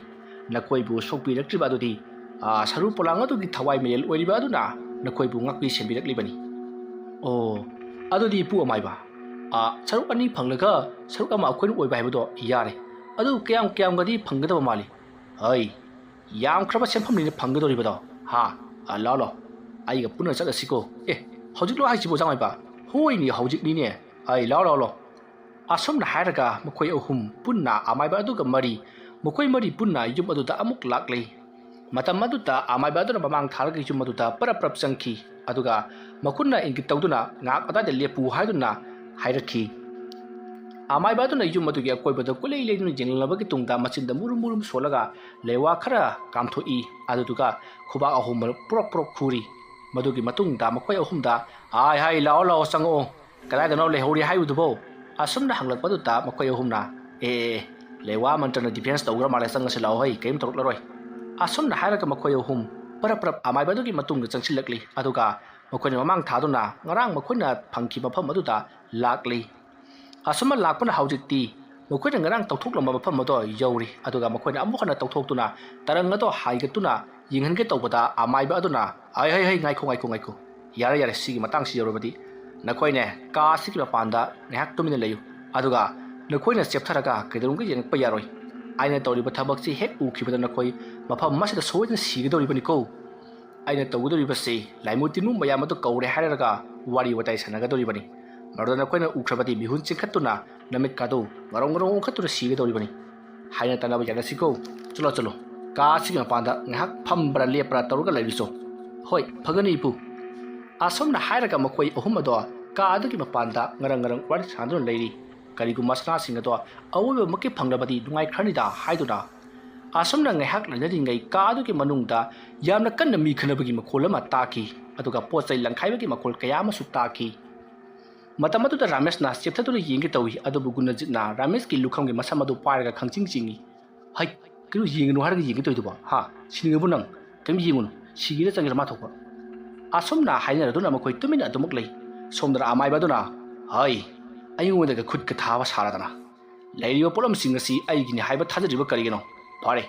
ꯅꯈꯣꯏꯕꯨ ꯁꯣꯛꯄꯤꯔꯛꯇ꯭ꯔꯤꯕ ꯑꯗꯨꯗꯤ, ꯑ, ꯁꯔꯨ ꯄꯣꯂꯥꯡ ꯑꯗꯨꯒꯤ ꯊꯋꯥꯏ ꯃꯤꯔꯦꯜ ꯑꯣꯏꯔꯤꯕ ꯑꯗꯨꯅ ꯅꯈꯣꯏꯕꯨ ꯉꯥꯛꯄꯤ ꯁꯦꯟꯕꯤꯔꯛꯂꯤꯕꯅꯤ꯫ ꯑꯣ, ꯑꯗꯨꯗꯤ ꯏꯄꯨ ꯑꯃꯥꯏꯕ, ꯑ, ꯁꯔꯨꯛ ꯑꯅꯤ ꯐꯪꯂꯒ ꯁꯔꯨꯛ ꯑꯃ ꯑꯩꯈꯣꯏꯅ ꯑꯣꯏꯕ ꯍꯥꯏꯕꯗꯣ ꯌꯥꯔꯦ꯫ ꯑꯗꯨ ꯀꯌꯥꯝ ꯀꯌꯥꯝꯒꯗꯤ ꯐꯪꯒꯗꯕ ꯃꯥꯜꯂꯤ? ꯍꯩ, ꯌꯥꯝꯈ꯭ꯔꯕ ꯁꯦꯟꯐꯝꯅꯤꯅ ꯐꯪꯒꯗꯧꯔꯤꯕꯗꯣ꯫ ꯍꯥ? ꯑ, ꯂꯥꯎ ꯂꯥꯎ, ꯑꯩꯒ ꯄꯨꯟꯅ ꯆꯠꯂꯁꯤꯀꯣ꯫ ꯑꯦ, ꯍꯧꯖꯤꯛꯂꯣ ꯍꯥꯏꯁꯤꯕꯣ, ꯖꯥꯃꯥꯏꯕ? ꯍꯣꯏꯅꯦ, ꯍꯧꯖꯤꯛꯅꯤꯅꯦ꯫ ꯑꯩ, ꯂꯥꯎ ꯂꯥꯎ ꯂꯥꯎ꯫ ꯑꯁꯨꯝꯅ ꯍꯥꯏꯔꯒ ꯃꯈꯣꯏ ꯑꯍꯨꯝ ꯄꯨꯟꯅ ꯑꯃꯥꯏꯕ ꯑꯗꯨꯒ ꯃꯔꯤ, ꯃꯈꯣꯏ ꯃꯔꯤ ꯄꯨꯟꯅ ꯌꯨꯝ ꯑꯗꯨꯗ ꯑꯃꯨꯛ ꯂꯥꯛꯂꯤ꯫ ꯃꯇꯝ ꯑꯗꯨꯗ ꯑꯃꯥꯏꯕ ꯑꯗꯨꯅ ꯃꯃꯥꯡ ꯊꯥꯔꯒ ꯌꯨꯝ ꯑꯗꯨꯗ ꯄꯔꯞ ꯄꯔꯞ ꯆꯪꯈꯤ꯫ ꯑꯗꯨꯒ ꯃꯈꯨꯠꯅ ꯏꯪꯒꯤꯠ ꯇꯧꯗꯨꯅ ꯉꯥꯏꯍꯥꯛ ꯑꯗꯥꯏꯗ ꯂꯦꯞꯄꯨ ꯍꯥꯏꯗꯨꯅ ꯍꯥꯏꯔꯛꯈꯤ꯫ ꯑꯃꯥꯏꯕ ꯑꯗꯨꯅ ꯌꯨꯝ ꯑꯗꯨꯒꯤ ꯑꯀꯣꯏꯕꯗ ꯀꯨꯂꯩ ꯂꯩꯗꯨꯅ ꯌꯦꯡꯂꯝꯂꯕꯒꯤ ꯇꯨꯡꯗ ꯃꯆꯤꯟꯗ ꯃꯨꯔꯨꯝ ꯃꯨꯔꯨꯝ ꯁꯣꯜꯂꯒ ꯂꯩꯋꯥ ꯈꯔ ꯀꯥꯝꯊꯣꯛꯏ꯫ ꯑꯗꯨꯗꯨꯒ ꯈꯨꯕꯥꯛ ꯑꯍꯨꯝ ꯄ꯭ꯔꯣꯛ ꯄ꯭ꯔꯣꯛ ꯈꯨꯔꯤ꯫ ꯃꯗꯨꯒꯤ ꯃꯇꯨꯡꯗ ꯃꯈꯣꯏ ꯑꯍꯨꯝꯗ, "ꯍꯥꯏ ꯍꯥꯏ, ꯂꯥꯛꯑꯣ ꯂꯥꯛꯑꯣ, ꯆꯪꯉꯛꯑꯣ꯫ ꯀꯗꯥꯏꯗꯅꯣ ꯂꯩꯍꯧꯔꯤ ꯍꯥꯏꯕꯗꯨꯕꯣ?" ꯑꯁꯨꯝꯅ ꯍꯪꯂꯛꯄꯗꯨꯗ ꯃꯈꯣꯏ ꯑꯍꯨꯝꯅ, "ꯑꯦ ꯑꯦ ꯑꯦ, ꯂꯩꯋꯥ ꯃꯟꯇ꯭ꯔꯅ ꯗꯤꯐꯦꯟꯁ ꯇꯧꯈ꯭ꯔ ꯃꯥꯜꯂꯦ, ꯆꯪꯉꯁꯤ ꯂꯥꯛꯑꯣ ꯍꯩ, ꯀꯔꯤꯝ ꯇꯧꯔꯛꯂꯔꯣꯏ"꯫ ꯑꯁꯨꯝꯅ ꯍꯥꯏꯔꯒ ꯃꯈꯣꯏ ꯑꯍꯨꯝ ꯄꯔꯞ ꯄꯔꯞ ꯑꯃꯥꯏꯕ ꯑꯗꯨꯒꯤ ꯃꯇꯨꯡꯗ ꯆꯪꯁꯤꯜꯂꯛꯂꯤ꯫ ꯑꯗꯨꯒ ꯃꯈꯣꯏꯅ ꯃꯃꯥꯡ ꯊꯥꯗꯨꯅ ꯉꯔꯥꯡ ꯃꯈꯣꯏꯅ ꯐꯪꯈꯤꯕ ꯃꯐꯝ ꯑꯗꯨꯗ ꯂꯥꯛꯂꯤ꯫ ꯑꯁꯨꯝꯅ ꯂꯥꯛꯄꯅ ꯍꯧꯖꯤꯛꯇꯤ ꯃꯈꯣꯏꯅ ꯉꯔꯥꯡ ꯇꯧꯊꯣꯛꯂꯝꯕ ꯃꯐꯝ ꯑꯗꯣ ꯌꯧꯔꯤ꯫ ꯑꯗꯨꯒ ꯃꯈꯣꯏꯅ ꯑꯃꯨꯛ ꯍꯟꯅ ꯇꯧꯊꯣꯛꯇꯨꯅ ꯇꯔꯪ ꯑꯗꯣ ꯍꯥꯏꯒꯠꯇꯨꯅ ꯌꯦꯡꯍꯟꯒꯦ ꯇꯧꯕꯗ ꯑꯃꯥꯏꯕ ꯑꯗꯨꯅ, "ꯍꯩ ꯍꯩ ꯍꯩ, ꯉꯥꯏꯈꯣ ꯉꯥꯏꯈꯣ ꯉꯥꯏꯈꯣ, ꯌꯥꯔꯦ ꯌꯥꯔꯦ, ꯁꯤꯒꯤ ꯃꯇꯥꯡꯁꯤ ꯌꯧꯔꯕꯗꯤ ꯅꯈꯣꯏꯅꯦ ꯀꯥ ꯑꯁꯤꯒꯤ ꯃꯄꯥꯟꯗ ꯉꯥꯏꯍꯥꯛ ꯇꯨꯃꯤꯟꯅ ꯂꯩꯌꯨ꯫ ꯑꯗꯨꯒ ꯅꯈꯣꯏꯅ ꯆꯦꯞꯊꯔꯒ ꯀꯩꯗꯧꯅꯨꯡꯗ ꯌꯦꯡꯉꯛꯄ ꯌꯥꯔꯣꯏ꯫ ꯑꯩꯅ ꯇꯧꯔꯤꯕ ꯊꯕꯛꯁꯤ ꯍꯦꯛ ꯎꯈꯤꯕꯗ ꯅꯈꯣꯏ ꯃꯐꯝ ꯑꯁꯤꯗ ꯁꯣꯏꯗꯅ ꯁꯤꯒꯗꯧꯔꯤꯕꯅꯤꯀꯣ꯫ ꯑꯩꯅ ꯇꯧꯒꯗꯧꯔꯤꯕꯁꯤ ꯂꯥꯏꯃꯨ ꯇꯤꯟꯃꯨ ꯃꯌꯥꯝ ꯑꯗꯨ ꯀꯧꯔꯦ ꯍꯥꯏꯔꯒ ꯋꯥꯔꯤ ꯋꯥꯇꯥꯏ ꯁꯥꯟꯅꯒꯗꯧꯔꯤꯕꯅꯤ꯫ ꯃꯗꯨꯗ ꯅꯈꯣꯏꯅ ꯎꯈ꯭ꯔꯕꯗꯤ ꯃꯤꯍꯨꯟ ꯆꯤꯡꯈꯠꯇꯨꯅ ꯅꯃꯤꯠꯀꯥꯗꯨ ꯉꯔꯧ ꯉꯔꯧ ꯑꯣꯟꯈꯠꯇꯨꯅ ꯁꯤꯒꯗꯧꯔꯤꯕꯅꯤ꯫ ꯍꯥꯏꯅ ꯇꯥꯟꯅꯕ ꯌꯥꯅꯁꯤꯀꯣ꯫ ꯆꯠꯂꯣ ꯆꯠꯂꯣ, ꯀꯥ ꯑꯁꯤꯒꯤ ꯃꯄꯥꯟꯗ ꯉꯥꯏꯍꯥꯛ ꯐꯝꯕ꯭ꯔꯥ ꯂꯦꯞꯄ꯭ꯔꯥ ꯇꯧꯔꯒ ꯂꯩꯔꯨꯆꯣ꯫ ꯍꯣꯏ, ꯐꯒꯅꯤ ꯏꯄꯨ꯫ ꯑꯁꯨꯝꯅ ꯍꯥꯏꯔꯒ ꯃꯈꯣꯏ ꯑꯍꯨꯝ ꯑꯗꯣ ꯀꯥ ꯑꯗꯨꯒꯤ ꯃꯄꯥꯟꯗ ꯉꯔꯪ ꯉꯔꯪ ꯋꯥꯔꯤ ꯁꯥꯟꯅꯗꯨꯅ ꯂꯩꯔꯤ꯫ ꯀꯔꯤꯒꯨꯝꯕ ꯁꯅꯥꯁꯤꯡ ꯑꯗꯣ ꯑꯋꯣꯏꯕꯃꯛꯀꯤ ꯐꯪꯂꯕꯗꯤ ꯅꯨꯡꯉꯥꯏꯈ꯭ꯔꯅꯤꯗ ꯍꯥꯏꯗꯨꯅ ꯑꯁꯨꯝꯅ ꯉꯥꯏꯍꯥꯛ ꯂꯩꯅꯔꯤꯉꯩ ꯀꯥ ꯑꯗꯨꯒꯤ ꯃꯅꯨꯡꯗ ꯌꯥꯝꯅ ꯀꯟꯅ ꯃꯤ ꯈꯠꯅꯕꯒꯤ ꯃꯈꯣꯜ ꯑꯃ ꯇꯥꯈꯤ꯫ ꯑꯗꯨꯒ ꯄꯣꯠ ꯆꯩ ꯂꯪꯈꯥꯏꯕꯒꯤ ꯃꯈꯣꯜ ꯀꯌꯥ ꯑꯃꯁꯨ ꯇꯥꯈꯤ꯫ ꯃꯇꯝ ꯑꯗꯨꯗ ꯔꯥꯃꯦꯁꯅ ꯆꯦꯞꯊꯗꯨꯅ ꯌꯦꯡꯒꯦ ꯇꯧꯏ, ꯑꯗꯨꯕꯨ ꯒꯨꯅꯖꯤꯠꯅ ꯔꯥꯃꯦꯁꯀꯤ ꯂꯨꯈꯝꯒꯤ ꯃꯁꯝ ꯑꯗꯨ ꯄꯥꯏꯔꯒ ꯈꯪꯆꯤꯡ ꯆꯤꯡꯏ꯫ "ꯍꯩ, ꯀꯩꯅꯣ, ꯌꯦꯡꯒꯅꯨ ꯍꯥꯏꯔꯒ ꯌꯦꯡꯒꯦ ꯇꯧꯔꯤꯗꯨꯕꯣ? ꯍꯥ? ꯁꯤꯅꯤꯡꯉꯕꯣ ꯅꯪ? ꯀꯩꯝ ꯌꯦꯡꯉꯨꯅꯨ, ꯁꯤꯒꯦꯔꯥ ꯆꯪꯒꯦꯔꯥ ꯃꯥ ꯊꯣꯛꯄ"꯫ ꯑꯁꯨꯝꯅ ꯍꯥꯏꯅꯔꯗꯨꯅ ꯃꯈꯣꯏ ꯇꯨꯃꯤꯟꯅ ꯑꯗꯨꯃꯛ ꯂꯩ꯫ ꯁꯣꯝꯗꯅ ꯑꯃꯥꯏꯕ ꯑꯗꯨꯅ, "ꯍꯩ, ꯑꯩꯉꯣꯟꯗꯒ ꯈꯨꯠꯀ ꯊꯥꯕ ꯁꯥꯔꯗꯅ, ꯂꯩꯔꯤꯕ ꯄꯣꯠꯂꯝꯁꯤꯡ ꯑꯁꯤ ꯑꯩꯒꯤꯅꯤ ꯍꯥꯏꯕ ꯊꯥꯖꯗ꯭ꯔꯤꯕ ꯀꯔꯤꯒꯤꯅꯣ? ꯐꯔꯦ,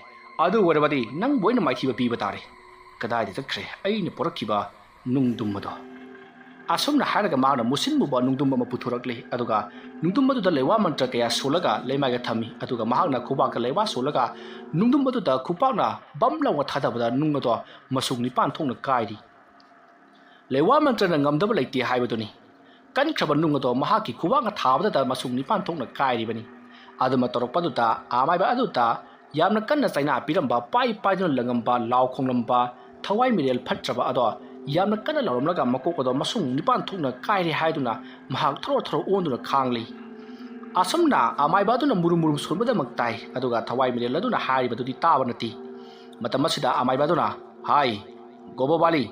ꯑꯗꯨ ꯑꯣꯏꯔꯕꯗꯤ ꯅꯪꯕꯨ ꯑꯩꯅ ꯃꯥꯏꯊꯤꯕ ꯄꯤꯕ ꯇꯥꯔꯦ꯫ ꯀꯗꯥꯏꯗ ꯆꯠꯈ꯭ꯔꯦ ꯑꯩꯅ ꯄꯣꯔꯛꯈꯤꯕ ꯅꯨꯡꯗꯨꯝ ꯑꯗꯣ?" ꯑꯁꯨꯝꯅ ꯍꯥꯏꯔꯒ ꯃꯍꯥꯛꯅ ꯃꯨꯁꯤꯟ ꯃꯨꯕ ꯅꯨꯡꯗꯨꯝ ꯑꯃ ꯄꯨꯊꯣꯔꯛꯂꯤ꯫ ꯑꯗꯨꯒ ꯅꯨꯡꯗꯨꯝ ꯑꯗꯨꯗ ꯂꯩꯋꯥ ꯃꯟꯇ꯭ꯔ ꯀꯌꯥ ꯁꯣꯜꯂꯒ ꯂꯩꯃꯥꯏꯗ ꯊꯝꯃꯤ꯫ ꯑꯗꯨꯒ ꯃꯍꯥꯛꯅ ꯈꯨꯕꯥꯛꯀ ꯂꯩꯋꯥ ꯁꯣꯜꯂꯒ ꯅꯨꯡꯗꯨꯝ ꯑꯗꯨꯗ ꯈꯨꯄꯥꯛꯅ ꯕꯝ ꯂꯥꯎꯅ ꯊꯥꯗꯕꯗ ꯅꯨꯡ ꯑꯗꯣ ꯃꯁꯨꯛ ꯅꯤꯄꯥꯟ ꯊꯣꯛꯅ ꯀꯥꯏꯔꯤ꯫ ꯂꯩꯋꯥ ꯃꯟꯇ꯭ꯔꯅ ꯉꯝꯗꯕ ꯂꯩꯇꯦ ꯍꯥꯏꯕꯗꯨꯅꯤ꯫ ꯀꯟꯈ꯭ꯔꯕ ꯅꯨꯡ ꯑꯗꯣ ꯃꯍꯥꯛꯀꯤ ꯈꯨꯕꯥꯛꯅ ꯊꯥꯕꯗꯇ ꯃꯁꯨꯡ ꯅꯤꯄꯥꯟ ꯊꯣꯛꯅ ꯀꯥꯏꯔꯤꯕꯅꯤ꯫ ꯑꯗꯨꯃ ꯇꯧꯔꯛꯄꯗꯨꯗ ꯑꯃꯥꯏꯕ ꯑꯗꯨꯗ ꯌꯥꯝꯅ ꯀꯟꯅ ꯆꯩꯅꯥ ꯄꯤꯔꯝꯕ, ꯄꯥꯏ ꯄꯥꯏꯗꯨꯅ ꯂꯪꯉꯝꯕ, ꯂꯥꯎ ꯈꯣꯡꯂꯝꯕ, ꯊꯋꯥꯏ ꯃꯤꯔꯦꯜ ꯐꯠꯇ꯭ꯔꯕ ꯑꯗꯣ ꯌꯥꯝꯅ ꯀꯟꯅ ꯂꯥꯎꯔꯝꯂꯒ ꯃꯀꯣꯛ ꯑꯗꯣ ꯃꯁꯨꯡ ꯅꯤꯄꯥꯟ ꯊꯣꯛꯅ ꯀꯥꯏꯔꯦ ꯍꯥꯏꯗꯨꯅ ꯃꯍꯥꯛ ꯊꯣꯔꯣ ꯊꯣꯔꯣ ꯑꯣꯟꯗꯨꯅ ꯈꯥꯡꯂꯤ꯫ ꯑꯁꯨꯝꯅ ꯑꯃꯥꯏꯕ ꯑꯗꯨꯅ ꯃꯨꯔꯨꯝ ꯃꯨꯔꯨꯝ ꯁꯣꯟꯕꯗꯃꯛ ꯇꯥꯏ, ꯑꯗꯨꯒ ꯊꯋꯥꯏ ꯃꯤꯔꯦꯜ ꯑꯗꯨꯅ ꯍꯥꯏꯔꯤꯕꯗꯨꯗꯤ ꯇꯥꯕ ꯅꯠꯇꯦ꯫ ꯃꯇꯝ ꯑꯁꯤꯗ ꯑꯃꯥꯏꯕ ꯑꯗꯨꯅ, "ꯍꯥꯏ, ꯒꯣꯕꯣꯕꯥꯂꯤ,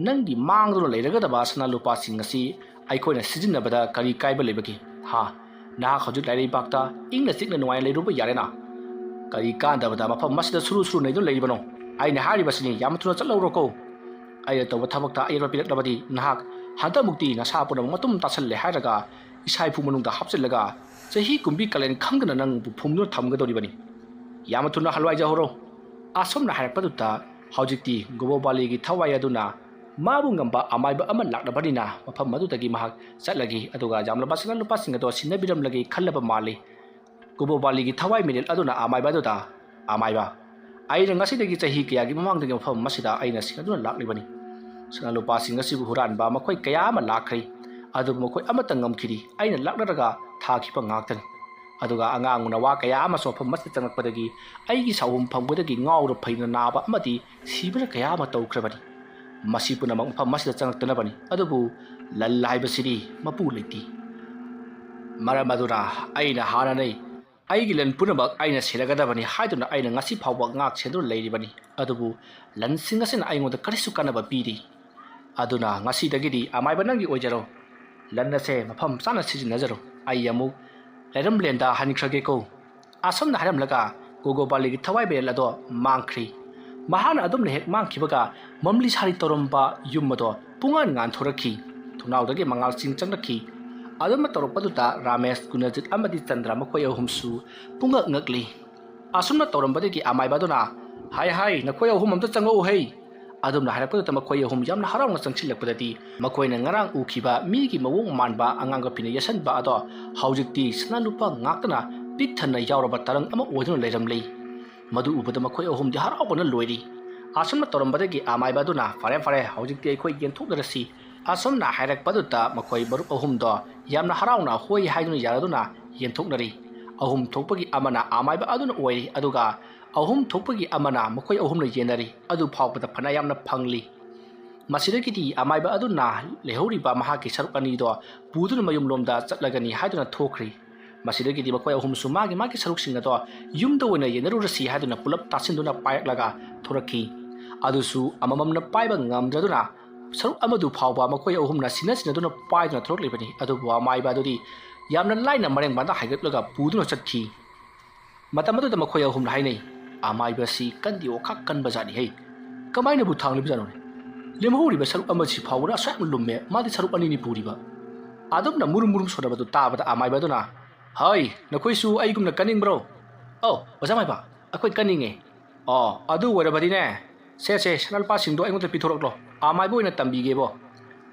ꯅꯪꯒꯤ ꯃꯥꯡꯗꯨꯅ ꯂꯩꯔꯒꯗꯕ ꯁꯅꯥ ꯂꯨꯄꯥꯁꯤꯡ ꯑꯁꯤ ꯑꯩꯈꯣꯏꯅ ꯁꯤꯖꯤꯟꯅꯕꯗ ꯀꯔꯤ ꯀꯥꯏꯕ ꯂꯩꯕꯒꯦ? ꯍꯥ? ꯅꯍꯥꯛ ꯍꯧꯖꯤꯛ ꯂꯥꯏꯔꯩꯕꯥꯛꯇ ꯏꯪꯅ ꯆꯤꯛꯅ ꯅꯨꯡꯉꯥꯏꯅ ꯂꯩꯔꯨꯕ ꯌꯥꯔꯦꯅ? ꯀꯔꯤ ꯀꯥꯟꯗꯕꯗ ꯃꯐꯝ ꯑꯁꯤꯗ ꯁꯨꯔꯨ ꯁꯨꯔꯨ ꯅꯩꯗꯨꯅ ꯂꯩꯔꯤꯕꯅꯣ? ꯑꯩꯅ ꯍꯥꯏꯔꯤꯕꯁꯤꯅꯤ, ꯌꯥꯝ ꯊꯨꯅ ꯆꯠꯍꯧꯔꯣꯀꯣ꯫ ꯑꯩꯅ ꯇꯧꯕ ꯊꯕꯛꯇ ꯑꯌꯦꯠꯄ ꯄꯤꯔꯛꯂꯕꯗꯤ ꯅꯍꯥꯛ ꯍꯟꯗꯛꯃꯨꯛꯇꯤ ꯅꯁꯥ ꯄꯨꯝꯅꯃꯛ ꯃꯇꯨꯝ ꯇꯥꯁꯜꯂꯦ ꯍꯥꯏꯔꯒ ꯏꯁꯥ ꯏꯐꯨ ꯃꯅꯨꯡꯗ ꯍꯥꯞꯆꯤꯜꯂꯒ ꯆꯍꯤ ꯀꯨꯝꯕꯤ ꯀꯥꯂꯦꯟ ꯈꯪꯗꯅ ꯅꯪꯕꯨ ꯐꯨꯝꯗꯨꯅ ꯊꯝꯒꯗꯧꯔꯤꯕꯅꯤ꯫ ꯌꯥꯝ ꯊꯨꯅ ꯍꯜꯋꯥꯏꯖꯍꯧꯔꯣ꯫" ꯑꯁꯨꯝꯅ ꯍꯥꯏꯔꯛꯄꯗꯨꯗ ꯍꯧꯖꯤꯛꯇꯤ ꯒꯣꯕꯣꯕꯥꯂꯤꯒꯤ ꯊꯋꯥꯏ ꯑꯗꯨꯅ ꯃꯥꯕꯨ ꯉꯝꯕ ꯑꯃꯥꯏꯕ ꯑꯃ ꯂꯥꯛꯂꯕꯅꯤꯅ ꯃꯐꯝ ꯑꯗꯨꯗꯒꯤ ꯃꯍꯥꯛ ꯆꯠꯂꯒꯦ, ꯑꯗꯨꯒ ꯌꯥꯝꯂꯕ ꯁꯅꯥ ꯂꯨꯄꯥꯁꯤꯡ ꯑꯗꯣ ꯁꯤꯟꯅꯕꯤꯔꯝꯂꯒꯦ ꯈꯜꯂꯕ ꯃꯥꯜꯂꯤ꯫ ꯒꯣꯕꯣꯕꯥꯂꯤꯒꯤ ꯊꯋꯥꯏ ꯃꯤꯔꯦꯜ ꯑꯗꯨꯅ ꯑꯃꯥꯏꯕ ꯑꯗꯨꯗ, "ꯑꯃꯥꯏꯕ, ꯑꯩꯅ ꯉꯁꯤꯗꯒꯤ ꯆꯍꯤ ꯀꯌꯥꯒꯤ ꯃꯃꯥꯡꯗꯒꯤ ꯃꯐꯝ ꯑꯁꯤꯗ ꯑꯩꯅ ꯁꯤꯟꯅꯗꯨꯅ ꯂꯥꯛꯂꯤꯕꯅꯤ꯫ ꯁꯅꯥ ꯂꯨꯄꯥꯁꯤꯡ ꯑꯁꯤꯕꯨ ꯍꯨꯔꯥꯟꯕ ꯃꯈꯣꯏ ꯀꯌꯥ ꯑꯃ ꯂꯥꯛꯈ꯭ꯔꯦ, ꯑꯗꯨꯕꯨ ꯃꯈꯣꯏ ꯑꯃꯠꯇ ꯉꯝꯈꯤꯗꯦ꯫ ꯑꯩꯅ ꯂꯥꯛꯅꯔꯒ ꯊꯥꯈꯤꯕ ꯉꯥꯛꯇꯅꯤ꯫ ꯑꯗꯨꯒ ꯑꯉꯥꯡ ꯅꯋꯥ ꯀꯌꯥ ꯑꯃꯁꯨ ꯃꯐꯝ ꯑꯁꯤꯗ ꯆꯪꯂꯛꯄꯗꯒꯤ ꯑꯩꯒꯤ ꯁꯥꯎꯍꯨꯝ ꯐꯪꯕꯗꯒꯤ ꯉꯥꯎꯔ ꯐꯩꯅ ꯅꯥꯕ ꯑꯃꯗꯤ ꯁꯤꯕꯅ ꯀꯌꯥ ꯑꯃ ꯇꯧꯈ꯭ꯔꯕꯅꯤ꯫ ꯃꯁꯤ ꯄꯨꯝꯅꯃꯛ ꯃꯐꯝ ꯑꯁꯤꯗ ꯆꯪꯂꯛꯇꯅꯕꯅꯤ, ꯑꯗꯨꯕꯨ ꯂꯟ ꯍꯥꯏꯕꯁꯤꯗꯤ ꯃꯄꯨ ꯂꯩꯇꯦ꯫ ꯃꯔꯝ ꯑꯗꯨꯅ ꯑꯩꯅ ꯍꯥꯟꯅꯅꯤ ꯑꯩꯒꯤ ꯂꯟ ꯄꯨꯝꯅꯃꯛ ꯑꯩꯅ ꯁꯤꯔꯒꯗꯕꯅꯤ ꯍꯥꯏꯗꯨꯅ ꯑꯩꯅ ꯉꯁꯤ ꯐꯥꯎꯕ ꯉꯥꯛ ꯁꯦꯟꯗꯨꯅ ꯂꯩꯔꯤꯕꯅꯤ꯫ ꯑꯗꯨꯕꯨ ꯂꯟꯁꯤꯡ ꯑꯁꯤꯅ ꯑꯩꯉꯣꯟꯗ ꯀꯔꯤꯁꯨ ꯀꯥꯟꯅꯕ ꯄꯤꯗꯦ꯫ ꯑꯗꯨꯅ ꯉꯁꯤꯗꯒꯤꯗꯤ ꯑꯃꯥꯏꯕ ꯅꯪꯒꯤ ꯑꯣꯏꯖꯔꯣ꯫ ꯂꯟ ꯑꯁꯦ ꯃꯐꯝ ꯆꯥꯅ ꯁꯤꯖꯤꯟꯅꯖꯔꯣ꯫ ꯑꯩ ꯑꯃꯨꯛ ꯂꯩꯔꯝꯂꯦꯟꯗ ꯍꯟꯈ꯭ꯔꯒꯦꯀꯣ꯫" ꯑꯁꯨꯝꯅ ꯍꯥꯏꯔꯝꯂꯒ ꯒꯣꯒꯣꯕꯥꯂꯤꯒꯤ ꯊꯋꯥꯏ ꯃꯤꯔꯦꯜ ꯑꯗꯣ ꯃꯥꯡꯈ꯭ꯔꯤ꯫ ꯃꯍꯥꯛꯅ ꯑꯗꯨꯝꯅ ꯍꯦꯛ ꯃꯥꯡꯈꯤꯕꯒ ꯃꯝꯂꯤ ꯁꯥꯔꯤ ꯇꯧꯔꯝꯕ ꯌꯨꯝ ꯑꯗꯣ ꯄꯨꯡꯉꯥꯟ ꯉꯥꯟꯊꯣꯔꯛꯈꯤ꯫ ꯊꯣꯡꯅꯥꯎꯗꯒꯤ ꯃꯉꯥꯜꯁꯤꯡ ꯆꯪꯂꯛꯈꯤ꯫ ꯑꯗꯨꯝꯅ ꯇꯧꯔꯛꯄꯗꯨꯗ ꯔꯥꯃꯦꯁ, ꯒꯨꯅꯖꯤꯠ ꯑꯃꯗꯤ ꯆꯟꯗ꯭ꯔ ꯃꯈꯣꯏ ꯑꯍꯨꯝꯁꯨ ꯄꯨꯡꯉꯛ ꯉꯛꯂꯤ꯫ ꯑꯁꯨꯝꯅ ꯇꯧꯔꯝꯕꯗꯒꯤ ꯑꯃꯥꯏꯕ ꯑꯗꯨꯅ, "ꯍꯥꯏ ꯍꯥꯏ, ꯅꯈꯣꯏ ꯑꯍꯨꯝ ꯑꯝꯇ ꯆꯪꯉꯛꯎ ꯍꯩ!" ꯑꯗꯨꯝꯅ ꯍꯥꯏꯔꯛꯄꯗꯨꯗ ꯃꯈꯣꯏ ꯑꯍꯨꯝ ꯌꯥꯝꯅ ꯍꯔꯥꯎꯅ ꯆꯪꯁꯤꯜꯂꯛꯄꯗꯗꯤ ꯃꯈꯣꯏꯅ ꯉꯔꯥꯡ ꯎꯈꯤꯕ ꯃꯤꯒꯤ ꯃꯑꯣꯡ ꯃꯥꯟꯕ ꯑꯉꯥꯡꯕ ꯐꯤꯅ ꯌꯦꯠꯁꯟꯕ ꯑꯗꯣ ꯍꯧꯖꯤꯛꯇꯤ ꯁꯅꯥ ꯂꯨꯄꯥ ꯉꯥꯛꯇꯅ ꯄꯤꯛ ꯊꯟꯅ ꯌꯥꯎꯔꯕ ꯇꯔꯪ ꯑꯃ ꯑꯣꯏꯗꯨꯅ ꯂꯩꯔꯝꯂꯤ꯫ ꯃꯗꯨ ꯎꯕꯗ ꯃꯈꯣꯏ ꯑꯍꯨꯝꯗꯤ ꯍꯔꯥꯎꯕꯅ ꯂꯣꯏꯔꯤ꯫ ꯑꯁꯨꯝꯅ ꯇꯧꯔꯝꯕꯗꯒꯤ ꯑꯃꯥꯏꯕ ꯑꯗꯨꯅ, "ꯐꯔꯦ ꯐꯔꯦ, ꯍꯧꯖꯤꯛꯇꯤ ꯑꯩꯈꯣꯏ ꯌꯦꯟꯊꯣꯛꯅꯔꯁꯤ꯫ ꯑꯁꯨꯝꯅ ꯍꯥꯏꯔꯛꯄꯗꯨꯗ ꯃꯈꯣꯏ ꯃꯔꯨꯞ ꯑꯍꯨꯝꯗꯣ ꯌꯥꯝꯅ ꯍꯔꯥꯎꯅ ꯍꯣꯏ ꯍꯥꯏꯗꯨꯅ ꯌꯥꯔꯗꯨꯅ ꯌꯦꯟꯊꯣꯛꯅꯔꯤ꯫ ꯑꯍꯨꯝ ꯊꯣꯛꯄꯒꯤ ꯑꯃꯅ ꯑꯃꯥꯏꯕ ꯑꯗꯨꯅ ꯑꯣꯏꯔꯤ, ꯑꯗꯨꯒ ꯑꯍꯨꯝ ꯊꯣꯛꯄꯒꯤ ꯑꯃꯅ ꯃꯈꯣꯏ ꯑꯍꯨꯝꯅ ꯌꯦꯟꯅꯔꯤ꯫ ꯑꯗꯨ ꯐꯥꯎꯕꯗ ꯐꯅ ꯌꯥꯝꯅ ꯐꯪꯂꯤ꯫ ꯃꯁꯤꯗꯒꯤꯗꯤ ꯑꯃꯥꯏꯕ ꯑꯗꯨꯅ ꯂꯩꯍꯧꯔꯤꯕ ꯃꯍꯥꯛꯀꯤ ꯁꯔꯨꯛ ꯑꯅꯤꯗꯣ ꯄꯨꯗꯨꯅ ꯃꯌꯨꯝꯂꯣꯝꯗ ꯆꯠꯂꯒꯅꯤ ꯍꯥꯏꯗꯨꯅ ꯊꯣꯛꯈ꯭ꯔꯤ꯫ ꯃꯁꯤꯗꯒꯤꯗꯤ ꯃꯈꯣꯏ ꯑꯍꯨꯝꯁꯨ ꯃꯥꯒꯤ ꯃꯥꯒꯤ ꯁꯔꯨꯛꯁꯤꯡ ꯑꯗꯣ ꯌꯨꯝꯗ ꯑꯣꯏꯅ ꯌꯦꯟꯅꯔꯨꯔꯁꯤ ꯍꯥꯏꯗꯨꯅ ꯄꯨꯂꯞ ꯇꯥꯁꯤꯟꯗꯨꯅ ꯄꯥꯏꯔꯛꯂꯒ ꯊꯣꯔꯛꯈꯤ꯫ ꯑꯗꯨꯁꯨ ꯑꯃꯃꯝꯅ ꯄꯥꯏꯕ ꯉꯝꯗ꯭ꯔꯗꯨꯅ ꯁꯔꯨꯛ ꯑꯃꯗꯨ ꯐꯥꯎꯕ ꯃꯈꯣꯏ ꯑꯍꯨꯝꯅ ꯁꯤꯟꯅ ꯁꯤꯟꯅꯗꯨꯅ ꯄꯥꯏꯗꯨꯅ ꯊꯣꯔꯛꯂꯤꯕꯅꯤ꯫ ꯑꯗꯨꯕꯨ ꯑꯃꯥꯏꯕ ꯑꯗꯨꯗꯤ ꯌꯥꯝꯅ ꯂꯥꯏꯅ ꯃꯔꯦꯡ ꯃꯥꯟꯗ ꯍꯥꯏꯒꯠꯂꯒ ꯄꯨꯗꯨꯅ ꯆꯠꯈꯤ꯫ ꯃꯇꯝ ꯑꯗꯨꯗ ꯃꯈꯣꯏ ꯑꯍꯨꯝꯅ ꯍꯥꯏꯅꯩ, "ꯑꯃꯥꯏꯕ ꯑꯁꯤ ꯀꯟꯗꯤ ꯑꯣꯈꯥꯛ ꯀꯟꯕ ꯖꯥꯠꯅꯤꯍꯦ꯫ ꯀꯃꯥꯏꯅꯕꯨ ꯊꯥꯡꯂꯤꯕꯖꯥꯠꯅꯣꯅꯦ? ꯂꯦꯝꯍꯧꯔꯤꯕ ꯁꯔꯨꯛ ꯑꯃꯁꯤ ꯐꯥꯎꯕꯗ ꯑꯁꯨꯛ ꯌꯥꯝꯅ ꯂꯨꯝꯃꯦ, ꯃꯥꯗꯤ ꯁꯔꯨꯛ ꯑꯅꯤꯅꯤ ꯄꯨꯔꯤꯕ?" ꯑꯗꯨꯝꯅ ꯃꯨꯔꯨꯝ ꯃꯨꯔꯨꯝ ꯁꯣꯟꯅꯕꯗꯨ ꯇꯥꯕꯗ ꯑꯃꯥꯏꯕ ꯑꯗꯨꯅ, "ꯍꯩ, ꯅꯈꯣꯏꯁꯨ ꯑꯩꯒꯨꯝꯅ ꯀꯟꯅꯤꯡꯕ꯭ꯔꯣ?" "ꯑꯧ, ꯑꯣꯖꯥ ꯃꯥꯏꯕ, ꯑꯩꯈꯣꯏ ꯀꯟꯅꯤꯡꯉꯦ꯫" "ꯑꯣ, ꯑꯗꯨ ꯑꯣꯏꯔꯕꯗꯤꯅꯦ, ꯁꯦ ꯁꯦ, ꯁꯅꯥ ꯂꯨꯄꯥꯁꯤꯡꯗꯣ ꯑꯩꯉꯣꯟꯗ ꯄꯤꯊꯣꯔꯛꯂꯣ, ꯑꯃꯥꯏꯕ ꯑꯣꯏꯅ ꯇꯝꯕꯤꯒꯦꯕꯣ꯫"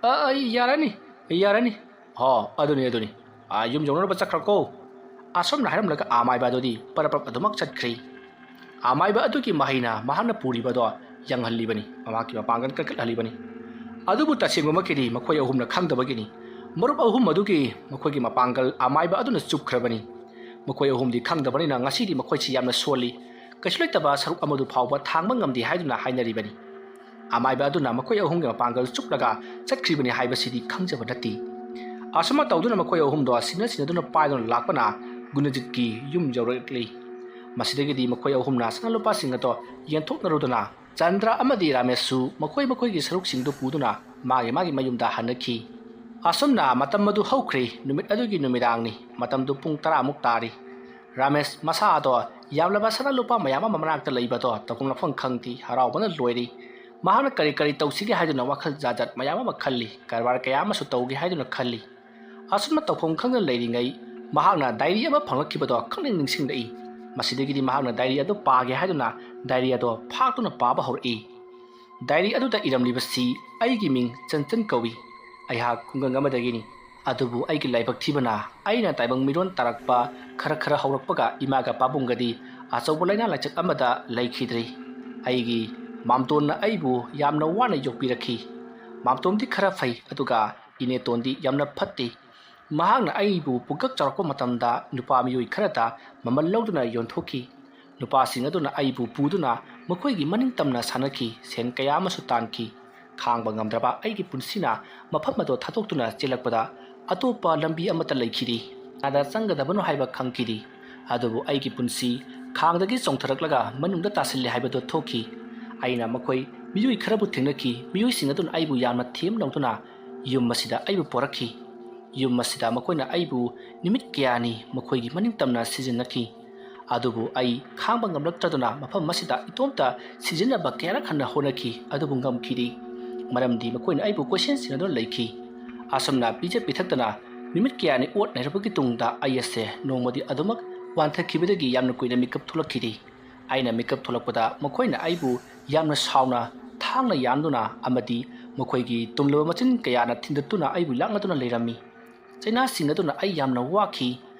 "ꯑ, ꯑ, ꯌꯥꯔꯅꯤ, ꯌꯥꯔꯅꯤ꯫" "ꯑꯣ, ꯑꯗꯨꯅꯤ, ꯑꯗꯨꯅꯤ꯫ ꯑ, ꯌꯨꯝ ꯌꯧꯅꯅꯕ ꯆꯠꯈ꯭ꯔꯣꯀꯣ꯫" ꯑꯁꯨꯝꯅ ꯍꯥꯏꯔꯝꯂꯒ ꯑꯃꯥꯏꯕ ꯑꯗꯨꯗꯤ ꯄꯔꯞ ꯄꯔꯞ ꯑꯗꯨꯃꯛ ꯆꯠꯈ꯭ꯔꯤ꯫ ꯑꯃꯥꯏꯕ ꯑꯗꯨꯒꯤ ꯃꯍꯩꯅ ꯃꯍꯥꯛꯅ ꯄꯨꯔꯤꯕꯗꯣ ꯌꯥꯡꯍꯜꯂꯤꯕꯅꯤ, ꯃꯍꯥꯛꯀꯤ ꯃꯄꯥꯡꯒꯜ ꯀꯟꯈꯠꯍꯜꯂꯤꯕꯅꯤ꯫ ꯑꯗꯨꯕꯨ ꯇꯁꯦꯡꯕꯃꯛꯀꯤꯗꯤ ꯃꯈꯣꯏ ꯑꯍꯨꯝꯅ ꯈꯪꯗꯕꯒꯤꯅꯤ꯫ ꯃꯔꯨꯞ ꯑꯍꯨꯝ ꯑꯗꯨꯒꯤ ꯃꯈꯣꯏꯒꯤ ꯃꯄꯥꯡꯒꯜ ꯑꯃꯥꯏꯕ ꯑꯗꯨꯅ ꯆꯨꯞꯈ꯭ꯔꯕꯅꯤ꯫ ꯃꯈꯣꯏ ꯑꯍꯨꯝꯗꯤ ꯈꯪꯗꯕꯅꯤꯅ ꯉꯁꯤꯗꯤ ꯃꯈꯣꯏꯁꯤ ꯌꯥꯝꯅ ꯁꯣꯜꯂꯤ, ꯀꯩꯁꯨ ꯂꯩꯇꯕ ꯁꯔꯨꯛ ꯑꯃꯗꯨ ꯐꯥꯎꯕ ꯊꯥꯡꯕ ꯉꯝꯗꯦ ꯍꯥꯏꯗꯨꯅ ꯍꯥꯏꯅꯔꯤꯕꯅꯤ꯫ ꯑꯃꯥꯏꯕ ꯑꯗꯨꯅ ꯃꯈꯣꯏ ꯑꯍꯨꯝꯒꯤ ꯃꯄꯥꯡꯒꯜ ꯆꯨꯞꯂꯒ ꯆꯠꯈ꯭ꯔꯤꯕꯅꯤ ꯍꯥꯏꯕꯁꯤꯗꯤ ꯈꯪꯖꯕ ꯅꯠꯇꯦ꯫ ꯑꯁꯨꯝꯅ ꯇꯧꯗꯨꯅ ꯃꯈꯣꯏ ꯑꯍꯨꯝꯗꯣ ꯁꯤꯟꯅ ꯁꯤꯟꯅꯗꯨꯅ ꯄꯥꯏꯗꯨꯅ ꯂꯥꯛꯄꯅ ꯒꯨꯅꯖꯤꯠꯀꯤ ꯌꯨꯝ ꯌꯧꯔꯛꯂꯤ꯫ ꯃꯁꯤꯗꯒꯤꯗꯤ ꯃꯈꯣꯏ ꯑꯍꯨꯝꯅ ꯁꯅꯥ ꯂꯨꯄꯥꯁꯤꯡ ꯑꯗꯣ ꯌꯦꯟꯊꯣꯛꯅꯔꯨꯗꯨꯅ ꯆꯟꯗ꯭ꯔ ꯑꯃꯗꯤ ꯔꯥꯃꯦꯁꯁꯨ ꯃꯈꯣꯏ ꯃꯈꯣꯏꯒꯤ ꯁꯔꯨꯛꯁꯤꯡꯗꯨ ꯄꯨꯗꯨꯅ ꯃꯥꯒꯤ ꯃꯥꯒꯤ ꯃꯌꯨꯝꯗ ꯍꯟꯅꯈꯤ꯫ ꯑꯁꯨꯝꯅ ꯃꯇꯝ ꯑꯗꯨ ꯍꯧꯈ꯭ꯔꯦ꯫ ꯅꯨꯃꯤꯠ ꯑꯗꯨꯒꯤ ꯅꯨꯃꯤꯗꯥꯡꯅꯤ꯫ ꯃꯇꯝꯗꯨ ꯄꯨꯡ ꯇꯔꯥꯃꯨꯛ ꯇꯥꯔꯤ꯫ ꯔꯥꯃꯦꯁ ꯃꯁꯥ ꯑꯗꯣ ꯌꯥꯝꯂꯕ ꯁꯅꯥ ꯂꯨꯄꯥ ꯃꯌꯥꯝ ꯑꯃ ꯃꯅꯥꯛꯇ ꯂꯩꯕꯗꯣ ꯇꯧꯐꯝ ꯂꯥꯛꯐꯝ ꯈꯪꯗꯦ꯫ ꯍꯔꯥꯎꯕꯅ ꯂꯣꯏꯔꯤ꯫ ꯃꯍꯥꯛꯅ ꯀꯔꯤ ꯀꯔꯤ ꯇꯧꯁꯤꯒꯦ ꯍꯥꯏꯗꯨꯅ ꯋꯥꯈꯜ ꯖꯥꯠ ꯖꯥꯠ ꯃꯌꯥꯝ ꯑꯃ ꯈꯜꯂꯤ꯫ ꯀꯔꯕꯥꯔ ꯀꯌꯥ ꯑꯃꯁꯨ ꯇꯧꯒꯦ ꯍꯥꯏꯗꯨꯅ ꯈꯜꯂꯤ꯫ ꯑꯁꯨꯝꯅ ꯇꯧꯐꯝ ꯈꯪꯗꯅ ꯂꯩꯔꯤꯉꯩ ꯃꯍꯥꯛꯅ ꯗꯥꯏꯔꯤ ꯑꯃ ꯐꯪꯂꯛꯈꯤꯕꯗꯣ ꯈꯪꯅꯤꯡ ꯅꯤꯡꯁꯤꯡꯂꯛꯏ꯫ ꯃꯁꯤꯗꯒꯤꯗꯤ ꯃꯍꯥꯛꯅ ꯗꯥꯏꯔꯤ ꯑꯗꯨ ꯄꯥꯒꯦ ꯍꯥꯏꯗꯨꯅ ꯗꯥꯏꯔꯤ ꯑꯗꯣ ꯐꯥꯛꯇꯨꯅ ꯄꯥꯕ ꯍꯧꯔꯛꯏ꯫ ꯗꯥꯏꯔꯤ ꯑꯗꯨꯗ ꯏꯔꯝꯂꯤꯕꯁꯤ, "ꯑꯩꯒꯤ ꯃꯤꯡ ꯆꯟꯆꯟ ꯀꯧꯏ꯫ ꯑꯩꯍꯥꯛ ꯈꯨꯡꯒꯪ ꯑꯃꯗꯒꯤꯅꯤ꯫ ꯑꯗꯨꯕꯨ ꯑꯩꯒꯤ ꯂꯥꯏꯕꯛ ꯊꯤꯕꯅ ꯑꯩꯅ ꯇꯥꯏꯕꯪ ꯃꯤꯔꯣꯟ ꯇꯥꯔꯛꯄ ꯈꯔ ꯈꯔ ꯍꯧꯔꯛꯄꯒ ꯏꯃꯥꯒ ꯄꯥꯕꯨꯡꯒꯗꯤ ꯑꯆꯧꯕ ꯂꯥꯏꯅꯥ ꯂꯥꯏꯆꯠ ꯑꯃꯗ ꯂꯩꯈꯤꯗ꯭ꯔꯤ꯫ ꯑꯩꯒꯤ ꯃꯥꯝꯇꯣꯟꯅ ꯑꯩꯕꯨ ꯌꯥꯝꯅ ꯋꯥꯅ ꯌꯣꯛꯄꯤꯔꯛꯈꯤ꯫ ꯃꯥꯝꯇꯣꯝꯗꯤ ꯈꯔ ꯐꯩ, ꯑꯗꯨꯒ ꯏꯅꯦꯇꯣꯟꯗꯤ ꯌꯥꯝꯅ ꯐꯠꯇꯦ꯫ ꯃꯍꯥꯛꯅ ꯑꯩꯕꯨ ꯄꯨꯡꯀꯛ ꯆꯥꯎꯔꯛꯄ ꯃꯇꯝꯗ ꯅꯨꯄꯥ ꯃꯤꯑꯣꯏ ꯈꯔꯗ ꯃꯃꯜ ꯂꯧꯗꯨꯅ ꯌꯣꯟꯊꯣꯛꯈꯤ꯫ ꯅꯨꯄꯥꯁꯤꯡ ꯑꯗꯨꯅ ꯑꯩꯕꯨ ꯄꯨꯗꯨꯅ ꯃꯈꯣꯏꯒꯤ ꯃꯅꯤꯡ ꯇꯝꯅ ꯁꯥꯟꯅꯈꯤ, ꯁꯦꯟ ꯀꯌꯥ ꯑꯃꯁꯨ ꯇꯥꯟꯈꯤ꯫ ꯈꯥꯡꯕ ꯉꯝꯗ꯭ꯔꯕ ꯑꯩꯒꯤ ꯄꯨꯟꯁꯤꯅ ꯃꯐꯝ ꯑꯗꯨ ꯊꯥꯗꯣꯛꯇꯨꯅ ꯆꯦꯜꯂꯛꯄꯗ ꯑꯇꯣꯞꯄ ꯂꯝꯕꯤ ꯑꯃꯠꯇ ꯂꯩꯈꯤꯗꯦ꯫ ꯀꯅꯥꯗ ꯆꯪꯒꯗꯕꯅꯣ ꯍꯥꯏꯕ ꯈꯪꯈꯤꯗꯦ꯫ ꯑꯗꯨꯕꯨ ꯑꯩꯒꯤ ꯄꯨꯟꯁꯤ ꯈꯥꯡꯗꯒꯤ ꯆꯣꯡꯊꯔꯛꯂꯒ ꯃꯅꯨꯡꯗ ꯇꯥꯁꯤꯜꯂꯦ ꯍꯥꯏꯕꯗꯨ ꯊꯣꯛꯈꯤ꯫ ꯑꯩꯅ ꯃꯈꯣꯏ ꯃꯤꯑꯣꯏ ꯈꯔꯕꯨ ꯊꯦꯡꯅꯈꯤ꯫ ꯃꯤꯑꯣꯏꯁꯤꯡ ꯑꯗꯨꯅ ꯑꯩꯕꯨ ꯌꯥꯝꯅ ꯊꯦꯝ ꯅꯧꯗꯨꯅ ꯌꯨꯝ ꯑꯁꯤꯗ ꯑꯩꯕꯨ ꯄꯣꯔꯛꯈꯤ꯫ ꯌꯨꯝ ꯑꯁꯤꯗ ꯃꯈꯣꯏꯅ ꯑꯩꯕꯨ ꯅꯨꯃꯤꯠ ꯀꯌꯥꯅꯤ ꯃꯈꯣꯏꯒꯤ ꯃꯅꯤꯡ ꯇꯝꯅ ꯁꯤꯖꯤꯟꯅꯈꯤ꯫ ꯑꯗꯨꯕꯨ ꯑꯩ ꯈꯥꯡꯕ ꯉꯝꯂꯛꯇ꯭ꯔꯗꯨꯅ ꯃꯐꯝ ꯑꯁꯤꯗ ꯏꯇꯣꯝꯇ ꯁꯤꯖꯤꯟꯅꯕ ꯀꯌꯥꯔꯛ ꯍꯟꯅ ꯍꯣꯠꯅꯈꯤ, ꯑꯗꯨꯕꯨ ꯉꯝꯈꯤꯗꯦ꯫ ꯃꯔꯝꯗꯤ ꯃꯈꯣꯏꯅ ꯑꯩꯕꯨ ꯀꯣꯏꯁꯦꯟ ꯁꯦꯟꯅꯗꯨꯅ ꯂꯩꯈꯤ꯫ ꯑꯁꯨꯝꯅ ꯄꯤꯖ ꯄꯤꯊꯛꯇꯅ ꯅꯨꯃꯤꯠ ꯀꯌꯥꯅꯤ ꯑꯣꯠ ꯅꯩꯔꯕꯒꯤ ꯇꯨꯡꯗ ꯑꯩ ꯑꯁꯦ ꯅꯣꯡꯃꯗꯤ ꯑꯗꯨꯃꯛ ꯋꯥꯟꯊꯈꯤꯕꯗꯒꯤ ꯌꯥꯝꯅ ꯀꯨꯏꯅ ꯃꯤꯀꯞ ꯊꯣꯛꯂꯛꯈꯤꯗꯦ꯫ ꯑꯩꯅ ꯃꯤꯀꯞ ꯊꯣꯛꯂꯛꯄꯗ ꯃꯈꯣꯏꯅ ꯑꯩꯕꯨ ꯌꯥꯝꯅ ꯁꯥꯎꯅ ꯊꯥꯡꯅ ꯌꯥꯟꯗꯨꯅ ꯑꯃꯗꯤ ꯃꯈꯣꯏꯒꯤ ꯇꯨꯝꯂꯕ ꯃꯆꯤꯟ ꯀꯌꯥꯅ ꯊꯤꯟꯗꯠꯇꯨꯅ ꯑꯩꯕꯨ ꯂꯥꯛꯅꯗꯨꯅ ꯂꯩꯔꯝꯃꯤ꯫ ꯆꯩꯅꯥꯁꯤꯡ ꯑꯗꯨꯅ ꯑꯩ ꯌꯥꯝꯅ ꯋꯥꯈꯤ꯫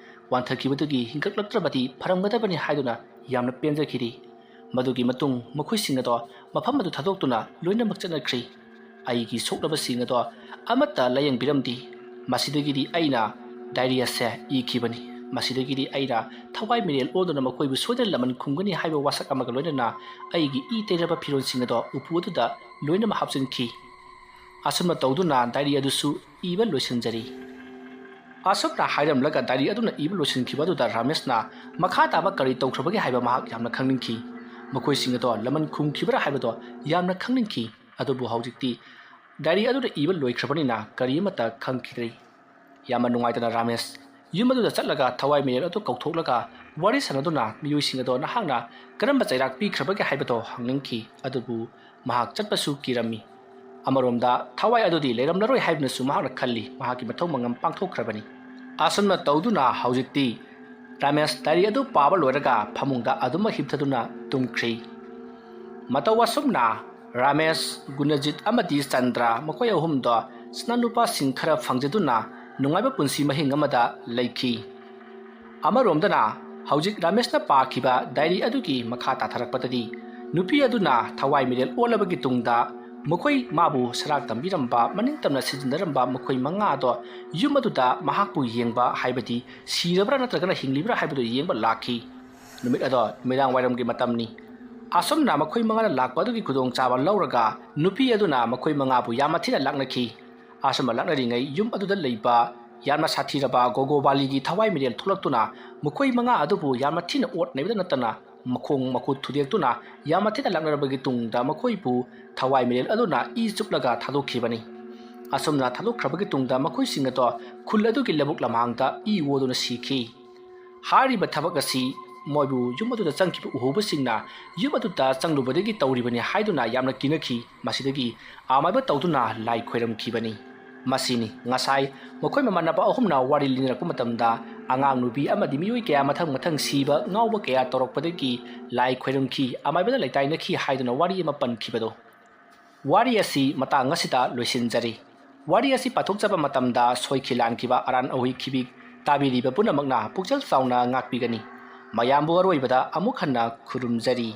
ꯋꯥꯟꯊꯈꯤꯕꯗꯒꯤ ꯍꯤꯡꯒꯠꯂꯛꯇ꯭ꯔꯕꯗꯤ ꯐꯔꯝꯒꯗꯕꯅꯤ ꯍꯥꯏꯗꯨꯅ ꯌꯥꯝꯅ ꯄꯦꯟꯖꯈꯤꯗꯦ꯫ ꯃꯗꯨꯒꯤ ꯃꯇꯨꯡ ꯃꯈꯣꯏꯁꯤꯡ ꯑꯗꯣ ꯃꯐꯝ ꯑꯗꯨ ꯊꯥꯗꯣꯛꯇꯨꯅ ꯂꯣꯏꯅꯃꯛ ꯆꯠꯅꯈ꯭ꯔꯤ꯫ ꯑꯩꯒꯤ ꯁꯣꯛꯂꯕꯁꯤꯡ ꯑꯗꯣ ꯑꯃꯠꯇ ꯂꯥꯌꯦꯡꯕꯤꯔꯝꯗꯦ꯫ ꯃꯁꯤꯗꯒꯤꯗꯤ ꯑꯩꯅ ꯗꯥꯏꯔꯤ ꯑꯁꯦ ꯏꯈꯤꯕꯅꯤ꯫ ꯃꯁꯤꯗꯒꯤꯗꯤ ꯑꯩꯅ ꯊꯋꯥꯏ ꯃꯤꯔꯦꯜ ꯑꯣꯟꯗꯨꯅ ꯃꯈꯣꯏꯕꯨ ꯁꯣꯏꯗꯅ ꯂꯃꯟ ꯈꯨꯝꯒꯅꯤ ꯍꯥꯏꯕ ꯋꯥꯁꯛ ꯑꯃꯒ ꯂꯣꯏꯅꯅ ꯑꯩꯒꯤ ꯏ ꯇꯩꯔꯕ ꯐꯤꯔꯣꯜꯁꯤꯡ ꯑꯗꯣ ꯎꯄꯨ ꯑꯗꯨꯗ ꯂꯣꯏꯅꯃꯛ ꯍꯥꯞꯆꯤꯟꯈꯤ꯫ ꯑꯁꯨꯝꯅ ꯇꯧꯗꯨꯅ ꯗꯥꯏꯔꯤ ꯑꯗꯨꯁꯨ ꯏꯕ ꯂꯣꯏꯁꯤꯟꯖꯔꯤ꯫ ꯑꯁꯨꯝꯅ ꯍꯥꯏꯔꯝꯂꯒ ꯗꯥꯏꯔꯤ ꯑꯗꯨꯅ ꯏꯕ ꯂꯣꯏꯁꯤꯟꯈꯤꯕ ꯑꯗꯨꯗ ꯔꯥꯃꯦꯁꯅ ꯃꯈꯥ ꯇꯥꯕ ꯀꯔꯤ ꯇꯧꯈ꯭ꯔꯕꯒꯦ ꯍꯥꯏꯕ ꯃꯍꯥꯛ ꯌꯥꯝꯅ ꯈꯪꯅꯤꯡꯈꯤ꯫ ꯃꯈꯣꯏꯁꯤꯡ ꯑꯗꯣ ꯂꯃꯟ ꯈꯨꯝꯈꯤꯕ꯭ꯔꯥ ꯍꯥꯏꯕꯗꯣ ꯌꯥꯝꯅ ꯈꯪꯅꯤꯡꯈꯤ꯫ ꯑꯗꯨꯕꯨ ꯍꯧꯖꯤꯛꯇꯤ ꯗꯥꯏꯔꯤ ꯑꯗꯨꯅ ꯏꯕ ꯂꯣꯏꯈ꯭ꯔꯕꯅꯤꯅ ꯀꯔꯤ ꯑꯃꯠꯇ ꯈꯪꯈꯤꯗ꯭ꯔꯦ꯫ ꯌꯥꯝꯅ ꯅꯨꯡꯉꯥꯏꯇꯅ ꯔꯥꯃꯦꯁ ꯌꯨꯝ ꯑꯗꯨꯗ ꯆꯠꯂꯒ ꯊꯋꯥꯏ ꯃꯤꯔꯦꯜ ꯑꯗꯨ ꯀꯧꯊꯣꯛꯂꯒ ꯋꯥꯔꯤ ꯁꯥꯟꯅꯗꯨꯅ ꯃꯤꯑꯣꯏꯁꯤꯡ ꯑꯗꯣ ꯅꯍꯥꯛꯅ ꯀꯔꯝꯕ ꯆꯩꯔꯥꯛ ꯄꯤꯈ꯭ꯔꯕꯒꯦ ꯍꯥꯏꯕꯗꯣ ꯍꯪꯅꯤꯡꯈꯤ꯫ ꯑꯗꯨꯕꯨ ꯃꯍꯥꯛ ꯆꯠꯄꯁꯨ ꯀꯤꯔꯝꯃꯤ꯫ ꯑꯃꯔꯣꯝꯗ ꯊꯋꯥꯏ ꯑꯗꯨꯗꯤ ꯂꯩꯔꯝꯂꯔꯣꯏ ꯍꯥꯏꯗꯨꯅꯁꯨ ꯃꯍꯥꯛꯅ ꯈꯜꯂꯤ꯫ ꯃꯍꯥꯛꯀꯤ ꯃꯊꯧ ꯃꯉꯝ ꯄꯥꯡꯊꯣꯛꯈ꯭ꯔꯕꯅꯤ꯫ ꯑꯁꯨꯝꯅ ꯇꯧꯗꯨꯅ ꯍꯧꯖꯤꯛꯇꯤ ꯔꯥꯃꯦꯁ ꯗꯥꯏꯔꯤ ꯑꯗꯨ ꯄꯥꯕ ꯂꯣꯏꯔꯒ ꯐꯃꯨꯡꯗ ꯑꯗꯨꯃꯛ ꯍꯤꯞꯊꯗꯨꯅ ꯇꯨꯝꯈ꯭ꯔꯤ꯫ ꯃꯇꯧ ꯑꯁꯨꯝꯅ ꯔꯥꯃꯦꯁ, ꯒꯨꯅꯖꯤꯠ ꯑꯃꯗꯤ ꯆꯟꯗ꯭ꯔ ꯃꯈꯣꯏ ꯑꯍꯨꯝꯗꯣ ꯁꯅꯥ ꯂꯨꯄꯥꯁꯤꯡ ꯈꯔ ꯐꯪꯖꯗꯨꯅ ꯅꯨꯡꯉꯥꯏꯕ ꯄꯨꯟꯁꯤ ꯃꯍꯤꯡ ꯑꯃꯗ ꯂꯩꯈꯤ꯫ ꯑꯃꯔꯣꯝꯗꯅ ꯍꯧꯖꯤꯛ ꯔꯥꯃꯦꯁꯅ ꯄꯥꯈꯤꯕ ꯗꯥꯏꯔꯤ ꯑꯗꯨꯒꯤ ꯃꯈꯥ ꯇꯥꯊꯔꯛꯄꯗꯗꯤ ꯅꯨꯄꯤ ꯑꯗꯨꯅ ꯊꯋꯥꯏ ꯃꯤꯔꯦꯜ ꯑꯣꯜꯂꯕꯒꯤ ꯇꯨꯡꯗ ꯃꯈꯣꯏ ꯃꯥꯕꯨ ꯁꯔꯥꯛ ꯇꯝꯕꯤꯔꯝꯕ, ꯃꯅꯤꯡ ꯇꯝꯅ ꯁꯤꯖꯤꯟꯅꯔꯝꯕ ꯃꯈꯣꯏ ꯃꯉꯥ ꯑꯗꯣ ꯌꯨꯝ ꯑꯗꯨꯗ ꯃꯍꯥꯛꯄꯨ ꯌꯦꯡꯕ, ꯍꯥꯏꯕꯗꯤ ꯁꯤꯔꯕ꯭ꯔꯥ ꯅꯠꯇ꯭ꯔꯒꯅ ꯍꯤꯡꯂꯤꯕ꯭ꯔꯥ ꯍꯥꯏꯕꯗꯨ ꯌꯦꯡꯕ ꯂꯥꯛꯈꯤ꯫ ꯅꯨꯃꯤꯠ ꯑꯗꯣ ꯅꯨꯃꯤꯗꯥꯡ ꯋꯥꯏꯔꯝꯒꯤ ꯃꯇꯝꯅꯤ꯫ ꯑꯁꯨꯝꯅ ꯃꯈꯣꯏ ꯃꯉꯥꯅ ꯂꯥꯛꯄ ꯑꯗꯨꯒꯤ ꯈꯨꯗꯣꯡꯆꯥꯕ ꯂꯧꯔꯒ ꯅꯨꯄꯤ ꯑꯗꯨꯅ ꯃꯈꯣꯏ ꯃꯉꯥꯕꯨ ꯌꯥꯝꯅ ꯊꯤꯅ ꯂꯥꯛꯅꯈꯤ꯫ ꯑꯁꯨꯝꯅ ꯂꯥꯛꯅꯔꯤꯉꯩ ꯌꯨꯝ ꯑꯗꯨꯗ ꯂꯩꯕ ꯌꯥꯝꯅ ꯁꯥꯊꯤꯔꯕ ꯒꯣꯒꯣꯕꯥꯂꯤꯒꯤ ꯊꯋꯥꯏ ꯃꯤꯔꯦꯜ ꯊꯣꯛꯂꯛꯇꯨꯅ ꯃꯈꯣꯏ ꯃꯉꯥ ꯑꯗꯨꯕꯨ ꯌꯥꯝꯅ ꯊꯤꯅ ꯑꯣꯠ ꯅꯩꯕꯗ ꯅꯠꯇꯅ ꯃꯈꯣꯡ ꯃꯈꯨꯠ ꯊꯨꯗꯦꯛꯇꯨꯅ ꯌꯥꯝꯅ ꯊꯤꯅ ꯂꯥꯛꯅꯔꯕꯒꯤ ꯇꯨꯡꯗ ꯃꯈꯣꯏꯕꯨ ꯊꯋꯥꯏ ꯃꯤꯔꯦꯜ ꯑꯗꯨꯅ ꯏ ꯆꯨꯞꯂꯒ ꯊꯥꯗꯣꯛꯈꯤꯕꯅꯤ꯫ ꯑꯁꯨꯝꯅ ꯊꯥꯗꯣꯛꯈ꯭ꯔꯕꯒꯤ ꯇꯨꯡꯗ ꯃꯈꯣꯏꯁꯤꯡ ꯑꯗꯣ ꯈꯨꯜ ꯑꯗꯨꯒꯤ ꯂꯧꯕꯨꯛ ꯂꯝꯍꯥꯡꯗ ꯏ ꯑꯣꯗꯨꯅ ꯁꯤꯈꯤ꯫ ꯍꯥꯏꯔꯤꯕ ꯊꯕꯛ ꯑꯁꯤ ꯃꯣꯏꯕꯨ ꯌꯨꯝ ꯑꯗꯨꯗ ꯆꯪꯈꯤꯕ ꯎꯍꯧꯕꯁꯤꯡꯅ ꯌꯨꯝ ꯑꯗꯨꯗ ꯆꯪꯂꯨꯕꯗꯒꯤ ꯇꯧꯔꯤꯕꯅꯤ ꯍꯥꯏꯗꯨꯅ ꯌꯥꯝꯅ ꯀꯤꯅꯈꯤ꯫ ꯃꯁꯤꯗꯒꯤ ꯑꯃꯥꯏꯕ ꯇꯧꯗꯨꯅ ꯂꯥꯏ ꯈꯣꯏꯔꯝꯈꯤꯕꯅꯤ꯫ ꯃꯁꯤꯅꯤ ꯉꯁꯥꯏ ꯃꯈꯣꯏ ꯃꯃꯥꯟꯅꯕ ꯑꯍꯨꯝꯅ ꯋꯥꯔꯤ ꯂꯤꯅꯔꯛꯄ ꯃꯇꯝꯗ ꯑꯉꯥꯡ ꯅꯨꯄꯤ ꯑꯃꯗꯤ ꯃꯤꯑꯣꯏ ꯀꯌꯥ ꯃꯊꯪ ꯃꯊꯪ ꯁꯤꯕ, ꯉꯥꯎꯕ ꯀꯌꯥ ꯇꯧꯔꯛꯄꯗꯒꯤ ꯂꯥꯏ ꯈꯣꯏꯔꯝꯈꯤ, ꯑꯃꯥꯏꯕꯗ ꯂꯩꯇꯥꯏꯅꯈꯤ ꯍꯥꯏꯗꯨꯅ ꯋꯥꯔꯤ ꯑꯃ ꯄꯟꯈꯤꯕꯗꯣ꯫ ꯋꯥꯔꯤ ꯑꯁꯤ ꯃꯇꯥꯡ ꯑꯁꯤꯗ ꯂꯣꯏꯁꯤꯟꯖꯔꯤ꯫ ꯋꯥꯔꯤ ꯑꯁꯤ ꯄꯥꯊꯣꯛꯆꯕ ꯃꯇꯝꯗ ꯁꯣꯏꯈꯤ ꯂꯥꯟꯈꯤꯕ ꯑꯔꯥꯟ ꯑꯍꯣꯏ ꯈꯤꯕꯤꯛ ꯇꯥꯕꯤꯔꯤꯕ ꯄꯨꯝꯅꯃꯛꯅ ꯄꯨꯛꯆꯦꯜ ꯆꯥꯎꯅ ꯉꯥꯛꯄꯤꯒꯅꯤ꯫ ꯃꯌꯥꯝꯕꯨ ꯑꯔꯣꯏꯕꯗ ꯑꯃꯨꯛ ꯍꯟꯅ ꯈꯨꯔꯨꯝꯖꯔꯤ꯫